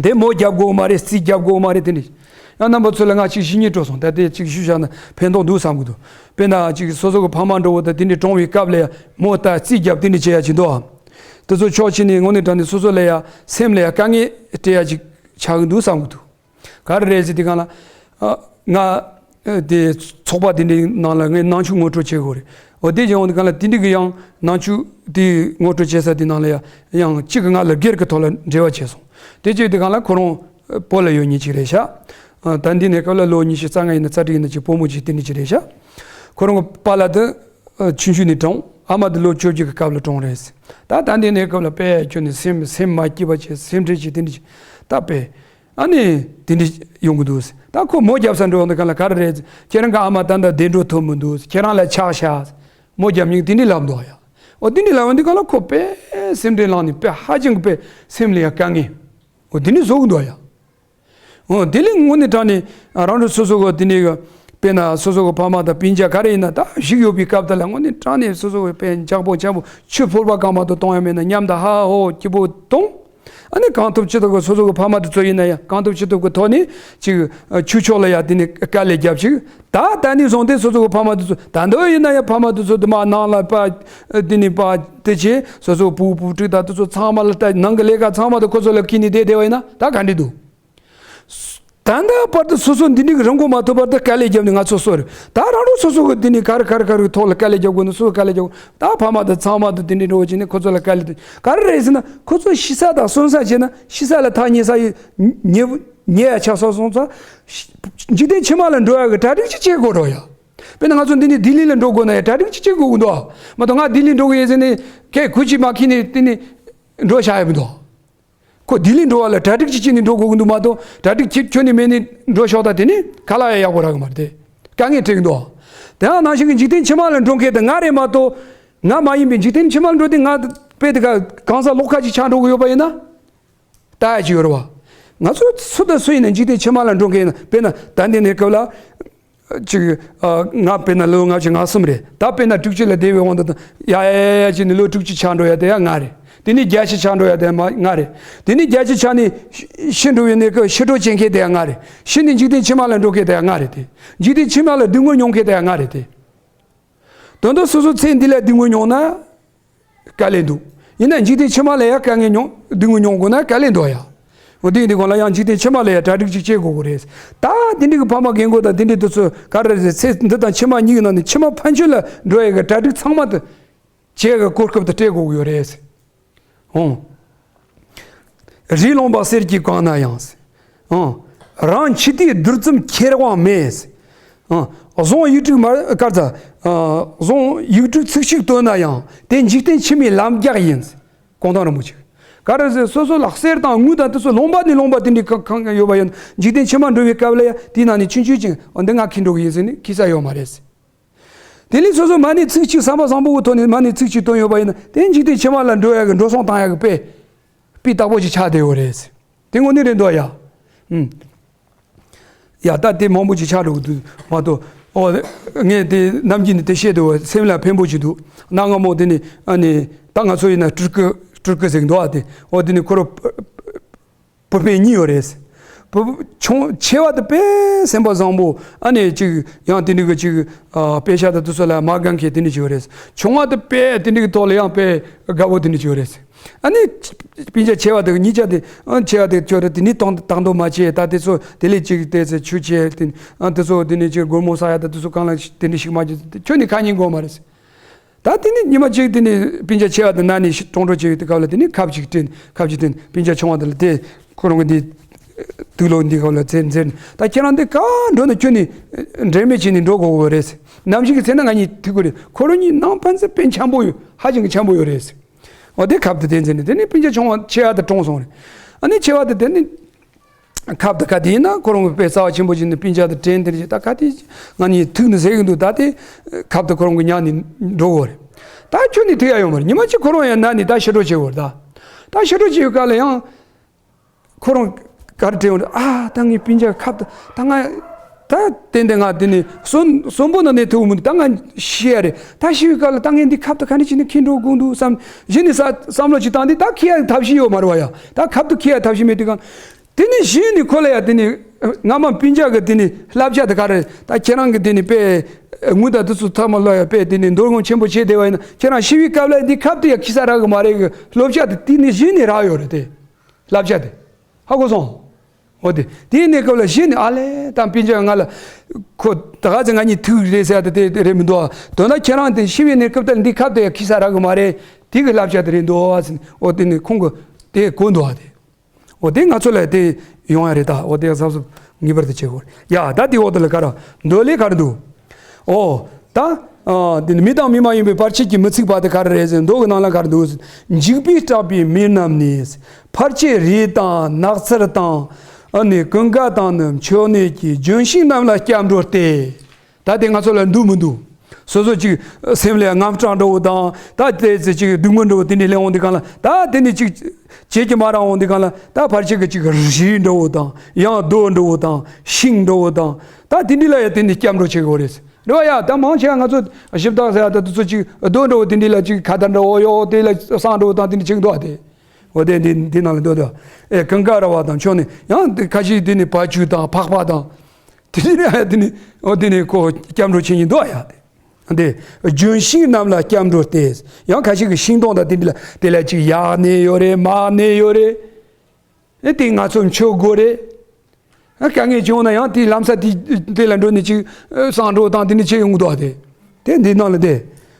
དེ་མོ་རྒྱབ་དགོས་མ་རེད། རྩིས་རྒྱབ་དགོས་མ་རེད། དེ་ནི་ཡང་རྣམ་པ་ཚོ་ལ་ང་ཅིག་ཞུ་སྙིང་བྲོ་སོང་། ད་དེ་ཅིག་ཞུ་བཞག་ན་ཕན་ཐོགས་འདུག་བསམ་གི་འདུག་དཔེར་ན་ཅིག་སོ་སོ་གི་ཕ་མ་འགྲོ་བོ་དང་དེ་འདྲའི་གྲོངས་པའི་སྐབས་ལ་ཡང་མོ་ལྟར་རྩིས་རྒྱབ་དེ་འདྲ་བྱེད་ཡ་ཅིག་འདུག་ཨ། དེ་ཚོ་ཕྱོགས་གཅིག་ནས་དངོས་གནས་དྲང་གནས་སོ་སོ་ལ་ཡང་སེམས་ལ་ཡང་དཀའ་ངལ་སྤྲད་ཡ་ཅིག་ཆགས་གི་འདུག་བསམ་གི་འདུག་ག་རེ་རེད་ཟེར་དུས་སྒང་ལ། ཨ། ང་། ཨ། དེ་ཚོགས་པ་དེ་འདྲའི་ནང་ལ་ངས་ནང་ཆོས་ངོ་སྤྲོད་བྱེད་དགོས་རེད། འོ་དེ་བྱུང་དུས་སྒང་ལ་དེ་འདྲའི་གི་ཡང་ནང་ཆོས་དེ་ངོ་སྤྲོད་བྱེད་ས་དེ་ནང་ལ་ཡང་ཡང་གཅིག་གི་ང་ལ་སྒེར་གྱི་ཐོག་ལ་འབྲེལ་བ་བྱས་སོང་། དེ་བྱས་དུས་སྒང་ལ་ཁོ་རང་བོད་ལ་ཡོད་མཁན་ཅིག་རེད་ཤག་ཨ། ད་འདི་ནས་སྐབས་ལ་ལོ་ཉི་ཤུ་རྩ་ལྔ་ཡིན་ན་རྩ་དྲུག་ཡིན་ན་ཅིག་བུ་མོ་ཅིག་དེ་འདྲ་ཅིག་རེད་ཤག་ཁོ་རང་གི་པཱ་ལགས་དེ་ཨ། ཆུང་ཆུང་ནས་གྲོངས། ཨ་མ་དེ་ལོ་བཅོ་བརྒྱད་ཀྱི་སྐབས་ལ་གྲོངས་རེད། ད་ད་འདི་ནས་སྐབས་ལ་དཔེ་ཁྱོད་ནི་སེམས་སེམས་མ་སྐྱིད་པ་བྱས་སེམས་ཁྲལ་བྱས་དེ་འདྲ་ཅིག་ད་དཔེ། ཨ་ནི། དེ་འདྲ་ཡོང་གི་འདུག་ད་ཁོ་མོ་རྒྱབ་ས་འགྲོ་འདི་ག་ལ་ག་རེ་རེད། ཁྱེད་རང་གི་ཨ་མ་ད་ལྟ་བདེ་འགྲོ་ཐོབ་མི་འདུག་ཁྱེད་རང་ལ་ཆགས་ཤག་མོ་རྒྱབ་མཁན་དེ་འདྲ་ལབ་འདུག་ཡ། འོ་དེ་འདྲ་ལབ་འདི་ག་ལ་ཁོ་དཔེ་སེམས་ཁྲལ་ལངས་ནས་དཔེ་ཧ་ཅང་གི་དཔེ་སེམས་ལ་ཡ་དཀའ་ངལ། འོ་དེ་འདྲ་བཟོ་གི་འདུག་ཡ། འོ་དེ་ལས་དངོས་གནས་དྲང་གནས་རང་རང་སོ་སོ་གི་དེ་འདྲ་གི་དཔེར་ན་སོ་སོ་གི་ཕ་མ་དང་སྤུན་ཀྱག་ག་རེ་ཡིན་ན་ད་བཞུགས་ཡོད་པའི་སྐབས་དེ་ལ་དངོས་གནས་དྲང་གནས་སོ་སོ་གི་དཔེ་འཇག་པོ་འཇག་པོ་ཆུ་ཕོར་པ་གང་མ་གཏོགས་གཏོང་ཡ་མེད་ན་མཉམ་དུ་ཧ་ཧོ་སྐྱིད་པོ་གཏོང་། ཨ་ནི་གང་ཐུབ་ཅི་ཐུབ་ཀྱི་སོ་སོ་གི་ཕ་མ་དེ་ཚོ་ཡིན་ན་ཡང་གང་ཐུབ་ཅི་ཐུབ་ཀྱི་ཐོག་ནས་ཅིག་ཆོས་ཕྱོགས་ལ་ཡ་དེ་ནས་དཀའ་ལས་རྒྱབ་ཅིག་ད་ད་ནས་བཟུང་སྟེ་སོ་སོ་གི་ཕ་མ་དེ་ཚོ་ད་འདོད་ཡིན་ན་ཡང་ཕ་མ་དེ་ཚོ་དེ་མ་ནང་ལ་པ་དེ་ནས་པ་དེ་བྱས་སོ་སོ་བུ་བུ་ཕྲུག་དང་དེ་ཚོ་ཚང་མ་ལ་ད་ནང་གི་ལས་ཀ་ཚང་མ་དེ་ཁོ་ཚོ་ལ་ཁྱེར་ནས་བསྡད་བསྡད་པ་ཡིན་ན་ད་ག་འདྲ་འདུག་ད་ལྟ་བར་དུ་སོ་སོ་འདི་འདྲའི་རང་མགོ་མ་ཐོན་བར་དུ་དཀའ་ལས་བརྒྱབ་ནས་ང་ཚོ་གསོ་རེད། ད་རང་རང་སོ་སོ་གི་འདི་ནས་ག་རེ་ག་རེ་ག་རེ་ཐོག་ལ་དཀའ་ལས་བརྒྱབ་དགོས་ན་སོ་སོ་དཀའ་ལས་བརྒྱབ་དགོས། ད་ཕ་མ་དང་ཚང་མ་དང་འདི་འདྲའི་འགྲོ་བྱས་ནས་ཁོ་ཚོ་ལ་དཀའ་ལས་དེ་ག་རེ་རེད་ཟེར་ན་ཁོ་ཚོ་ཤི་ས་དང་གསོན་ས་བྱས་ན་ཤི་ས་ལ་ཐག་ཉེ་ས་ཡི་ཉེ་ཉེ་ཡ་ཆགས་སོང་སོང་ཙང་འཇིག་རྟེན་ཕྱི་མ་ལ་འགྲོ་ཡ་གི་གྲ་སྒྲིག་ཅིག་བྱེད་དགོས་རོགས་ཡ། དཔེར་ན་ང་ཚོ་འདི་ནས་ལྡི་ལི་ལ་འགྲོ་དགོས་ན་ཡ་གྲ་སྒྲིག་ཅིག་བྱེད་དགོས་ཀྱི་འདུག་མ་གཏོགས་ང་ལྡི་ལི་འགྲོ་གི་ཡིན་ཟེར་ནས་སྐད་གུས་ཅིག་མ་ཁྱེར་ནས་དེ་ནས་འགྲོ་བཞག་ཡ་མི་འདུག་ཁོ་ལྡི་ལི་འགྲོ་བ་ལ་གྲ་སྒྲིག་ཅིག་བྱས་ནས་འགྲོ་དགོས་ཀྱི་འདུག་མ་གཏོགས་གྲ་སྒྲིག་ཅིག་ཁྱོན་ནས་མེད་ནས་འགྲོ་ཤོག་ད་དེ་ནི་ཁ་ལག་ཡ་ཡག་པོ་རག་གི་མ་རེད་དེ། དཀའ་ངལ་འཕྲད་ཀྱི་འདུག་དེ་ཡང་ནང་བཞིན་གྱི་འཇིག་རྟེན་ཕྱི་མ་ལ་འགྲོ་མཁན་དེ་ང་རེད་མ་གཏོགས་ང་མ་ཡིན་པའི་འཇིག་རྟེན་ཕྱི་མ་ལ་འགྲོ་དེ་ང་དཔེ་དེ་ག་གང་ཟག་ལོག་ཁ་ཅིག་ཆགས་འགྲོ་གི་ཡོད་པ་ཡིན་ན། ལྟ་ཡ་ཅིག་ཡོད་རེད་བ། ང་ཚོ་སུ་དང་སུ་ཡིན་ན་འཇིག་རྟེན་ཕྱི་མ་ལ་འགྲོ་མཁན་ཡིན་ན་དཔེར་ན་ད་འདི་ནས་སྐབས་ལ། ཅིག་ཨ། ང་དཔེར་ན་ལོ་ལྔ་བཅུ་ང་གསུམ་རེད། ད་དཔེར་ན་དྲུག་ཅུ་ལ་བསྡད་པའི་དབང་དུ་ཡ་ཡ་ཡ་ཡ་ཅིག་ནས་ལོ་དྲུག་ཅུ་ཆགས་འགྲོ་ཡ་དེ་ཡང་ང་རེད། དེ་ནས་བརྒྱད་ཅུ་ཆགས་འགྲོ་ཡ་དེ་ཡང་ང་རེད། དེ་ནས་བརྒྱད་ཅུ་ཆགས་ནས་ཤི་འགྲོ་བའི་གནས་སྐབས་ཤི་འགྲོ་བྱེད་མཁན་དེ་ཡང་ང་རེད། ཤི་ནས་འཇིག་རྟེན་ཕྱི་མ་ལ་འགྲོ་མཁན་དེ་ཡང་ང་རེད་དེ། འཇིག་རྟེན་ཕྱི་མ་ལ་སྡུག་བསྔལ་མྱོང་མཁན་དེ་ཡང་ང་རེད་དེ། དོན་དུ་སོ་སོ་ཚེ་འདི་ལ་སྡུག་བསྔལ་མྱོང་ན། དཀའ་ལས་འདུག་ཡིན་ན་འཇིག་རྟེན་ཕྱི་མ་ལ་ཡང་དཀའ་ངལ་མྱོང་སྡུག་བསྔལ་མྱོང་དགོས་ན་དཀའ་ལས་འདུག་ཡ། འོ་དེ་ཡིན་དུས་གང་ལ་ཡང་འཇིག་རྟེན་ཕྱི་མ་ལ་ཡང་གྲ་སྒྲིག་ཅིག་བྱེད་དགོས་ཀྱི་རེད། ད་དེ་འདྲའི་གི་ཕ་མ་རྒན་རྒོན་དང་དེ་འདྲའི་དེ་ཚོ་ག་རེ་རེད་ཚེ་འདི་དང་ཕྱི་མ་གཉིས་ཀྱི་ནང་ནས་ཕྱི་མ་ཕན་ཆད་ལ་འགྲོ་ཡ་གི་གྲ་སྒྲིག་ཚང་མ་དེ་བྱེད་གི་གོ་སྐབས་དེ་སྤྲད་དགོས་ཀྱི་ཡོད་རེད། ཨོ། རི་ལུང་པ་གསེར་གྱིས་བཀང་ན་ཡང་། ཨོ། རང་འཆི་དུས་བདུད་ཙམ་ཁྱེར་དབང་མེད། ཨ། གཟུངས་ཡིག་དྲུག་མ་གར་ཚ། ཨ། གཟུངས་ཡིག་དྲུག་ཚིག་གཅིག་བཏོན་ན་ཡང་དེ་འཇིག་རྟེན་ཕྱི་མའི་ལམ་རྒྱགས་ཡིན། གོང་ཐང་རིན་པོ་ཆེ། ག་རེ་ཟེར། སོ་སོ་ལ་གསེར་དང་དངུལ་དང་དེ་ཚོ་ལུང་པ་ནས་ལུང་པ་དེ་འདྲའི་གང་གང་ཡོད་པ་ཡིན། འཇིག་རྟེན་ཕྱི་མ་འགྲོ་བའི་སྐབས་ལ་ཡང་དེའི་ནང་ནས་ཆུང་ཆུང་ཅིག་འོ་འདི་ང་ཁྱེར་འགྲོ་གི་ཡིན་ཟེར་ནས་ཁྱེར་ས་ཡོད་མ་རེད། དེ་ལས་སོ་སོ་མ་ཎི་ཚིག་གཅིག་བསམ་པ་བཟང་པོ་གི་ཐོག་ནས་མ་ཎི་ཚིག་གཅིག་བཏོན་ཡོད་པ་ཡིན་ན་དེ་འཇིག་རྟེན་ཕྱི་མ་ལ་འགྲོ་ཡག་གི་འགྲོ་སོང་བཏང་ཡག་གི་དཔེ་དཔེ་བདག་པོ་ཅིག་ཆགས་བསྡད་ཡོད་རེད། དེ་དངོས་གནས་རེད་འདུག་ཡ། ཨུམ། ཡ་ད་དེ་མང་པོ་ཅིག་ཆགས་འགྲོ་གི་འདུག་མ་གཏོགས། ཨོ། ངས་དེ་ནམ་རྒྱུན་ནས་དེ་བཤད་འདུག་སེམས་ལ་ཕན་པོ་ཅིག་འདུག་གནའ་སྔ་མོ་དེ་ནས་ཨ་ནི་ད་ང་ཚོ་ཡིན་ན་སྤྲུལ་སྐུ་སྤྲུལ་སྐུ་ཟེར་གི་འདུག་ཨ། དེ་ཨོ་དེ་ནས་ཁོ་རོ་བུ་སྤུན་གཉིས་ཡོད་རེད། བུ་ཆུང་ཆེ་བ་དེ་དཔེ་སེམས་པ་བཟང་པོ། ཨ་ནི་ཅིག་ཡང་དེ་འདྲ་གི་ཅིག་ཨ་དཔེ་ཆ་དང་དེ་ཚོ་ལ་མ་དགའ་མཁན་དེ་འདྲ་ཅིག་ཡོད་རེད། ཆུང་བ་དེ་དཔེ་དེ་འདྲ་གི་ཐོག་ལ་ཡང་དཔེ་དགའ་པོ་དེ་འདྲ་ཅིག་ཡོད་རེད། ཨ་ནི་སྤུན་ཀྱག་ཆེ་བ་དེ་གཉིས་ཀ་དེ་ཨ་ཆེ་བ་དེ་ཁྱོད་ར་དེ་ནི་དང་དང་དོ་མ་བྱེད། ད་དེ་ཚོ་དེ་ལས་ཅིག་དེ་ཚོ་ཆུ་ཆེ་དེ་ཨ་དེ་ཚོ་དེ་ནི་ཅིག་སྒོར་མོ་ས་ཡ་ད་དེ་ཚོ་གང་ལ་དེ་འདྲ་ཞིག་མ་བྱེད། ཁྱོད་ནི་ཁ་ཉན་དགོས་མ་རེད། ད་དེ་ནི་ཉི་མ་གཅིག་དེ་ནི་སྤུན་ཀྱག་ཆེ་བ་དེ་ན་ནི་ཀྲོང་ཀྲོ་བྱེད་ཡོད་དུས་སྐབས་ལ་དེ་ནི་ཁབ་ཅིག་སྤྲད། ཁབ་ཅིག་སྤྲད། སྤུན་ཀྱག་ཆུང་བ་དེ་ལ་དེ་ཁོ་རང་གི་འདི་དུག་ལོག་འདི་སྐབས་ལ་ཚེ་འཛེར། ད་ཁྱེད་རང་འདི་ག་འགྲོ་ན་ཁྱོད་ནི་འབྲལ་མེད་བྱས་ནས་འགྲོ་དགོས་གོ་རེད། ནམ་ཞིག་གི་ཚེ་ན་ང་གཉིས་ཐུག་གི་རེད། ཁོ་རང་གཉིས་ནང་ཕན་ཚུན་དཔེ་འཆམ་པོ་ཡོད། ཧ་ཅང་གི་འཆམ་པོ་ཡོད་རེད། འོ་དེ་ཁབ་དེ་དེ་འཛེར་ནས་དེ་ནི་སྤུན་ཀྱག་ཆུང་བ་ཆེ་བ་དེ་གྲོངས་སོང་རེད། ཨ་ནི་ཆེ་བ་དེ་དེ་ནི། ཁབ་དེ་ག་དེ་ཡིན་ན་ཁོ་རང་གི་དཔེ་རྩ་བ་ཆེན་པོ་ཅིག་ནི་སྤུན་ཀྱག་དང་དྲན་དེར་ད་ག་དེ་ང་གཉིས་ཐུག་ནི་ཟེར་གི་འདུག་ད་དེ་ཁབ་དེ་ཁོ་རང་གི་ཉག་ནས་འགྲོ་གོ་རེད། ད་ཁྱོད་ནི་ཐུག་ཡ་ཡོད་མ་རེད། ཉི་མ་གཅིག་ཁོ་རང་ཡང་ན་ནི་ད་ཕྱི་དྲོ་བྱེད་གོ་རེད། ད་ད་ཕྱི་དྲོ་བྱེད་ཡོད་ག་ལ་ཡང་ཁོ་རང་ག་རེ་དྲན་འོང་རེད། ཨ་ད་ངའི་སྤུན་ཀྱག་ཁབ་དེ་ད་ང་ད་ཏན་ཏན་ང་དེ་ནི་གསོན་གསོན་པོ་ན་ནས་ཐུག་མི་འདུག་ད་ང་ཤི་ཡ་རེད། ད་ཤི་བའི་སྐབས་ལ་ད་ངས་འདི་ཁབ་དེ་ག་ནས་བྱས་ནས་ཁྱེར་འགྲོ་དགོས་འདུག་བསམ། གཞི་ནས་ས་བསམ་བློ་ཅིག་བཏང་དུས་ད་ཁྱེར་ཡ་ཐབས་ཤེས་ཡོད་མ་རེད་བ་ཡ། ད་ཁབ་དེ་ཁྱེར་ཡ་ཐབས་ཤེས་མེད་དུས་གང་། དེ་ནས་གཞི་ནས་ཁོ་ལ་ཡ་དེ་ནས་སྔ་མ་སྤུན་ཀྱག་གི་དེ་ནས་བསླབ་བྱ་དེ་ག་རེ། ད་ཁྱེད་རང་གི་དེ་ནས་དཔེ་དངུལ་དང་དེ་ཚོ་ཐབས་མ་ལོག་ཡ་དཔེ་དེ་ནས་འདོད་རྔམ་ཆེན་པོ་བྱས་བསྡད་པ་ཡིན་ན་ཁྱེད་རང་ཤི་བའི་སྐབས་ལ་འདི་ཁབ་དེ་ཡ་ཁྱེར་ས་རག་གི་མ་རེད་གི་བསླབ་བྱ་དེ་དེ་ནས་གཞི་ནས་རག་ཡོད་རེད་དེ། བསླབ་བྱ་དེ། ཧ་གོ་སོང་། འོ་དེ། དེའི་གནས་སྐབས་ལ་གཞི་ནས་ཨ་ལས་ད་སྤུན་ཀྱག་ང་ལ། ཁོ་ད་ག་ཚོད་ང་གཉིས་ཐུག་རེད་ཟེར་ཡ་དེ་དེ་རེད་མི་འདུག་ཨ། དོན་དག་ཁྱེད་རང་དེ་ཤི་བའི་གནས་སྐབས་དེར་འདི་ཁབ་དེ་ཡ་ཁྱེར་ས་རག་གི་མ་རེད། དེ་གི་བསླབ་བྱ་དེ་རེད་འདུག་ཨ་ཟེར། འོ་དེ་ནི་ཁོང་གི་དེ་གོ་འདུག་ཨ་དེ། འོ་དེ་ང་ཚོ་ལ་དེ་ཡོང་ཡ་རེད་ད། འོ་དེ་གཟབ་གཟབ་ངེས་པར་དུ་བྱེད་དགོས་རེད་ཡ། ད་དེ་འོག་དེ་ལ་ག་རེ་མདོ་ལས་ག་རེ་འདུག་འོ། ད། ཨ། དེ་ནི་མི་དང་མི་མ་ཡིན་པའི་བར་ཆད་ཀྱིས་མི་ཚིག་པ་དེ་ག་རེ་རེད་ཟེར་མདོ་གི་ནང་ལ་ག་རེ་འདུག་འཇིགས་པས་སྐྲག་པའི་མི་རྣམས་ནི། ཕར་ཆེར་རིས་དང་ནགས་ཚལ་དང་། ཨ་ནི་ཀུན་དགའ་དང་ནི་མཆོད་གནས་ཀྱི་ལྗོན་ཤིང་རྣམས་ལ་སྐྱབས་འགྲོ་སྟེ། ད་དེ་ང་ཚོ་ལ་འདུག་མི་འདུག་སོ་སོ་ཅིག་སེམས་ལ་དངངས་སྐྲག་འདྲ་བོ་དང་ད་དེ་ཚེ་ཅིག་སྡུག་བསྔལ་འདྲ་བོ་དེ་འདྲ་སླེབས་འོང་དུས་གང་ལ་ད་དེ་ནི་ཅིག་བྱེད་ཀྱི་མ་རག་འོང་དུས་གང་ལ་ད་ཕར་ཆེར་གི་ཅིག་རིས་འདྲ་བོ་དང་ཡང་རྡོ་འདྲ་བོ་དང་ཤིང་འདྲ་བོ་དང་ད་དེ་འདྲ་ལ་ཡང་དེ་ནི་སྐྱབས་འགྲོ་བྱེད་དགོས་རེད། རེད་བ་ཡ། ད་མང་ཆེ་བ་ང་ཚོ་ཞིབ་བརྟག་ཟེར་ཡ་ད་དེ་ཚོ་ཅིག་རྡོ་འདྲ་བོ་དེ་འདྲ་ལ་ཅིག་ཁ་བཏགས་འདྲ་བོ་ཡོད་དེ་ལ་བསང་འདྲ་བོ་དང་དེ་འདྲ་ཅིག་འདུག་ཨ་དེ། འོ་དེ་འདི་འདི་ནང་ལ་འདུག་དེ། ཨེ་ཀུན་དགའ་ར་བ་དང་མཆོད་གནས་ཡང་དེ་ཁ་ཤས་དེ་ནི་བ་ཕྱུགས་དང་ཕག་པ་དང་། དེ་ནི་ཨ་དེ་ནི་འོ་དེ་ནི་ཁོ་སྐྱབས་འགྲོ་བྱེད་ཀྱི་འདུག་ཨ་ཡ་དེ། འདི་ལྗོན་ཤིང་རྣམས་ལ་སྐྱབས་འགྲོ་སྟེ། ཡང་ཁ་ཤས་ཀྱི་ཤིང་སྡོང་དང་དེ་འདྲ་ལ་དེ་ལ་ཅིག་གཡག་གནས་ཡོད་རེད། མ་གནས་ཡོད་རེད། ཨེ་དེ་ང་ཚོ་མཆོད་དགོས་རེད། ཨ་དཀའ་ངལ་བྱུང་ན་ཡང་དེའི་ལམ་ས་དེ་དེ་ལ་འགྲོ་ནས་ཅིག་བསང་འགྲོ་དང་དེ་ནས་ཆེ་ཡོང་གི་འདུག་ཨ་དེ། དེ་འདི་ནང་ལ་དེ།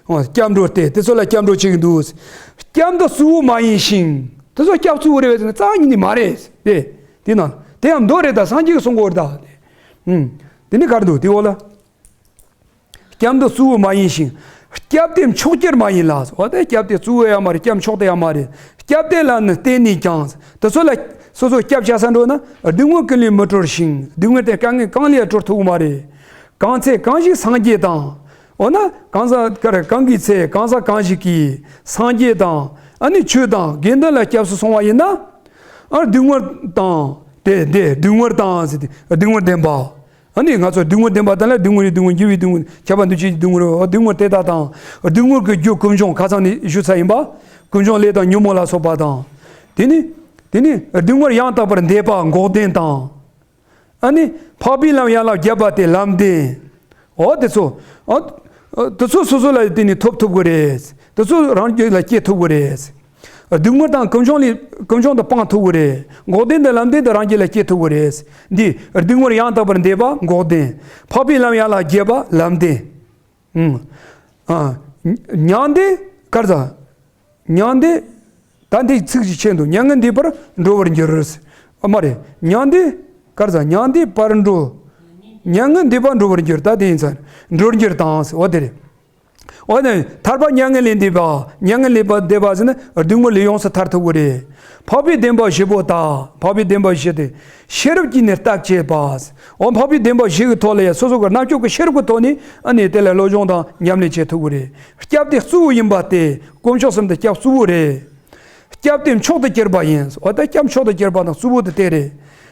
འོ་སྐྱབས་འགྲོ་སྟེ་དེ་ཚོ་ལ་སྐྱབས་འགྲོ་བྱེད་ཀྱི་འདུག་སྐྱབས་འདི་གཙོ་བོ་མ་ཡིན་ཞིང་། དེ་ཚོ་སྐྱབས་གཙོ་བོ་རེད་པས་ཟེར་ན་རྩ་བ་ཉིད་ནས་མ་རེད་དེ། དེ་ནང་དེ་ཡང་མདོ་རེད་ད་སངས་རྒྱས་ཀྱིས་གསུང་གི་ཡོད་རེད་ད་དེ། ཨུམ། དེ་ནི་ག་རེ་འདུག་དེ་འོག་ལ། སྐྱབས་འདི་གཙོ་བོ་མ་ཡིན་ཞིང་། སྐྱབས་དེ་མཆོག་གྱུར་མ་ཡིན་ལ། འོ་དེ་སྐྱབས་དེ་གཙོ་བོ་ཡང་མ་རེད། སྐྱབས་མཆོག་དེ་ཡང་མ་རེད། སྐྱབས་དེ་ལ་ནི་བརྟེན་ནས་ཀྱང་། དེ་ཚོ་ལ་སོ་སོ་སྐྱབས་བྱ་ས་འགྲོ་ན། སྡུག་བསྔལ་ཀུན་ལས་མི་གྲོལ་ཞིང་། སྡུག་བསྔལ་དེ་དཀའ་ངལ་གང་ལས་ཡང་གྲོལ་ཐུབ་ཀྱི་མ་རེད། གང་ཚེ་གང་ཞིག་སངས་རྒྱས་དང་། འོ་ན་གང་ཟག་ག་རེ་གང་གི་ཚེ་གང་ཟག་གང་ཞིག་གིས་སངས་རྒྱས་དང་། ཨ་ནི་ཆོས་དང་དགེ་འདུན་ལ་སྐྱབས་སུ་སོང་བ་ཡིན་ན། ཨ་སྡུག་བསྔལ་དང་དེ་དེ་སྡུག་བསྔལ་དང་ཟེར་ཏེ་སྡུག་བསྔལ་བདེན་པ། ཨ་ནི་ང་ཚོ་སྡུག་བསྔལ་བདེན་པ་དང་ལ་སྡུག་བསྔལ་རེད། སྡུག་བསྔལ་འགྱུར་བའི་སྡུག་བསྔལ། ཁྱབ་པ་འདུ་བྱེད་ཀྱི་སྡུག་བསྔལ་རེད། སྡུག་བསྔལ་དེ་དག་དང་། སྡུག་བསྔལ་གྱི་རྒྱུ་ཀུན་འབྱུང་ཁ་སང་ནས་ཞུ་ཚར་ཡིན་པ། ཀུན་འབྱུང་ལས་དང་ཉོན་མོངས་ལ་སོགས་པ་དང་། དེ་ནི། དེ་ནི་སྡུག་བསྔལ་ཡང་དག་པར་འདས་པ་འགོག་བདེན་དང་། ཨ་ནི་འཕགས་པའི་ལམ་ཡན་ལག་བརྒྱད་པ་དེ་ལམ་བདེན། འོ་དེ་ཚོ། ཨ། དེ་ཚོ་སོ་སོ་ལ་དེ་ནི་ཐོབ་ཐུབ་ཀྱི་རེད། དེ་ཚོ་རང་རྒྱུད་ལ་སྐྱེ་ཐུབ་ཀྱི་རེད། སྡུག་བསྔལ་དང་ཀུན་འབྱུང་ལས་ཀུན་འབྱུང་དུ་སྤང་ཐུབ་ཀྱི་རེད། འགོག་བདེན་དང་ལམ་བདེན་དུ་རང་རྒྱུད་ལ་སྐྱེ་ཐུབ་ཀྱི་རེད། འདི་སྡུག་བསྔལ་ཡང་དག་པར་འདས་པ་འགོག་བདེན། འཕགས་པའི་ལམ་ཡན་ལག་བརྒྱད་པ་ལམ་བདེན། ཨང་། ཨ། མྱང་འདས་གར་ཟ། མྱང་འདས། ད་འདི་ཚིག་ཅིག་ཆད་འདུག་མྱ་ངན་འདས་པར་འགྲོ་བར་འགྱུར། ཨ་མ་རེད། མྱང་འདས། གར་ས་མྱང་འདས་པར་འགྲོ། མྱ་ངན་འདས་པར་འགྲོ་བར་འགྱུར། ད་དེ་ཡིན་ཙང་འགྲོར་འགྱུར་དང་ཟེར་བ་དེ་རེད། འོ་ནས་ཐར་པ་མྱ་ངན་ལས་འདས་པ། མྱ་ངན་ལས་འདས་པ་ཟེར་ན་སྡུག་བསྔལ་ལས་ཡོངས་སུ་ཐར་ཐུབ་ཀྱི་རེད། འཕགས་པའི་བདེན་པ་བཞི་པོ་དག་འཕགས་པའི་བདེན་པ་བཞི་དེ་ཤེས་རབ་ཀྱིས་ནི་བརྟག་དཔྱད་པ། འོ་འཕགས་པའི་བདེན་པ་བཞི་གི་ཐོག་ལ་ཡང་སོ་སོ་གི་རྣམ་དཔྱོད་ཀྱི་ཤེས་རབ་ཀྱི་ཐོག་ནས་ཨ་ནི་དེ་ལ་བློ་སྦྱོང་དང་ཉམས་ལེན་བྱེད་ཐུབ་ཀྱི་རེད། སྐྱབས་དེ་གཙོ་བོ་ཡིན་པ་སྟེ་དཀོན་མཆོག་གསུམ་དེ་སྐྱབས་གཙོ་བོ་རེད། སྐྱབས་དེ་མཆོག་ཏུ་གྱུར་པ་ཡིན། འོ་ད་སྐྱབས་མཆོག་ཏུ་གྱུར་པ་དང་གཙོ་བོ་དེ་དེ་རེད།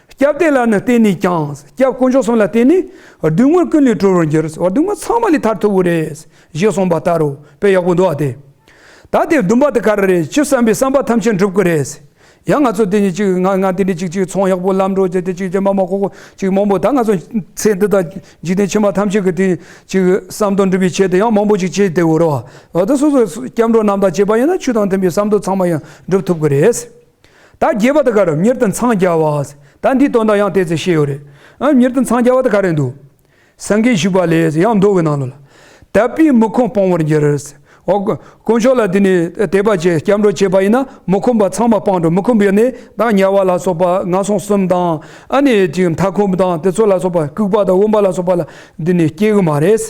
སྐྱབས་དེ་ལ་ནི་བརྟེན་ནས་ཀྱང་། སྐྱབས་དཀོན་མཆོག་གསུམ་ལ་བརྟེན་ནས་སྡུག་བསྔལ་ཀུན་ལས་གྲོལ་བར་འགྱུར། འོ་སྡུག་བསྔལ་ཚང་མ་ལས་ཐར་ཐུབ་ཀྱི་རེད། ཞེས་གསུངས་པ་ལྟར་རོ། དཔེ་ཡག་པོ་འདུག་ཨ་དེ། ད་དེ་བདུན་པ་དེ་ག་རེ་རེད། ཅི་བསམ་པའི་བསམ་པ་ཐམས་ཅད་འགྲུབ་ཀྱི་རེད། ཡང་ང་ཚོ་དེ་ནི་ཅིག་ང་ང་དེ་འདྲ་ཅིག་ཅིག་ཚོང་ཡག་པོ་ལམ་འགྲོ་རྒྱུ་དེ་ཅིག་ཅིག་མ་མ་ཁོ་ཁོ་ཅིག་མང་པོ། ད་ང་ཚོ་ཚེ་འདི་དང་འཇིག་རྟེན་ཕྱི་མ་ཐམས་ཅད་ཀྱི་དེ་ཅིག་བསམ་དོན་འགྲུབ་པའི་ཆེད་དུ་ཡང་མང་པོ་ཅིག་བྱེད་བསྡད་ཡོད་རེད་བ། འོ་ད་སོ་སོ་སྐྱབས་འགྲོ་རྣམས་དང་བཅས་པ་ཡིན་ན་ཆོས་དང་མཐུན་པའི་བསམ་དོན་ཚང་མ་ཡང་འགྲུབ་ཐུབ་ཀྱི་རེད། ད་བརྒྱད་པ་དེ་ག་རེ། མྱུར་དུ་འཚང་རྒྱ་བ། ད་འདིའི་དོན་དག་ཡང་དེ་ཚོ་བཤད་ཡོད་རེད། ཨ་མྱུར་དུ་འཚང་རྒྱ་བ་དེ་ག་རེ་འདུག་སངས་རྒྱས་ཞུས་པ་ལས་ཡང་མདོ་གི་ནང་ལོགས་ལ། དད་པས་མི་ཁོམ་སྤང་བར་འགྱུར། འོ་དཀོན་མཆོག་ལ་དེ་ནས་དད་པ་བྱས་སྐྱབས་འགྲོ་བྱས་པ་ཡིན་ན་མི་ཁོམ་པ་ཚང་མ་སྤངས་འགྲོ། མི་ཁོམ་པའི་ནི་ད་དམྱལ་བ་ལ་སོགས་པ་ངན་སོང་གསུམ་དང་ཨ་ནི་ཅིག་མཐའ་འཁོབ་དང་དེ་ཚོ་ལ་སོགས་པ་ལྐུགས་པ་དང་དབེན་པ་ལ་སོགས་པ་ལ་འདི་ནི་སྐྱེ་གི་མ་རེད།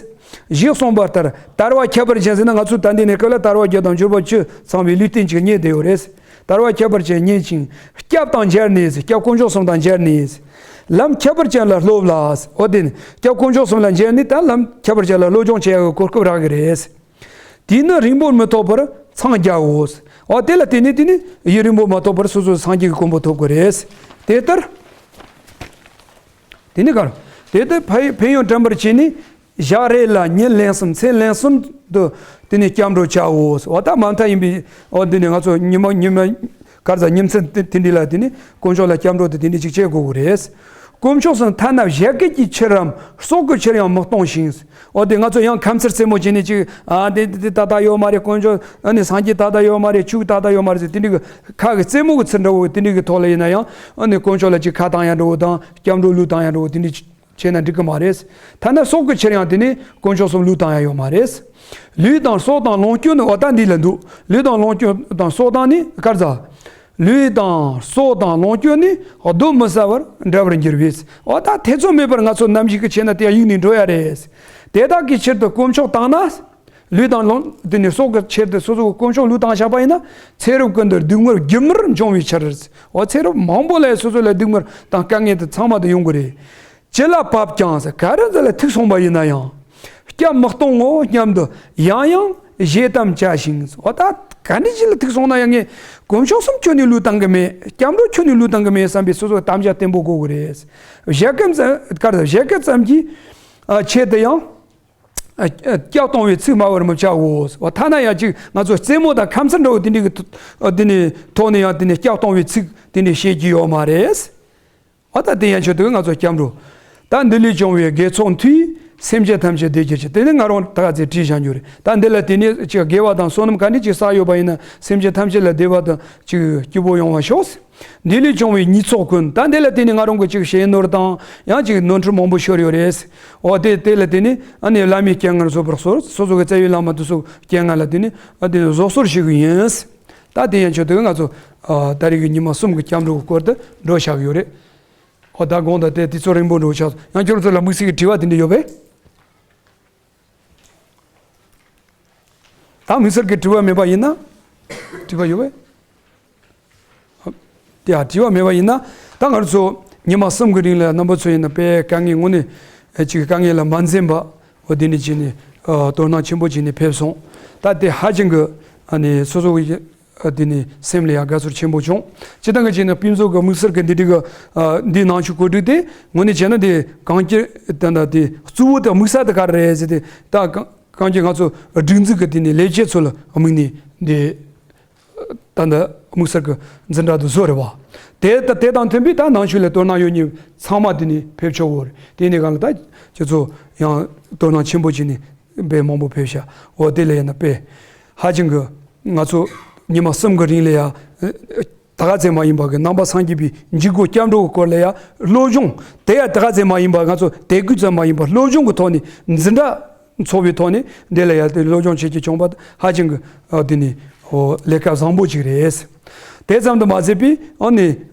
ཞེས་གསུངས་པ་ལྟར་དལ་བ་ཁྱད་པར་ཅན་ཟེར་ན་ང་ཚོ་ད་འདི་ནས་སྐབས་ལ་དལ་བ་བརྒྱད་དང་འབྱོར་པ་བཅུ་ཚང་བའི་ལུས་རྟེན་ཅིག་རྙེད་བསྡད་ཡོད་རེད། དལ་བ་ཁྱད་པར་ཅན་རྙེད་ཅིང་སྐྱབས་དང་མཇལ་ནས། སྐྱབས་དཀོན་མཆོག་གསུམ་དང་མཇལ་ནས། ལམ་ཁྱད་པར་ཅན་ལ་སློབ་ལ། འོ་དེ་ནི་སྐྱབས་དཀོན་མཆོག་གསུམ་ལ་མཇལ་ནས་ད་ལམ་ཁྱད་པར་ཅན་ལ་སློབ་སྦྱོང་བྱེད་ཡག་གི་གོ་སྐབས་རག་གི་རེད། དེས་ནི་རིང་པོར་མི་ཐོགས་པར་འཚང་རྒྱའོ། འོ་དེ་ལ་བརྟེན་ནས་དེ་ནི་ཡུན་རིང་པོ་མ་ཐོགས་པར་སོ་སོའི་སངས་རྒྱས་ཀྱི་གོ་འཕང་ཐོབ་ཀྱི་རེད། དེ་ལྟར། དེ་ནི་ག་རེ། དེ་ལྟར་ཕན་ཕན་ཡོན་དྲན་པར་བྱས་ནས་ཞག་རེ་ལ་ཉིན་ལན་གསུམ་མཚན་ལན་གསུམ་དུ་དེ་ནི་སྐྱབས་འགྲོ་བྱའོ། འོ་ད་མ་མཐའ་ཡིན་པའི་འོ་དེ་ནི་ང་ཚོ་ཉི་མ་ཉི་མ་ག་རེ་ཟ་ཉིན་མཚན་དེ་དེ་འདྲ་ལ་དེ་ནི་དཀོན་མཆོག་ལ་སྐྱབས་འགྲོ་དེ་དེ་འདྲ་ཅིག་བྱེད་དགོས་ཀྱི་རེད། དཀོན་མཆོག་གསུམ་ཐ་ན་བཞད་གད་ཀྱི་ཕྱིར་རམ་སྲོག་གི་ཕྱིར་ཡང་མི་གཏོང་ཞིང་། འོ་དེ་ང་ཚོ་ཡང་ཁ་མཚར་རྩེད་མོ་བྱས་ནས་ཅིག་ཨ་དེ་དེ་ཏག་ཏག་ཡོད་མ་རེད། དཀོན་མཆོག་ཨ་ནི་སངས་རྒྱས་ཏག་ཏག་ཡོད་མ་རེད། ཆོས་ཏག་ཏག་ཡོད་མ་རེད་ཟེར་དེ་འདྲ་གི་ཁ་གི་རྩེད་མོ་གི་ཚུལ་འདྲ་བོ་དེ་འདྲ་གི་ཐོག་ལ་ཡིན་ན་ཡང་ཨ་ནི་དཀོན་མཆོག་ལ་ཅིག་ཁ་བཏང་ཡ་འདྲ་བོ་དང་སྐྱབས་འགྲོ་གླུ་བཏང་ཡ་འདྲ་བོ་དེ་འདྲ་བྱས་ན་འགྲིག་གི་མ་རེད། ཐ་ན་སྲོག་གི་ཕྱིར་ཡང་དེ་ནི་དཀོན་མཆོག་གསུམ་བློས་བཏང་ཡ་ཡོད་མ་རེད། ལུས་དང་སྲོག་དང་ལོངས་སྤྱོད་ནི། འོ་ད་འདི་ལ་འདུག་ལུས་དང་ལོངས་སྤྱོད་དང་སྲོག་དང་ནི་ག་རེ་ཟ། ལུས་དང་སྲོག་དང་ལོངས་སྤྱོད་ནི་གདོན་མི་ཟ་བར་འདྲ་བར་འགྱུར་བས། འོ་ད་ཐེ་ཚོམ་མེད་པར་ང་ཚོ་ནམ་ཞིག་གི་ཆེད་ན་དེ་གཡུག་ནས་འགྲོ་ཡ་རེད། དེ་དག་གི་ཕྱིར་དུ་དཀོན་མཆོག་བཏང་ན། ལུས་དང་ལོངས་དེ་ནི་སྲོག་གི་ཕྱིར་དུ་སོ་སོ་གི་དཀོན་མཆོག་བློས་བཏང་བཞག་པ་ཡིན་ན་ཚེ་རབས་ཀུན་ཏུ་སྡུག་བསྔལ་རྒྱུན་མར་འབྱུང་བའི་ཕྱིར། འོ་ཚེ་རབས་མང་པོ་ལ་སོ་སོ་ལ་སྡུག་བསྔལ་དང་དཀའ་ངལ་དེ་ཚང་མ་དེ་ཡོང་གི་རེད། ཅི་ལ་བབ་ཀྱང་ཟེར། ག་རེ་ཟེར་ལ་ཐུག་སོང་བ་ཡིན་ན་ཡང་། སྐྱབས་མི་གཏོང་ངོ་སྙམ་དུ་ཡང་ཡང་བཞེས་དམ་བཅའ་ཞིང་། འོ་ད་ག་འདྲ་ཞིག་ལ་ཐུག་སོང་ན་ཡང་ངས་དཀོན་མཆོག་གསུམ་ཁྱོན་ནས་བློས་བཏང་གི་མེད། སྐྱབས་འགྲོ་ཁྱོན་ནས་བློས་བཏང་གི་མེད་བསམ་པའི་སོ་སོ་དམ་བཅའ་བརྟན་པོ་དགོས་ཀྱི་རེད། བཞད་གད་ཙམ་ག་རེ་བཞད་གད་ཙམ་གྱི་ཨ་ཆེད་དུ་ཡང་ཨ་ཨ་སྐྱབས་གཏོང་བའི་ཚིག་སྨྲ་བར་མི་བྱའོ། འོ་ཐ་ན་ཡང་ཅིག་ང་ཚོ་རྩེད་མོ་དང་ཁ་མཚར་འདྲ་བོ་དེ་འདྲའི་གི་ཐོ་དེ་ནས་ཐོག་ནས་ཡང་དེ་ནས་སྐྱབས་གཏོང་བའི་ཚིག་དེ་འདྲའི་བཤད་ཀྱི་ཡོད་མ་རེད། འོ་ད་དེ་ཡན་ཆོད་དུ་ང་ཚོ་སྐྱབས་འགྲོ། ད་འདི་ལས་བྱུང་བའི་དགེ་ཚོགས་མཐུས། སེམས་ཅན་ཐམས་ཅད་བདེ་གྱུར་ཅིག་དེ་ནི་ང་རང་ད་ག་ཚོད་བྲིས་བཞག་རྒྱུ་རེད། ད་འདི་ལ་དེ་ནས་ཅིག་དགེ་བ་དང་བསོད་ནམས་ག་འདྲ་ཅིག་བསགས་ཡོད་པ་ཡིན་ན་སེམས་ཅན་ཐམས་ཅད་ལ་བདེ་བ་དང་ཅིག་སྐྱིད་པོ་ཡོང་བ་ཤོག་འདི་ལས་བྱུང་བའི་ཉེས་ཚོགས་ཀུན། ད་འདི་ལ་དེ་ནི་ང་རང་གི་ཅིག་ཞེ་ནོར་དང་ཡང་ཅིག་ནོར་འཁྲུལ་མང་པོ་ཤོར་ཡོད་རེད། འོ་དེ་དེ་ལ་དེ་ནི་ཨ་ནི་བླ་མའི་རྐྱེན་ངན་བཟོད་པར་གསོལ། སོ་སོ་གི་རྩ་བའི་བླ་མ་དེ་ཚོ་རྐྱེན་ངན་ལ་དེ་ནི་ཨ་དེ་ནི་བཟོད་གསོལ་ཞུ་གི་ཡིན། ད་དེ་ཡན་ཆོད་དུ་ང་ཚོ་ཨ་ད་རེས་ཀྱི་ཉི་མ་གསུམ་གྱི་སྐྱབས་འགྲོ་གི་སྐོར་དུ་འགྲོ་བཞག་གི་ཡོད་རེད། ཨོ་ད་དགོངས་དག་དེ་དུས་ཚོད་རིང་པོ་འགྲོ་ཆགས་སོང་། ཡང་ཁྱོད་ཚོ་ལ་དམིགས་བསལ་གྱི་དྲི་བ་དེ་འདྲ་ཡོད་པས། ད་དམིགས་བསལ་གྱི་དྲི་བ་མེད་པ་ཡིན་ན། དྲི་བ་ཡོད་པས། དེ་ཡང་དྲི་བ་མེད་པ་ཡིན་ན། ད་ང་ཚོ་ཉི་མ་གསུམ་གྱི་རིང་ལ་རྣམ་པ་ཚོ་ཡིན་ན་དཔེ་དཀའ་ངལ་དངོས་གནས་ཅིག་དཀའ་ངལ་ལ་མ་འཛེམས་པ། འོ་དེ་འདྲ་བྱས་ནས་ཨ་དོ་སྣང་ཆེན་པོ་བྱས་ནས་ཕེབས་སོང་། ད་དེ་ཧ་ཅང་གི་ཨ་ནི་སོ་སོ་གི་ཨ་དེ་ནི་སེམས་ལ་ཡང་དགའ་ཚོར་ཆེན་པོ་བྱུང་། སྤྱིར་བཏང་གི་བྱས་ན་ཕུན་ཚོགས་ཀྱི་དམིགས་བསལ་གྱི་འདི་འདྲ་གི་ཨ་འདི་ནང་ཆོས་གོ་སྒྲིག་དེ་དངོས་གནས་བྱས་ན་དེ་གང་ཅི་ད་ད་དེ་གཙོ་བོ་དེ་དམིགས་ས་དེ་ག་རེ་རེད་ཟེར་ཏེ། ད་གང་གང་ཅི་ང་ཚོ་སྒྲིག་འཛུགས་ཀྱི་དེ་ནི་ལས་བྱེད་ཚོ་ལ་དམིགས་ནས་འདི་ད་ད་དམིགས་བསལ་གྱི་འཛིན་གྲྭ་དེ་བཟོས་རེད་བ། དེ་ད་དེ་དང་མཐུན་པའི་ད་ནང་ཆོས་ལ་དོ་སྣང་ཡོད་མཁན་ཚང་མ་དེ་ནི་ཕེབས་ཆོག་གི་རེད། དེ་ནི་གང་ལ་ད་ཁྱེད་ཚོ་ཡང་དོ་སྣང་ཆེན་པོ་བྱས་ནས་དཔེ་མང་པོ་ཕེབས་ཤག་འོ་དེ་ལ་ཡིན་ན་དཔེ་ཧ་ཅང་གི་ང་ཚོ་ཉི་མ་གསུམ་གྱི་རིང་ལ་ཡང་ད་ག་ཚད་མ་ཡིན་པ་གི་ནང་པ་སངས་རྒྱས་པའི་འཇུག་སྒོ་སྐྱབས་འགྲོ་གི་སྐོར་ལ་ཡང་སློབ་སྦྱོང་དེ་ཡང་ད་ག་ཚད་མ་ཡིན་པ་ང་ཚོ་དད་གུས་ཙམ་མ་ཡིན་པ་སློབ་སྦྱོང་གི་ཐོག་ནས་འཛིན་གྲྭ་ཚོགས་པའི་ཐོག་ནས་འདི་ལ་ཡང་དེ་སློབ་སྦྱོང་བྱེད་ཀྱི་བྱུང་བ་ཧ་ཅང་གི་ཨ་དེ་ནི་ཨོ་ལས་ཀ་བཟང་པོ་ཅིག་རེད། དེ་ཙམ་དུ་མ་ཟད་པའི་ཨ་ནི་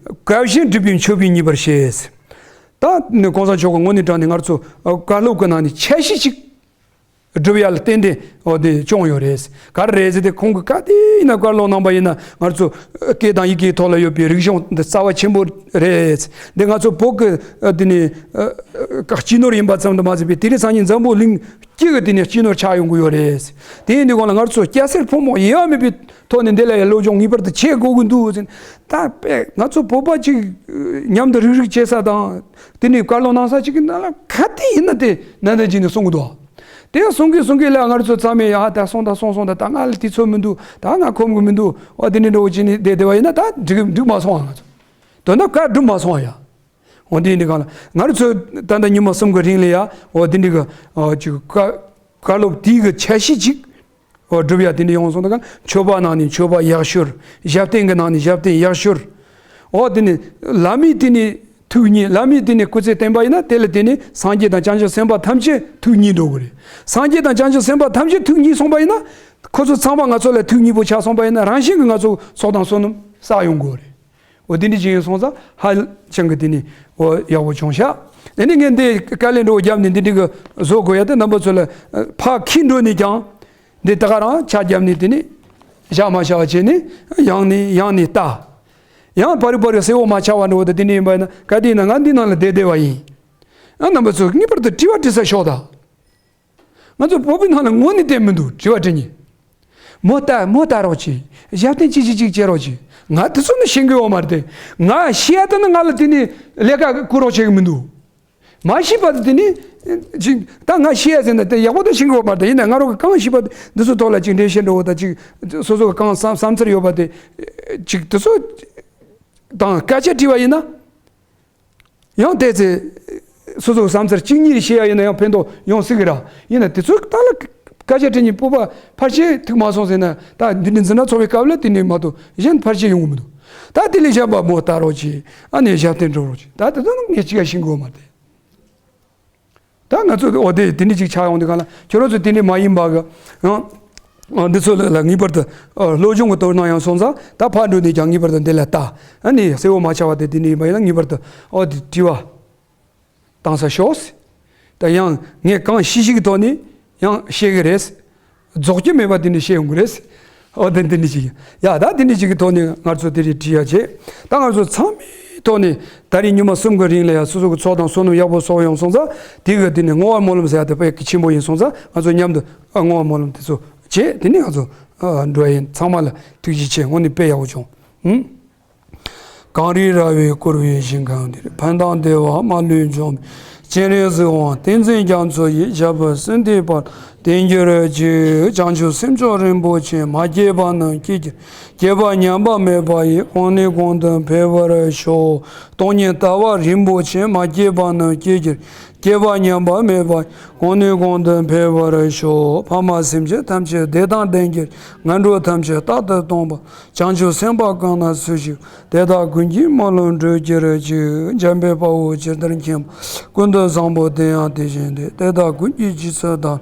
བཀའ་བཞིན་སྒྲུབ་པའི་མཆོད་པས་མཉེས་པར་བྱེད། ད་ནི་གོང་ས་མཆོག་གི་ངོ་ནས་དྲངས་ནས་ང་ཚོ་ཨ་བཀའ་སློབ་ཀྱི་ནང་ནས་འཆར་གཞི་ཅིག་སྒྲུབ་ཡ་ལ་ཏན་ཏན་འོ་དེ་བྱུང་ཡོད་རེད། ག་རེ་རེད་ཟེར་ཏེ་ཁོང་གི་ག་དེ་ཡིན་ན་བཀའ་སློབ་གནང་པ་ཡིན་ན་ང་ཚོ་ཨ་སྐད་དང་ཡི་གེའི་ཐོག་ལ་ཡོད་པའི་རིག་གཞུང་འདི་རྩ་བ་ཆེན་པོ་རེད། འདི་ང་ཚོ་བོད་ཀྱི་ཨ་དེ་ནས་ཨ་ཨ་སྤྱི་ནོར་ཡིན་པ་ཙམ་དུ་མ་ཟད་པའི་དེ་རིང་སང་ཉིན་འཛམ་བུ་གླིང་སྤྱི་གི་དེ་ནས་སྤྱི་ནོར་ཆགས་ཡོང་གི་ཡོད་རེད། དེ་ཡིན་དུས་གང་ལ་ང་ཚོ་སྐྱ་སེར་ཕོ་མོ་ཡེ་བ་མེད་པའི་ཐོག་ནས་འདི་ལ་ཡང་སློབ་སྦྱོང་ངེས་པར་དུ་བྱེད་དགོས་ཀྱི་འདུག་ཟེར། ད་དཔེ་ང་ཚོ་བོད་པ་གཅིག་མཉམ་དུ་རུག་རུག་བྱེད་ས་དང་། དེ་ནས་བཀའ་སློབ་གནང་ས་གཅིག་གི་ནང་ལ་ག་དེ་ཡིན་ན་དེ་ནན་ཏན་བྱས་ནས་གསུང་གི་འདུག་དེ་གསུང་གི་གསུང་གི་ལ་ང་ཚོ་ཚང་མས་ཡ་ད་སོང་ད་སོང་སོང་ད་ད་ང་ལ་དུས་ཚོད་མི་འདུག་ད་ང་ཁོམ་གི་མི་འདུག་འོ་དེ་འདྲ་འདྲ་བོ་བྱས་ནས་བསྡད་བསྡད་པ་ཡིན་ན་ད་འགྲིག་འགྲིག་མ་སོང་ང་ཚོ། དོན་དག་བཀའ་སྒྲུབ་མ་སོང་ཡ། འོ་དེ་ཡིན་དུས་གང་ལ་ང་ཚོ་ད་ལྟ་ཉི་མ་གསུམ་གི་རིང་ལ་ཡ་འོ་དེ་འདྲ་གི་ཨ་ཅིག་བཀའ་བཀའ་སློབ་དེའི་གི་འཆར་གཞི་ཅིག་འོ་སྒྲུབ་ཡ་དེ་འདྲ་ཡོང་སོང་ད་ག་མཆོད་པ་ནང་ནས་མཆོད་པ་ཡག་ཤོས། ཞབས་བརྟན་གྱི་ནང་ནས་ཞབས་བརྟན་ཡག་ཤོས། འོ་དེ་ནས་བླ་མའི་དེ་ནས་ཐུགས་མཉེས། བླ་མའི་དེ་ནས་སྐུ་ཚེ་བརྟན་པ་ཡིན་ན་དེ་ལ་དེ་ནས་སངས་རྒྱས་དང་བྱང་ཆུབ་སེམས་དཔའ་ཐམས་ཅད་ཐུགས་མཉེས་འགྲོ་གི་རེད། སངས་རྒྱས་དང་བྱང་ཆུབ་སེམས་དཔའ་ཐམས་ཅད་ཐུགས་མཉེས་སོང་པ་ཡིན་ན་ཁོ་ཚོ་ཚང་མ་ང་ཚོ་ལ་ཐུགས་མཉེས་པོ་ཆགས་སོང་པ་ཡིན་ན་རང་བཞིན་གྱིས་ང་ཚོ་ཚོགས་དང་བསོད་ནམས་བསགས་ཡོང་དགོས་རེད། འོ་དེ་འདྲ་ཅིག་ཡིན་སོང་ཙང་ཧ་ཅང་གི་དེ་ནི་འོ་ཡག་པོ་བྱུང་ཤག་དེ་ནི་ངས་འདི་དཀའ་ལས་འགྲོ་བརྒྱབ་ནས་འདི་འདྲ་གི་བཟོ་དགོས་ཡ་དེ་རྣམ་པ་ཚོ་ལ་ཕར་འཁྱེར་འགྲོ་ནས་ཀྱང་འདི་ད་ག་རང་ཆ་བརྒྱབ་ནས་དེ་ནི་བཞག་མ་བྱ་བ་བྱས་ནས་ཡང་ནས་ཡང་ནས་ལྟ། ཡང་ཕ་རི་ཕ་རི་གསལ་བོ་མ་ཆགས་པ་འགྲོ་བ་དེ་འདྲ་ཡིན་པ་ཡིན་ན་ག་དེ་ཡིན་ན་ང་འདི་ནང་ལ་བསྡད་བསྡད་པ་ཡིན། ཨ་རྣམ་པ་ཚོ་ངེས་པར་དུ་དྲི་བ་དྲི་ས་ཤོག་ད། ང་ཚོ་བོད་པའི་ནང་ལ་ངོ་ནས་བསྟན་མི་འདུག་དྲི་བ་དྲི་མཁན། མོ་ལྟ་མོ་ལྟ་རོགས་གྱིས། ཞབས་བརྟན་ཅི་ཅི་ཅིག་བྱེད་རོགས་གྱིས། ང་དེ་ཚོ་ནི་ཤེས་གི་ཡོད་མ་རེད་དེ། ང་ཤེས་ཡ་དེ་ནི་ང་ལ་དེ་ནི་ལས་ཀ་བསྐུར་རོགས་བྱེད་གི་མི་འདུག་མ་ཤེས་པ་དེ་ནི་ཅིག་ད་ང་ཤེས་ཡ་ཟེར་ན་དེ་ཡག་པོ་དེ་ཤེས་གི་ཡོད་མ་རེད་དེ། ཡིན་ན་ང་རང་གི་གང་ཤེས་པ་འདི་ཚོ་ཐོག་ལ་ཅིག་འགྲེལ་བཤད་འགྲོ་བ་དང་ཅིག་སོ་སོ་གི་གང་བསམ་བསམ་ཚུལ་ཡོད་པ་དེ་ཅིག་དེ་ཚོ་དང་སྐད་ཆ་དྲིས་པ་ཡིན་ན། ཡང་བལྟས་ཚེ། སོ་སོའི་བསམ་ཚུལ་གཅིག་གཉིས་བཤད་ཡ་ཡིན་ན་ཡང་ཕན་ཐོགས་ཡོང་སྲིད་ཀྱི་ར། ཡིན་ན་དེ་ཚོའི་ཐད་ལ་སྐད་ཆ་དྲི་མཁན་སྤོབས་པ་ཕལ་ཆེར་ཐུག་མ་སོང་ཟེར་ན་ད་འདི་འདྲའི་འཛིན་གྲྭ་ཚོགས་པའི་སྐབས་ལ་དེ་འདྲའི་མ་གཏོགས་གཞན་ཕལ་ཆེར་ཡོང་གི་མི་འདུག་ད་དེ་ལས་གཞན་པ་མོ་ལྟ་རོགས་གྱིས། ཨ་ནེ་ཞབས་བརྟན་སྒྲུབ་རོགས་གྱིས། ད་དེ་ཚོ་ནི་ངས་གཅིག་ཡང་ཤེས་གི་ཡོད་མ་རེད། ད་ང་ཚོ་འོ་དེ་དེ་འདྲ་ཅིག་ཆགས་ཡོང་དུས་གང་ལ་ཁྱོད་རང་ཚོ་དེ་འདྲ་མ་ཡིན་པ་གི་ཡང་འདི་ཚོ་ལ་ངེས་པར་དུ་སློབ་སྦྱོང་གི་དོ་སྣང་ཡང་སོང་ཙང་ད་ཕར་འགྲོ་ནས་ཀྱང་ངེས་པར་དུ་འདི་ལ་ལྟ། ཨ་ནི་གསལ་བོ་མ་ཆགས་པ་དེ་དེ་འདྲ་ཡིན་པ་ཡིན་ན་ངེས་པར་དུ་འོ་དེ་དྲི་བ་བཏང་ས་ཤོག་ད་ཡང་ངས་གང་ཤེས་ཤེས་ཀྱི་ཐོག་ནས་ཡང་བཤད་གི་རེད། རྫོགས་ཀྱི་མེད་པ་དེ་འདྲ་བཤད་ཡོང་གི་རེད། ཨོ་དེ་འདི་འདྲ་ཞིག་ཡིན། ཡ་ད་དེ་འདྲ་ཞིག་གི་ཐོག་ནས་ང་ཚོ་དེ་རིགས་བྲིས་ཡ་བྱེད། ད་ང་ཚོ་ཚང་མའི་ཐོག་ནས་ད་རིང་ཉི་མ་གསུམ་གི་རིང་ལ་ཡ་སོ་སོ་གི་ཚོགས་དང་བསོད་ནམས་ཡག་པོ་གསོག་ཡོང་སོང་ཙང་དེ་གི་དེ་ནས་བསྔོ་བ་སྨོན་ལམ་ཟེར་ཡ་དེ་དཔེ་གལ་ཆེན་པོ་ཡིན་སོང་ཙང་ང་ཚོ་མཉམ་དུ་ཨ་བསྔོ་བ་སྨོན་ལམ་དེ་ཚོ་བྱེད། དེ་ནས་ང་ཚོ་ཨ་འགྲོ་ཡ་ཡིན། ཚང་མ་ལ་ཐུགས་རྗེ་ཆེ། དངོས་གནས་དཔེ་ཡག་པོ་བྱུང་། ཧུམ། གངས་རིའི་ར་བས་བསྐོར་བའི་ཞིང་ཁམས་འདིར། ཕན་དང་བདེ་བ་མ་ལུས་འབྱུང་བའི། སྤྱན་རས་གཟིགས་དབང་བསྟན་འཛིན་རྒྱ་མཚོ་ཡི། ཞབས་པད་སྲིད་མཐའི་བར་དུ་བརྟན་གྱུར་ཅིག་བྱང་ཆུབ་སེམས་མཆོག་རིན་པོ་ཆེ། མ་སྐྱེས་པ་རྣམས་སྐྱེས་གྱུར། སྐྱེས་པ་ཉམས་པ་མེད་པ་ཡི། གོང་ནས་གོང་དུ་འཕེལ་བར་ཤོག་སྟོང་ཉིད་ལྟ་བ་རིན་པོ་ཆེ། མ་སྐྱེས་པ་རྣམས་སྐྱེས་གྱུར། སྐྱེས་པ་ཉམས་པ་མེད་པ་ཡི། གོང་ནས་གོང་དུ་འཕེལ་བར་ཤོག་ཕ་མ་སེམས་ཅན་ཐམས་ཅད་བདེ་དང་ལྡན་གྱུར། ངན་འགྲོ་ཐམས་ཅད་རྟག་ཏུ་སྟོངས་པ། བྱང་ཆུབ་སེམས་དཔའ་གང་ན་སུ་ཞིག་དེ་དག་ཀུན་གྱི་སྨོན་ལམ་འགྲུབ་གྱུར་ཅིག་འཇམ་དཔལ་དཔའ་བོས་ཇི་ལྟར་མཁྱེན་པ། ཀུན་ཏུ་བཟང་པོ་དེ་ཡང་དེ་བཞིན་ཏེ། དེ་དག་ཀུན་གྱི་རྗེས་སུ་བདག་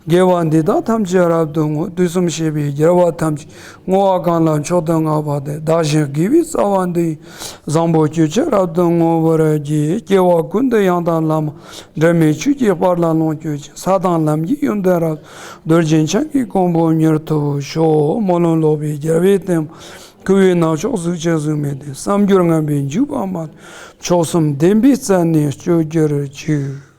དགེ་བ་འདི་དག་ཐམས་ཅད་རབ་ཏུ་བསྔོ། དུས་གསུམ་གཤེགས་པའི་རྒྱལ་བ་ཐམས་ཅད་བསྔོ་བ་གང་ལ་མཆོག་ཏུ་བསྔགས་པ་དེས། བདག་གཞན་དགེ་བའི་རྩ་བ་འདི་ཡིས། བཟང་པོ་སྤྱོད་ཕྱིར་རབ་ཏུ་བསྔོ་བར་བགྱི། སྐྱེ་བ་ཀུན་ཏུ་ཡང་དག་བླ་མ། འབྲལ་མེད་ཆོས་ཀྱི་དཔལ་ལ་ལོངས་སྤྱོད་ཅིང་། ས་དང་ལམ་གྱི་ཡོན་ཏན་རབ་རྡོ་རྗེ་འཆང་གི་གོ་འཕང་མྱུར་ཐོབ་ཤོག་སྨོན་ལམ་ལོག་པའི་རྒྱལ་བའི་བསྟན་པ། ཁུ་བའི་ནག་ཕྱོགས་གཟུགས་ཅན་གཟུགས་མེད་དེ། བསམ་སྦྱོར་ངན་པའི་འཇིགས་པ་མ་ལུས། མཆོག་གསུམ་བདེན་པའི་རྩལ་ནི་སྤྱོད་གྱུར་ཅིག